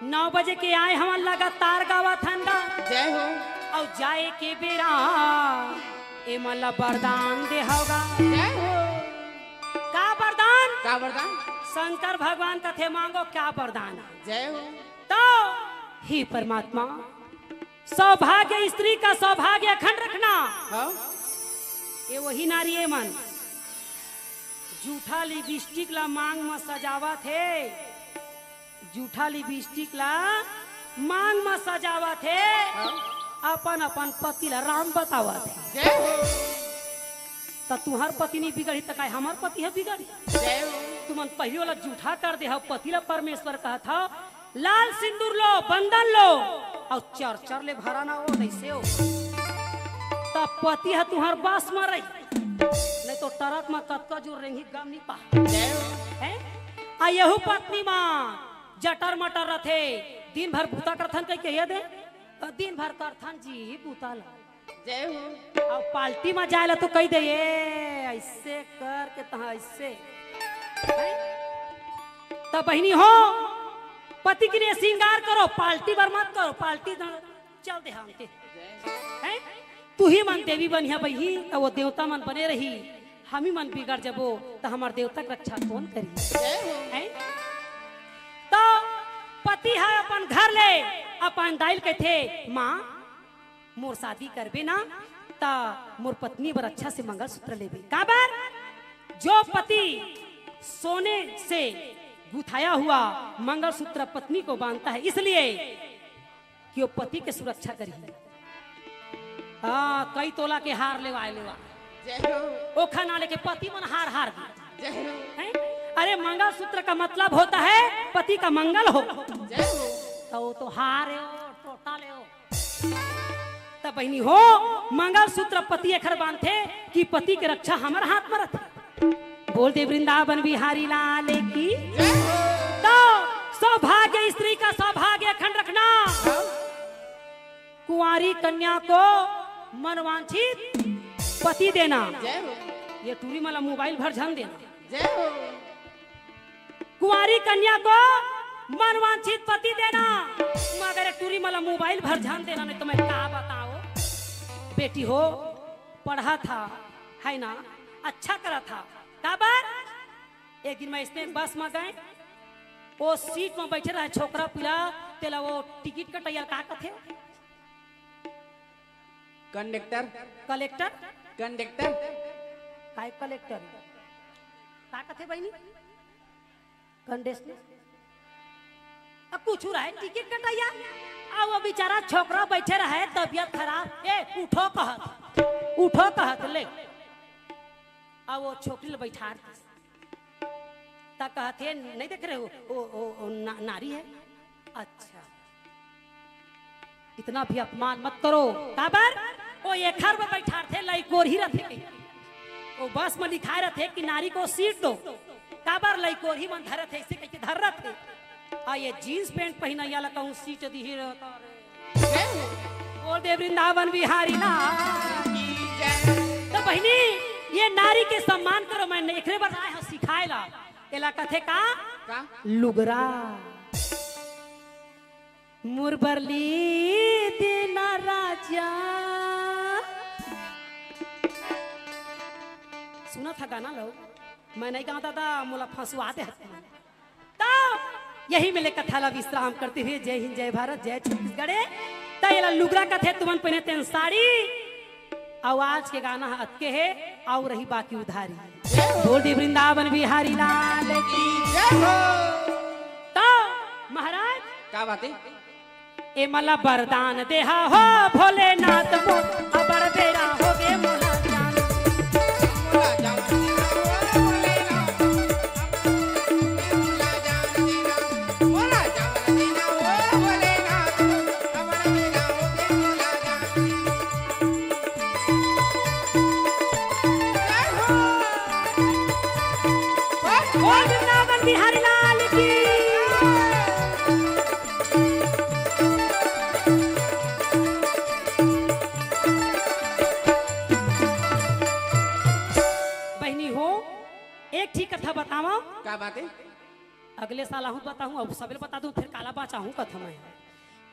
नौ बजे के आए हवन लगातार गावत हन गा। जय हो। अउ जाए के बेरा एमन ला वरदान देहव गा। जय हो। का वरदान? का वरदान? शंकर भगवान कथे मांगो, क्या वरदान हे? जय हो। तो हे परमात्मा, सौभाग्य, स्त्री का सौभाग्य अखंड रखना। हाँ। ये वही नारी हे मन, जूठा लिपस्टिक ला मांग म सजावत हे, जूठा लिपस्टिक ला मांग म सजावत हे, अपन अपन पति ला राम बतावत हे। त तुंहर पति नइ बिगड़ही त काय हमर पति ह बिगड़ही? तुमन पहिली ओला जूठा कर दे हव, पति ला परमेश्वर कहत हव, लाल सिंदूर लो, बंदन लो, अउ चर चर ले भरा ना ओ, अइसे ओ। त पति ह तुंहर बस म रही, नइ तो ट्रक म कतका जोर रेंगही गम नइ पा। हैं? आ यहू पत्नी म जटर मटर रथे, दिन भर बूता करथन कहिके ये दे, दिन भर करथन जी बूता ला। जय हो। अउ पार्टी म जाय ला तो कहि दे, "ए, अइसे करके तहां अइसे।" हैं? त बहिनी हो, पति के लिए श्रृंगार करो, पार्टी बर मत करो, पार्टी न चल दे हमके। हैं? तुही मन देवी बनिहा बही, त वो देवता मन बने रही, हमी मन बिगड़ जबो, त हमर देवता के रक्षा कोन करी? जय हो। हैं? त पति ह अपन घर ले अपन दाई ल कहिथे, "माँ, मोर शादी करबे ना, त मोर पत्नी बर अच्छा से मंगलसूत्र लेबे।" काबर? जो पति सोने से गुथाया हुआ मंगलसूत्र पत्नी को बांधता है, इसलिए कि वो पति के सुरक्षा करही। हाँ, कई तोला के हार लेवाय लेवा। जय हो। ओखर ना लेके पति मन हार हार दे। जय हो। हैं? अरे, मंगलसूत्र का मतलब होता है पति का मंगल हो। जय हो। त वो तो हार हे, वो टोटा ले हो। त बहिनी हो, मंगलसूत्र पति एखर बांधथे कि पति के रक्षा हमर हाथ म रथे। बोल दे वृंदावन बिहारी लाल की। जय हो। त सौभाग्य स्त्री का सौभाग्य अखंड रखना। हाँ। कुंवारी कन्या को मनवांछित पति देना। जय हो। ये टूरी मन ला मोबाइल भर झन देना। जय हो। कुंवारी कन्या को मनवांछित पति देना, मगर एक टूरी मन ला मोबाइल भर झन देना, नहीं तो मैं का बताओ। बेटी हो, पढ़त हस, है ना, अच्छा करत हस, काबर? एक दिन मैं अइसने बस म गेंव, ओ सीट म बइठे रहे छोकरा पीला, तेला वो टिकट कटइया का कथे? कंडक्टर। कलेक्टर? कंडक्टर। काय कलेक्टर? का कथे बहिनी? कंडक्टर। अब कुछू रहे, टिकट कटइया। अब वो बेचारा छोकरा बइठे रहे, तबियत खराब। ए, उठो कहत, उठो कहत, ले। अब वो छोकरी ल बइठार दिस। त कहत हे, "नहीं देख रहे हो? वो, वो, वो ना-, नारी है।" अच्छा। इतना भी अपमान मत करो। काबर? वो एखर म बइठारथे, लइकोरही रथे। वो बस म लिखाय रथे कि नारी को सीट दो। काबर? लइकोरही मन धरथे, अइसे कहिके धर रथे। आ ये जींस पैंट पहिनइया ला कहूं सीट दिही रहता रे। बोल दे वृंदावन बिहारी लाल। त बहिनी, ये नारी के सम्मान करो, मैं एकरे बर आय हंव सिखाय ला। एला कथे का? का? लुगरा। मोर बर ली देना राजा। सुनत हस गाना ला? मैं नहीं गाँव दादा, मोला फंसवा दे। त यही मेर ले कथा ला विश्राम करते हुए जय हिंद, जय भारत, जय छत्तीसगढ़। त एला लुगरा कथे, तुमन पहिने तेन साड़ी, अउ आज के गाना ह अतके हे, अउ रही बाकी उधारी। बोल दे वृंदावन बिहारी लाल की। जय हो। त महाराज, का बात हे? ए मला वरदान देहा हो भोलेनाथ मोर, अबर बेरा होगे मोला जान। बोल वृंदावन बिहारी लाल की। बहिनी हो, एक ठी कथा बतावंव। का बात हे? अगले साल आहूं त बताहूं, अब सबेले बता दूं, फेर काला बाचाहूं कथा मैं।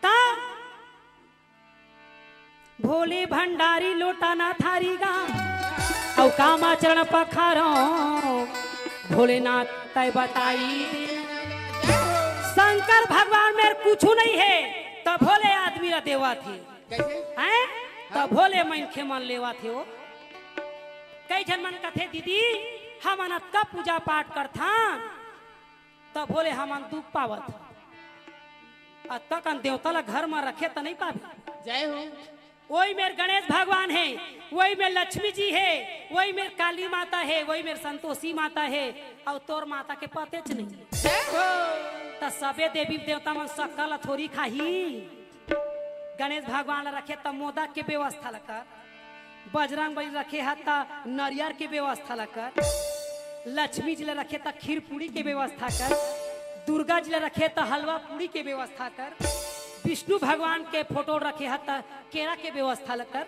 त भोले भंडारी लोटा ना थारी गा, अउ कामा चरण पखारो, भोलेनाथ तैं बताई दे। शंकर भगवान मेर कुछू नइ हे, त भोले आदमी ला देवत हे। कइसे? हैं? त भोले मनखे मन लेवत हे वो। कई झन मन कथे, "दीदी, हमन अतका पूजा पाठ करथन, तभो ले हमन दुख पावत। अतका कन देवता ला घर म रखे त नहीं पाबे। जय हो। वही मेर गणेश भगवान हे, वही मेर लक्ष्मी जी हे, वही मेर काली माता हे, वही मेर संतोषी माता हे, अउ तोर माता के पतेच नहीं। जय हो। त सबे देवी देवता मन सक्कर ला थोरी खाही। गणेश भगवान ला रखे त मोदक के व्यवस्था ला कर, बजरंग बली रखे ह त नरियर के व्यवस्था ला कर, लक्ष्मी जी ला रखे त खीर पूड़ी के व्यवस्था कर, दुर्गा जी ला रखे त हलवा पूड़ी के व्यवस्था कर, विष्णु भगवान के फोटो रखे ह त केरा के व्यवस्था ला कर,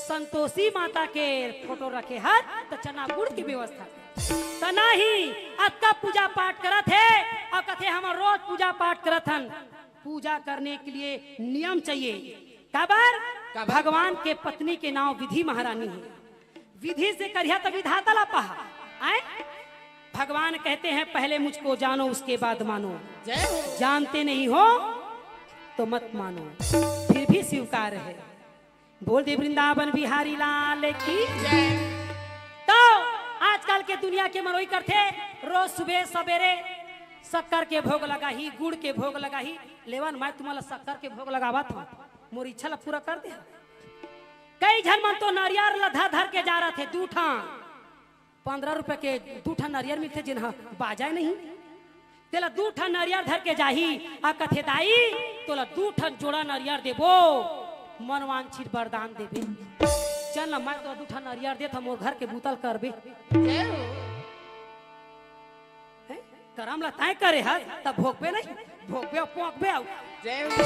संतोषी माता के फोटो रखे ह त चना गुड़ के व्यवस्था कर। त नहीं, अतका पूजा पाठ करत हे अउ कथे हमन रोज पूजा पाठ करत हन। पूजा करने के लिए नियम चाहिए। काबर? काबर? भगवान के पत्नी के नाम विधि महारानी हे। विधि से करिहा त विधाता ला पहा। आए? भगवान कहते हैं, "पहले मुझको जानो, उसके बाद मानो।" जय हो। जानते नहीं हो तो मत मानो, फिर भी स्वीकार है। बोल दे वृंदावन बिहारी लाल की। जय। तो आजकल के दुनिया के मनोई करथे, रोज सुबह सवेरे शक्कर के भोग लगाही, गुड़ के भोग लगाही। लेवन, मैं तुम्हारा शक्कर के भोग लगावत हूँ, मोर इच्छा ला पूरा कर दे। कई झन मन तो नरियर ला धर धर के जा रहे थे, दू ठा पंद्रह रुपया के दू ठन नरियर मिलथे, जेन ह बाजाय नहीं, तेला दू ठन नरियर धर के जाही, आ कथे, "दाई, तोला दू ठन जोड़ा नरियर देबो, मनवांछित वरदान देबे।" चल न, मैं तोला दू ठन नरियर देत हंव, मोर घर के बूता ल करबे। जय हो। हैं? करम ला तैं करे हस, त भोगबे नहीं, भोगबे अउ पोंकबे अउ। जय हो।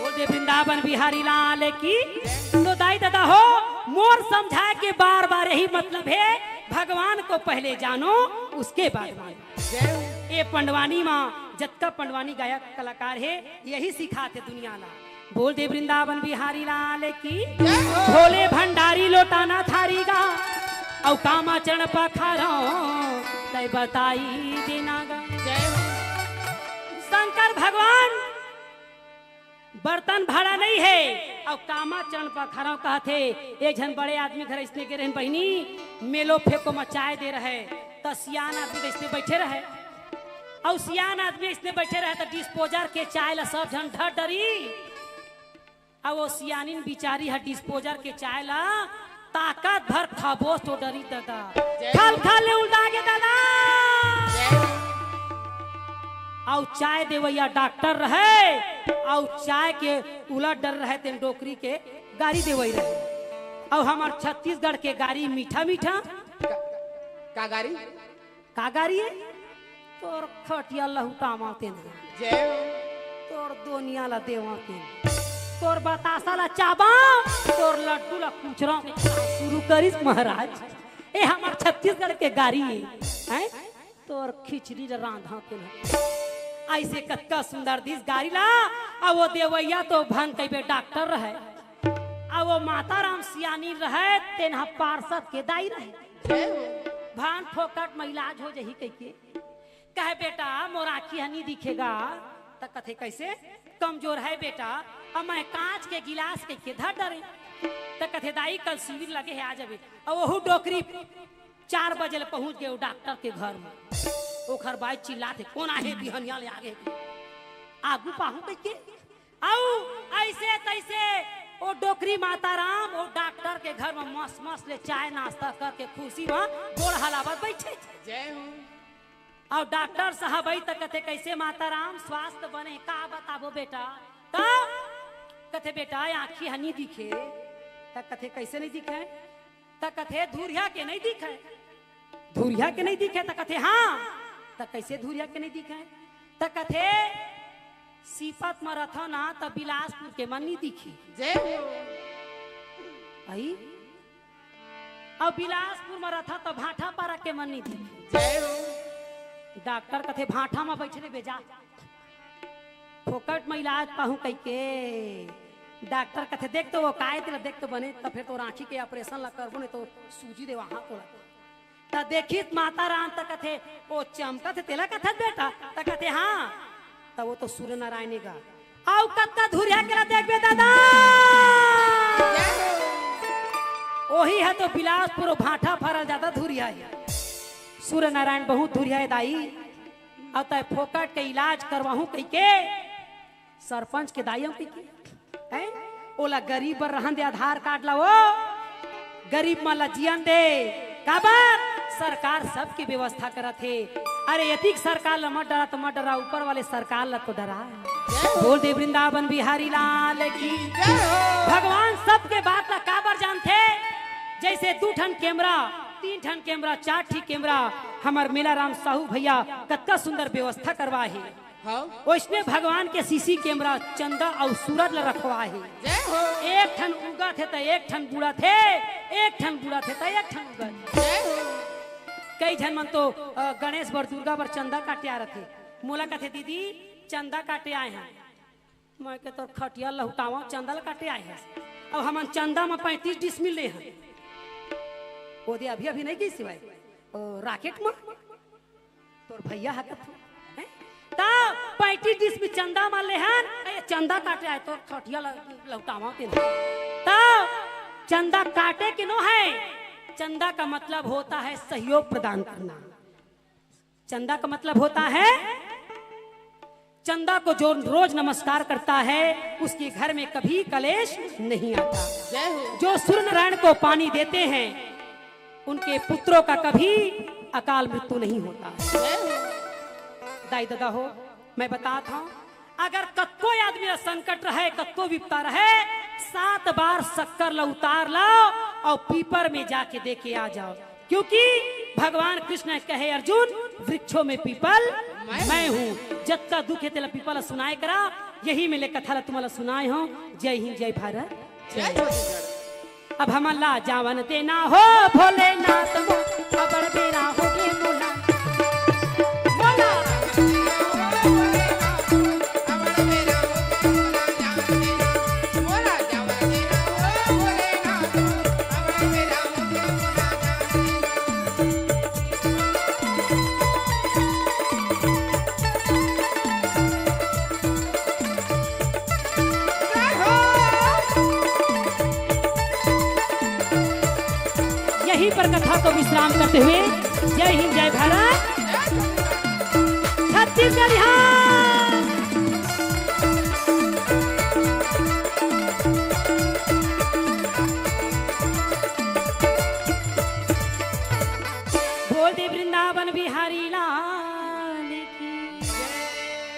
बोल दे वृंदावन बिहारी लाल की। तो दाई ददा हो, मोर समझाए के बार बार यही मतलब है, भगवान को पहले जानो, उसके बाद मानो। जय हो। ये पंडवानी माँ, जतका पंडवानी गायक कलाकार है, यही सिखाते दुनिया ला। बोल दे वृंदावन बिहारी लाल की। जय हो। भोले भंडारी लोटाना थारी गा, अउ कामा चरण पखारो, तै बताई देना गा। जय हो। शंकर भगवान बर्तन भाड़ा नहीं है, अउ कामा चरण पखारो कहत हे। एक झन बड़े आदमी घर इसने गे रहन बहिनी, मेलो फेंको म चाय दे रहे, त सियान आदमी त इसने बैठे रहे, अउ सियान आदमी इसने बैठे रहे, त डिस्पोजर के चाय ला सब झन ढर डरी। अब वो सियानिन बिचारी ह डिस्पोजर के चाय ला ताकत भर खबोस तो डरी दादा। जय हो। खल खल ले उलटा गे दादा। जय हो। अउ चाय देवैया डॉक्टर रहे, अउ चाय के उलट डर रहे, तेन डोकरी के गारी देवई रहे। अउ हमर छत्तीसगढ़ के गारी मीठा मीठा। का, का गारी? का गारी हे? तोर खटिया लहुटावा तेन। जय हो। तोर दोनिया ला देवा तेन। तोर बतासा ला चाबा, तोर लड्डू ला कुचरा। शुरू करिस महाराज। ए हमर छत्तीसगढ़ के गारी हे। हैं? तोर खिचड़ी ला रांधा तेन। ऐसे कतका सुंदर दिस गारी ला। अब वो देवैया तो भंग कइबे डॉक्टर रहे। अब वो माता राम सियानी रहे, तेन ह पार्षद के दाई रहे। जय हो। भान फोकट म इलाज हो जही कहिके। कहे, "बेटा, मोर आँखी ह नी दिखे गा।" त कथे, "कैसे?" "कमजोर है बेटा, अब मैं कांच के गिलास कहिके धर डरे।" त कथे, "दाई, कल शिविर लगे हे, आ जाबे।" अउ ओहू डोकरी चार बजे ले पहुंच गे ओ डॉक्टर के घर म। ओखर बाई चिल्लाथे, "कोन आहे बिहनिया ले आगे?" आगू पाहू कहिके। अउ ऐसे तैसे ओ डोकरी माता राम ओ डॉक्टर के घर म मस्त मस्त ले चाय नाश्ता करके खुशी म गोड़ हलावत बैठे। जय हो। अउ डॉक्टर साहब आई त कथे, "कैसे माता राम, स्वास्थ्य बने?" "का बताबो बेटा?" त कथे, "बेटा, आँखी ह नी दिखे।" त कथे, "कैसे नहीं दिखे?" त कथे, "धुरिया के नहीं दिखे।" "धुरिया के नहीं दिखे?" त कथे, "हाँ।" त कैसे धुरिया के नहीं दिखे? त कथे, "सीपत म रथव ना त बिलासपुर के मन नहीं दिखी।" जय हो। आई? अब बिलासपुर म रथव त भाटापारा के मन नहीं दिखी। जय हो। डॉक्टर कथे, "भाटा म बैठे रहिबे जा।" फोकट म इलाज पाहूं कहिके। डॉक्टर कथे, "देख तो वो काय तेला, देख तो बने, त फेर तोर आँखी के ऑपरेशन ला करबो, नहीं तो सूजी देवा हाथ तोला।" त देखिस माता राम त कथे, "ओ चमकत हे तेला कथस बेटा?" त कथे, "हाँ।" त वो तो सूर्य नारायण हे गा। अउ कतका धुरिया के ला देखबे दादा, ओही ह तो बिलासपुर अउ भाटापारा ले जादा धुरिया हे। सूर्य नारायण बहुत दूरिहा हे दाई, अउ तैं फोकट के इलाज करवाहूं कहिके सरपंच के दाई हंव कहिके, हैं? ओला गरीब बर रहन दे, आधार कार्ड ला ओ, गरीब मन ला जियन दे। काबर? सरकार सबके व्यवस्था करत हे। अरे, एतिक सरकार ला मत डरा त मत डरा, ऊपर वाले सरकार ला तो डरा। बोल दे वृंदावन बिहारी लाल की। जय हो। भगवान सबके बात ला काबर जानथे? जैसे दू ठन कैमरा, तीन ठन कैमरा, चार ठी कैमरा, हमर मेलाराम साहू भैया कतका सुंदर व्यवस्था करवाए हे। हाँ। ओइसने भगवान के सीसी कैमरा चंदा अउ सूरज ला रखवाए हे। जय हो। एक ठन उगत हे त एक ठन बुड़त हे, एक ठन बुड़त हे त एक ठन उगत हे। जय हो। कई झन मन तो, अ, गणेश बर, दुर्गा बर चंदा काटे आ रथे। मोला कथे, "दीदी, चंदा काटे आए हन।" मैं के, "तोर खटिया लहुटावा, चंदा ल काटे आए हस।" अब हमन चंदा म पैंतीस डिसमिल ले हन। ओ दे अभी, अभी नहीं गई सिवाय। ओ, राकेट म? तोर भैया हा कथू, हैं? त पैंतीस डिसमिल चंदा म ले हन, ए, चंदा काटे आए, तोर खटिया ल-, लहुटावा तेन। त चंदा काटे के नो हे, चंदा का मतलब होता है सहयोग प्रदान करना। चंदा का मतलब होता है, चंदा को जो रोज नमस्कार करता है, उसके घर में कभी कलेश नहीं आता। जय हो। जो सूर्य नारायण को पानी देते हैं, उनके पुत्रों का कभी अकाल मृत्यु नहीं होता। जय हो। दाई ददा हो, मैं बतात हंव, अगर कतको आदमी ला संकट रहे, कतको विपदा रहे, सात बार शक्कर ला उतार लाव अउ पीपर में जाके दे के आ जाव, क्योंकि भगवान कृष्ण कहे, "अर्जुन, वृक्षों में पीपल मैं मैं हूँ।" जतका दुख हे तेला पीपल ला सुनाए करा, यही में ले कथा ला तुमन ला सुनाए हंव। जय हिंद, जय भारत। जय छत्तीसगढ़। अब हमन ला जावन देना हो भोलेनाथ मोर, अबड़ बेरा होगे मोला। मोला। यहीं पर कथा को विश्राम करते हुए जय हिंद, जय भारत, छत्तीसगढ़, हाँ। बोल दे वृंदावन बिहारी लाल की।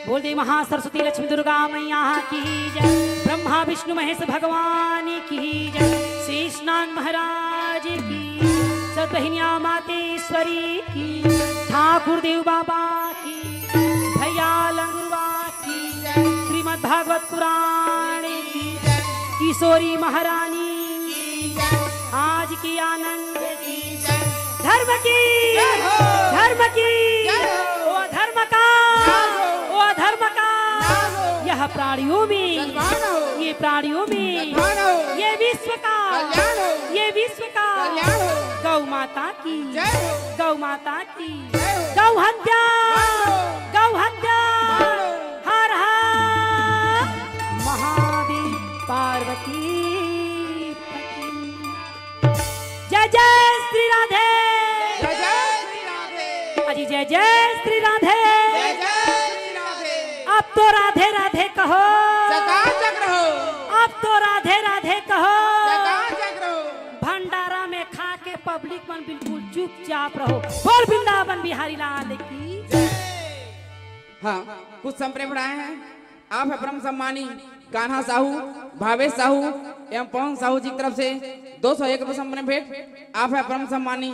बोल दे महासरस्वती लक्ष्मी दुर्गा मैया की जय, ब्रह्मा विष्णु महेश भगवान की जय, शेषनाग महाराज की, सतबहिनिया मातेश्वरी की, ठाकुर देव बाबा की, भैया लंगुरवा की जय, श्रीमद् भागवत पुराण की जय, किशोरी महारानी की जय, आज की आनंद की जय। धर्म की, जय हो। धर्म की, जय हो। ओ अधर्म का, नाश हो। ओ अधर्म का। नाश हो। यह प्राणियों में, सद्भावना हो। ये प्राणियों में, सद्भावना हो। ये विश्व का, कल्याण हो। ये विश्व का, कल्याण हो। गौ माता की, जय हो। गौ माता की, जय हो। गौ हत्या, बंद हो। गौ हत्या, बंद हो। हर हर महादेव, पार्वती पति। जय जय श्री राधे। जय जय श्री राधे। अजी जय जय श्री राधे। जय जय श्री राधे। अब तो राधे राधे कहो। चकाचक रहो। अब तो राधे राधे कहो। चकाचक रहो। भंडारा में खा के पब्लिक मन बिल्कुल चुपचाप रहो। बोल वृंदावन बिहारी लाल की। हाँ, कुछ संप्रेम बढ़ाए हैं। आप है परम सम्मानी कान्हा साहू, भावेश साहू एवं पवन साहू जी की तरफ से दो सौ एक रुपये संप्रेम भेंट। आप है परम सम्मानी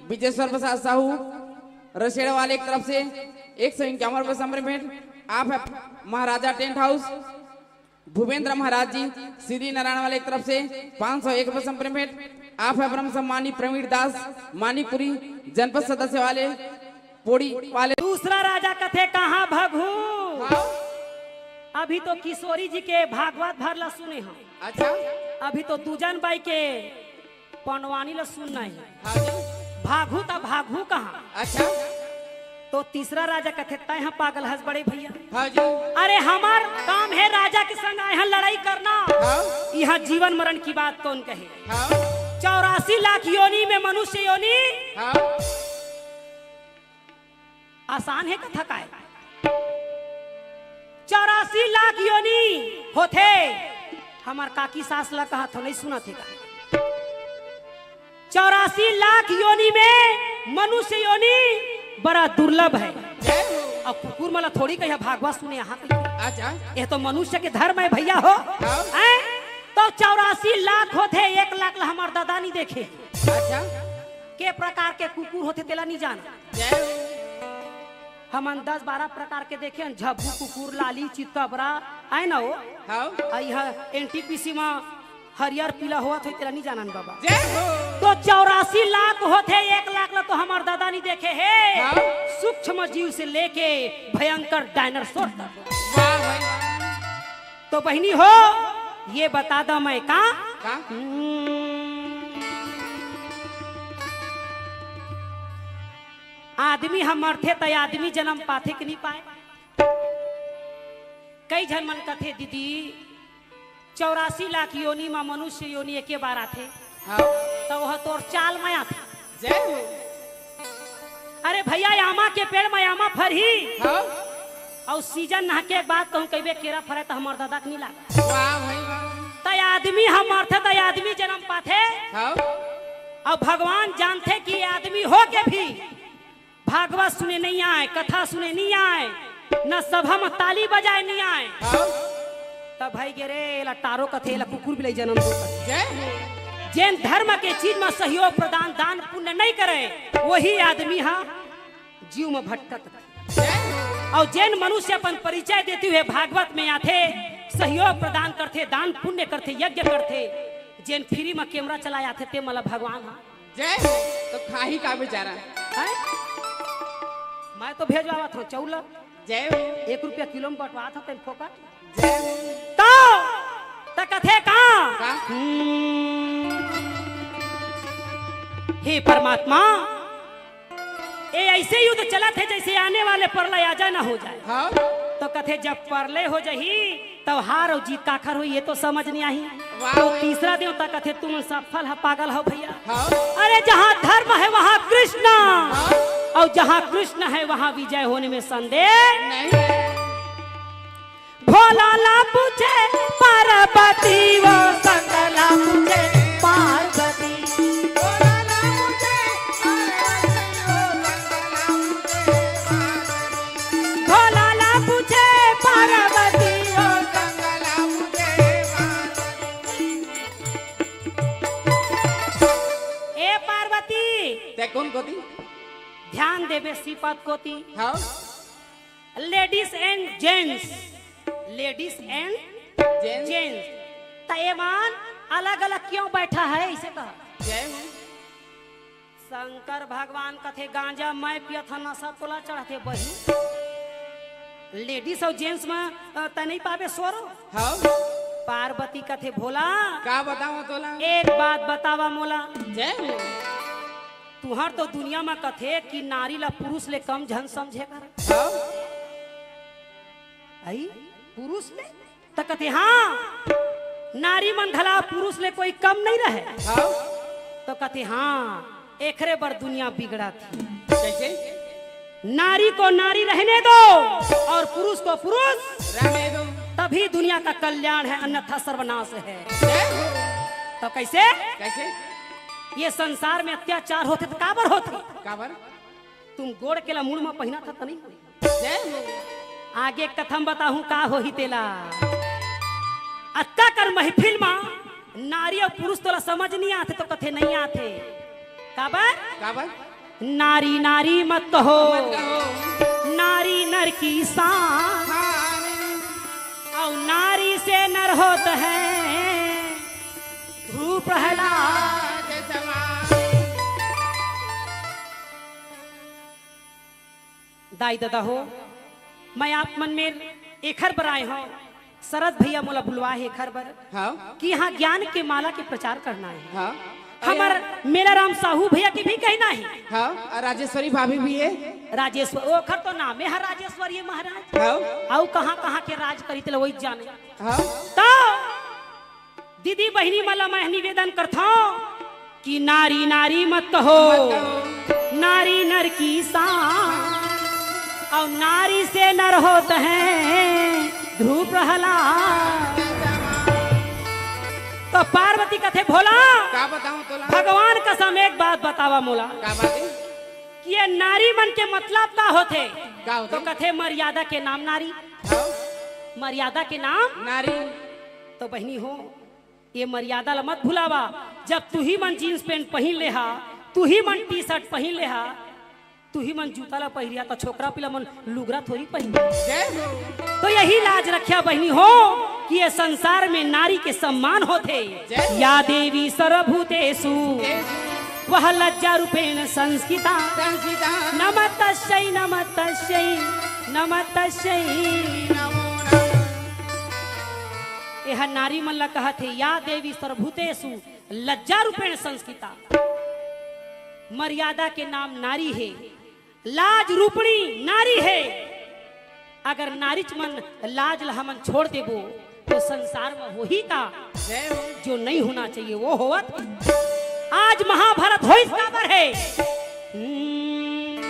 विजेश्वर प्रसाद साहू रसेड़ वाले की तरफ से एक सौ इक्यावन रुपये संप्रेम भेंट। आप है महाराजा टेंट हाउस भूपेंद्र महाराज जी श्री नारायण वाले की तरफ से पाँच सौ एक रुपये संप्रेम भेंट। आप है परम सम्मानी प्रवीण दास मानिकपुरी जनपद सदस्य वाले पोड़ी वाले। दूसरा राजा कथे कहाँ भगहू। हाँ। अभी तो किशोरी जी के भागवत भर ला सुने हंव। अच्छा। अभी तो दूजन बाई के पंडवानी ला सुनना हे। हाँ जी। भागहू त भागहू कहाँ। अच्छा। तो तीसरा राजा कथे, "तैं ह पागल हस बड़े भैया।" हाँ जी। अरे हमर काम हे राजा के संग आए हन लड़ाई करना। हाँ। यहाँ जीवन मरण की बात कौन कहे। हाँ। चौरासी लाख योनि में मनुष्य योनि। हाँ। आसान हे कथा काय? चौरासी लाख योनि होथे। हमर काकी सास ला कहत हो, नहीं सुनत हे का? चौरासी लाख योनि में मनुष्य योनि बड़ा दुर्लभ हे। जय हो। अब कुकुर मन ला थोड़ी कहिया भागवत सुने यहाँ कहिया। अच्छा। ये तो मनुष्य के धर्म हे भैया हो। हाँ। हैं? तो चौरासी लाख होथे, एक लाख ला हमर दादा नहीं देखे। अच्छा। के प्रकार के कुकुर होथे तेला नहीं जाना। जय हो। हमन दस बारह प्रकार के देखे हन, झब्बू कुकुर, लाली, चितकबरा, आय ना हो? हाँ। आ इहाँ एनटीपीसी में हरियर पीला होवत होही, तेला नहीं जानन बाबा। जय हो। तो चौरासी लाख होथे, एक लाख ला तो हमर दादा नहीं देखे हे। हाँ। सूक्ष्म जीव से लेके भयंकर डायनासोर तक। वाह भाई। तो बहिनी हो, ये बता दा मैं का? का? हम्म। आदमी ह मरथे त आदमी जन्म पाथे कि नहीं पाए? कई झन मन कथे, "दीदी, चौरासी लाख योनि म मनुष्य योनि एके बार आथे।" हाँ। त वह तोर चाल म आथे। जय हो। अरे भैया, आमा के पेड़ म आमा फरही। हाँ। अउ सीजन नहके के बाद कहूँ कहिबे केरा फरे त हमर दादा के नहीं लागे। वाह भाई वाह। त आदमी ह मरथे त आदमी जन्म पाथे। हाँ। अउ भगवान जानथे कि आदमी हो के भी भागवत सुने नहीं आए, कथा सुने नहीं आए, न सभा म ताली बजाए नहीं आए। हाँ। तब भाई गे रे, एला टारो कथे, एला कुकुर बिलाई जन्म दो कथे। जय हो। जेन धर्म के चीज म सहयोग प्रदान, दान पुण्य नहीं करे, वही आदमी ह जीव म भटकत। जय हो। अउ जेन मनुष्य अपन परिचय देते हुए भागवत में आथे, सहयोग प्रदान करथे, दान पुण्य करथे, यज्ञ करथे, जेन फ्री म कैमरा चलाए आथे, ते मला भगवान ह जय हो। तो खाही का बेचारा? हैं? मैं तो भेजवावत हूँ चौला। जय हो। एक रुपया किलो में बंटवात हूँ तेन फोकट। जय हो। तो, त कथे का? का? हम्म। हे परमात्मा, ए ऐसे युद्ध चलत हे जैसे आने वाले प्रलय आ जाए ना हो जाए। हाँ। तो कथे जब प्रलय हो जाही, तब हार अउ जीत काखर होही, ये तो समझ नहीं आही। वाह। तो तीसरा देवता कथे, "तुम सफल ह, पागल हो भैया।" हाँ। अरे, जहाँ धर्म है, वहाँ कृष्ण, हाँ। और जहाँ कृष्ण है, वहाँ विजय होने में संदेह नहीं। भोला ला पूछे पार्वती, वो शंकर ला पूछे पार्वती। भोला ला पूछे पार्वती, वो ए पार्वती, ते कोन कोती? ध्यान देबे श्रीपद कोती। हाँ। Ladies and gents, ladies and gents। Gents। त एमन अलग-अलग क्यों बैठा है, इसे कहा। जय हो। शंकर भगवान कथे, "गांजा मैं पियत हंव, नशा तोला चढ़थे बही।" Ladies अउ gents में, अ, तैं नहीं पाबे स्वर। हाँ। पार्वती कथे, "भोला, का बतावं तोला? एक बात बतावा मोला।" जय हो। तुहर तो दुनिया में कथे कि नारी ला पुरुष ले कम झन समझे कर। हाँ। आई? पुरुष ले? त कथे, "हाँ, नारी मन घला पुरुष ले कोई कम नहीं रहे।" हाँ। तो कथे, "हाँ, एखरे बर दुनिया बिगड़त हे।" कैसे? नारी को नारी रहने दो और पुरुष को पुरुष, रहने दो। तभी दुनिया का कल्याण है, अन्यथा सर्वनाश है। जय हो। तो कैसे? कैसे? ये संसार में अत्याचार होथे त काबर होथे? काबर? तुम गोड़ के ला मुड़ में पहिनत हव त नहीं होही। जय हो। आगे कथा म बताहूं का होही तेला। अतका कर महफिल म नारी अउ पुरुष तोला समझ नहीं आथे तो कथे नहीं आथे। काबर? काबर? नारी नारी मत कहो। मत कहो। नारी नर की शान। हाँ। अउ नारी से नर होत है भ्रू प्रहलाद। जय समान। दाई ददा हो, मैं आप मन में एखर बर आए हंव, शरद भैया मोला बुलवा हे एखर बर हाँ। कि यहाँ ज्ञान के माला के प्रचार करना हे। हाँ। हमर मेलाराम साहू भैया के भी कहना हे। हाँ, अउ राजेश्वरी भाभी भी हे। राजेश्वर, ओखर तो नामे हे राजेश्वरी महाराज। हाँ। अउ कहाँ कहाँ के राज करी तेला वही जाने। हाँ। तो दीदी बहिनी मन ला मैं निवेदन करथंव कि नारी नारी मत कहो, मत कहो। नारी नर की शान। नारी से नर होत हैं ध्रुव प्रहलाद। तो पार्वती कथे, भोला, का बताऊं तोला? भगवान कसम एक बात बतावा मोला। का बात है? कि ये नारी मन के मतलब का होथे? का होथे? तो कथे, मर्यादा के नाम नारी। हाँ। मर्यादा के नाम नारी। तो बहिनी हो, ये मर्यादा ला मत भुलावा। जब तुही मन जींस पैंट पहिन ले हा, तुही मन टी शर्ट पहिन ले हा, तुही मन जूता ला पहिरिया, त छोकरा पिला मन लुगरा थोड़ी पहिन। जय हो। तो यही लाज रख्या बहिनी हो कि ये संसार में नारी के सम्मान होथे। जय हो। या देवी सर्वभूतेषु वह लज्जा रूपेण संस्थिता। संस्थिता। नमस्तस्यै, नमस्तस्यै, नमस्तस्यै। नमो नमः। एह नारी मन ला कहत हे, या देवी सर्वभूतेषु लज्जा रूपेण संस्थिता। मर्यादा के नाम नारी हे, लाज रूपणी नारी हे। अगर नारीच मन लाज ला हमन छोड़ देबो, तो संसार में होही का? जय हो। जो नहीं होना चाहिए, वो होवत। आज महाभारत होइस काबर हे? हम्म,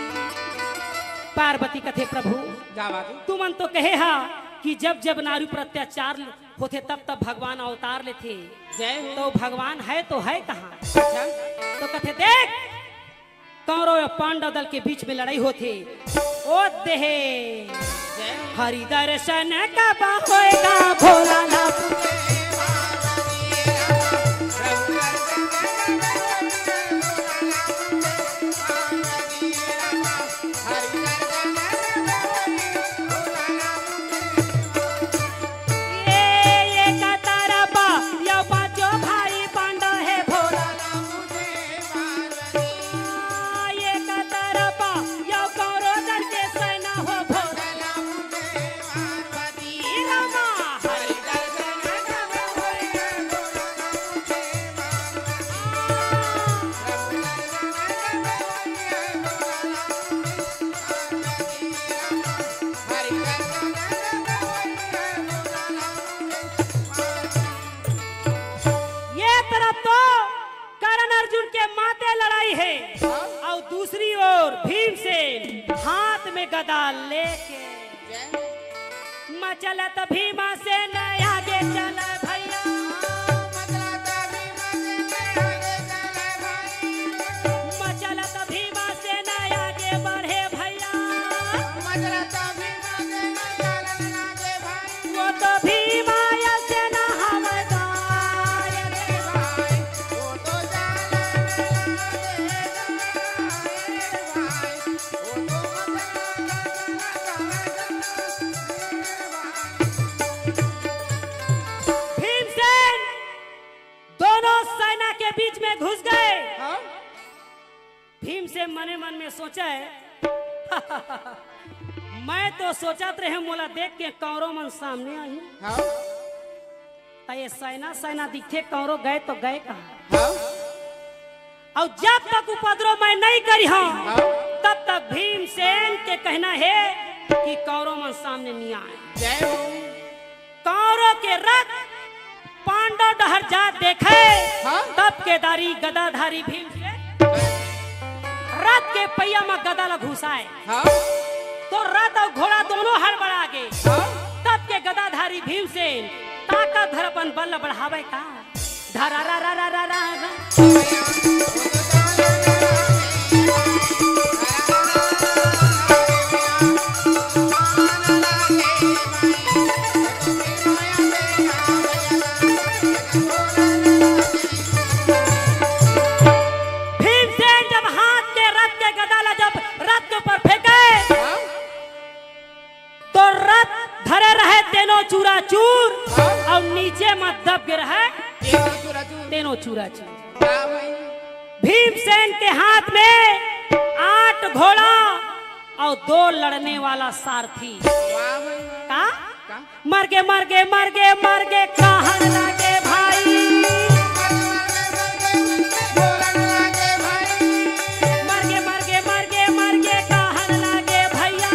पार्वती कथे, प्रभु, का बात है? तुमन तो कहे हा कि जब जब नारी पर अत्याचार होथे, तब तब भगवान अवतार लेथे। जय हो। तो भगवान है तो है कहाँ? अच्छा। तो कथे, देख, कौरव अउ पांडव दल के बीच में लड़ाई होथे। ओ देहे। जय हो। हरि दर्शन कब होएगा भोला ला। ये, ये कतरपा, यो पांचो भाई पांडव हे भोला। ये कतरपा, यो कौरव दल के सेना हो भोला। ये तरफ तो कर्ण अर्जुन के माते लड़ाई हे, हाँ। अउ दूसरी ओर भीमसेन हाथ में गदा लेके। मचलत भीमसेन आगे चल भैया। मचलत भीमसेन आगे बढ़े भैया। वो तो भीमा सेना हवलदार। भीमसेन दोनों सेना के बीच में घुस गए। हाँ? भीमसेन मने मन में सोचा है, मैं तो सोचत रहे मोला देख के कौरव मन सामने आही। हाँ। त ये सेना, सेना दिखथे, कौरव गए तो गए कहाँ? हाँ। अउ जब तक उपद्रव मैं नहीं करिहौं, हाँ। तब तक भीमसेन के कहना हे कि कौरव मन सामने नहीं आए। जय हो। कौरव के रथ पांडव डहर जात देखे, हाँ। तब केदारी गदाधारी भीमसेन रथ के पहिया म गदा ल घुसाए। हाँ। तो रथ अउ घोड़ा दोनों हड़बड़ा गे। हाँ। तब के गदाधारी भीमसेन ताकत धर अपन बल ल बढ़ावे का। धरा रा रा रा रा रा रा। भीमसेन जब हाथ के रथ के गदा ला जब रथ के ऊपर फेंके, हाँ। तो रथ धरे रहे तेनो चूरा चूर, हाँ। अउ नीचे म दब गे रहे तेनो चूरा चूर। तेनो चूरा चूर। वाह भाई। भीमसेन के हाथ में आठ घोड़ा अउ दो लड़ने वाला सारथी। वाह भाई, वाह। का? का? मर गे, मर गे, मर गे, मर गे, कहन लागे भाई। मर गे, मर गे, मर गे, मर गे, कहन लागे भैया।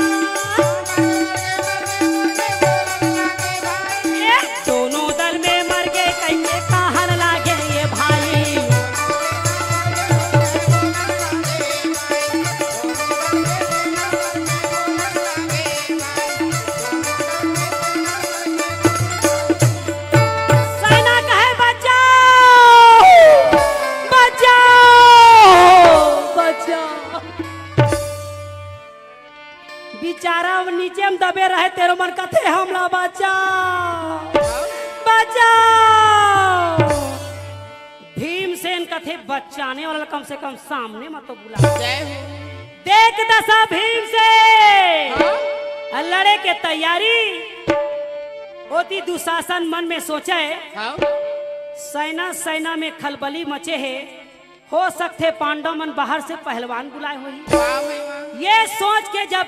ए, दोनों दल में मर गे, कइसे कहन लागे ये भाई। बेचारा अब नीचे म दबे रहे, तेरो मन कथे, "हमला बचाव, बचाव।" भीमसेन कथे, "बचाने वाला ल कम से कम सामने म तो बुला।" जय हो। देख दसा भीमसेन, हाँ? लड़े के तैयारी। ओती दुशासन मन में सोचे, हाँ? सेना, सेना में खलबली मचे हे, हो सकथे पांडव मन बाहर से पहलवान बुलाए होही। वाह भाई वाह। ये सोच के जब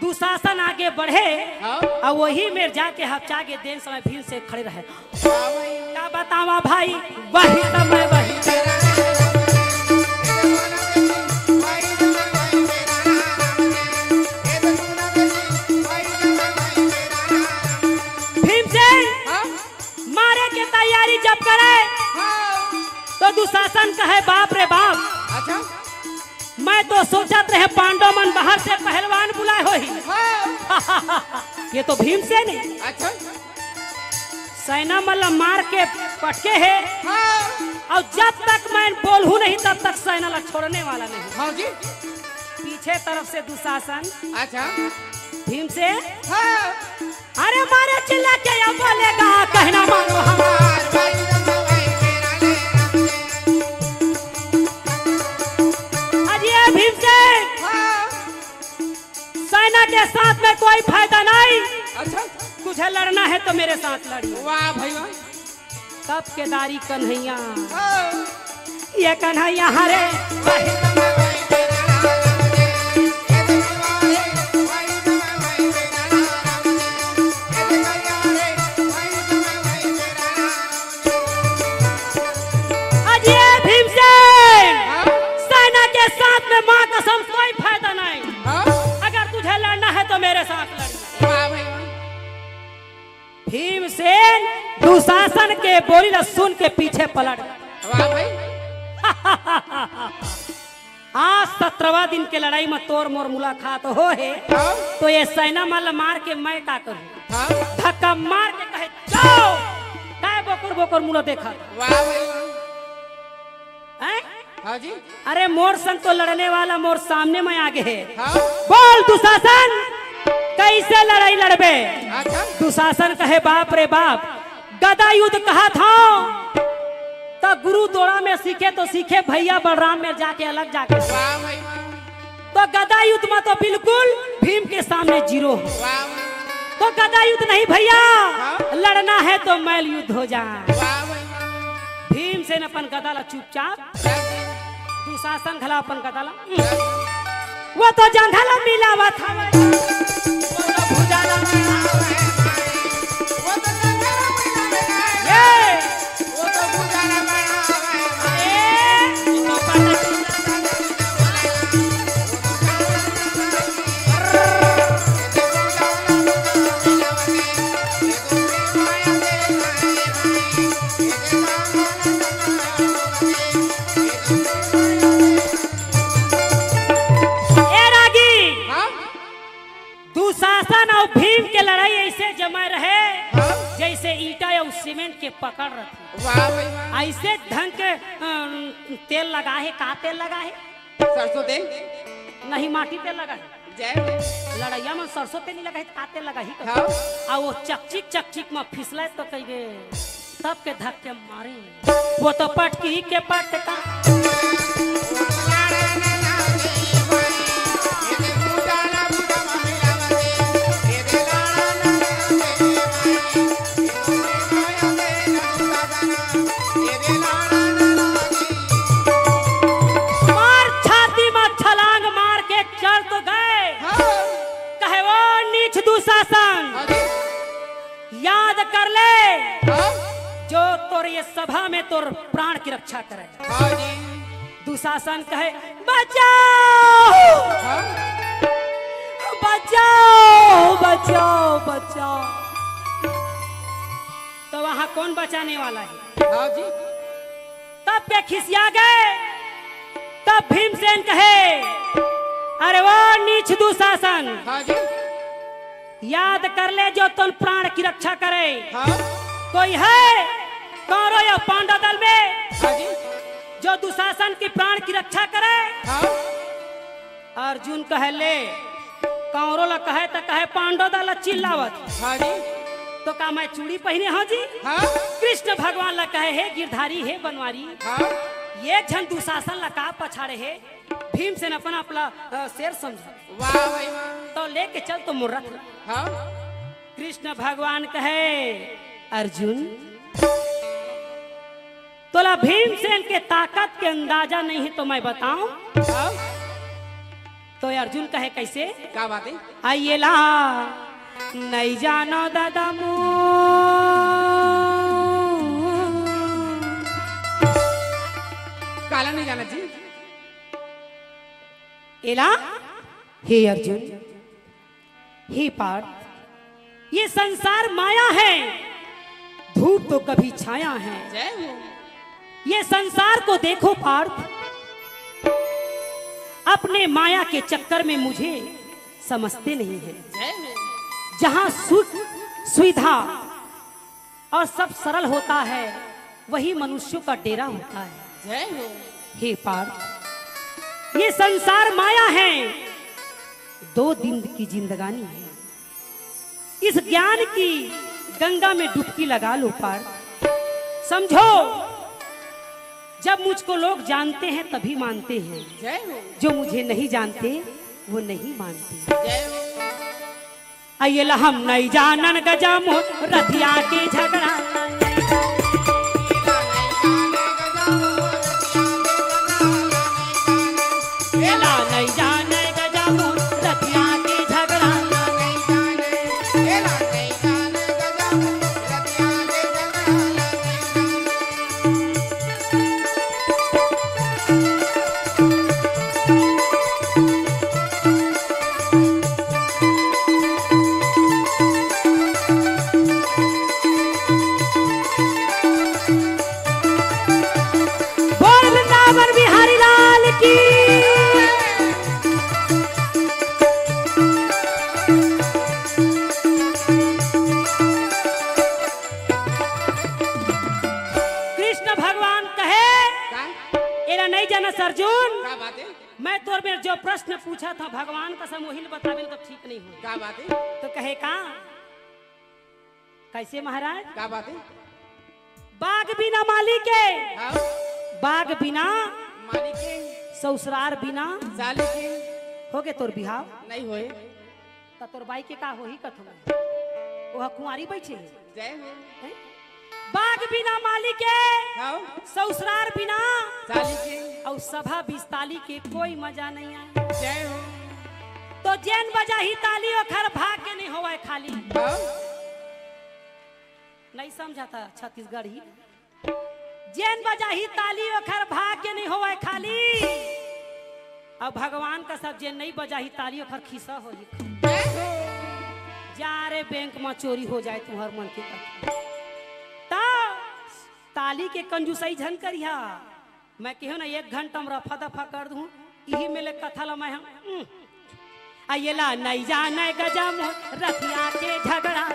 दुशासन आगे बढ़े, हाँ। अउ वही मेर जाके हपचा के देन समय भीमसेन खड़े रहे। वाह भाई। का बतावा भाई, वही समय वही। भीमसेन हाँ? मारे के तैयारी जब करे, हाँ। तो दुशासन कहे, "बाप रे बाप, अच्छा। मैं तो सोचत रहे पांडव मन बाहर से पहलवान बुलाए होही।" हाँ। ये तो भीमसेन हे। अच्छा। सेना मन ल मार के पटके हे। हाँ। अउ जब तक मैं बोलहूँ नहीं, तब तक सेना ल छोड़ने वाला नहीं। हाँ जी। पीछे तरफ से दुशासन। अच्छा। भीमसेन। हाँ। अरे मारे चिल्ला के या बोलेगा, कहना मानो हमार। आज ये भीमसेन, हाँ। सेना के साथ में कोई फायदा नहीं। अच्छा। तुझे लड़ना है तो मेरे साथ लड़िए। वाह भाई वाह। तब केदारी कन्हैया, हाँ। ये कन्हैया हरे। आज ये भीमसेन, हाँ? सेना के साथ में माँ कसम कोई फायदा नहीं। हाँ? अगर तुझे लड़ना है तो मेरे साथ लड़। वाह भाई वाह। भीमसेन दुशासन के बोली ल सुन के पीछे पलट। वाह भाई। आज सत्रहवाँ दिन के लड़ाई म तोर मोर मुलाकात हो हे, हाँ। तो ये सेना मन ल मार के मैं का करूँ? हाँ। धक्का मार के कहे, "जाओ।" काय बोकर बोकर मुला देखा? वाह भाई वाह। हैं? हाँ जी। अरे मोर संग तो लड़ने वाला मोर सामने में आगे हे। हाँ। बोल दुशासन, कैसे लड़ाई लड़बे? अच्छा। दुशासन कहे, "बाप रे बाप, गदा युद्ध कहत हँव, त गुरु दोड़ा में सीखे तो सीखे भैया बलराम में जाके अलग जाके।" वाह भाई वाह। तो गदा युद्ध में तो बिल्कुल भीम के सामने जीरो। वाह वाह। तो गदा युद्ध नहीं भैया, हाँ? लड़ना है तो मैल युद्ध हो जाए। वाह भाई वाह। भीमसेन अपन गदा ला चुपचाप, दुशासन घला अपन गदा ला, वो तो जंघा ला मिलावत हवे, वो तो भुजा ला मिलावत हवे, वो तो जंघा ला मिलावत हवे। ये ए रागी, हाँ? दुशासन अउ भीम के लड़ाई ऐसे जमे रहे, हाँ? जैसे ईंटा अउ सीमेंट के पकड़ रथे। वाह भाई वाह। ऐसे ढंग के, अम, तेल लगा हे, का तेल लगा हे? सरसों तेल। नहीं, माटी तेल लगा हे। जय हो। लड़ैया म सरसों तेल नहीं लगा हे, त का तेल लगा हे? हाँ। अउ वो चकचिक, चकचिक म फिसले तो कहिबे, तब के धक्के मारे। वो तो पटकी के पटका। मार छाती म छलांग मार के चढ़ तो गए। हाँ। कहे, "ओ नीच दुशासन, हाँ जी। याद कर ले, हाँ। जो तोर ये सभा में तोर प्राण की रक्षा करे।" हाँ जी। दुशासन कहे, "बचाओ, हाँ। बचाओ, बचाओ, बचाओ।" तो वहाँ कौन बचाने वाला है? हाँ जी। तब के खिसिया गए, तब भीमसेन कहे, "अरे वो नीच दुशासन, हाँ जी। याद कर ले जो तोर प्राण की रक्षा करे। हाँ। कोई है कौरव या पांडव दल में, हाँ जी। जो दुशासन की प्राण की रक्षा करे?" हाँ। अर्जुन कहे, "ले, कौरव ला कहे त कहे पांडव दा ला चिल्लावत। हाँ जी। तो का मैं चूड़ी पहिने हंव जी? हाँ। कृष्ण भगवान ला कहे, हे गिरधारी, हे बनवारी, हाँ। ये झन दुशासन ला का पछाड़े हे, भीमसेन अपन आप ला, अ, शेर समझ। वाह भाई वाह। तो लेके चल तो मोर रथ ला। हाँ। कृष्ण भगवान कहे, अर्जुन, तोला भीमसेन के ताकत के अंदाजा नहीं है तो मैं बताऊं? हाँ। तो अर्जुन कहे, कैसे? का बात है? आइए ला, नहीं जानो दादा मो। काला नहीं जाना जी। एला, हे अर्जुन, हे पार्थ, ये संसार माया है, धूप तो कभी छाया है। जय हो। ये संसार को देखो पार्थ, अपने माया के चक्कर में मुझे समझते नहीं है। जय हो। जहाँ सुख, सुविधा और सब सरल होता है, वही मनुष्यों का डेरा होता है। जय हो। हे पार्थ, ये संसार माया है, दो दिन की जिंदगानी है। इस ज्ञान की गंगा में डुबकी लगा लो पार्थ। समझो, जब मुझको लोग जानते हैं तभी मानते हैं, जय हो। जो मुझे नहीं जानते वो नहीं मानते। जय हो। अइला हम नहीं जानन गजम रथिया के झगड़ा। एला नहीं जाने गजब रतिया के झगड़ा। बोल वृंदावन बिहारी लाल की। कृष्ण भगवान कहे, का? एला नहीं जानस अर्जुन। का बात है? मैं तोर मेर जो प्रश्न पूछत हंव भगवान कसम, वही ल बताबे न तो ठीक नहीं हो। का बात है? तो कहे का? कैसे महाराज? का बात है? बाग बिना माली के, हाँ। बाग बिना माली के, ससुरार बिना साली के। होगे तोर बिहाव? नहीं होए। त तोर बाई के का होही कथों? ओह कुंवारी बइठे हे। जय हो। हैं? बाग बिना माली के, हाँ। ससुरार बिना साली के। अउ सभा बिस्ताली के कोई मजा नहीं आए। जय हो। तो जेन बजाही ताली ओखर भाग्य नहीं होवय खाली। हाँ। नहीं समझा था छत्तीसगढ़ी। जेन बजाही ताली ओखर भाग्य नहीं होवय खाली। अब भगवान कसम जेन नहीं बजाही ताली ओखर खिस्सा होही। जा रे बैंक म चोरी हो जाए तुंहर मन के कथे। त ताली के कंजूसई झन करिहा। मैं केहेंव ना एक घंटा म रफा दफा कर दूं। इही मेर ले कथा ल मैं ह, उम। अइला नहीं जाने गजम रतिया के झगड़ा।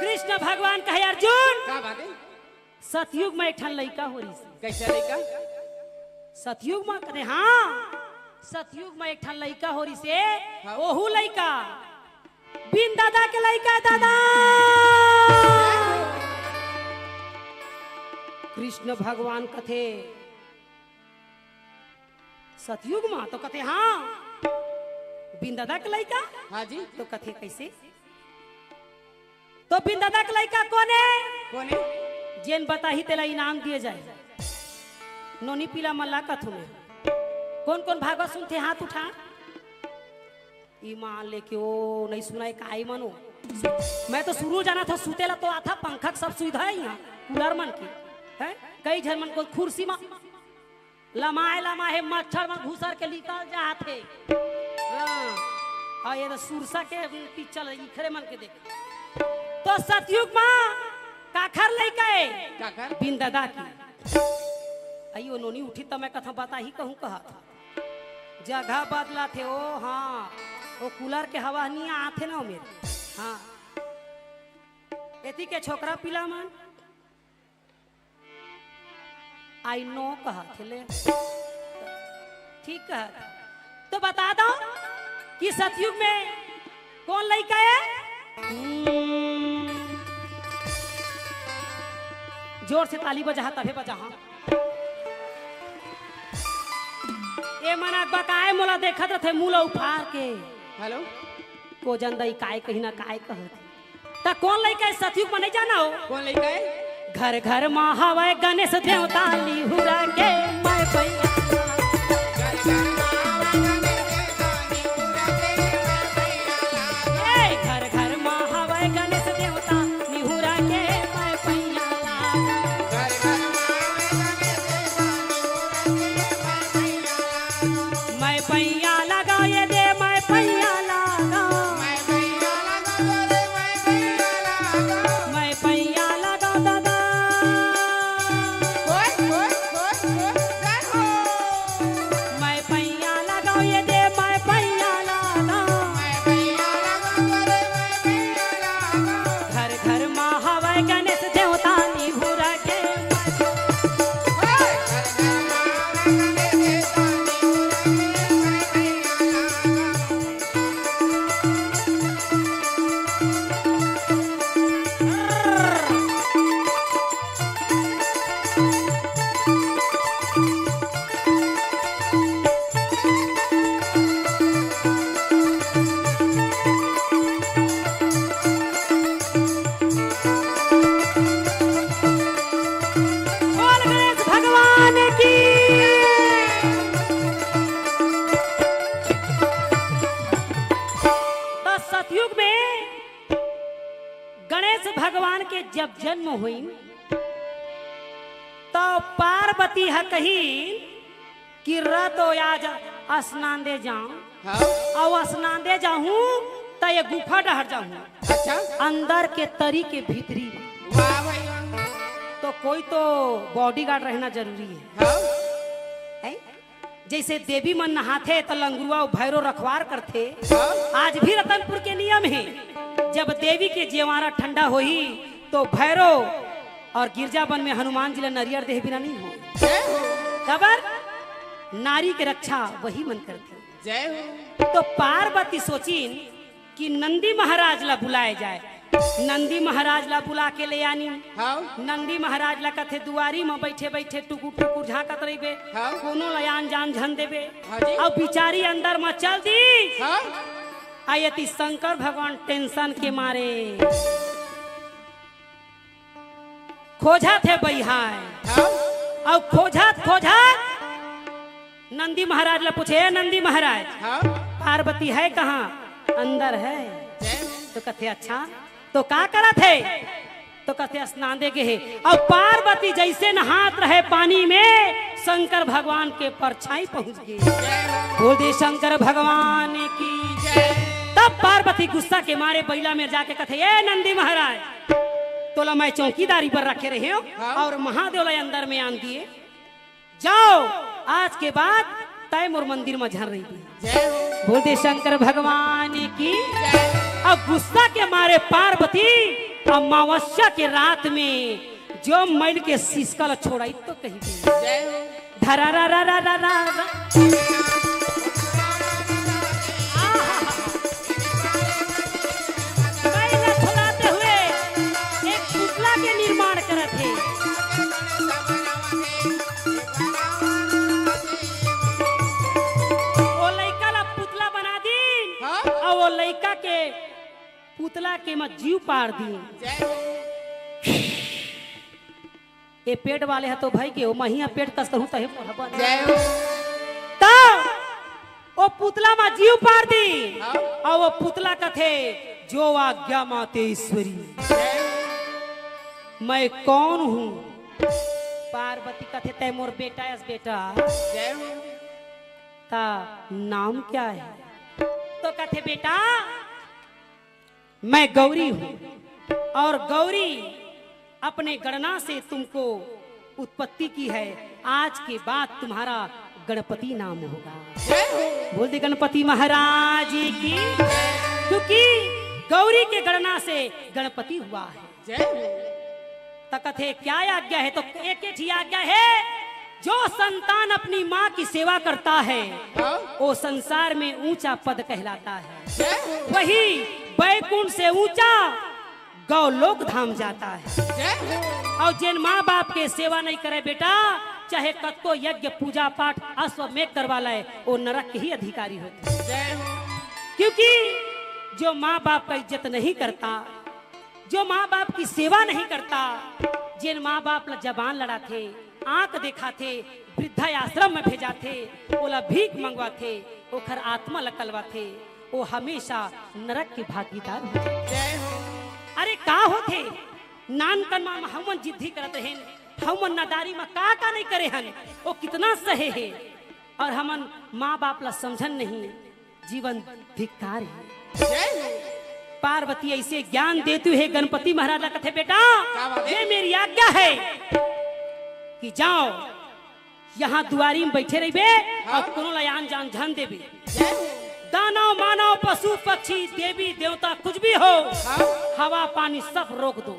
कृष्ण भगवान कहे, अर्जुन, का बात है? सतयुग म एक ठन लइका हो रिहिस। कैसे लइका? सतयुग म कथे, हाँ, सतयुग म एक ठन लइका हो रिहिस हे, हाँ। ओहू लइका बिन ददा के लइका हे, ददा। कृष्ण भगवान कथे, सतयुग म? तो कथे, हाँ, बिन ददा के लइका। हाँ जी। तो कथे, कैसे? तो बिन ददा के लइका कोन हे? कोन हे? जेन बताही तेला इनाम दिए जाए। नोनी पीला मल्ला कथू में। कोन कोन भागवत सुनथे हाथ उठा। ईमान लेके ओ नहीं सुनाय काई मनो। मैं तो शुरू जाना था सुतेला तो आथा पंखा के सब सुविधा हे इहाँ। कूलर मन के। हैं? कई झन मन को कुर्सी म लमाए लमाए मच्छर मन घुसर के निकल जात हे। हाँ। अउ ये तो सुरसा के पिक्चर इखरे मन के देख। तो सतयुग मा काखर लइका ए? काखर? बिंददा के। अई ओ नोनी उठी त मैं कथा बताही कहूँ कहत। जगह बदलाथे ओ, हाँ, ओ कूलर के हवा नी आथे ना ओ मेर। हाँ, एती के छोकरा पिला मन। I know कहत हे ले। ठीक कहत। तो बता दो कि सतयुग में कोन लइका ए? हम्म। जोर से ताली बजाहा, तभे बजाहा। ए मन अकबकाए मोला देखत रथे, मुँह ला उफार के। हेलो। को जन दई काय कही ना काय कहत। त कोन लइका ए सतयुग म नइ जाना हो? कोन लइका ए? घर घर मा हवय गणेश देवता निहुरा के मैं पैया। ए, घर घर मा हवय गणेश देवता निहुरा के मैं पैया। मैं पैया लगा ये दे, मैं पैया लगा। मैं पैया लगा दादा। मैं पैया लगा ये दे, मैं पैया लगा। घर घर मा हवय गणेश देवता निहुरा के। बोल गणेश भगवान की। त सतयुग में गणेश भगवान के जब जन्म होइन, त पार्वती ह कहिन कि रतो आज स्नान दे जाऊं। हाँ। अउ स्नान दे जाहूं त ये गुफा डहर जाहूं। अच्छा। अंदर के तरी के भीतरी। वाह भाई वाह। तो कोई तो बॉडीगार्ड रहना जरूरी है। हाँ। हैं? जैसे देवी मन नहाथे त लंगुरुआ अउ भैरो रखवार करथे। हाँ। आज भी रतनपुर के नियम हे, जब देवी के जेवारा ठंडा होही तो भैरो अउ गिरजा बन में हनुमान जी ला नरियर देह बिना नहीं हो। जय हो। काबर? नारी के रक्षा वही मन करथे। जय हो। तो पार्वती सोचिन कि नंदी महाराज ला बुलाए जाए। नंदी महाराज ला बुला के ले आनी। हाँ। नंदी महाराज ला कथे दुआरी म बैठे बैठे टुकुर टुकुर झांकत रहिबे। हाँ। कोनो ला आन जान झन देबे। हाँ जी। अब बिचारी अंदर म चल दी। हाँ। आ एती शंकर भगवान टेंशन के मारे खोजथे बइहाय। हाँ। अउ खोजत खोजत नंदी महाराज ला पूछे, "ए नंदी महाराज, हाँ। पार्वती है कहाँ?" "अंदर है।" जय हो। तो कथे, "अच्छा, तो का करत हे?" तो कथे, "स्नान दे गे हे।" अउ पार्वती जैसे नहात रहे पानी में, शंकर भगवान के परछाई पहुंच गे। बोल दे शंकर भगवान की। तब पार्वती गुस्सा के मारे बइला में जाके कथे, "ए नंदी महाराज, तोला मैं चौकीदारी पर रखे रहे हो हाँ। अउ महादेव ला अंदर में आन दिए। जाओ, आज के बाद तय मोर मंदिर म झन रहिबे।" जय हो। बोल दे शंकर भगवान की। जय। अब गुस्सा के मारे पार्वती अमावस्या के रात में जो मैल के सिसका ला छोड़ाई तो कही दे। जय हो। धरा रा रा रा रा रा रा। आहा। मैल ला छोड़ाते हुए एक पुतला के निर्माण करत हे। ओ लइका ला पुतला बना दीन, हाँ? अउ ओ लइका के पुतला के म जीव पार दीन। जय हो। ए पेट वाले ह तो भई के, ओ महिया पेट कस करहूं तहे मोर ह बन। जय हो। त ओ पुतला म जीव पार दीन। हाँ। अउ ओ पुतला कथे, "जो आज्ञा मातेश्वरी।" जय हो। "मैं कौन हूँ?" पार्वती कथे, "तय मोर बेटा अस बेटा।" जय हो। "ता नाम क्या है?" तो कथे, "बेटा, मैं गौरी हूँ।" और गौरी अपने गणना से तुमको उत्पत्ति की है। आज के बाद तुम्हारा गणपति नाम होगा। बोल दे गणपति महाराज की। क्योंकि गौरी के गणना से गणपति हुआ है। त कथे क्या आज्ञा है? तो एक ही आज्ञा है, जो संतान अपनी माँ की सेवा करता है, वो संसार में ऊंचा पद कहलाता है। वही बैकुंठ से ऊंचा गौलोक धाम जाता है। और जिन माँ बाप के सेवा नहीं करे बेटा, चाहे कतको यज्ञ पूजा पाठ अश्वमेध करवा ले, वो नरक के ही अधिकारी होते हैं। क्योंकि जो माँ बाप का इज्जत नहीं करता, जो माँ बाप की सेवा नहीं करता, जिन माँ बाप ला जबान लड़ाथे, आंख देखाथे, वृद्धाश्रम में भेजाथे, ओला भीख मंगवाथे, ओखर आत्मा ला कलवाथे, वो हमेशा नरक के भागीदार होथे। अरे का होथे? नानकन मा हमन जिद्दी करत रहेन, हमन नादारी मा का का नहीं करे हन, वो कितना सहे हे, और हमन माँ बाप ला समझन नहीं। जीवन धिक्कार है। पार्वती ऐसे ज्ञान देती है गणपति महाराज ला, कथे बेटा, ये मेरी आज्ञा है कि जाओ, यहाँ दुआरी में बैठे रहिबे और कोनो ला आन जान झन देबे। दानव मानव पशु पक्षी देवी देवता कुछ भी हो, हवा पानी सब रोक दो।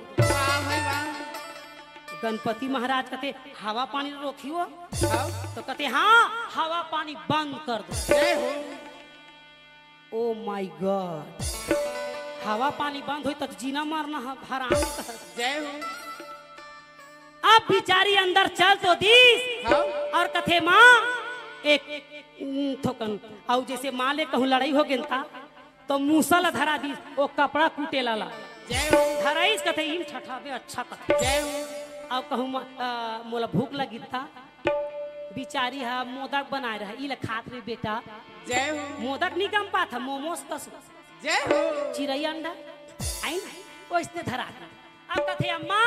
गणपति महाराज कथे, हवा पानी रोकी हो? तो कथे, हाँ, हवा पानी बंद कर दो। ओ माय गॉड, हवा पानी बंद होई त जीना मरना ह-, हराम। अब बिचारी अंदर चल तो दीस और कथे, माँ, एक थोकन, अउ जैसे माँ ले कहूँ लड़ाई हो गेन ता, तो मूसा ला धरा दीस, ओ कपड़ा कूटे ला ला। धराइस कथे, "इम ठठाबे अच्छा कथे।" अउ कहूँ, "म-, अ, मोला भूख लगी ता।" बिचारी हा मोदक बनाए रहा, "ई ला खात रे बेटा।" मोदक नी गम पात हा, मोमोस कस। चिरई अंडा, आइन, ओइसने धरा दीस। अब कथे, "अम्मा,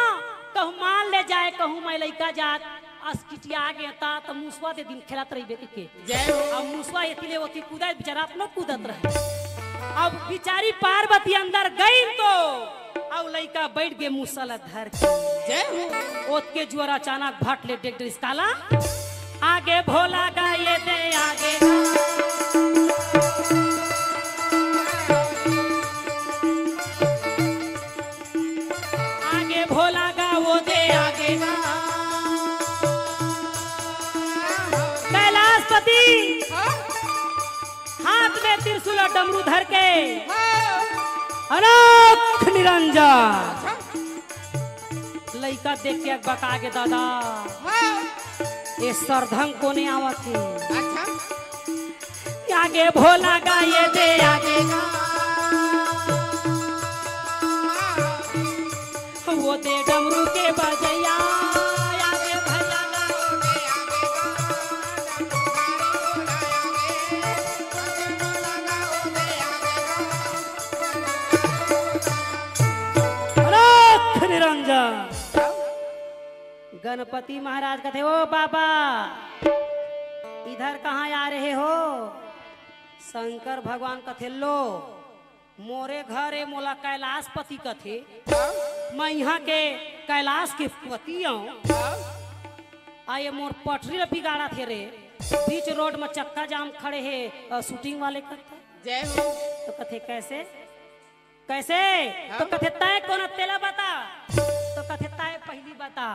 कहूँ मान ले जाए, कहूँ मैं लइका जात, अस किटिया आ गे ता, त मुसवा दे दिन खेलत रहिबे कहिके।" अब मुसवा एती ले ओती कूदत, बेचारा अपनो कूदत रहे। अब बिचारी पार्वती अंदर गई तो, अब लइका बैठ गे मुसा ला धर के। ओतके जुआर अचानक भट ले डेग डरिस काला, आगे भोला गा ये दे आगे गा। आगे भोला गा वो दे आगे गा। कैलाशपति हाथ में त्रिशूल और डमरू धर के, अलख निरंजन। लइका देख के अकबका गे दादा। ये सरधंग कोने आवत हे? आगे भोला गा ये दे आगे गा। वो दे डमरू के बजैया, आगे भैया गा। अलख निरंजन। गणपति महाराज कथे, "ओ बाबा, इधर कहाँ आ रहे हो?" शंकर भगवान कथे, "लो, मोरे घर ए, मोला कैलाशपति कथे। मैं यहाँ के कैलाश के पति आऊँ। आ ये मोर पटरी ल बिगाड़त हे रे, बीच रोड में चक्का जाम खड़े हे, अ, शूटिंग वाले कथे।" तो कथे, "कैसे?" कैसे? तो कथे, "तय कोन तेला बता।" तो कथे, "तय पहली बता।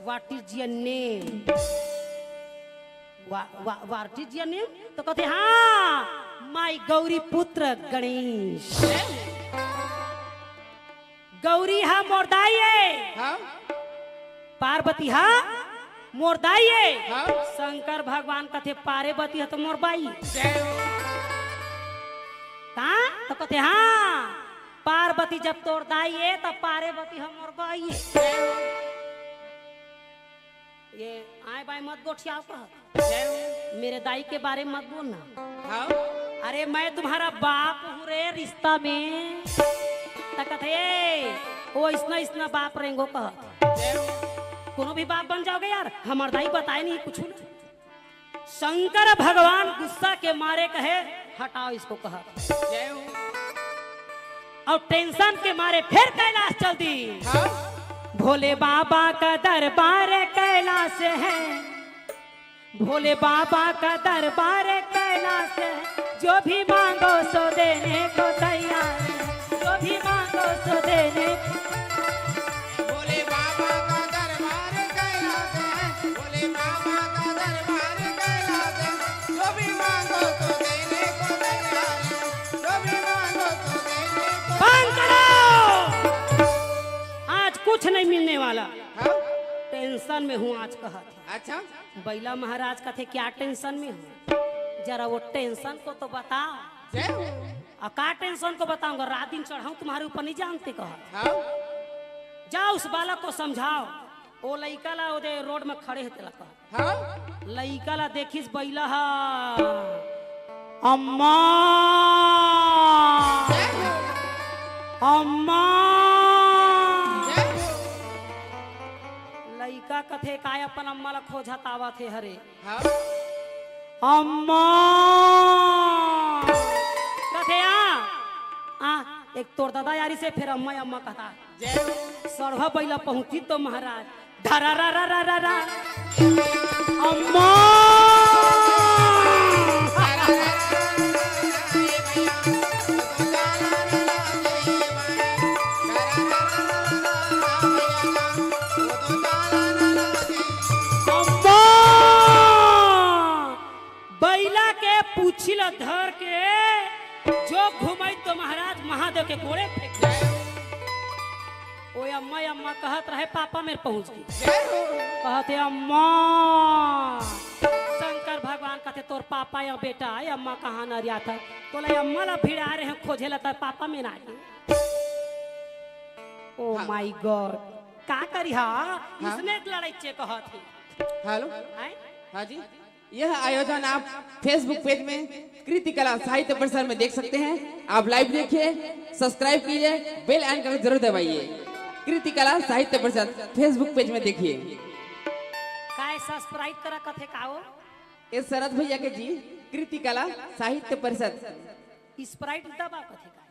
What is your name? Wha-, wha-, what is your name?" तो कथे, "हाँ, my गौरी पुत्र गणेश।" गौरी हा मोर दाई हे। पार्वती हा मोर दाई हे। शंकर भगवान कथे, "पार्वती हा तो मोर बाई।" का? तो कथे, "हाँ, पार्वती जब तोर दाई हे, तब पार्वती हा मोर बाई हे।" ये आए बाएं मत गोठियाव कहत। मेरे दाई के बारे में मत बोलना। अरे, मैं तुम्हारा बाप हूँ रे, रिश्ता में। त कथे, "ए, वो इसना, इसना बाप रेंगो," कहत। कोनो भी बाप बन जाओगे यार, हमार दाई बताए नहीं कुछ ना। शंकर भगवान गुस्सा के मारे कहे, "हटाओ इसको," कहत। अउ टेंशन के मारे फेर कैलाश चल दी। हाँ। भोले बाबा का दरबार कैलाश है, भोले बाबा का दरबार कैलाश है, जो भी मांगो सो देने को तैयार है, जो भी मांगो सो देने। भोले बाबा का दरबार कैलाश है, भोले बाबा का दरबार कैलाश है, जो भी मांगो सो देने को तैयार है, जो भी मांगो सो देने को। बंद करो। आज कुछ नहीं मिलने वाला। हाँ? टेंशन में हूँ आज, कहत हे। अच्छा। बइला महाराज कथे, क्या टेंशन में हो? जरा वो टेंशन को तो बता। जय हो। आ, का टेंशन को बताऊंगा? रात दिन चढ़ाऊं तुम्हारे ऊपर, नहीं जानते, कहा। हाँ। जा उस बालक को समझाओ। वो लइका ला ओदे रोड में खड़े हे तेला कहा। हाँ। लइका ला देखिस बइला हा। अम्मा। जय हो। अम्मा। जय हो। लइका कथे, "काय अपन अम्मा ला खोजत आवत हे हरे?" हाँ। अम्मा। कथे, "आ, आ, एक तोर ददा यारी से फेर अम्मा, अम्मा कहता।" जय हो। सड़वा बइला पहुंची तो महाराज, धरा रा रा रा रा रा। अम्मा। अम्मा। बइला के पूछी ल धर के जो घुमाई तो महाराज महादेव के गोड़े फेंक दे। ओ अम्मा, अम्मा कहत रहे, पापा मेर पहुंच गे। कहत हे, "अम्मा।" शंकर भगवान कहत हे, "तोर पापा या बेटा, ये अम्मा कहाँ नरियात हे?" तोला अम्मा ला भिड़ा रहे हैं खोजे ला, तर पापा मेर आ गे। Oh my God, का करी हा? हाँ। इसने एक लड़ाई चे कहत हे। हेलो। हैं? हाँ जी। यह आयोजन आप Facebook पेज में कृति कला साहित्य परिषद में देख सकते हैं। आप लाइव देखिए, सब्सक्राइब कीजिए, बेल आइकन को जरूर दबाइए। कृति कला साहित्य परिषद Facebook पेज में देखिए। काय सब्सक्राइब करा कथे का हो? ये शरद भैया के जी, कृति कला साहित्य परिषद। स्प्राइट दबा कथे का?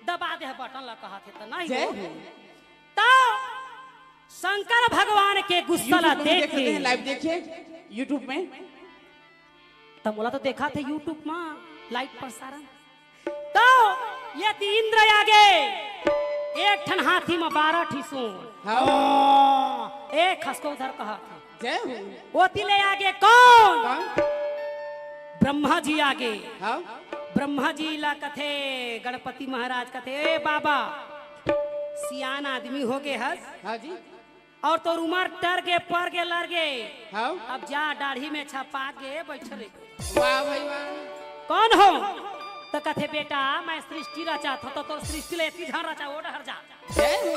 दबा दे बटन ला कहत हे त नहीं जय हो। हो। तो शंकर भगवान के गुस्सा ला YouTube में देख देख सकते के हैं, लाइव देखिए YouTube में। त मोला तो देखा थे YouTube में लाइव प्रसारण। तो ये ती इंद्र आगे एक ठन हाथी में बारह ठी सूंड। हाँ। एक खसको उधर कहत हे। जय हो। ओती ले आगे कौन? कौन? ब्रह्मा जी आगे। हाँ। ब्रह्मा जी ला कथे गणपति महाराज कथे, "ए बाबा, सियान आदमी हो गे हस। हाँ जी। और तोर उमर टर गे, पर गे, लर गे। हाँ। अब जा, दाढ़ी में छपा गे, बैठ रे।" वाह भाई वाह। कौन हो? त कथे, "बेटा, मैं सृष्टि रचात हंव, त तोर सृष्टि ले एती झन रचा, ओ डहर जा।" जय हो।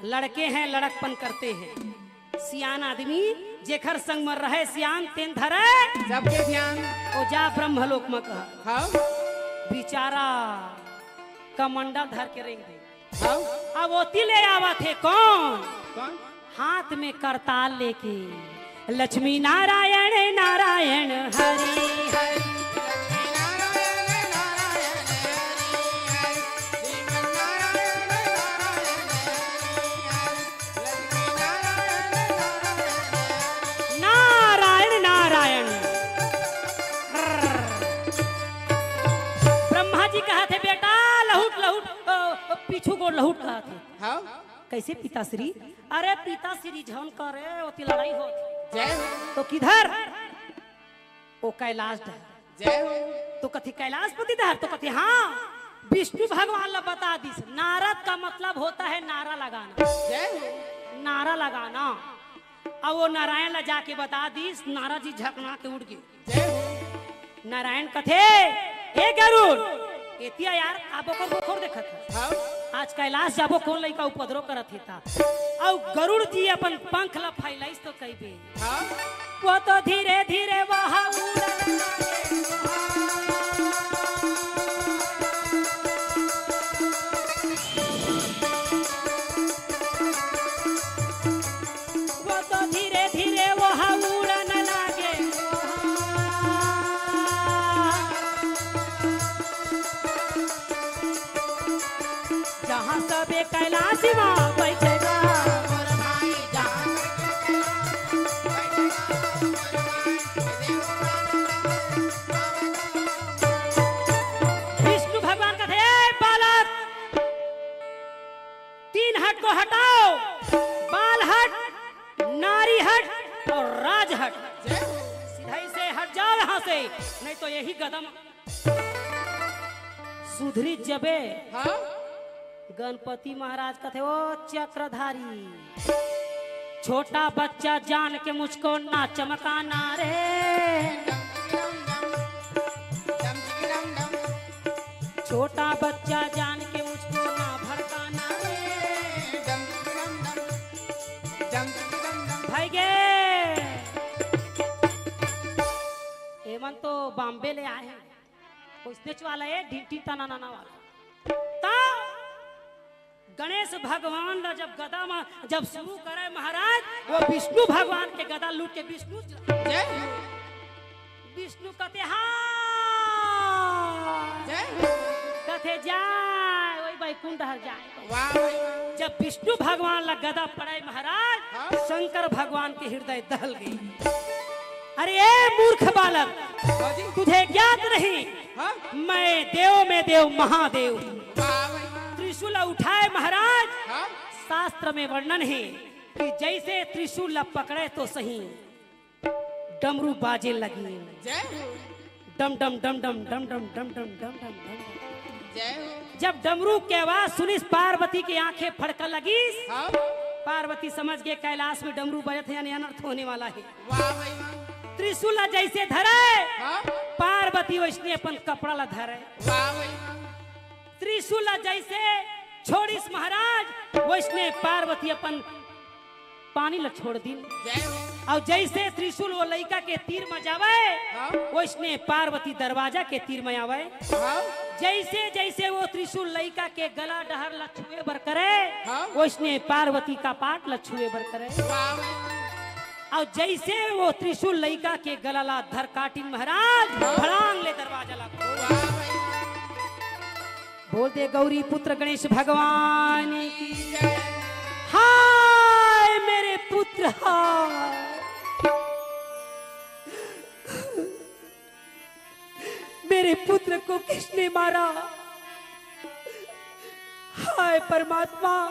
लड़के हैं, लड़कपन करते हैं। सियान आदमी जेखर संग म रहे सियान, तेन धरे सबके ध्यान। ओ जा ब्रह्मलोक म कह। हाँ। बेचारा कमंडल धर के रेंग दे। हाँ। अब ओती ले आवत हे कौन? कौन? हाथ में करताल लेके, "लक्ष्मी नारायण, नारायण हरि हरि।" नारायण, नारायण। ब्रह्मा जी कहत हे, "बेटा, लहुट, लहुट, अ, अ, पीछू गोड़ लहुट," कहत हे। हाँ। कैसे पिताश्री? अरे पिताश्री झन करे, ओती लड़ाई होत हे। जय हो। तो किधर? ओ कैलाश डहर। जय हो। तो कथे कैलाशपति डहर, तो कथे हाँ, विष्णु भगवान ला बता दिस, नारद का मतलब होता है नारा लगाना। जय हो। नारा लगाना। अब वो नारायण ला जाके बता दिस, नारद जी झकना के उड़ गे। जय हो। नारायण कथे, "ए गरुड़, एतिया यार, आबो कर बोखर देखत हस। हाँ। आज कैलाश जाबो, कौन लइका उपद्रव करत हे ता।" अउ गरुड़ जी अपन पंख ला फैलाइस तो कहिबे, हाँ। वो तो धीरे धीरे वहाँ उड़न लगे। वो तो धीरे धीरे वहाँ उड़न लगे। अबे कैलाश माँ बैठेगा। विष्णु भगवान कथे, "ए बालक, तीन हट को हटाओ, बाल हट, नारी हट और राज हट। सीधा ही से हट जाओ यहाँ से, नहीं तो यही गदम सुधरी जबे।" हाँ? गणपति महाराज कथे, "ओ चक्रधारी, छोटा बच्चा जान के मुझको ना चमकाना रे। छोटा बच्चा जान के मुझको ना भड़काना रे।" भाई गे, एमन तो बॉम्बे ले आए हैं, कोई स्नेच वाला है, ढिंटी तना नाना वाला। ता गणेश भगवान ला जब गदा में जब शुरू करे महाराज, वो विष्णु भगवान के गदा लूट के विष्णु जय हो। विष्णु कथे, "हाँ।" जय हो। कथे, "जाय, वही बैकुंठ हर जाय।" वाह भाई वाह। जब विष्णु भगवान ला गदा पड़े महाराज, हाँ। शंकर भगवान के हृदय दहल गई। "अरे ए मूर्ख बालक, हाँ जी। तुझे ज्ञात नहीं, हाँ। मैं देव में देव महादेव हूँ।" वाह भाई वाह। त्रिशूल उठाए महाराज, हाँ। शास्त्र में वर्णन है कि जैसे त्रिशूल ला पकड़े तो सही, डमरू बाजे लगी। जय हो। डम डम डम डम डम डम डम डम डम डम डम डम। जय हो। जब डमरू के आवाज सुनिस, पार्वती की आंखें फड़का लगिस। हाँ। पार्वती समझ गए कैलाश में डमरू बजत है, यानी अनर्थ होने वाला है। वाह भाई वाह। त्रिशूल ला जैसे धरे, हाँ। पार्वती वैसने अपन कपड़ा ला धरे। वाह भाई वाह। त्रिशूल ला जैसे छोड़िस महाराज, वैसने पार्वती अपन पानी ला छोड़ दिन। जय हो। और जैसे त्रिशूल वो लइका के तीर में जावे, हाँ। वैसने पार्वती दरवाजा के तीर में आवे। हाँ। जैसे जैसे वो त्रिशूल लइका के गला डहर ला छुए बर करे, हाँ। वैसने पार्वती कपाट ला छुए बर करे। वाह। और जैसे वो त्रिशूल लइका के गला ला धर काटिन महाराज, हाँ। फड़ांग ले दरवाजा ला खोल। वाह भाई। बोल दे गौरी पुत्र गणेश भगवान की। हाय मेरे पुत्र, हाय। मेरे पुत्र को किसने मारा? हाय परमात्मा,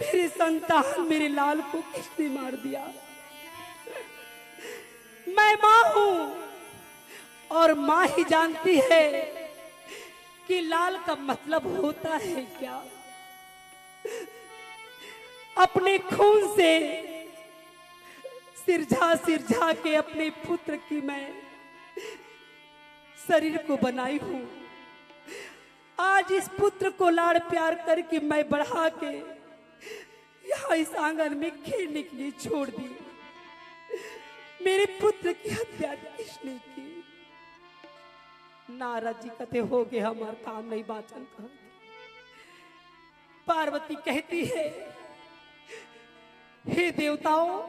मेरे संतान, मेरे लाल को किसने मार दिया? मैं माँ हूँ और माँ ही जानती है कि लाल का मतलब होता है क्या। अपने खून से सिरझा सिरझा के अपने पुत्र की मैं शरीर को बनाई हूँ। आज इस पुत्र को लाड़ प्यार करके मैं बढ़ा के यहाँ इस आंगन में खेलने के लिए छोड़ दी। मेरे पुत्र की हत्या किसने की? नारद जी कथे, "हो गए, हमार काम नहीं बाचन।" कहा पार्वती कहती है, "हे देवताओं,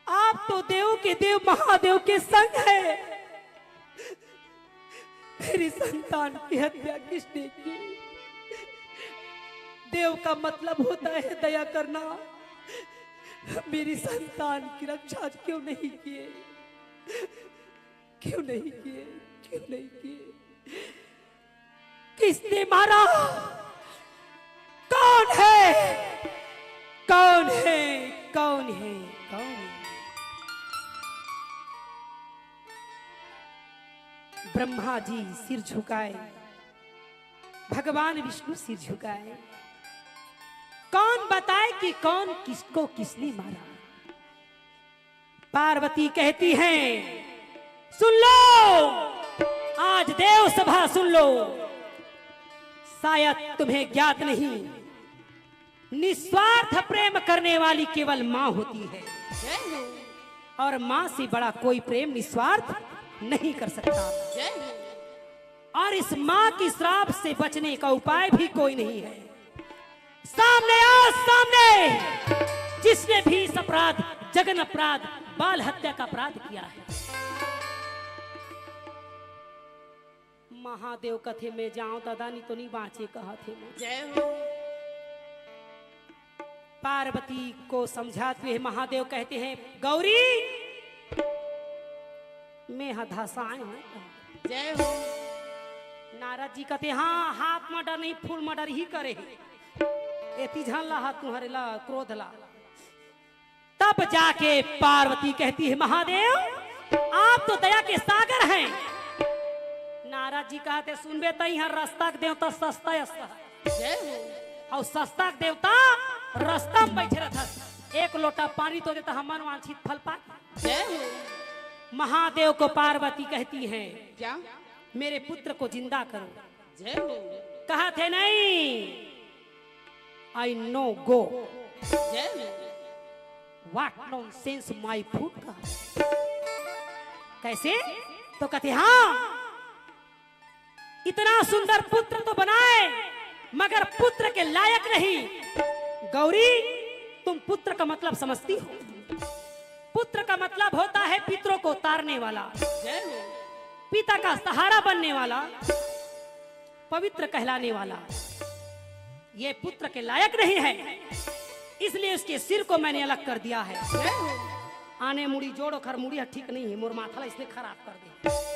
आप तो देव के देव महादेव के संग है, मेरी संतान की हत्या किसने की? देव का मतलब होता है दया करना। मेरी संतान की रक्षा क्यों नहीं किए? क्यों नहीं किए? क्यों नहीं किए?" किसने मारा? कौन है? कौन है? कौन है? कौन है? ब्रह्मा जी सिर झुकाए, भगवान विष्णु सिर झुकाए। कौन बताए कि कौन किसको किसने मारा? पार्वती कहती हैं, "सुन लो, आज देव सभा सुन लो, शायद तुम्हें ज्ञात नहीं, निस्वार्थ प्रेम करने वाली केवल माँ होती है, और माँ से बड़ा कोई प्रेम निस्वार्थ नहीं कर सकता।" और इस माँ की श्राप से बचने का उपाय भी कोई नहीं है। सामने आओ, सामने, जिसने भी इस अपराध, जघन्य अपराध, बाल हत्या का अपराध किया है। महादेव कथे, "मैं जांव ददा, नी तो नी बांचे," कहत हे मैं। जय हो। पार्वती को समझाते हुए महादेव कहते हैं, "गौरी, मैं ह धसाए हूँ।" जय हो। नारद जी कहते, "हाँ, half murder नहीं, full murder ही करे हे। एती झन ला, तुंहर ला, क्रोध ला।" तब जाके पार्वती कहती है, "महादेव, आप तो दया के सागर हैं।" नारद जी कहते, "सुनबे, तई ह रस्ता के देवता सस्ता अस।" जय हो। अउ सस्ता के देवता रस्ता में बैठे रहत। एक लोटा पानी तो देता, हमन वांछित फल पाते। जय हो। महादेव को पार्वती कहती है, क्या? "मेरे पुत्र को जिंदा करो।" जय हो। कहत हे, "नहीं, I no go।" जय हो। What nonsense my foot का। कैसे? तो कहते, "हाँ, इतना सुंदर पुत्र तो बनाए, मगर पुत्र के लायक नहीं। गौरी, तुम पुत्र का मतलब समझती हो? पुत्र का मतलब होता है पितरों को तारने वाला, जय हो। पिता का सहारा बनने वाला, पवित्र कहलाने वाला। ये पुत्र के लायक नहीं है, इसलिए उसके सिर को मैंने अलग कर दिया है।" जय हो। आने मुड़ी जोड़, ओखर मुड़ी ह ठीक नहीं है, मोर माथा ला इसने खराब कर दे।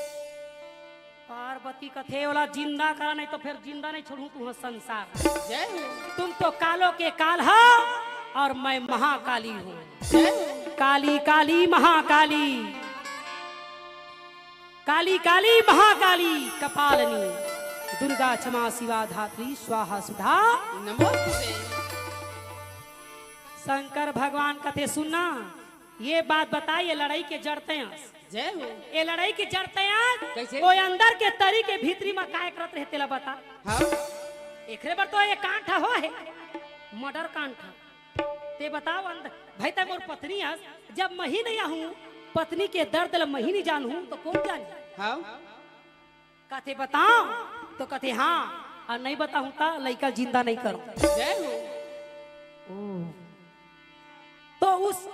पार्वती कथे, "ओला जिंदा करा, नहीं तो फिर जिंदा नहीं छोड़ूं तुंहर संसार।" जय हो। "तुम तो कालों के काल हो और मैं महाकाली हूँ।" जय हो। "काली, काली, महाकाली, काली, काली, महाकाली, कपालनी, दुर्गा, क्षमा, शिवा, धात्री, स्वाहा, सुधा।" नमोस्तुते। शंकर भगवान कथे, "सुनना, ये बात बताई, ये लड़ई के जड़ तैं अस।" जय हो। ये लड़ई के जड़ तैं अस, कैसे? वो अंदर के तरी के भीतरी म काय करत रहे, तेला बता। हाँ। एकरे बर तो ये कांड हो हे, murder कांड। ते बताव अंदर, भाई, तैं मोर पत्नी अस, जब मैं ही नहीं आहूं, पत्नी के दर्द ल मैं ही नहीं जानहूं, तो कौन जानही? हाँ। कथे, "बताव?" तो कथे, "हाँ, अउ नहीं बताहूं त लइका जिंदा नहीं करंव।" जय हो। ओ। तो उस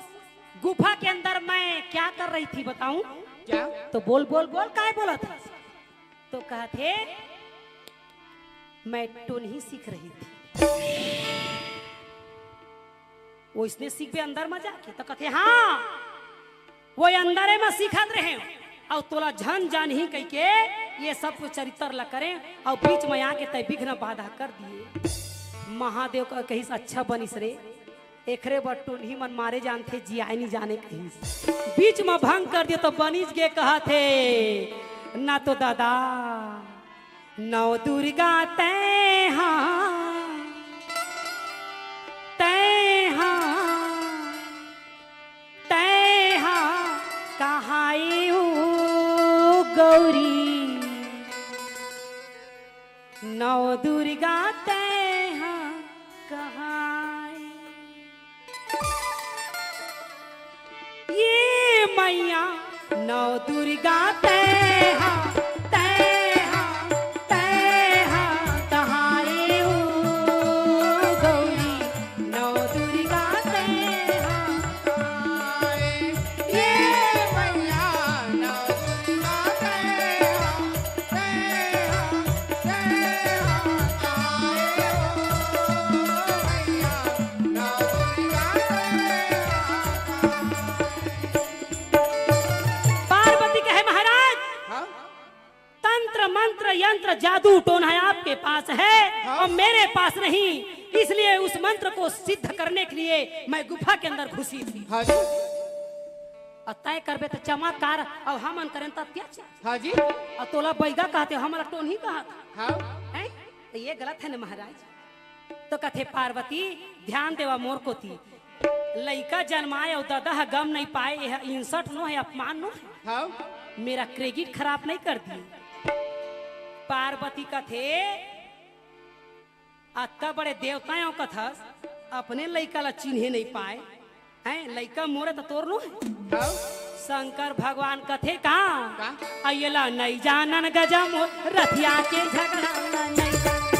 गुफा के अंदर मैं क्या कर रही थी बताऊं? क्या? तो बोल, बोल, बोल, काय बोलत हस? तो कहत हे, "मैं टोनही सीख रही थी।" ओइसने सीखबे अंदर म जाके? तो कथे, "हाँ।" वो अंदरे म सीखत रहे, अउ तोला झन जानही कहिके ये सब कुछ चरित्र ला करे, अउ बीच म आके तैं विघ्न बाधा कर दिए। महादेव का कहिस, "अच्छा बनिस रे, एकरे बर टोनही मन मारे जानथे, जियाए नी जाने," कहिस। बीच म भंग कर दिए तो बनिस गे कहत हे, "ना तो ददा, नौ दुर्गा तैं हा, तैं हा, तैं हा कहाए ओ गौरी, नौ दुर्गा तैं हा कहाए।" ये मैया नौ दुर्गा तैं हा, तैं हा, तैं हा कहाए ओ गौरी, नौ दुर्गा तैं हा कहाए। ये मैया नौ दुर्गा तैं हा, तैं हा, तैं हा कहाए ओ मैया, नौ दुर्गा तैं हा कहाए। पार्वती कहे, "महाराज, हाँ? तंत्र, मंत्र, यंत्र, जादू, टोना आपके पास है, हाँ? और मेरे पास नहीं, इसलिए उस मंत्र को सिद्ध करने के लिए मैं गुफा के अंदर घुसी थी।" हाँ जी। "अउ तैं करबे त चमत्कार, अउ हमन करेन त अत्याचार।" हाँ जी। "अउ तोला बैगा कहथे, हमला टोनही कहत।" हाँ। हैं? तो ये गलत है ना महाराज? तो कथे, "पार्वती, ध्यान देवा मोर कोती। लइका जनमाए अउ ददा ह गम नहीं पाए, यह insult नो हे, अपमान नो हे। हाँ। मेरा credit खराब नहीं कर दिए।" पार्वती कथे, "अतका बड़े देवता अउ कथस, अपने लइका ला चिन्हे नहीं पाए, हैं? लइका मोरे त तोर नो हे।" हाँ। शंकर भगवान कथे का? का? "अ, येला नइ जानन गजा मोर, रथिया के झगड़ा ला नइ जानन।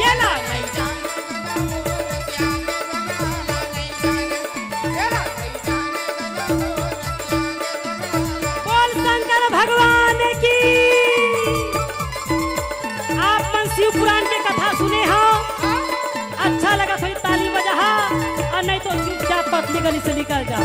येला नइ जानन गजा मोर, रथिया के झगड़ा ला नइ जानन। येला नइ जानन गजा मोर, रथिया के झगड़ा ला।" बोल शंकर भगवान की। अपनी गली से निकल जा।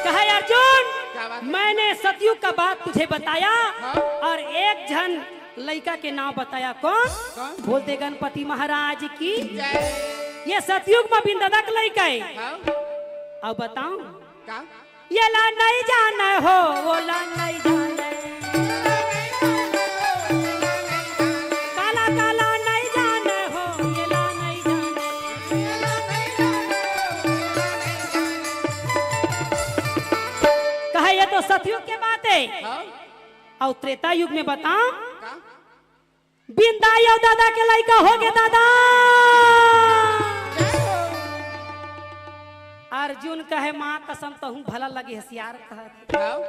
कहा, अर्जुन, क्या बात है? मैंने सतयुग का बात तुझे बताया हाँ। और एक झन लइका के नाम बताया। कौन? कौन? बोलते गणपति महाराज की। जय। ये सतयुग में बिंददा के लइका है। हाँ। अब बताऊं? का? ये ला नहीं जाने हो, वो ला नहीं जाने। काला काला नहीं जाने हो, ये ला नहीं जाने। कहा, ये तो सतयुग के बात है। हाँ। और त्रेता युग में बताओ, का? बिंदाई अउ दादा के लइका होगे दादा। अर्जुन कहे, माँ कसम, तहूँ भला लगे हसियार कहत। हाँ।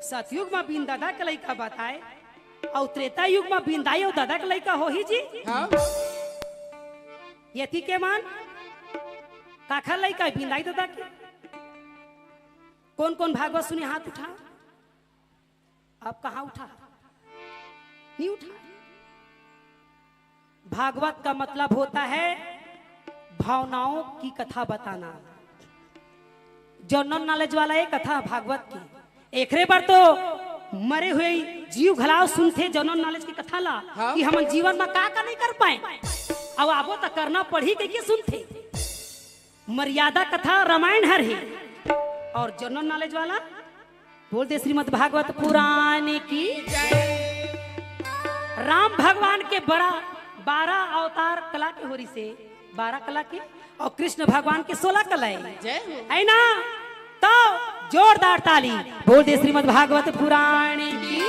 सतयुग में बिंदादा के लइका बताए, अउ त्रेता युग में बिंदाई अउ दादा के लइका होही जी। हाँ। यति के मन काखर लइका हे बिंदाई दादा के? कौन कौन भागवत सुने हाथ उठा। अब कहाँ उठा? नहीं उठा। भागवत का मतलब होता है भावनाओं की कथा बताना। जनरल नॉलेज वाला ये कथा भागवत की। एकरे बर तो मरे हुए जीव घलाव सुनथे जनरल नॉलेज की कथा ला हाँ। कि हमन जीवन में का का नहीं कर पाए। अब आबो त करना पड़ही कहिके सुनथे। मर्यादा कथा रामायण हर ही। और जनरल नॉलेज वाला बोल दे श्रीमद् भागवत पुराण की। राम भगवान के बड़ा बारह अवतार कला के होरी से, बारह कला के, और कृष्ण भगवान के सोलह कला है। जय हो। है ना? तो जोरदार ताली बोल दे श्रीमद् भागवत पुराण की।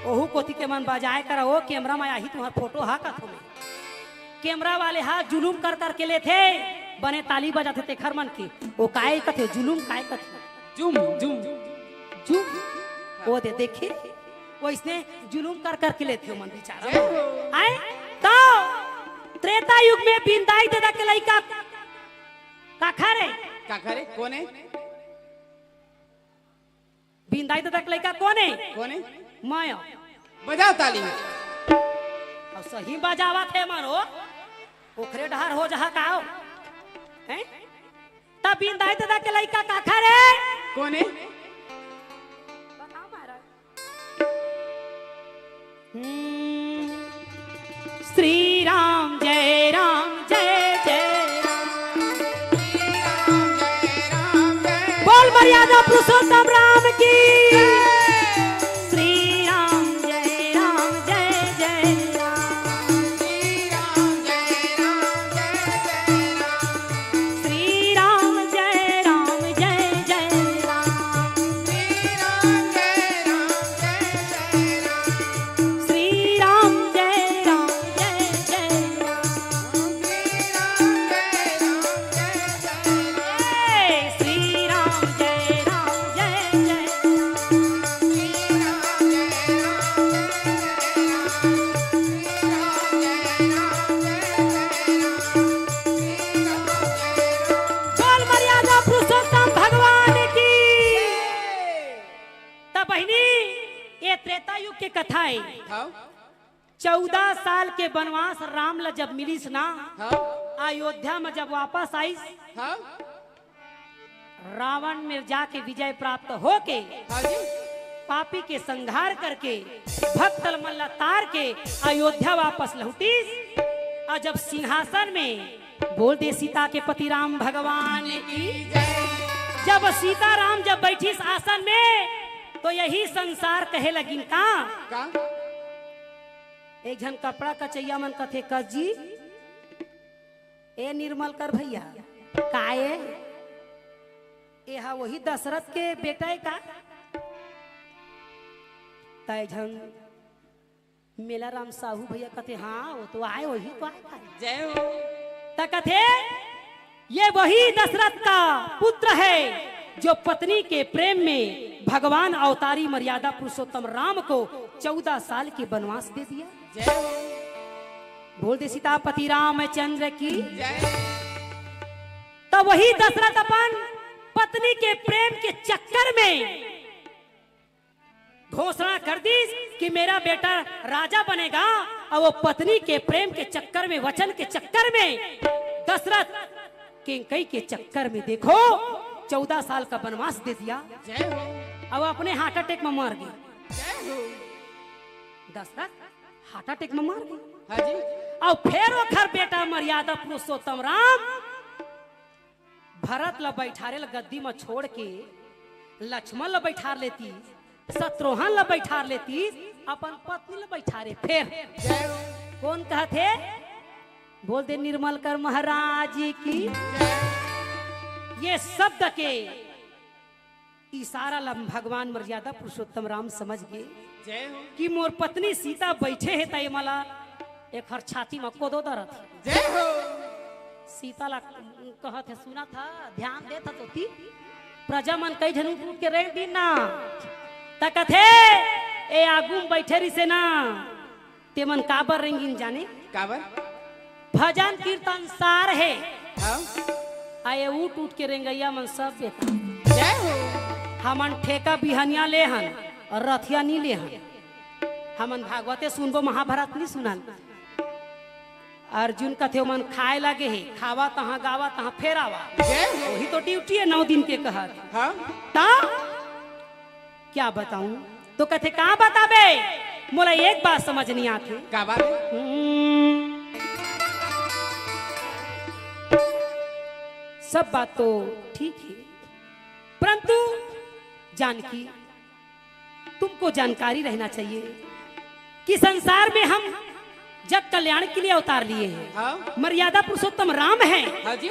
ओहू कोती के मन बजाए कर ओ कैमरा में आही तुम्हार फोटो हा कथो में। कैमरा वाले हा जुलूम कर करके लेथे, बने ताली बजाथे तेखर मन के। ओ काय कथे, जुलूम काय कथे? जुम, जुम। जुम। ओ दे देखे, वो इसने जुलूम कर करके लेथे मन बिचारा। जय हो। आए तो त्रेता युग में बिंदाई दादा के लइका काखर हे? काखर हे? कोन हे? बिंदाई दादा के लइका कोन हे? कोन हे? मैं। बजाओ ताली। अउ सही बजावत हे मानो। ओखरे डहर हो जहा का हो? हैं? तब बिंदाई दादा के लइका काखर हे? कोन हे? बताओ महाराज। हम्म। श्री राम जय राम जय जय राम। बोल मर्यादा पुरुषोत्तम राम की। श्री राम जय राम जय जय राम। श्री राम जय राम जय जय राम। श्री राम जय राम जय जय राम। श्री राम जय राम जय जय राम। बोल मर्यादा पुरुषोत्तम भगवान की। त बहिनी, ये त्रेता युग के कथा हे। हाँ। चौदह साल के बनवास राम ला जब मिलिस ना, हाँ। अयोध्या में जब वापस आइस, हाँ। रावण में जाके विजय प्राप्त होके हाँ जी। पापी के संहार करके भक्त मन ला तार के अयोध्या वापस लौटिस। और जब सिंहासन में बोल दे सीता के पति राम भगवान की, जब सीता राम जब बैठिस आसन में तो यही संसार कहे लगिन का? का? एक झन कपड़ा कचैया मन कथे, "कस जी, ए निर्मल कर भैया, का ए? एहा वही दशरथ के बेटा हे का?" त एक झन मेला राम साहू भैया कथे, "हाँ, वो तो आए, वही तो आए भाई।" जय हो। त कथे, ये वही दशरथ का पुत्र है जो पत्नी के प्रेम में भगवान अवतारी मर्यादा पुरुषोत्तम राम को चौदह साल के बनवास दे दिया। जय हो। बोल दे सीतापति रामचंद्र की। जय। तब वही दशरथ अपन पत्नी के प्रेम के चक्कर में घोषणा कर दीस कि मेरा बेटा राजा बनेगा, और वो पत्नी के प्रेम के चक्कर में, वचन के चक्कर में, दशरथ केंकई के चक्कर में, देखो, चौदह साल का वनवास दे दिया। जय हो। अब अपने हार्ट अटैक में मर गए। जय हो। दशरथ हार्ट अटैक में मर गए। हाँ जी। और फिर वो घर बेटा मर्यादा पुरुषोत्तम राम भरत ला बैठारे ला गद्दी में छोड़ के लक्ष्मण ला बैठार लेती, शत्रुघ्न ला बैठार लेती, अपन पत्नी ला बैठारे। फिर जय हो। कौन कहत हे? बोल दे निर्मल कर महाराज जी की। ये शब्द के इशारा ला भगवान मर्यादा पुरुषोत्तम राम समझ गए। जय हो। कि मोर पत्नी सीता बैठे हे, त ये मला एक हर छाती में कोदो दरत हे। जय हो। सीता ला कहत हे, सुनत हा, ध्यान देत हा तोती। प्रजा मन कई झन उठ उठ के रेंग दिन ना, त कथे, ए आगू में बैठे रिसे ना, तेमन काबर रेंगिन जाने? काबर? भजन कीर्तन सार हे। हाँ। आए उठ उठ के रेंगैया मन सब बेटा। जय हो। हमन ठेका बिहनिया ले हन और रथिया नी ले हन। हमन भागवते सुनबो, महाभारत नी सुनन। अर्जुन कथे ओमन खाए लागे हे, खावा तहाँ गावा तहाँ फेर आवा। जय हो। वही तो ड्यूटी हे नौ दिन के कहत। हाँ। ता क्या बताऊं? तो कथे, "का बताबे? मोला एक बात समझ नहीं आथे।" का बात हे? हम्म, सब बात तो ठीक है, परंतु जानकी, तुमको जानकारी रहना चाहिए कि संसार में हम जग कल्याण के लिए अवतार लिए हैं। हाँ। मर्यादा पुरुषोत्तम राम हैं। हाँ जी।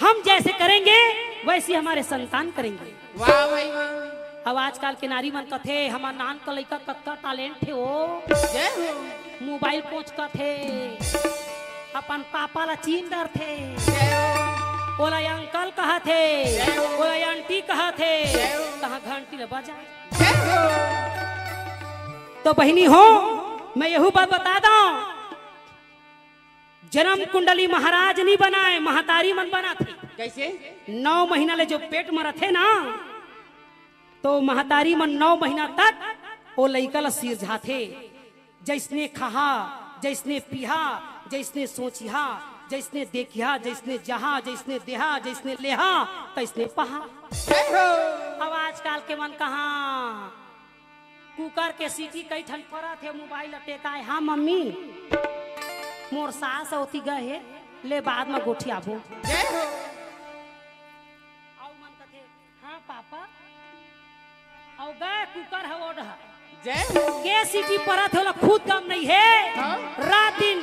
हम जैसे करेंगे, वैसे हमारे संतान करेंगे। वाह भाई वाह। अब आजकल के नारी मन कथे, "हमर नान का लइका कतका टैलेंट हे ओ।" जय हो। मोबाइल पोंछ कथे, अपन पापा ला चीन डरथे। जय हो। ओला अंकल कहथे, जय हो। ओला आंटी कहथे, जय हो। तहाँ घंटी ला बजा। जय हो। तो बहिनी हो, मैं यहू बात बता दंव, जन्म कुंडली महाराज नी बनाए, महतारी मन बनाथे। कैसे? नौ महीना ले जो पेट में रथे ना, तो महतारी मन नौ महीना तक ओ लइका ला सिरजाथे। जैसने खाहा, जैसने पीहा, जैसने सोचिहा, जैसने देखिहा, जैसने जहा, जैसने देहा, जैसने लेहा, तैसने पहा। जय हो। अब आजकल के मन कहाँ कुकर के सीटी कई ठन परत हे, मोबाइल ला टेकाए, "हाँ मम्मी, मोर सास ओती गए हे, ले बाद में गोठियाबो।" जय हो। अउ मन कथे, "हाँ पापा।" अउ गए कुकर ह ओढ़ ह। जय हो। के सीटी परत हे, ओला खुद गम नहीं हे। हाँ। रात दिन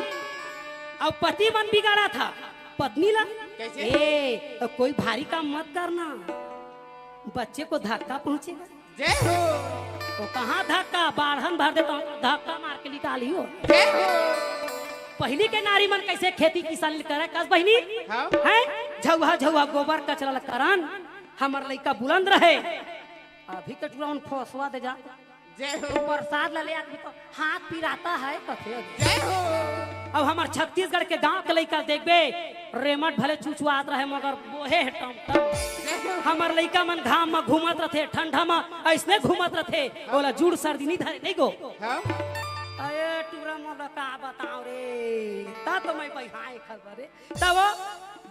अउ पति मन बिगाड़त ह पत्नी ला। कैसे? ए, कोई भारी काम मत करना, बच्चे को धक्का पहुंचेगा। जय हो। वो कहाँ धक्का, बाढ़न भर देता हूँ, धक्का मार के निकाली हो। जय हो। पहली के नारी मन कैसे खेती किसानी करे, कस बहिनी? हाँ। हैं? झउहा झउहा गोबर कचरा ल करन, हमर लइका बुलंद रहे। अभी के टुरा उन फोसवा दे जा। जय हो। प्रसाद ल ले आदमी तो हाथ पिराता है कथे। जय हो। अब हमर छत्तीसगढ़ के गांव के लइका देखबे, रेमट भले चुचुआत रहे मगर बोहे हे टमटम। जय हो। हमर लइका मन घाम म घूमत रथे, ठंडा म अइसने घूमत रथे, ओला जूड़ सर्दी नी धरे, नहीं गो। हाँ। अरे टुरा मोला का बताओ रे, ता तो मैं बहियाए खबर रे। तब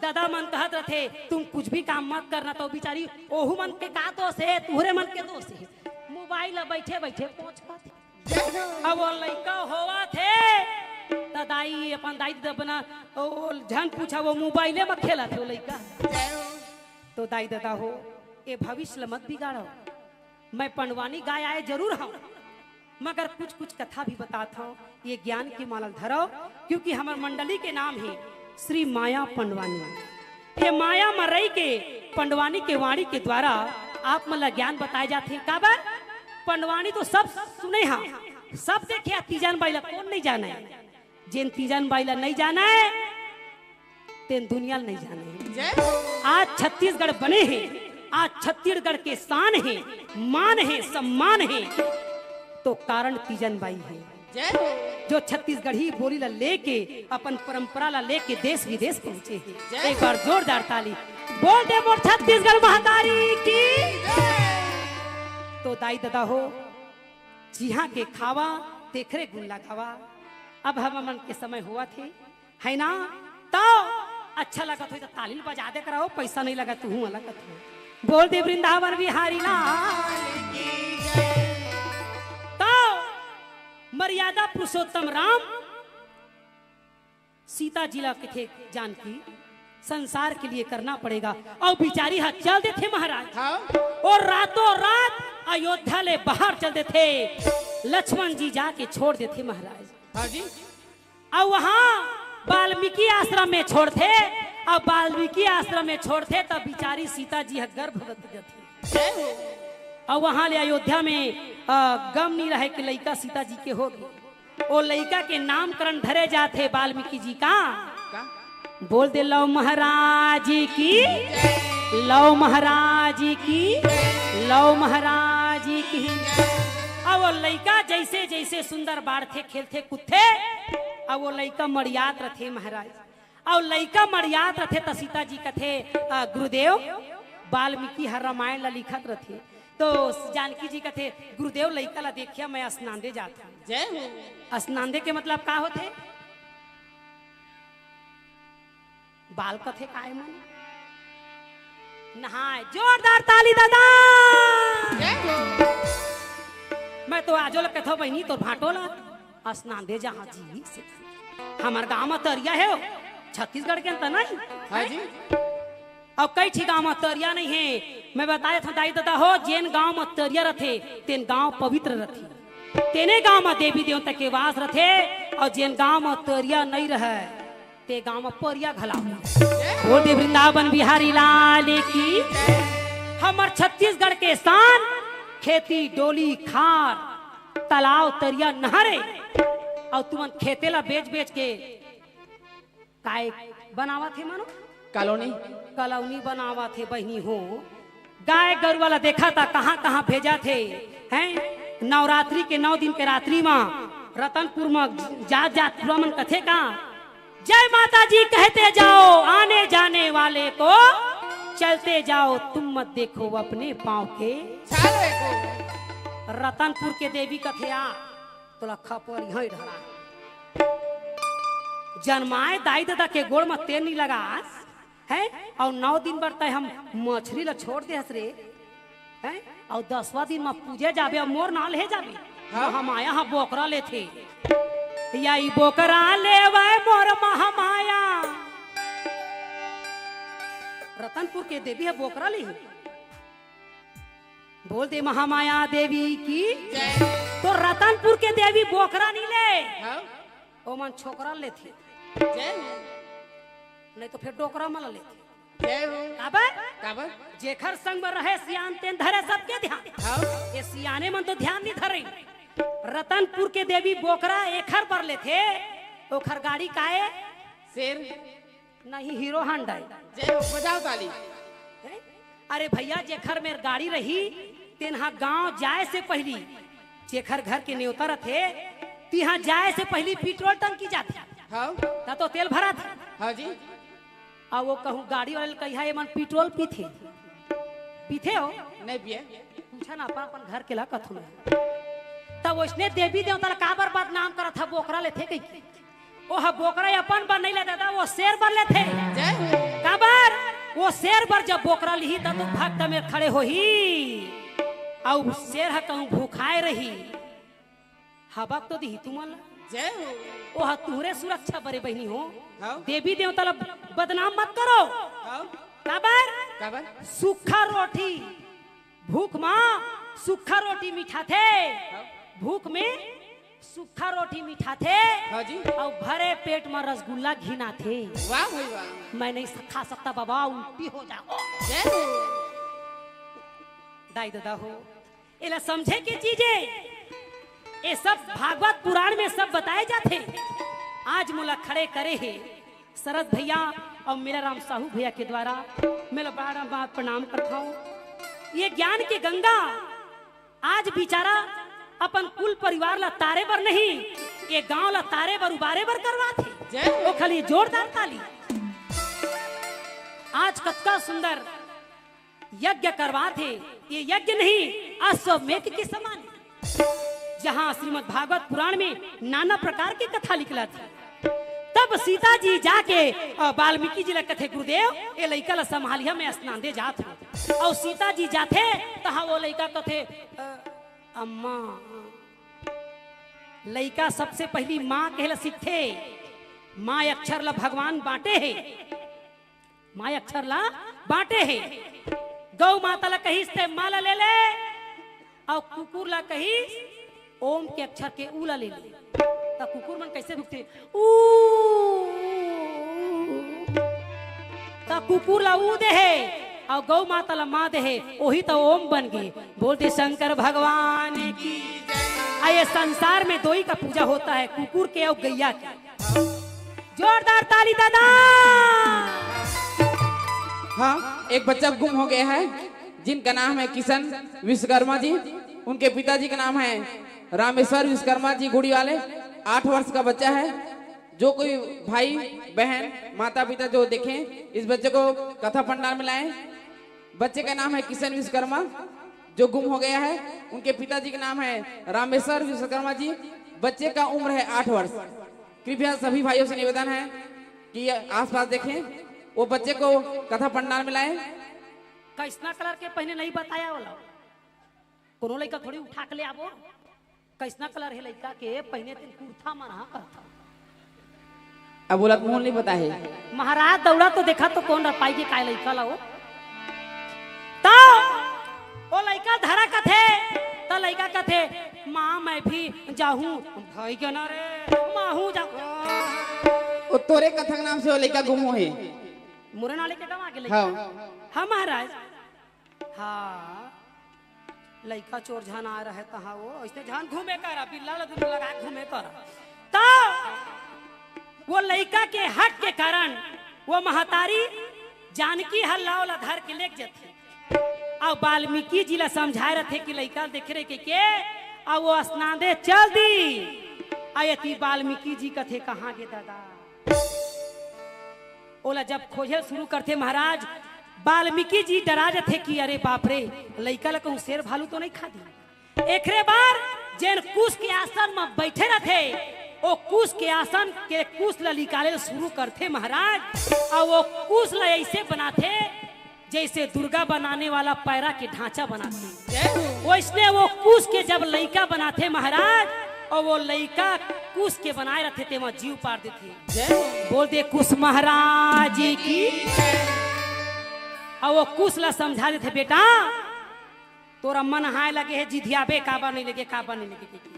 ददा मन कहत रथे, "तुम कुछ भी काम मत करना।" तो बिचारी ओहू मन के का दोष हे, तुहरे मन के दोष हे। मोबाइल ला बैठे बैठे पोंछ पाथे। अब वो लइका होवत हे, त दाई, अपन दाई ददा बना, ओ, झन पूछा, वो मोबाइले म खेलत हे वो लइका। तो दाई ददा हो, ए भविष्य ल मत बिगाड़ो। मैं पंडवानी गाय आए जरूर हूँ, मगर कुछ कुछ कथा भी बतात हूँ, ये ज्ञान के माला ल धरो, क्योंकि हमर मंडली के नाम हे श्री माया पंडवानी। ये माया म रहि के पंडवानी के वाणी के द्वारा आप मन ला ज्ञान बताए जाथे। काबर? पंडवानी तो सब सुने हा, सब देखे हा, तीजन बाई ला कौन नहीं जाने? जेन तीजन बाई ला नहीं जाने, तेन दुनिया ल नहीं जाने। जय हो। आज छत्तीसगढ़ बने हे, आज छत्तीसगढ़ के शान हे, मान हे, सम्मान हे, तो कारण तीजन बाई हे। जय हो। जो छत्तीसगढ़ी बोली ला लेके अपन परंपरा ला लेके देश विदेश पहुंचे हे। जय एक हो। बार जोरदार ताली बोल दे मोर छत्तीसगढ़ महतारी की। जय। तो दाई ददा हो, जिहाँ के खावा, तेखरे गुण लगावा। अब हमर मन के समय होवत हे, है ना? तो अच्छा लगत होही तो ताली ल बजा दे करव, पैसा नहीं लगत, तुहूँ वाला कथो। बोल दे वृंदावन बिहारी लाल की जय। तो मर्यादा पुरुषोत्तम राम सीता जी ला कथे, जानकी, संसार के लिए करना पड़ेगा। अउ बिचारी ह चल देथे महाराज। हाँ। अउ रातों रात अयोध्या ले बाहर चल देथे। लक्ष्मण जी जाके छोड़ देथे महाराज। हाँ जी। अउ वहाँ वाल्मीकि आश्रम में छोड़थे। अउ वाल्मीकि आश्रम में छोड़थे तब बिचारी सीता जी ह गर्भवती रथे। जय हो। अउ वहाँ ले अयोध्या में, अ, गम नहीं रहे कि लइका सीता जी के होगे। ओ लइका के नामकरण धरे जाथे वाल्मीकि जी का। का? बोल दे, लव महाराज की, लव महाराज की, लव महाराज की। अब वो लइका जैसे जैसे सुंदर बाढ़थे, खेलथे, कूदथे, अब वो लइका मड़ियात रथे महाराज। अउ लइका मड़ियात रथे त सीता जी कथे, "अ, गुरुदेव, वाल्मीकि ह रामायण ला लिखत रथे।" तो जानकी जी कथे, "गुरुदेव, लइका ला देखिया, मैं असनांदे जात हूँ।" जय हो। असनांदे के मतलब का होथे? बाल कथे काय मन? नहाय। जोरदार ताली दादा। जय हो। मैं तो आजो ल कथो बहिनी, तोर भांटो ला। असनांदे जहाँ जी से। हमर गांव म तरिया हे, छत्तीसगढ़ के अंत नहीं। हाँ जी। अउ कई ठी गांव म तरिया नहीं हे। मैं बताय थंव दाई ददा हो, जेन गांव म तरिया रथे, तेन गांव पवित्र रथे। तेने गांव म देवी देवता के वास रथे, अउ जेन गांव म तरिया नहीं रहे, ते गांव म परिया घला। बोल दे वृंदावन बिहारी लाल की। हमर छत्तीसगढ़ के शान, खेती, डोली, खार, तालाब, तरिया, नहरे, अउ तुमन खेते ला बेच बेच के काय बनावत हे मानो? कॉलोनी। कॉलोनी बनावत हे बहिनी हो। गाय गरुवा ला देखा ता कहाँ कहाँ भेजत हे, हैं? नवरात्रि के नौ दिन के रात्रि मा रतनपुर मा जात जात टूरा मन कथे का, "जय माता जी कहते जाओ, आने जाने वाले को चलते जाओ, तुम मत देखो अपने पाँव के।" चालो एको। रतनपुर के देवी कथे आ, तोला खपरी हई ढला। जनमाय दाई ददा के गोड़ म तेल नी लगास, हैं? अउ नौ दिन बर तय हम मछरी ला छोड़ दे हस रे, हैं? अउ दसवां दिन म पूजे जाबे, अउ मोर नाव ले जाबे। हाँ। महामाया ह बोकरा लेथे। या ई बोकरा लेवय मोर महामाया। रतनपुर के देवी ह बोकरा लिही। बोल दे महामाया देवी की। जय। तो रतनपुर के देवी बोकरा नहीं ले। हाँ। ओमन छोकरा लेथे। जय हो। नहीं तो फिर डोकरा मन लेथे। जय हो। काबर? काबर? जेखर संग में रहे सियान तेन धरे सबके ध्यान। हाँ। ये सियाने मन तो ध्यान नहीं धरे। रतनपुर के देवी बोकरा एखर बर लेथे, ओखर गाड़ी काए? शेर। नहीं, हीरो हांडा हे। जय हो, बजाओ ताली। हैं? अरे भैया, जेखर मेर गाड़ी रही, तेन हा गांव जाए से पहिली, जेखर घर के नेवता रथे, तिहां जाए से पहिली पेट्रोल टंकी जाथे। हाँ। त तो तेल भराथे। हाँ जी। अउ वो कहूं गाड़ी वाले ल कहिहा, "एमन पेट्रोल पीथे?" पीथे हो? नहीं पिए। पूछा ना अपन, अपन घर के ला कथू ना। तब ओइसने देवी देवता ला काबर बदनाम करत हा, बोकरा लेथे कहिके? ओह बोकरा अपन बर नहीं लेथे दादा, वो शेर बर लेथे। जय हो। काबर? वो शेर बर जब बोकरा लिही, तब तो भक्त मेर खड़े होही। अउ शेर ह कहूं भूखाए रही, हबक तो दिही तुमन ला। जय हो। ओह तुहरे सुरक्षा बरे बहिनी हो। हाँ। देवी देवता ला बदनाम मत करो। हाँ। काबर? काबर? सूखा रोटी, भूख मा सूखा रोटी मिठाथे। हाँ। भूख में सूखा रोटी मिठाथे। हाँ जी। अउ भरे पेट म रसगुल्ला घिनाथे। वाह भाई वाह। मैं नहीं खा सकता बाबा, उल्टी हो जाओ। जय हो। दाई ददा हो, एला समझे के चीज हे। ये सब भागवत पुराण में सब बताए जाथे। आज मोला खड़े करे हे शरद भैया अउ मेलाराम साहू भैया के द्वारा, मैं ला बार बार प्रणाम करत हूँ। ये ज्ञान के गंगा आज बिचारा अपन कुल परिवार ला तारे बर नहीं, ये गांव ला तारे बर उबारे बर करवात हे। जय हो। ओखर लिए जोरदार ताली। आज कतका सुंदर यज्ञ करवात हे, ये यज्ञ नहीं, अश्वमेध के समान हे। जहाँ श्रीमद् भागवत पुराण में नाना प्रकार के कथा निकलत हे। तब सीता जी जाके, अ, वाल्मीकि जी ला कथे, "गुरुदेव, ये लइका ला संभालिहा, मैं स्नान दे जात हूँ।" अउ सीता जी जाथे, तहाँ वो लइका कथे, "अ, अम्मा।" लइका सबसे पहिली माँ कहे ला सीखथे। माँ अक्षर ला भगवान बांटे हे। माँ अक्षर ला बांटे हे। गौ माता ला कहिस, "ते माँ ला ले ले," अउ कुकुर ला कहिस, "ओम के अक्षर के ऊ ला ले ले।" त कुकुर मन कइसे भुकथे? ऊ। त कुकुर ला ऊ दे हे, अउ गौ माता ला माँ दे हे, ओही त ओम बन गे। बोल दे शंकर भगवान की। आ ये संसार में दोई का पूजा होता है, कुकुर के अउ गैया के। जोरदार ताली दादा। हाँ, एक बच्चा गुम हो गया है, जिनका नाम है किशन विश्वकर्मा जी। उनके पिताजी का नाम है रामेश्वर विश्वकर्मा जी गुड़ी वाले। आठ वर्ष का बच्चा है। जो कोई भाई, बहन, माता, पिता जो देखें, इस बच्चे को कथा पंडाल में लाएं। बच्चे का नाम है किशन विश्वकर्मा, जो गुम हो गया है। उनके पिताजी का नाम है रामेश्वर विश्वकर्मा जी। बच्चे का उम्र है आठ वर्ष। कृपया सभी भाइयों से निवेदन है कि ये आसपास देखें, वो बच्चे को कथा पंडाल में लाएं। कइसना कलर के पहिने नहीं बताया वाला। कोनो लइका थोड़ी उठा के ले आबो। कइसना कलर हे लइका के पहिने, तेन कुर्ता मन हा कहत हव। अब बोला, मोहन नहीं पता है। महाराज दौड़ा तो देखा तो कोन रपाई के काय लइका ला वो। त वो लइका धरा कथे, त लइका कथे, "माँ, मैं भी जाहूँ।" भाई के ना रे, माँ हूँ जा। वो तोरे कथा के नाम से वो लइका गुम हो हे। मोरे नाले के गवा के लइका। हाँ। हाँ महाराज। हाँ, लइका चोर झन आ रहे तहाँ वो, अइसने झन घूमे करा, बिल्ला ला दुनों लगा घूमे करा। त वो लइका के हट के कारण वो महतारी जानकी ह लाव ला धर के लेग जथे। अउ वाल्मीकि जी ला समझाए रथे कि लइका देखे रहे के, के, अउ वो स्नान दे चल दी। अउ एती वाल्मीकि जी कथे, "कहाँ गे दादा?" ओला जब खोजे शुरू करथे महाराज, वाल्मीकि जी डरा जथे कि अरे बाप रे, लइका ला कहूँ शेर भालू तो नहीं खा दी। एकरे बर जेन कुश के आसन म बइठे रथे, ओ कुश के आसन के कुश ला निकाले शुरू करथे महाराज, अउ वो कुश ला अइसे बनाथे जइसे दुर्गा बनाने वाला पैरा के ढांचा बनाथे। जय हो। वइसने वो कुश के जब लइका बनाथे महाराज, अउ वो लइका कुश के बनाए रथे, तेमा जीव पार देथे। जय हो। बोल दे कुश महाराज की। अउ वो कुश ला समझा देथे, "बेटा, तोरा मन हाय लगे हे, जिधियाबे काबर नहीं लगे, काबर नहीं लगे।"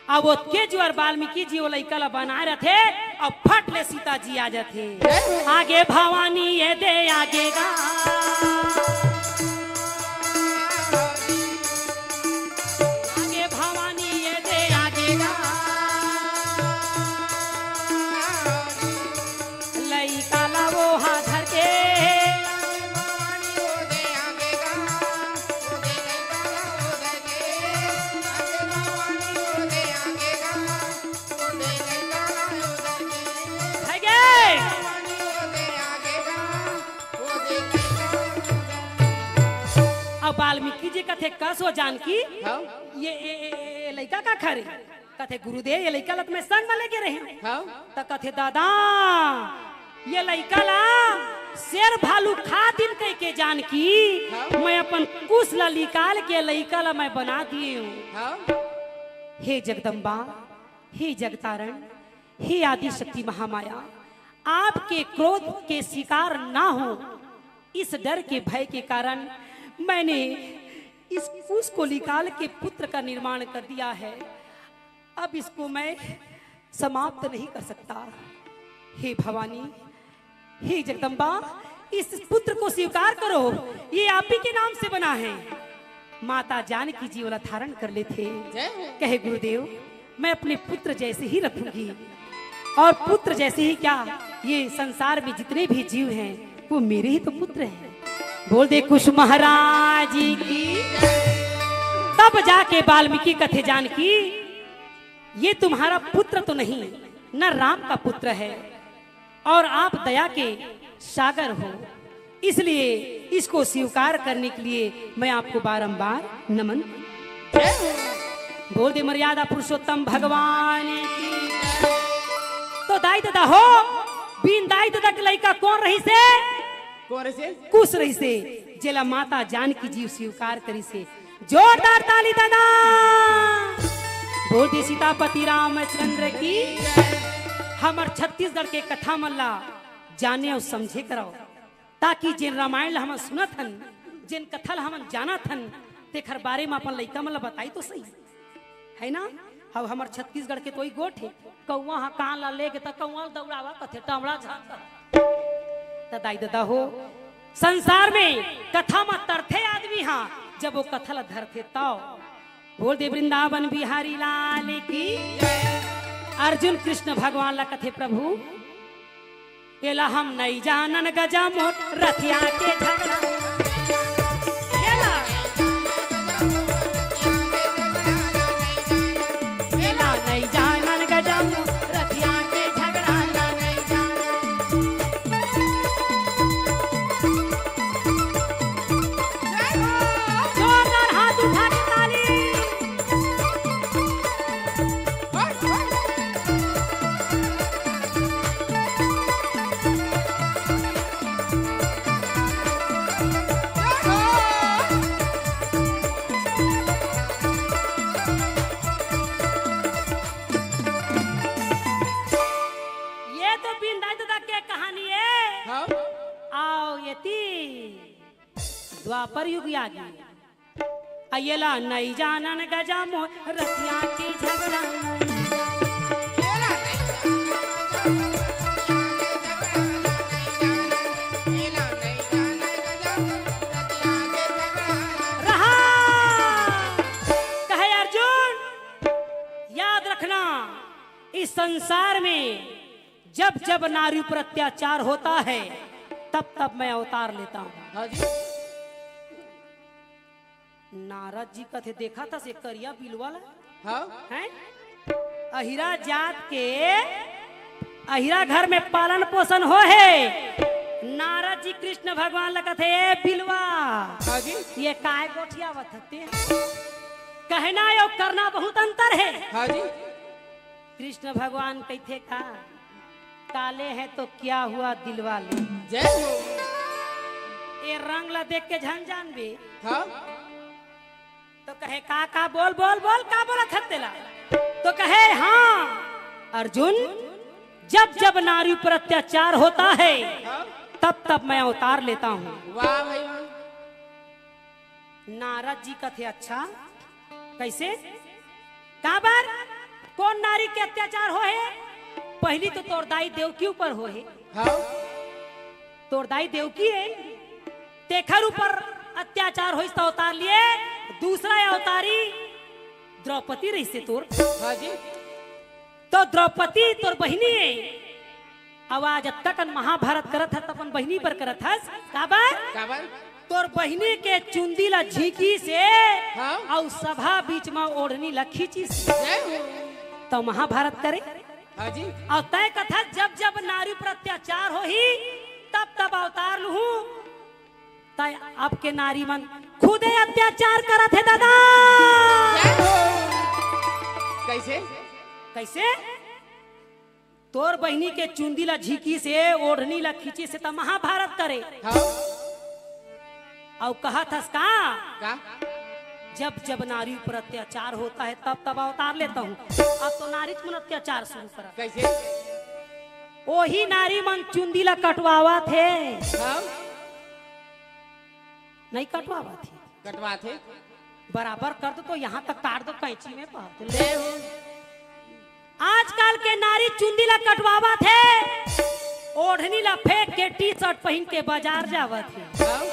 अउ ओतके जुआर वाल्मीकि जी वो लइका ला बनाए रथे, अउ फट ले सीता जी आ जाथे। आगे भवानी ये दे आगे गा। आगे भवानी ये दे आगे गा। लइका ला वो हा धर के। है गे? अब वाल्मीकि जी कथे, "कस वो जानकी, हाँ? ये, ये, ये, ये लइका का खरे?" कथे, "गुरुदेव, ये लइका ला त मैं संग म लेगे रहेंव।" हाँ? त कथे, "दादा, ये लइका ला शेर भालू खा दिन कहिके जानकी, हाँ? मैं अपन कुश ला निकाल के लइका ला मैं बना दिएंव।" हाँ? हे जगदम्बा, हे जगतारण, हे आदि शक्ति महामाया, आपके क्रोध के शिकार ना हो, इस डर के भय के कारण मैंने इस कुश को निकाल के पुत्र का निर्माण कर दिया है। अब इसको मैं समाप्त नहीं कर सकता। हे भवानी, हे जगदम्बा, इस पुत्र को स्वीकार करो, ये आप ही के नाम से बना है। माता जानकी जी ओला धारण कर लेथे। जय हो। कहे, "गुरुदेव, मैं अपने पुत्र जैसे ही रखूंगी, और पुत्र जैसे ही क्या, ये संसार में जितने भी जीव हैं, वो मेरे ही तो पुत्र हैं।" बोल दे कुश महाराज की। तब जाके वाल्मीकि कथे, "जानकी, ये तुम्हारा पुत्र तो नहीं, न राम का पुत्र है, और आप दया के सागर हो, इसलिए इसको स्वीकार करने के लिए मैं आपको बारंबार नमन।" जय हो। बोल दे मर्यादा पुरुषोत्तम भगवान की। तो दाई ददा हो, बिन दाई ददा के लइका कोन रहिसे? कोन रहिसे? कुश रहिसे, जेला माता जानकी जी स्वीकार करिसे। जोरदार ताली ददा। बोल दे सीतापति रामचंद्र की। हमर छत्तीसगढ़ के कथा मन ला जाने अउ समझे करव, ताकि जेन रामायण ला हमन सुनत हन, जेन कथा ला हमन जानत हन, तेखर बारे म अपन लइका मन ला बताई तो सही, है ना? अब हमर छत्तीसगढ़ के तो ई गोठ हे, कौवा ह कान ला लेगे त कौवा ल दौड़ावा कथे, टमड़ा झांक। त दाई ददा हो, संसार में कथा म तरथे आदमी ह, जब वो कथा ला धरथे तव। बोल दे वृंदावन बिहारी लाल की। अर्जुन कृष्ण भगवान ला कथे, प्रभु, एला हम नइ जानन गजा मोर रथिया के झगड़ा। एला, एला नइ जानन गजा मोर रथिया के झगड़ा ला नइ जानन। जोरदार हाथ उठा के ताली। ये तो बिंदाई ददा के कहानी है। हाँ। आओ ये ती द्वापर युग आ गई। अयला नइ जानन गजा मोर रतिया के झगड़ा। रहा। कहे अर्जुन, याद रखना, इस संसार में जब जब नारी पर अत्याचार होता है, तब तब मैं अवतार लेता हूँ। हाँ जी। नारद जी कथे, देखा था से करिया बिलवा ला? हाँ। हैं? अहिरा जात के, अहिरा घर में पालन पोषण हो है। नारद जी कृष्ण भगवान ला कथे, "ए बिलवा, हाँ जी। ये काय गोठियावत हते?" कहना अउ करना बहुत अंतर है। हाँ जी। कृष्ण भगवान कहिथे का, "काले हैं तो क्या हुआ दिलवाले।" जय हो। ये रंग ला देख के झन जानबे। हाँ। तो कहे, "का, का, बोल, बोल, बोल, का बोलत हस तेला?" तो कहे, "हाँ, अर्जुन, जब जब नारी पर अत्याचार होता है, हाँ। तब तब मैं अवतार लेता हूँ।" वाह भाई वाह। नारद जी कथे, "अच्छा, कैसे? काबर? कोन नारी के अत्याचार हो हे? पहली तो तोर दाई देवकी ऊपर हो हे।" हाँ। तोर दाई देवकी हे, तेखर ऊपर अत्याचार होइस त अवतार लिए। दूसरा अवतारी द्रौपदी रहिसे तोर। हाँ जी। तो द्रौपदी तोर बहिनी हे, अउ आज अतका कन महाभारत करत हस, त अपन बहिनी बर करत हस। काबर? काबर? तोर बहिनी के चुंदी ला झींकिस हे, हाँ। अउ सभा बीच म ओढ़नी ला खींचिस हे। जय हो। त महाभारत करे। हाँ जी। अउ तैं कथस, जब जब नारी पर अत्याचार होही, तब तब अवतार लूहूं। तैं अब के नारी मन खुदे अत्याचार करत हे दादा। जय हो। कैसे? कैसे? तोर बहिनी के चुंदी ला झींकिस हे, ओढ़नी ला खींचिस हे, त महाभारत करे। हाँ। अउ कहत हस का? का? जब जब नारी पर अत्याचार होता है, तब तब अवतार लेता हूँ। अब तो नारीच मन अत्याचार शुरू करत। कैसे? ओही नारी मन चुंदी ला कटवावत हे। हाँ। नहीं कटवावत हे। कटवात हे। बराबर कर दो तो यहाँ तक काट दो कैंची में, बात ले। आजकल के नारी चुंदी ला कटवावत हे, ओढ़नी ला फेंक के टी शर्ट पहिन के बाजार जावत हे। हाँ।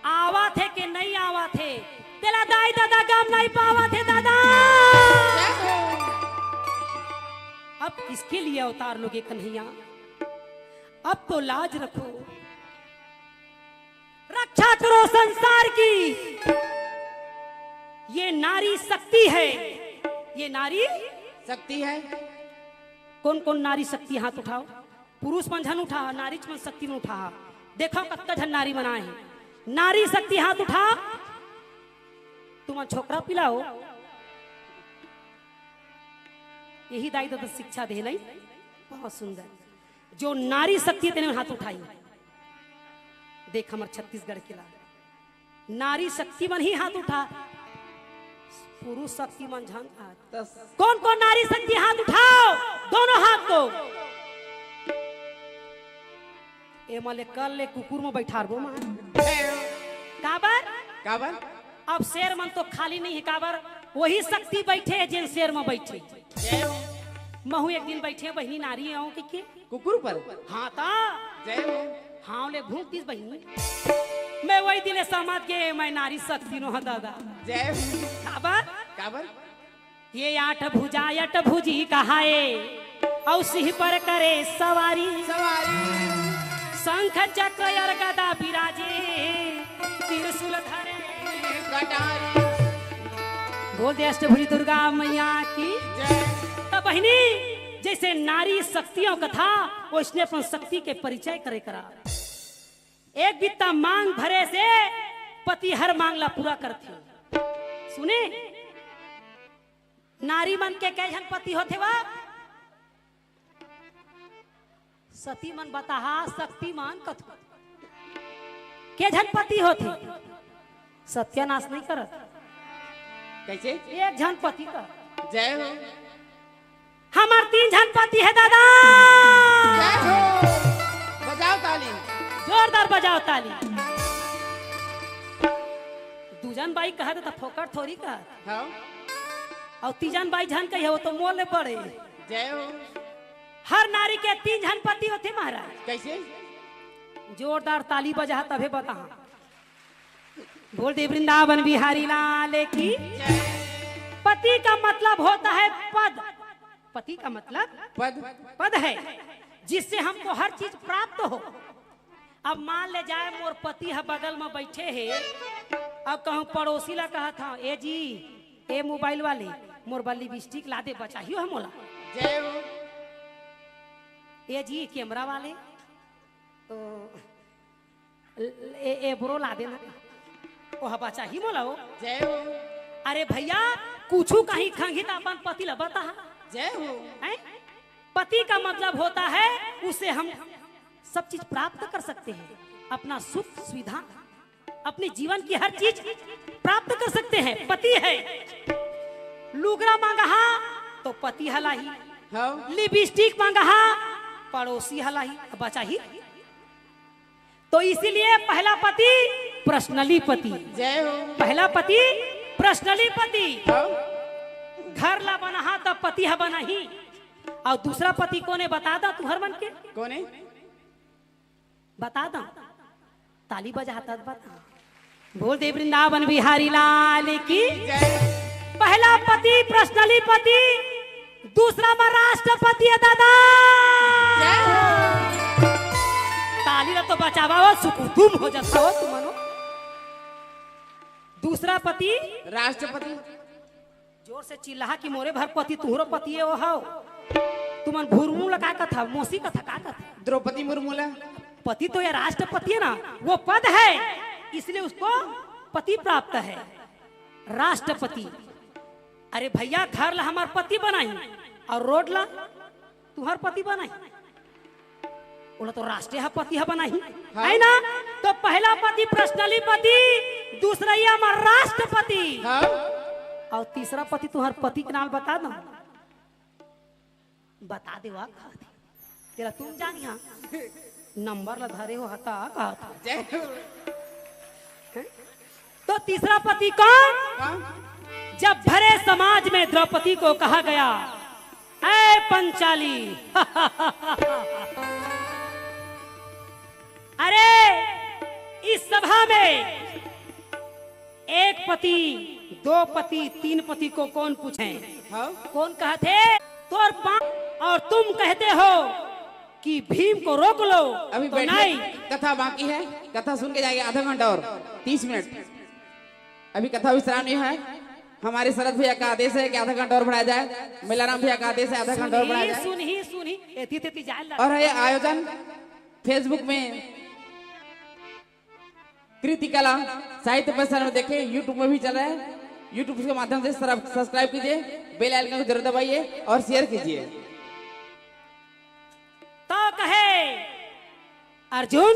आवत हे कि नहीं आवत हे, तेला दाई ददा गम नहीं पावत हे दादा। जय हो। अब किसके लिए अवतार लोगे कन्हैया? अब तो लाज रखो, रक्षा करो संसार की। ये नारी शक्ति है, ये नारी शक्ति है। कौन कौन नारी शक्ति, हाथ उठाओ। पुरुष मन झन उठा, नारीच मन शक्ति मन उठा। देखो कतका झन नारी मन आए हे। नारी शक्ति हाथ उठा। तुमन छोकरा पिला हो। यही दाई ददा शिक्षा दे नहीं। बहुत सुंदर। जो नारी शक्ति तेने हाथ उठाई। देख हमर छत्तीसगढ़ के ला, नारी शक्ति मन ही हाथ उठा, पुरुष शक्ति मन झन हाथ। कौन कौन नारी शक्ति, हाथ उठाओ, दोनों हाथ को। ए मले कल ले कुकुर में बैठारबो मां। काबर? काबर? अब शेर मन तो खाली नहीं है, काबर? वही शक्ति बैठे है जेन शेर में बैठे। महू एक दिन बैठे बहिनी नारी आऊं के, के? कुकुर पर? हाँ ता। जय हो। हाँ ले भूख दिस बहिनी। मैं वही दिन समझ के मैं नारी शक्ति नो हा दादा। जय हो। काबर? काबर? ये आठ भुजा अट भुजी कहाए, औ सिंह पर करे सवारी। सवारी। शंख चक्र और गदा विराजे, त्रिशूल धरे कटारी। बोल दे अष्टभुजी दुर्गा मैया की। जय। त बहिनी, जैसे नारी शक्तियों कथा, वैसने अपन शक्ति के परिचय करे करा। एक बित्ता मांग भरे से पति हर मांग ला पूरा करथे। सुने, नारी मन के कै झन पति होथे वा? सती मन बताहा, शक्ति मन कथो। के झन पति होथे? सत्यानाश नहीं करत। कैसे? एक झन पति का। जय हो। हमर तीन झन पति हे दादा। जय हो। बजाओ ताली। जोरदार बजाओ ताली। दू झन बाई कहत त फोकट थोड़ी कहत। हाँ। अउ तीजन बाई झन कही, वो तो मोले पड़े। जय हो। हर नारी के तीन झन पति होथे महाराज। कैसे? जोरदार ताली बजा तभे बता। बोल दे वृंदावन बिहारी लाल की। जय। पति का मतलब होता है पद। पति का मतलब पद। पद है, जिससे हमको हर चीज प्राप्त हो। अब मान ले जाए मोर पति ह बगल में बैठे हे, अब कहूँ पड़ोसी ला कहत हूँ, ए जी, ए मोबाइल वाले, मोर बर लिपस्टिक ला दे, बचाही हो मोला। जय हो। ए जी, कैमरा वाले, तो ए, ए ब्रो ला देना, ओह बचाही मोला हो। जय हो। अरे भैया, कुछु कहीं खंगी त अपन पति ला बता। जय हो। हैं? पति का मतलब होता है, उसे हम सब चीज प्राप्त कर सकते हैं, अपना सुख सुविधा, अपने जीवन की हर चीज प्राप्त कर सकते हैं। पति है, लुगरा मांगहा तो पति ह लाही, हाँ। लिपस्टिक मांगहा पड़ोसी ह लाही, बचाही। तो इसीलिए पहला पति पर्सनली पति। जय हो। पहला पति पर्सनली पति। हाँ। घर ला बनाहा तब पति ह बनाही। अउ दूसरा पति कोने बता दा तुहर मन के? कोने? बता दा। ताली बजाता बता। बोल दे वृंदावन बिहारी लाल की। जय। पहला पति पर्सनली पति, दूसरा में राष्ट्रपति है दादा। जय हो। ताली ला तो बजावा हो, सुकुतुम हो जाता हो तुमनो। दूसरा पति राष्ट्रपति। जोर से चिल्लाहा कि मोरे भर पति तुहरो पति हे वो हव। तुमन भुरमू ला का कथा, मौसी कथा का कथा? द्रौपदी मुर्मू ला। पति तो ये राष्ट्रपति है ना, वो पद है, इसलिए उसको पति प्राप्त है। राष्ट्रपति। अरे भैया, घर ला हमार पति बनाही अउ रोड ला तुहर पति बनाही। ओला तो राष्ट्रीय ह पति ह बनाही, हाँ। है ना? तो पहला पति पर्सनली पति, दूसरा ये हमार राष्ट्रपति। हाँ। अउ तीसरा पति तुहर पति के नाम बता दो। बता दे वा कहत हे। तेरा तुम जानिया। नंबर ला धरे हो हता कहत हे। जय हो। तो तीसरा पति कौन? कौन? जब भरे समाज में द्रौपदी को कहा गया, ऐ पंचाली, अरे इस सभा में एक पति, दो पति, तीन पति को कौन पूछे? हाँ? कौन कहत हे? तोर पा-, और तुम कहते हो कि भीम को रोक लो, अभी तो बैठिए, नहीं। कथा बाकी है, कथा सुन के जाइए आधा घंटा और, तीस मिनट। अभी कथा विश्राम नहीं है। हमारे शरद भैया का आदेश है कि आधा घंटा और बढ़ाया जाए, मिलाराम भैया का आदेश है आधा घंटा और बढ़ाया जाए। सुनही, सुनही, एती तेती जाए ला। और है आयोजन Facebook में कृति कला साहित्य प्रसारण में देखें, YouTube में भी चल रहा है। YouTube के माध्यम से सब्सक्राइब कीजिए, बेल आइकन को जरूर दबाइए और शेयर कीजिए। तो कहे अर्जुन,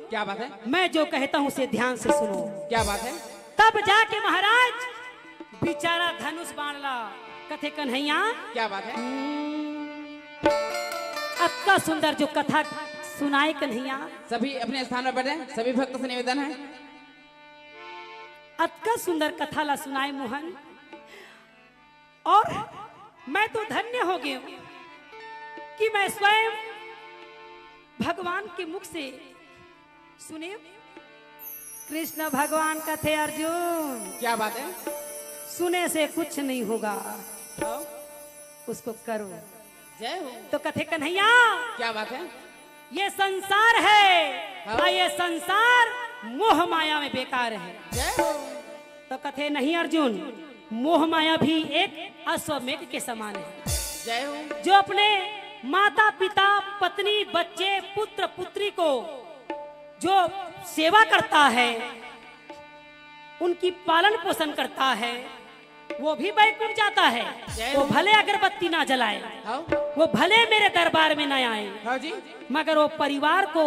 क्या बात है? मैं जो कहता हूँ उसे ध्यान से सुनो। क्या बात है? तब जाके महाराज बेचारा धनुष बाण ला कथे कन्हैया। क्या बात है? अतका सुंदर जो कथा सुनाए कन्हैया। सभी अपने स्थान पर बैठे, सभी भक्त से निवेदन है। अतका सुंदर कथा ला सुनाए मोहन, और मैं तो धन्य हो गया कि मैं स्वयं भगवान के मुख से सुने। कृष्ण भगवान कथे अर्जुन, क्या बात है? सुने से कुछ नहीं होगा, हाँ। उसको करो। जय हो। तो कथे कन्हैया, क्या बात है? ये संसार है, हाँ। और ये संसार मोह माया में बेकार है। जय हो। तो कथे नहीं अर्जुन, मोह माया भी एक अश्वमेघ के समान है। जय हो। जो अपने माता पिता, पत्नी, बच्चे, पुत्र पुत्री को जो सेवा करता है, उनकी पालन पोषण करता है, वो भी बैकुंठ जाता है। जय वो हो। भले अगरबत्ती ना जलाए, हाँ। वो भले मेरे दरबार में ना आए, हाँ जी। मगर वो परिवार को